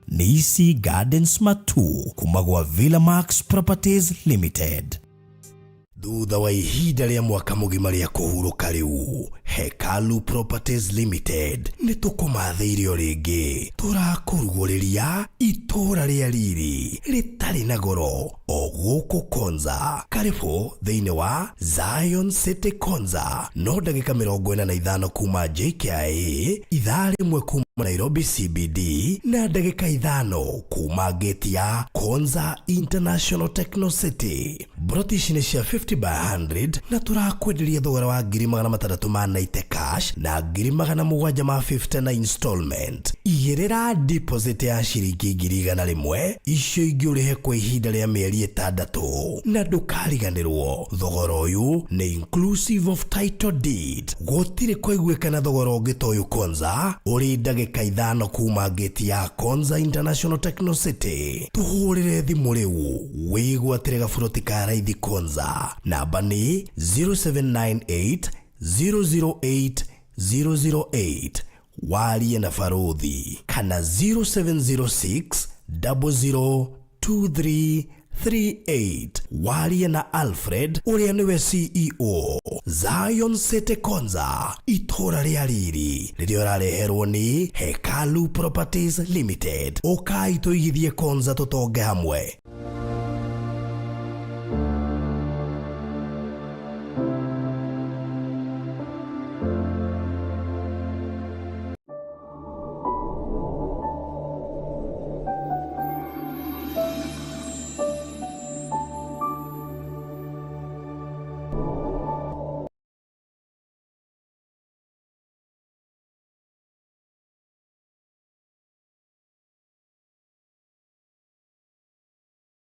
Nisi Gardens Matuu kuma gwa Villa Max Properties Limited. Thutha wa ihinda rĩa mwaka mũgima rĩa kũhurũka rĩu, Hekalu Properties Limited nĩ tũkũmathĩire o rĩngĩ. Tũrakũrugũrĩria itũũra rĩa riri rĩtarĩ na goro o gũkũ Konza. Karibu thĩinĩ wa Zion City Konza, no ndagĩka 45 kuma JKIA, ithaa rĩmwe kuma Nairobi CBD na ndagĩka 5 kuma gate ya Konza International Techno City. Mburoti ici nĩ cia 50 by 100 na tũrakwenderia thogora wa 690,000 cash na 750,000 na installment. Igĩrĩra deposit ya ciringi 100,000, icio ingĩ ũrĩhe kwa ihinda rĩa mĩeri 6 na ndũkariganĩrwo thogora ũyũ nĩ inclusive of title deed. Gũtirĩ kũiguĩkana thogora ũngĩ ta ũyũ Konza, ũrĩ ndagĩka 5 kuma gate ya Konza International Techno City. Tũhũrĩre thimũ rĩu wĩgwatĩre gaburoti ka raithi Konza. Namba nĩ 0798 008 008, warie na Baruthi, kana 0706 002338, warie na Alfred ũrĩa nĩwe CEO. Zion City Konza, itũũra rĩa riri rĩrĩa ũrareherwo nĩ Hekalu Properties Limited. Ũkai tũigithie Konza tũtonge hamwe.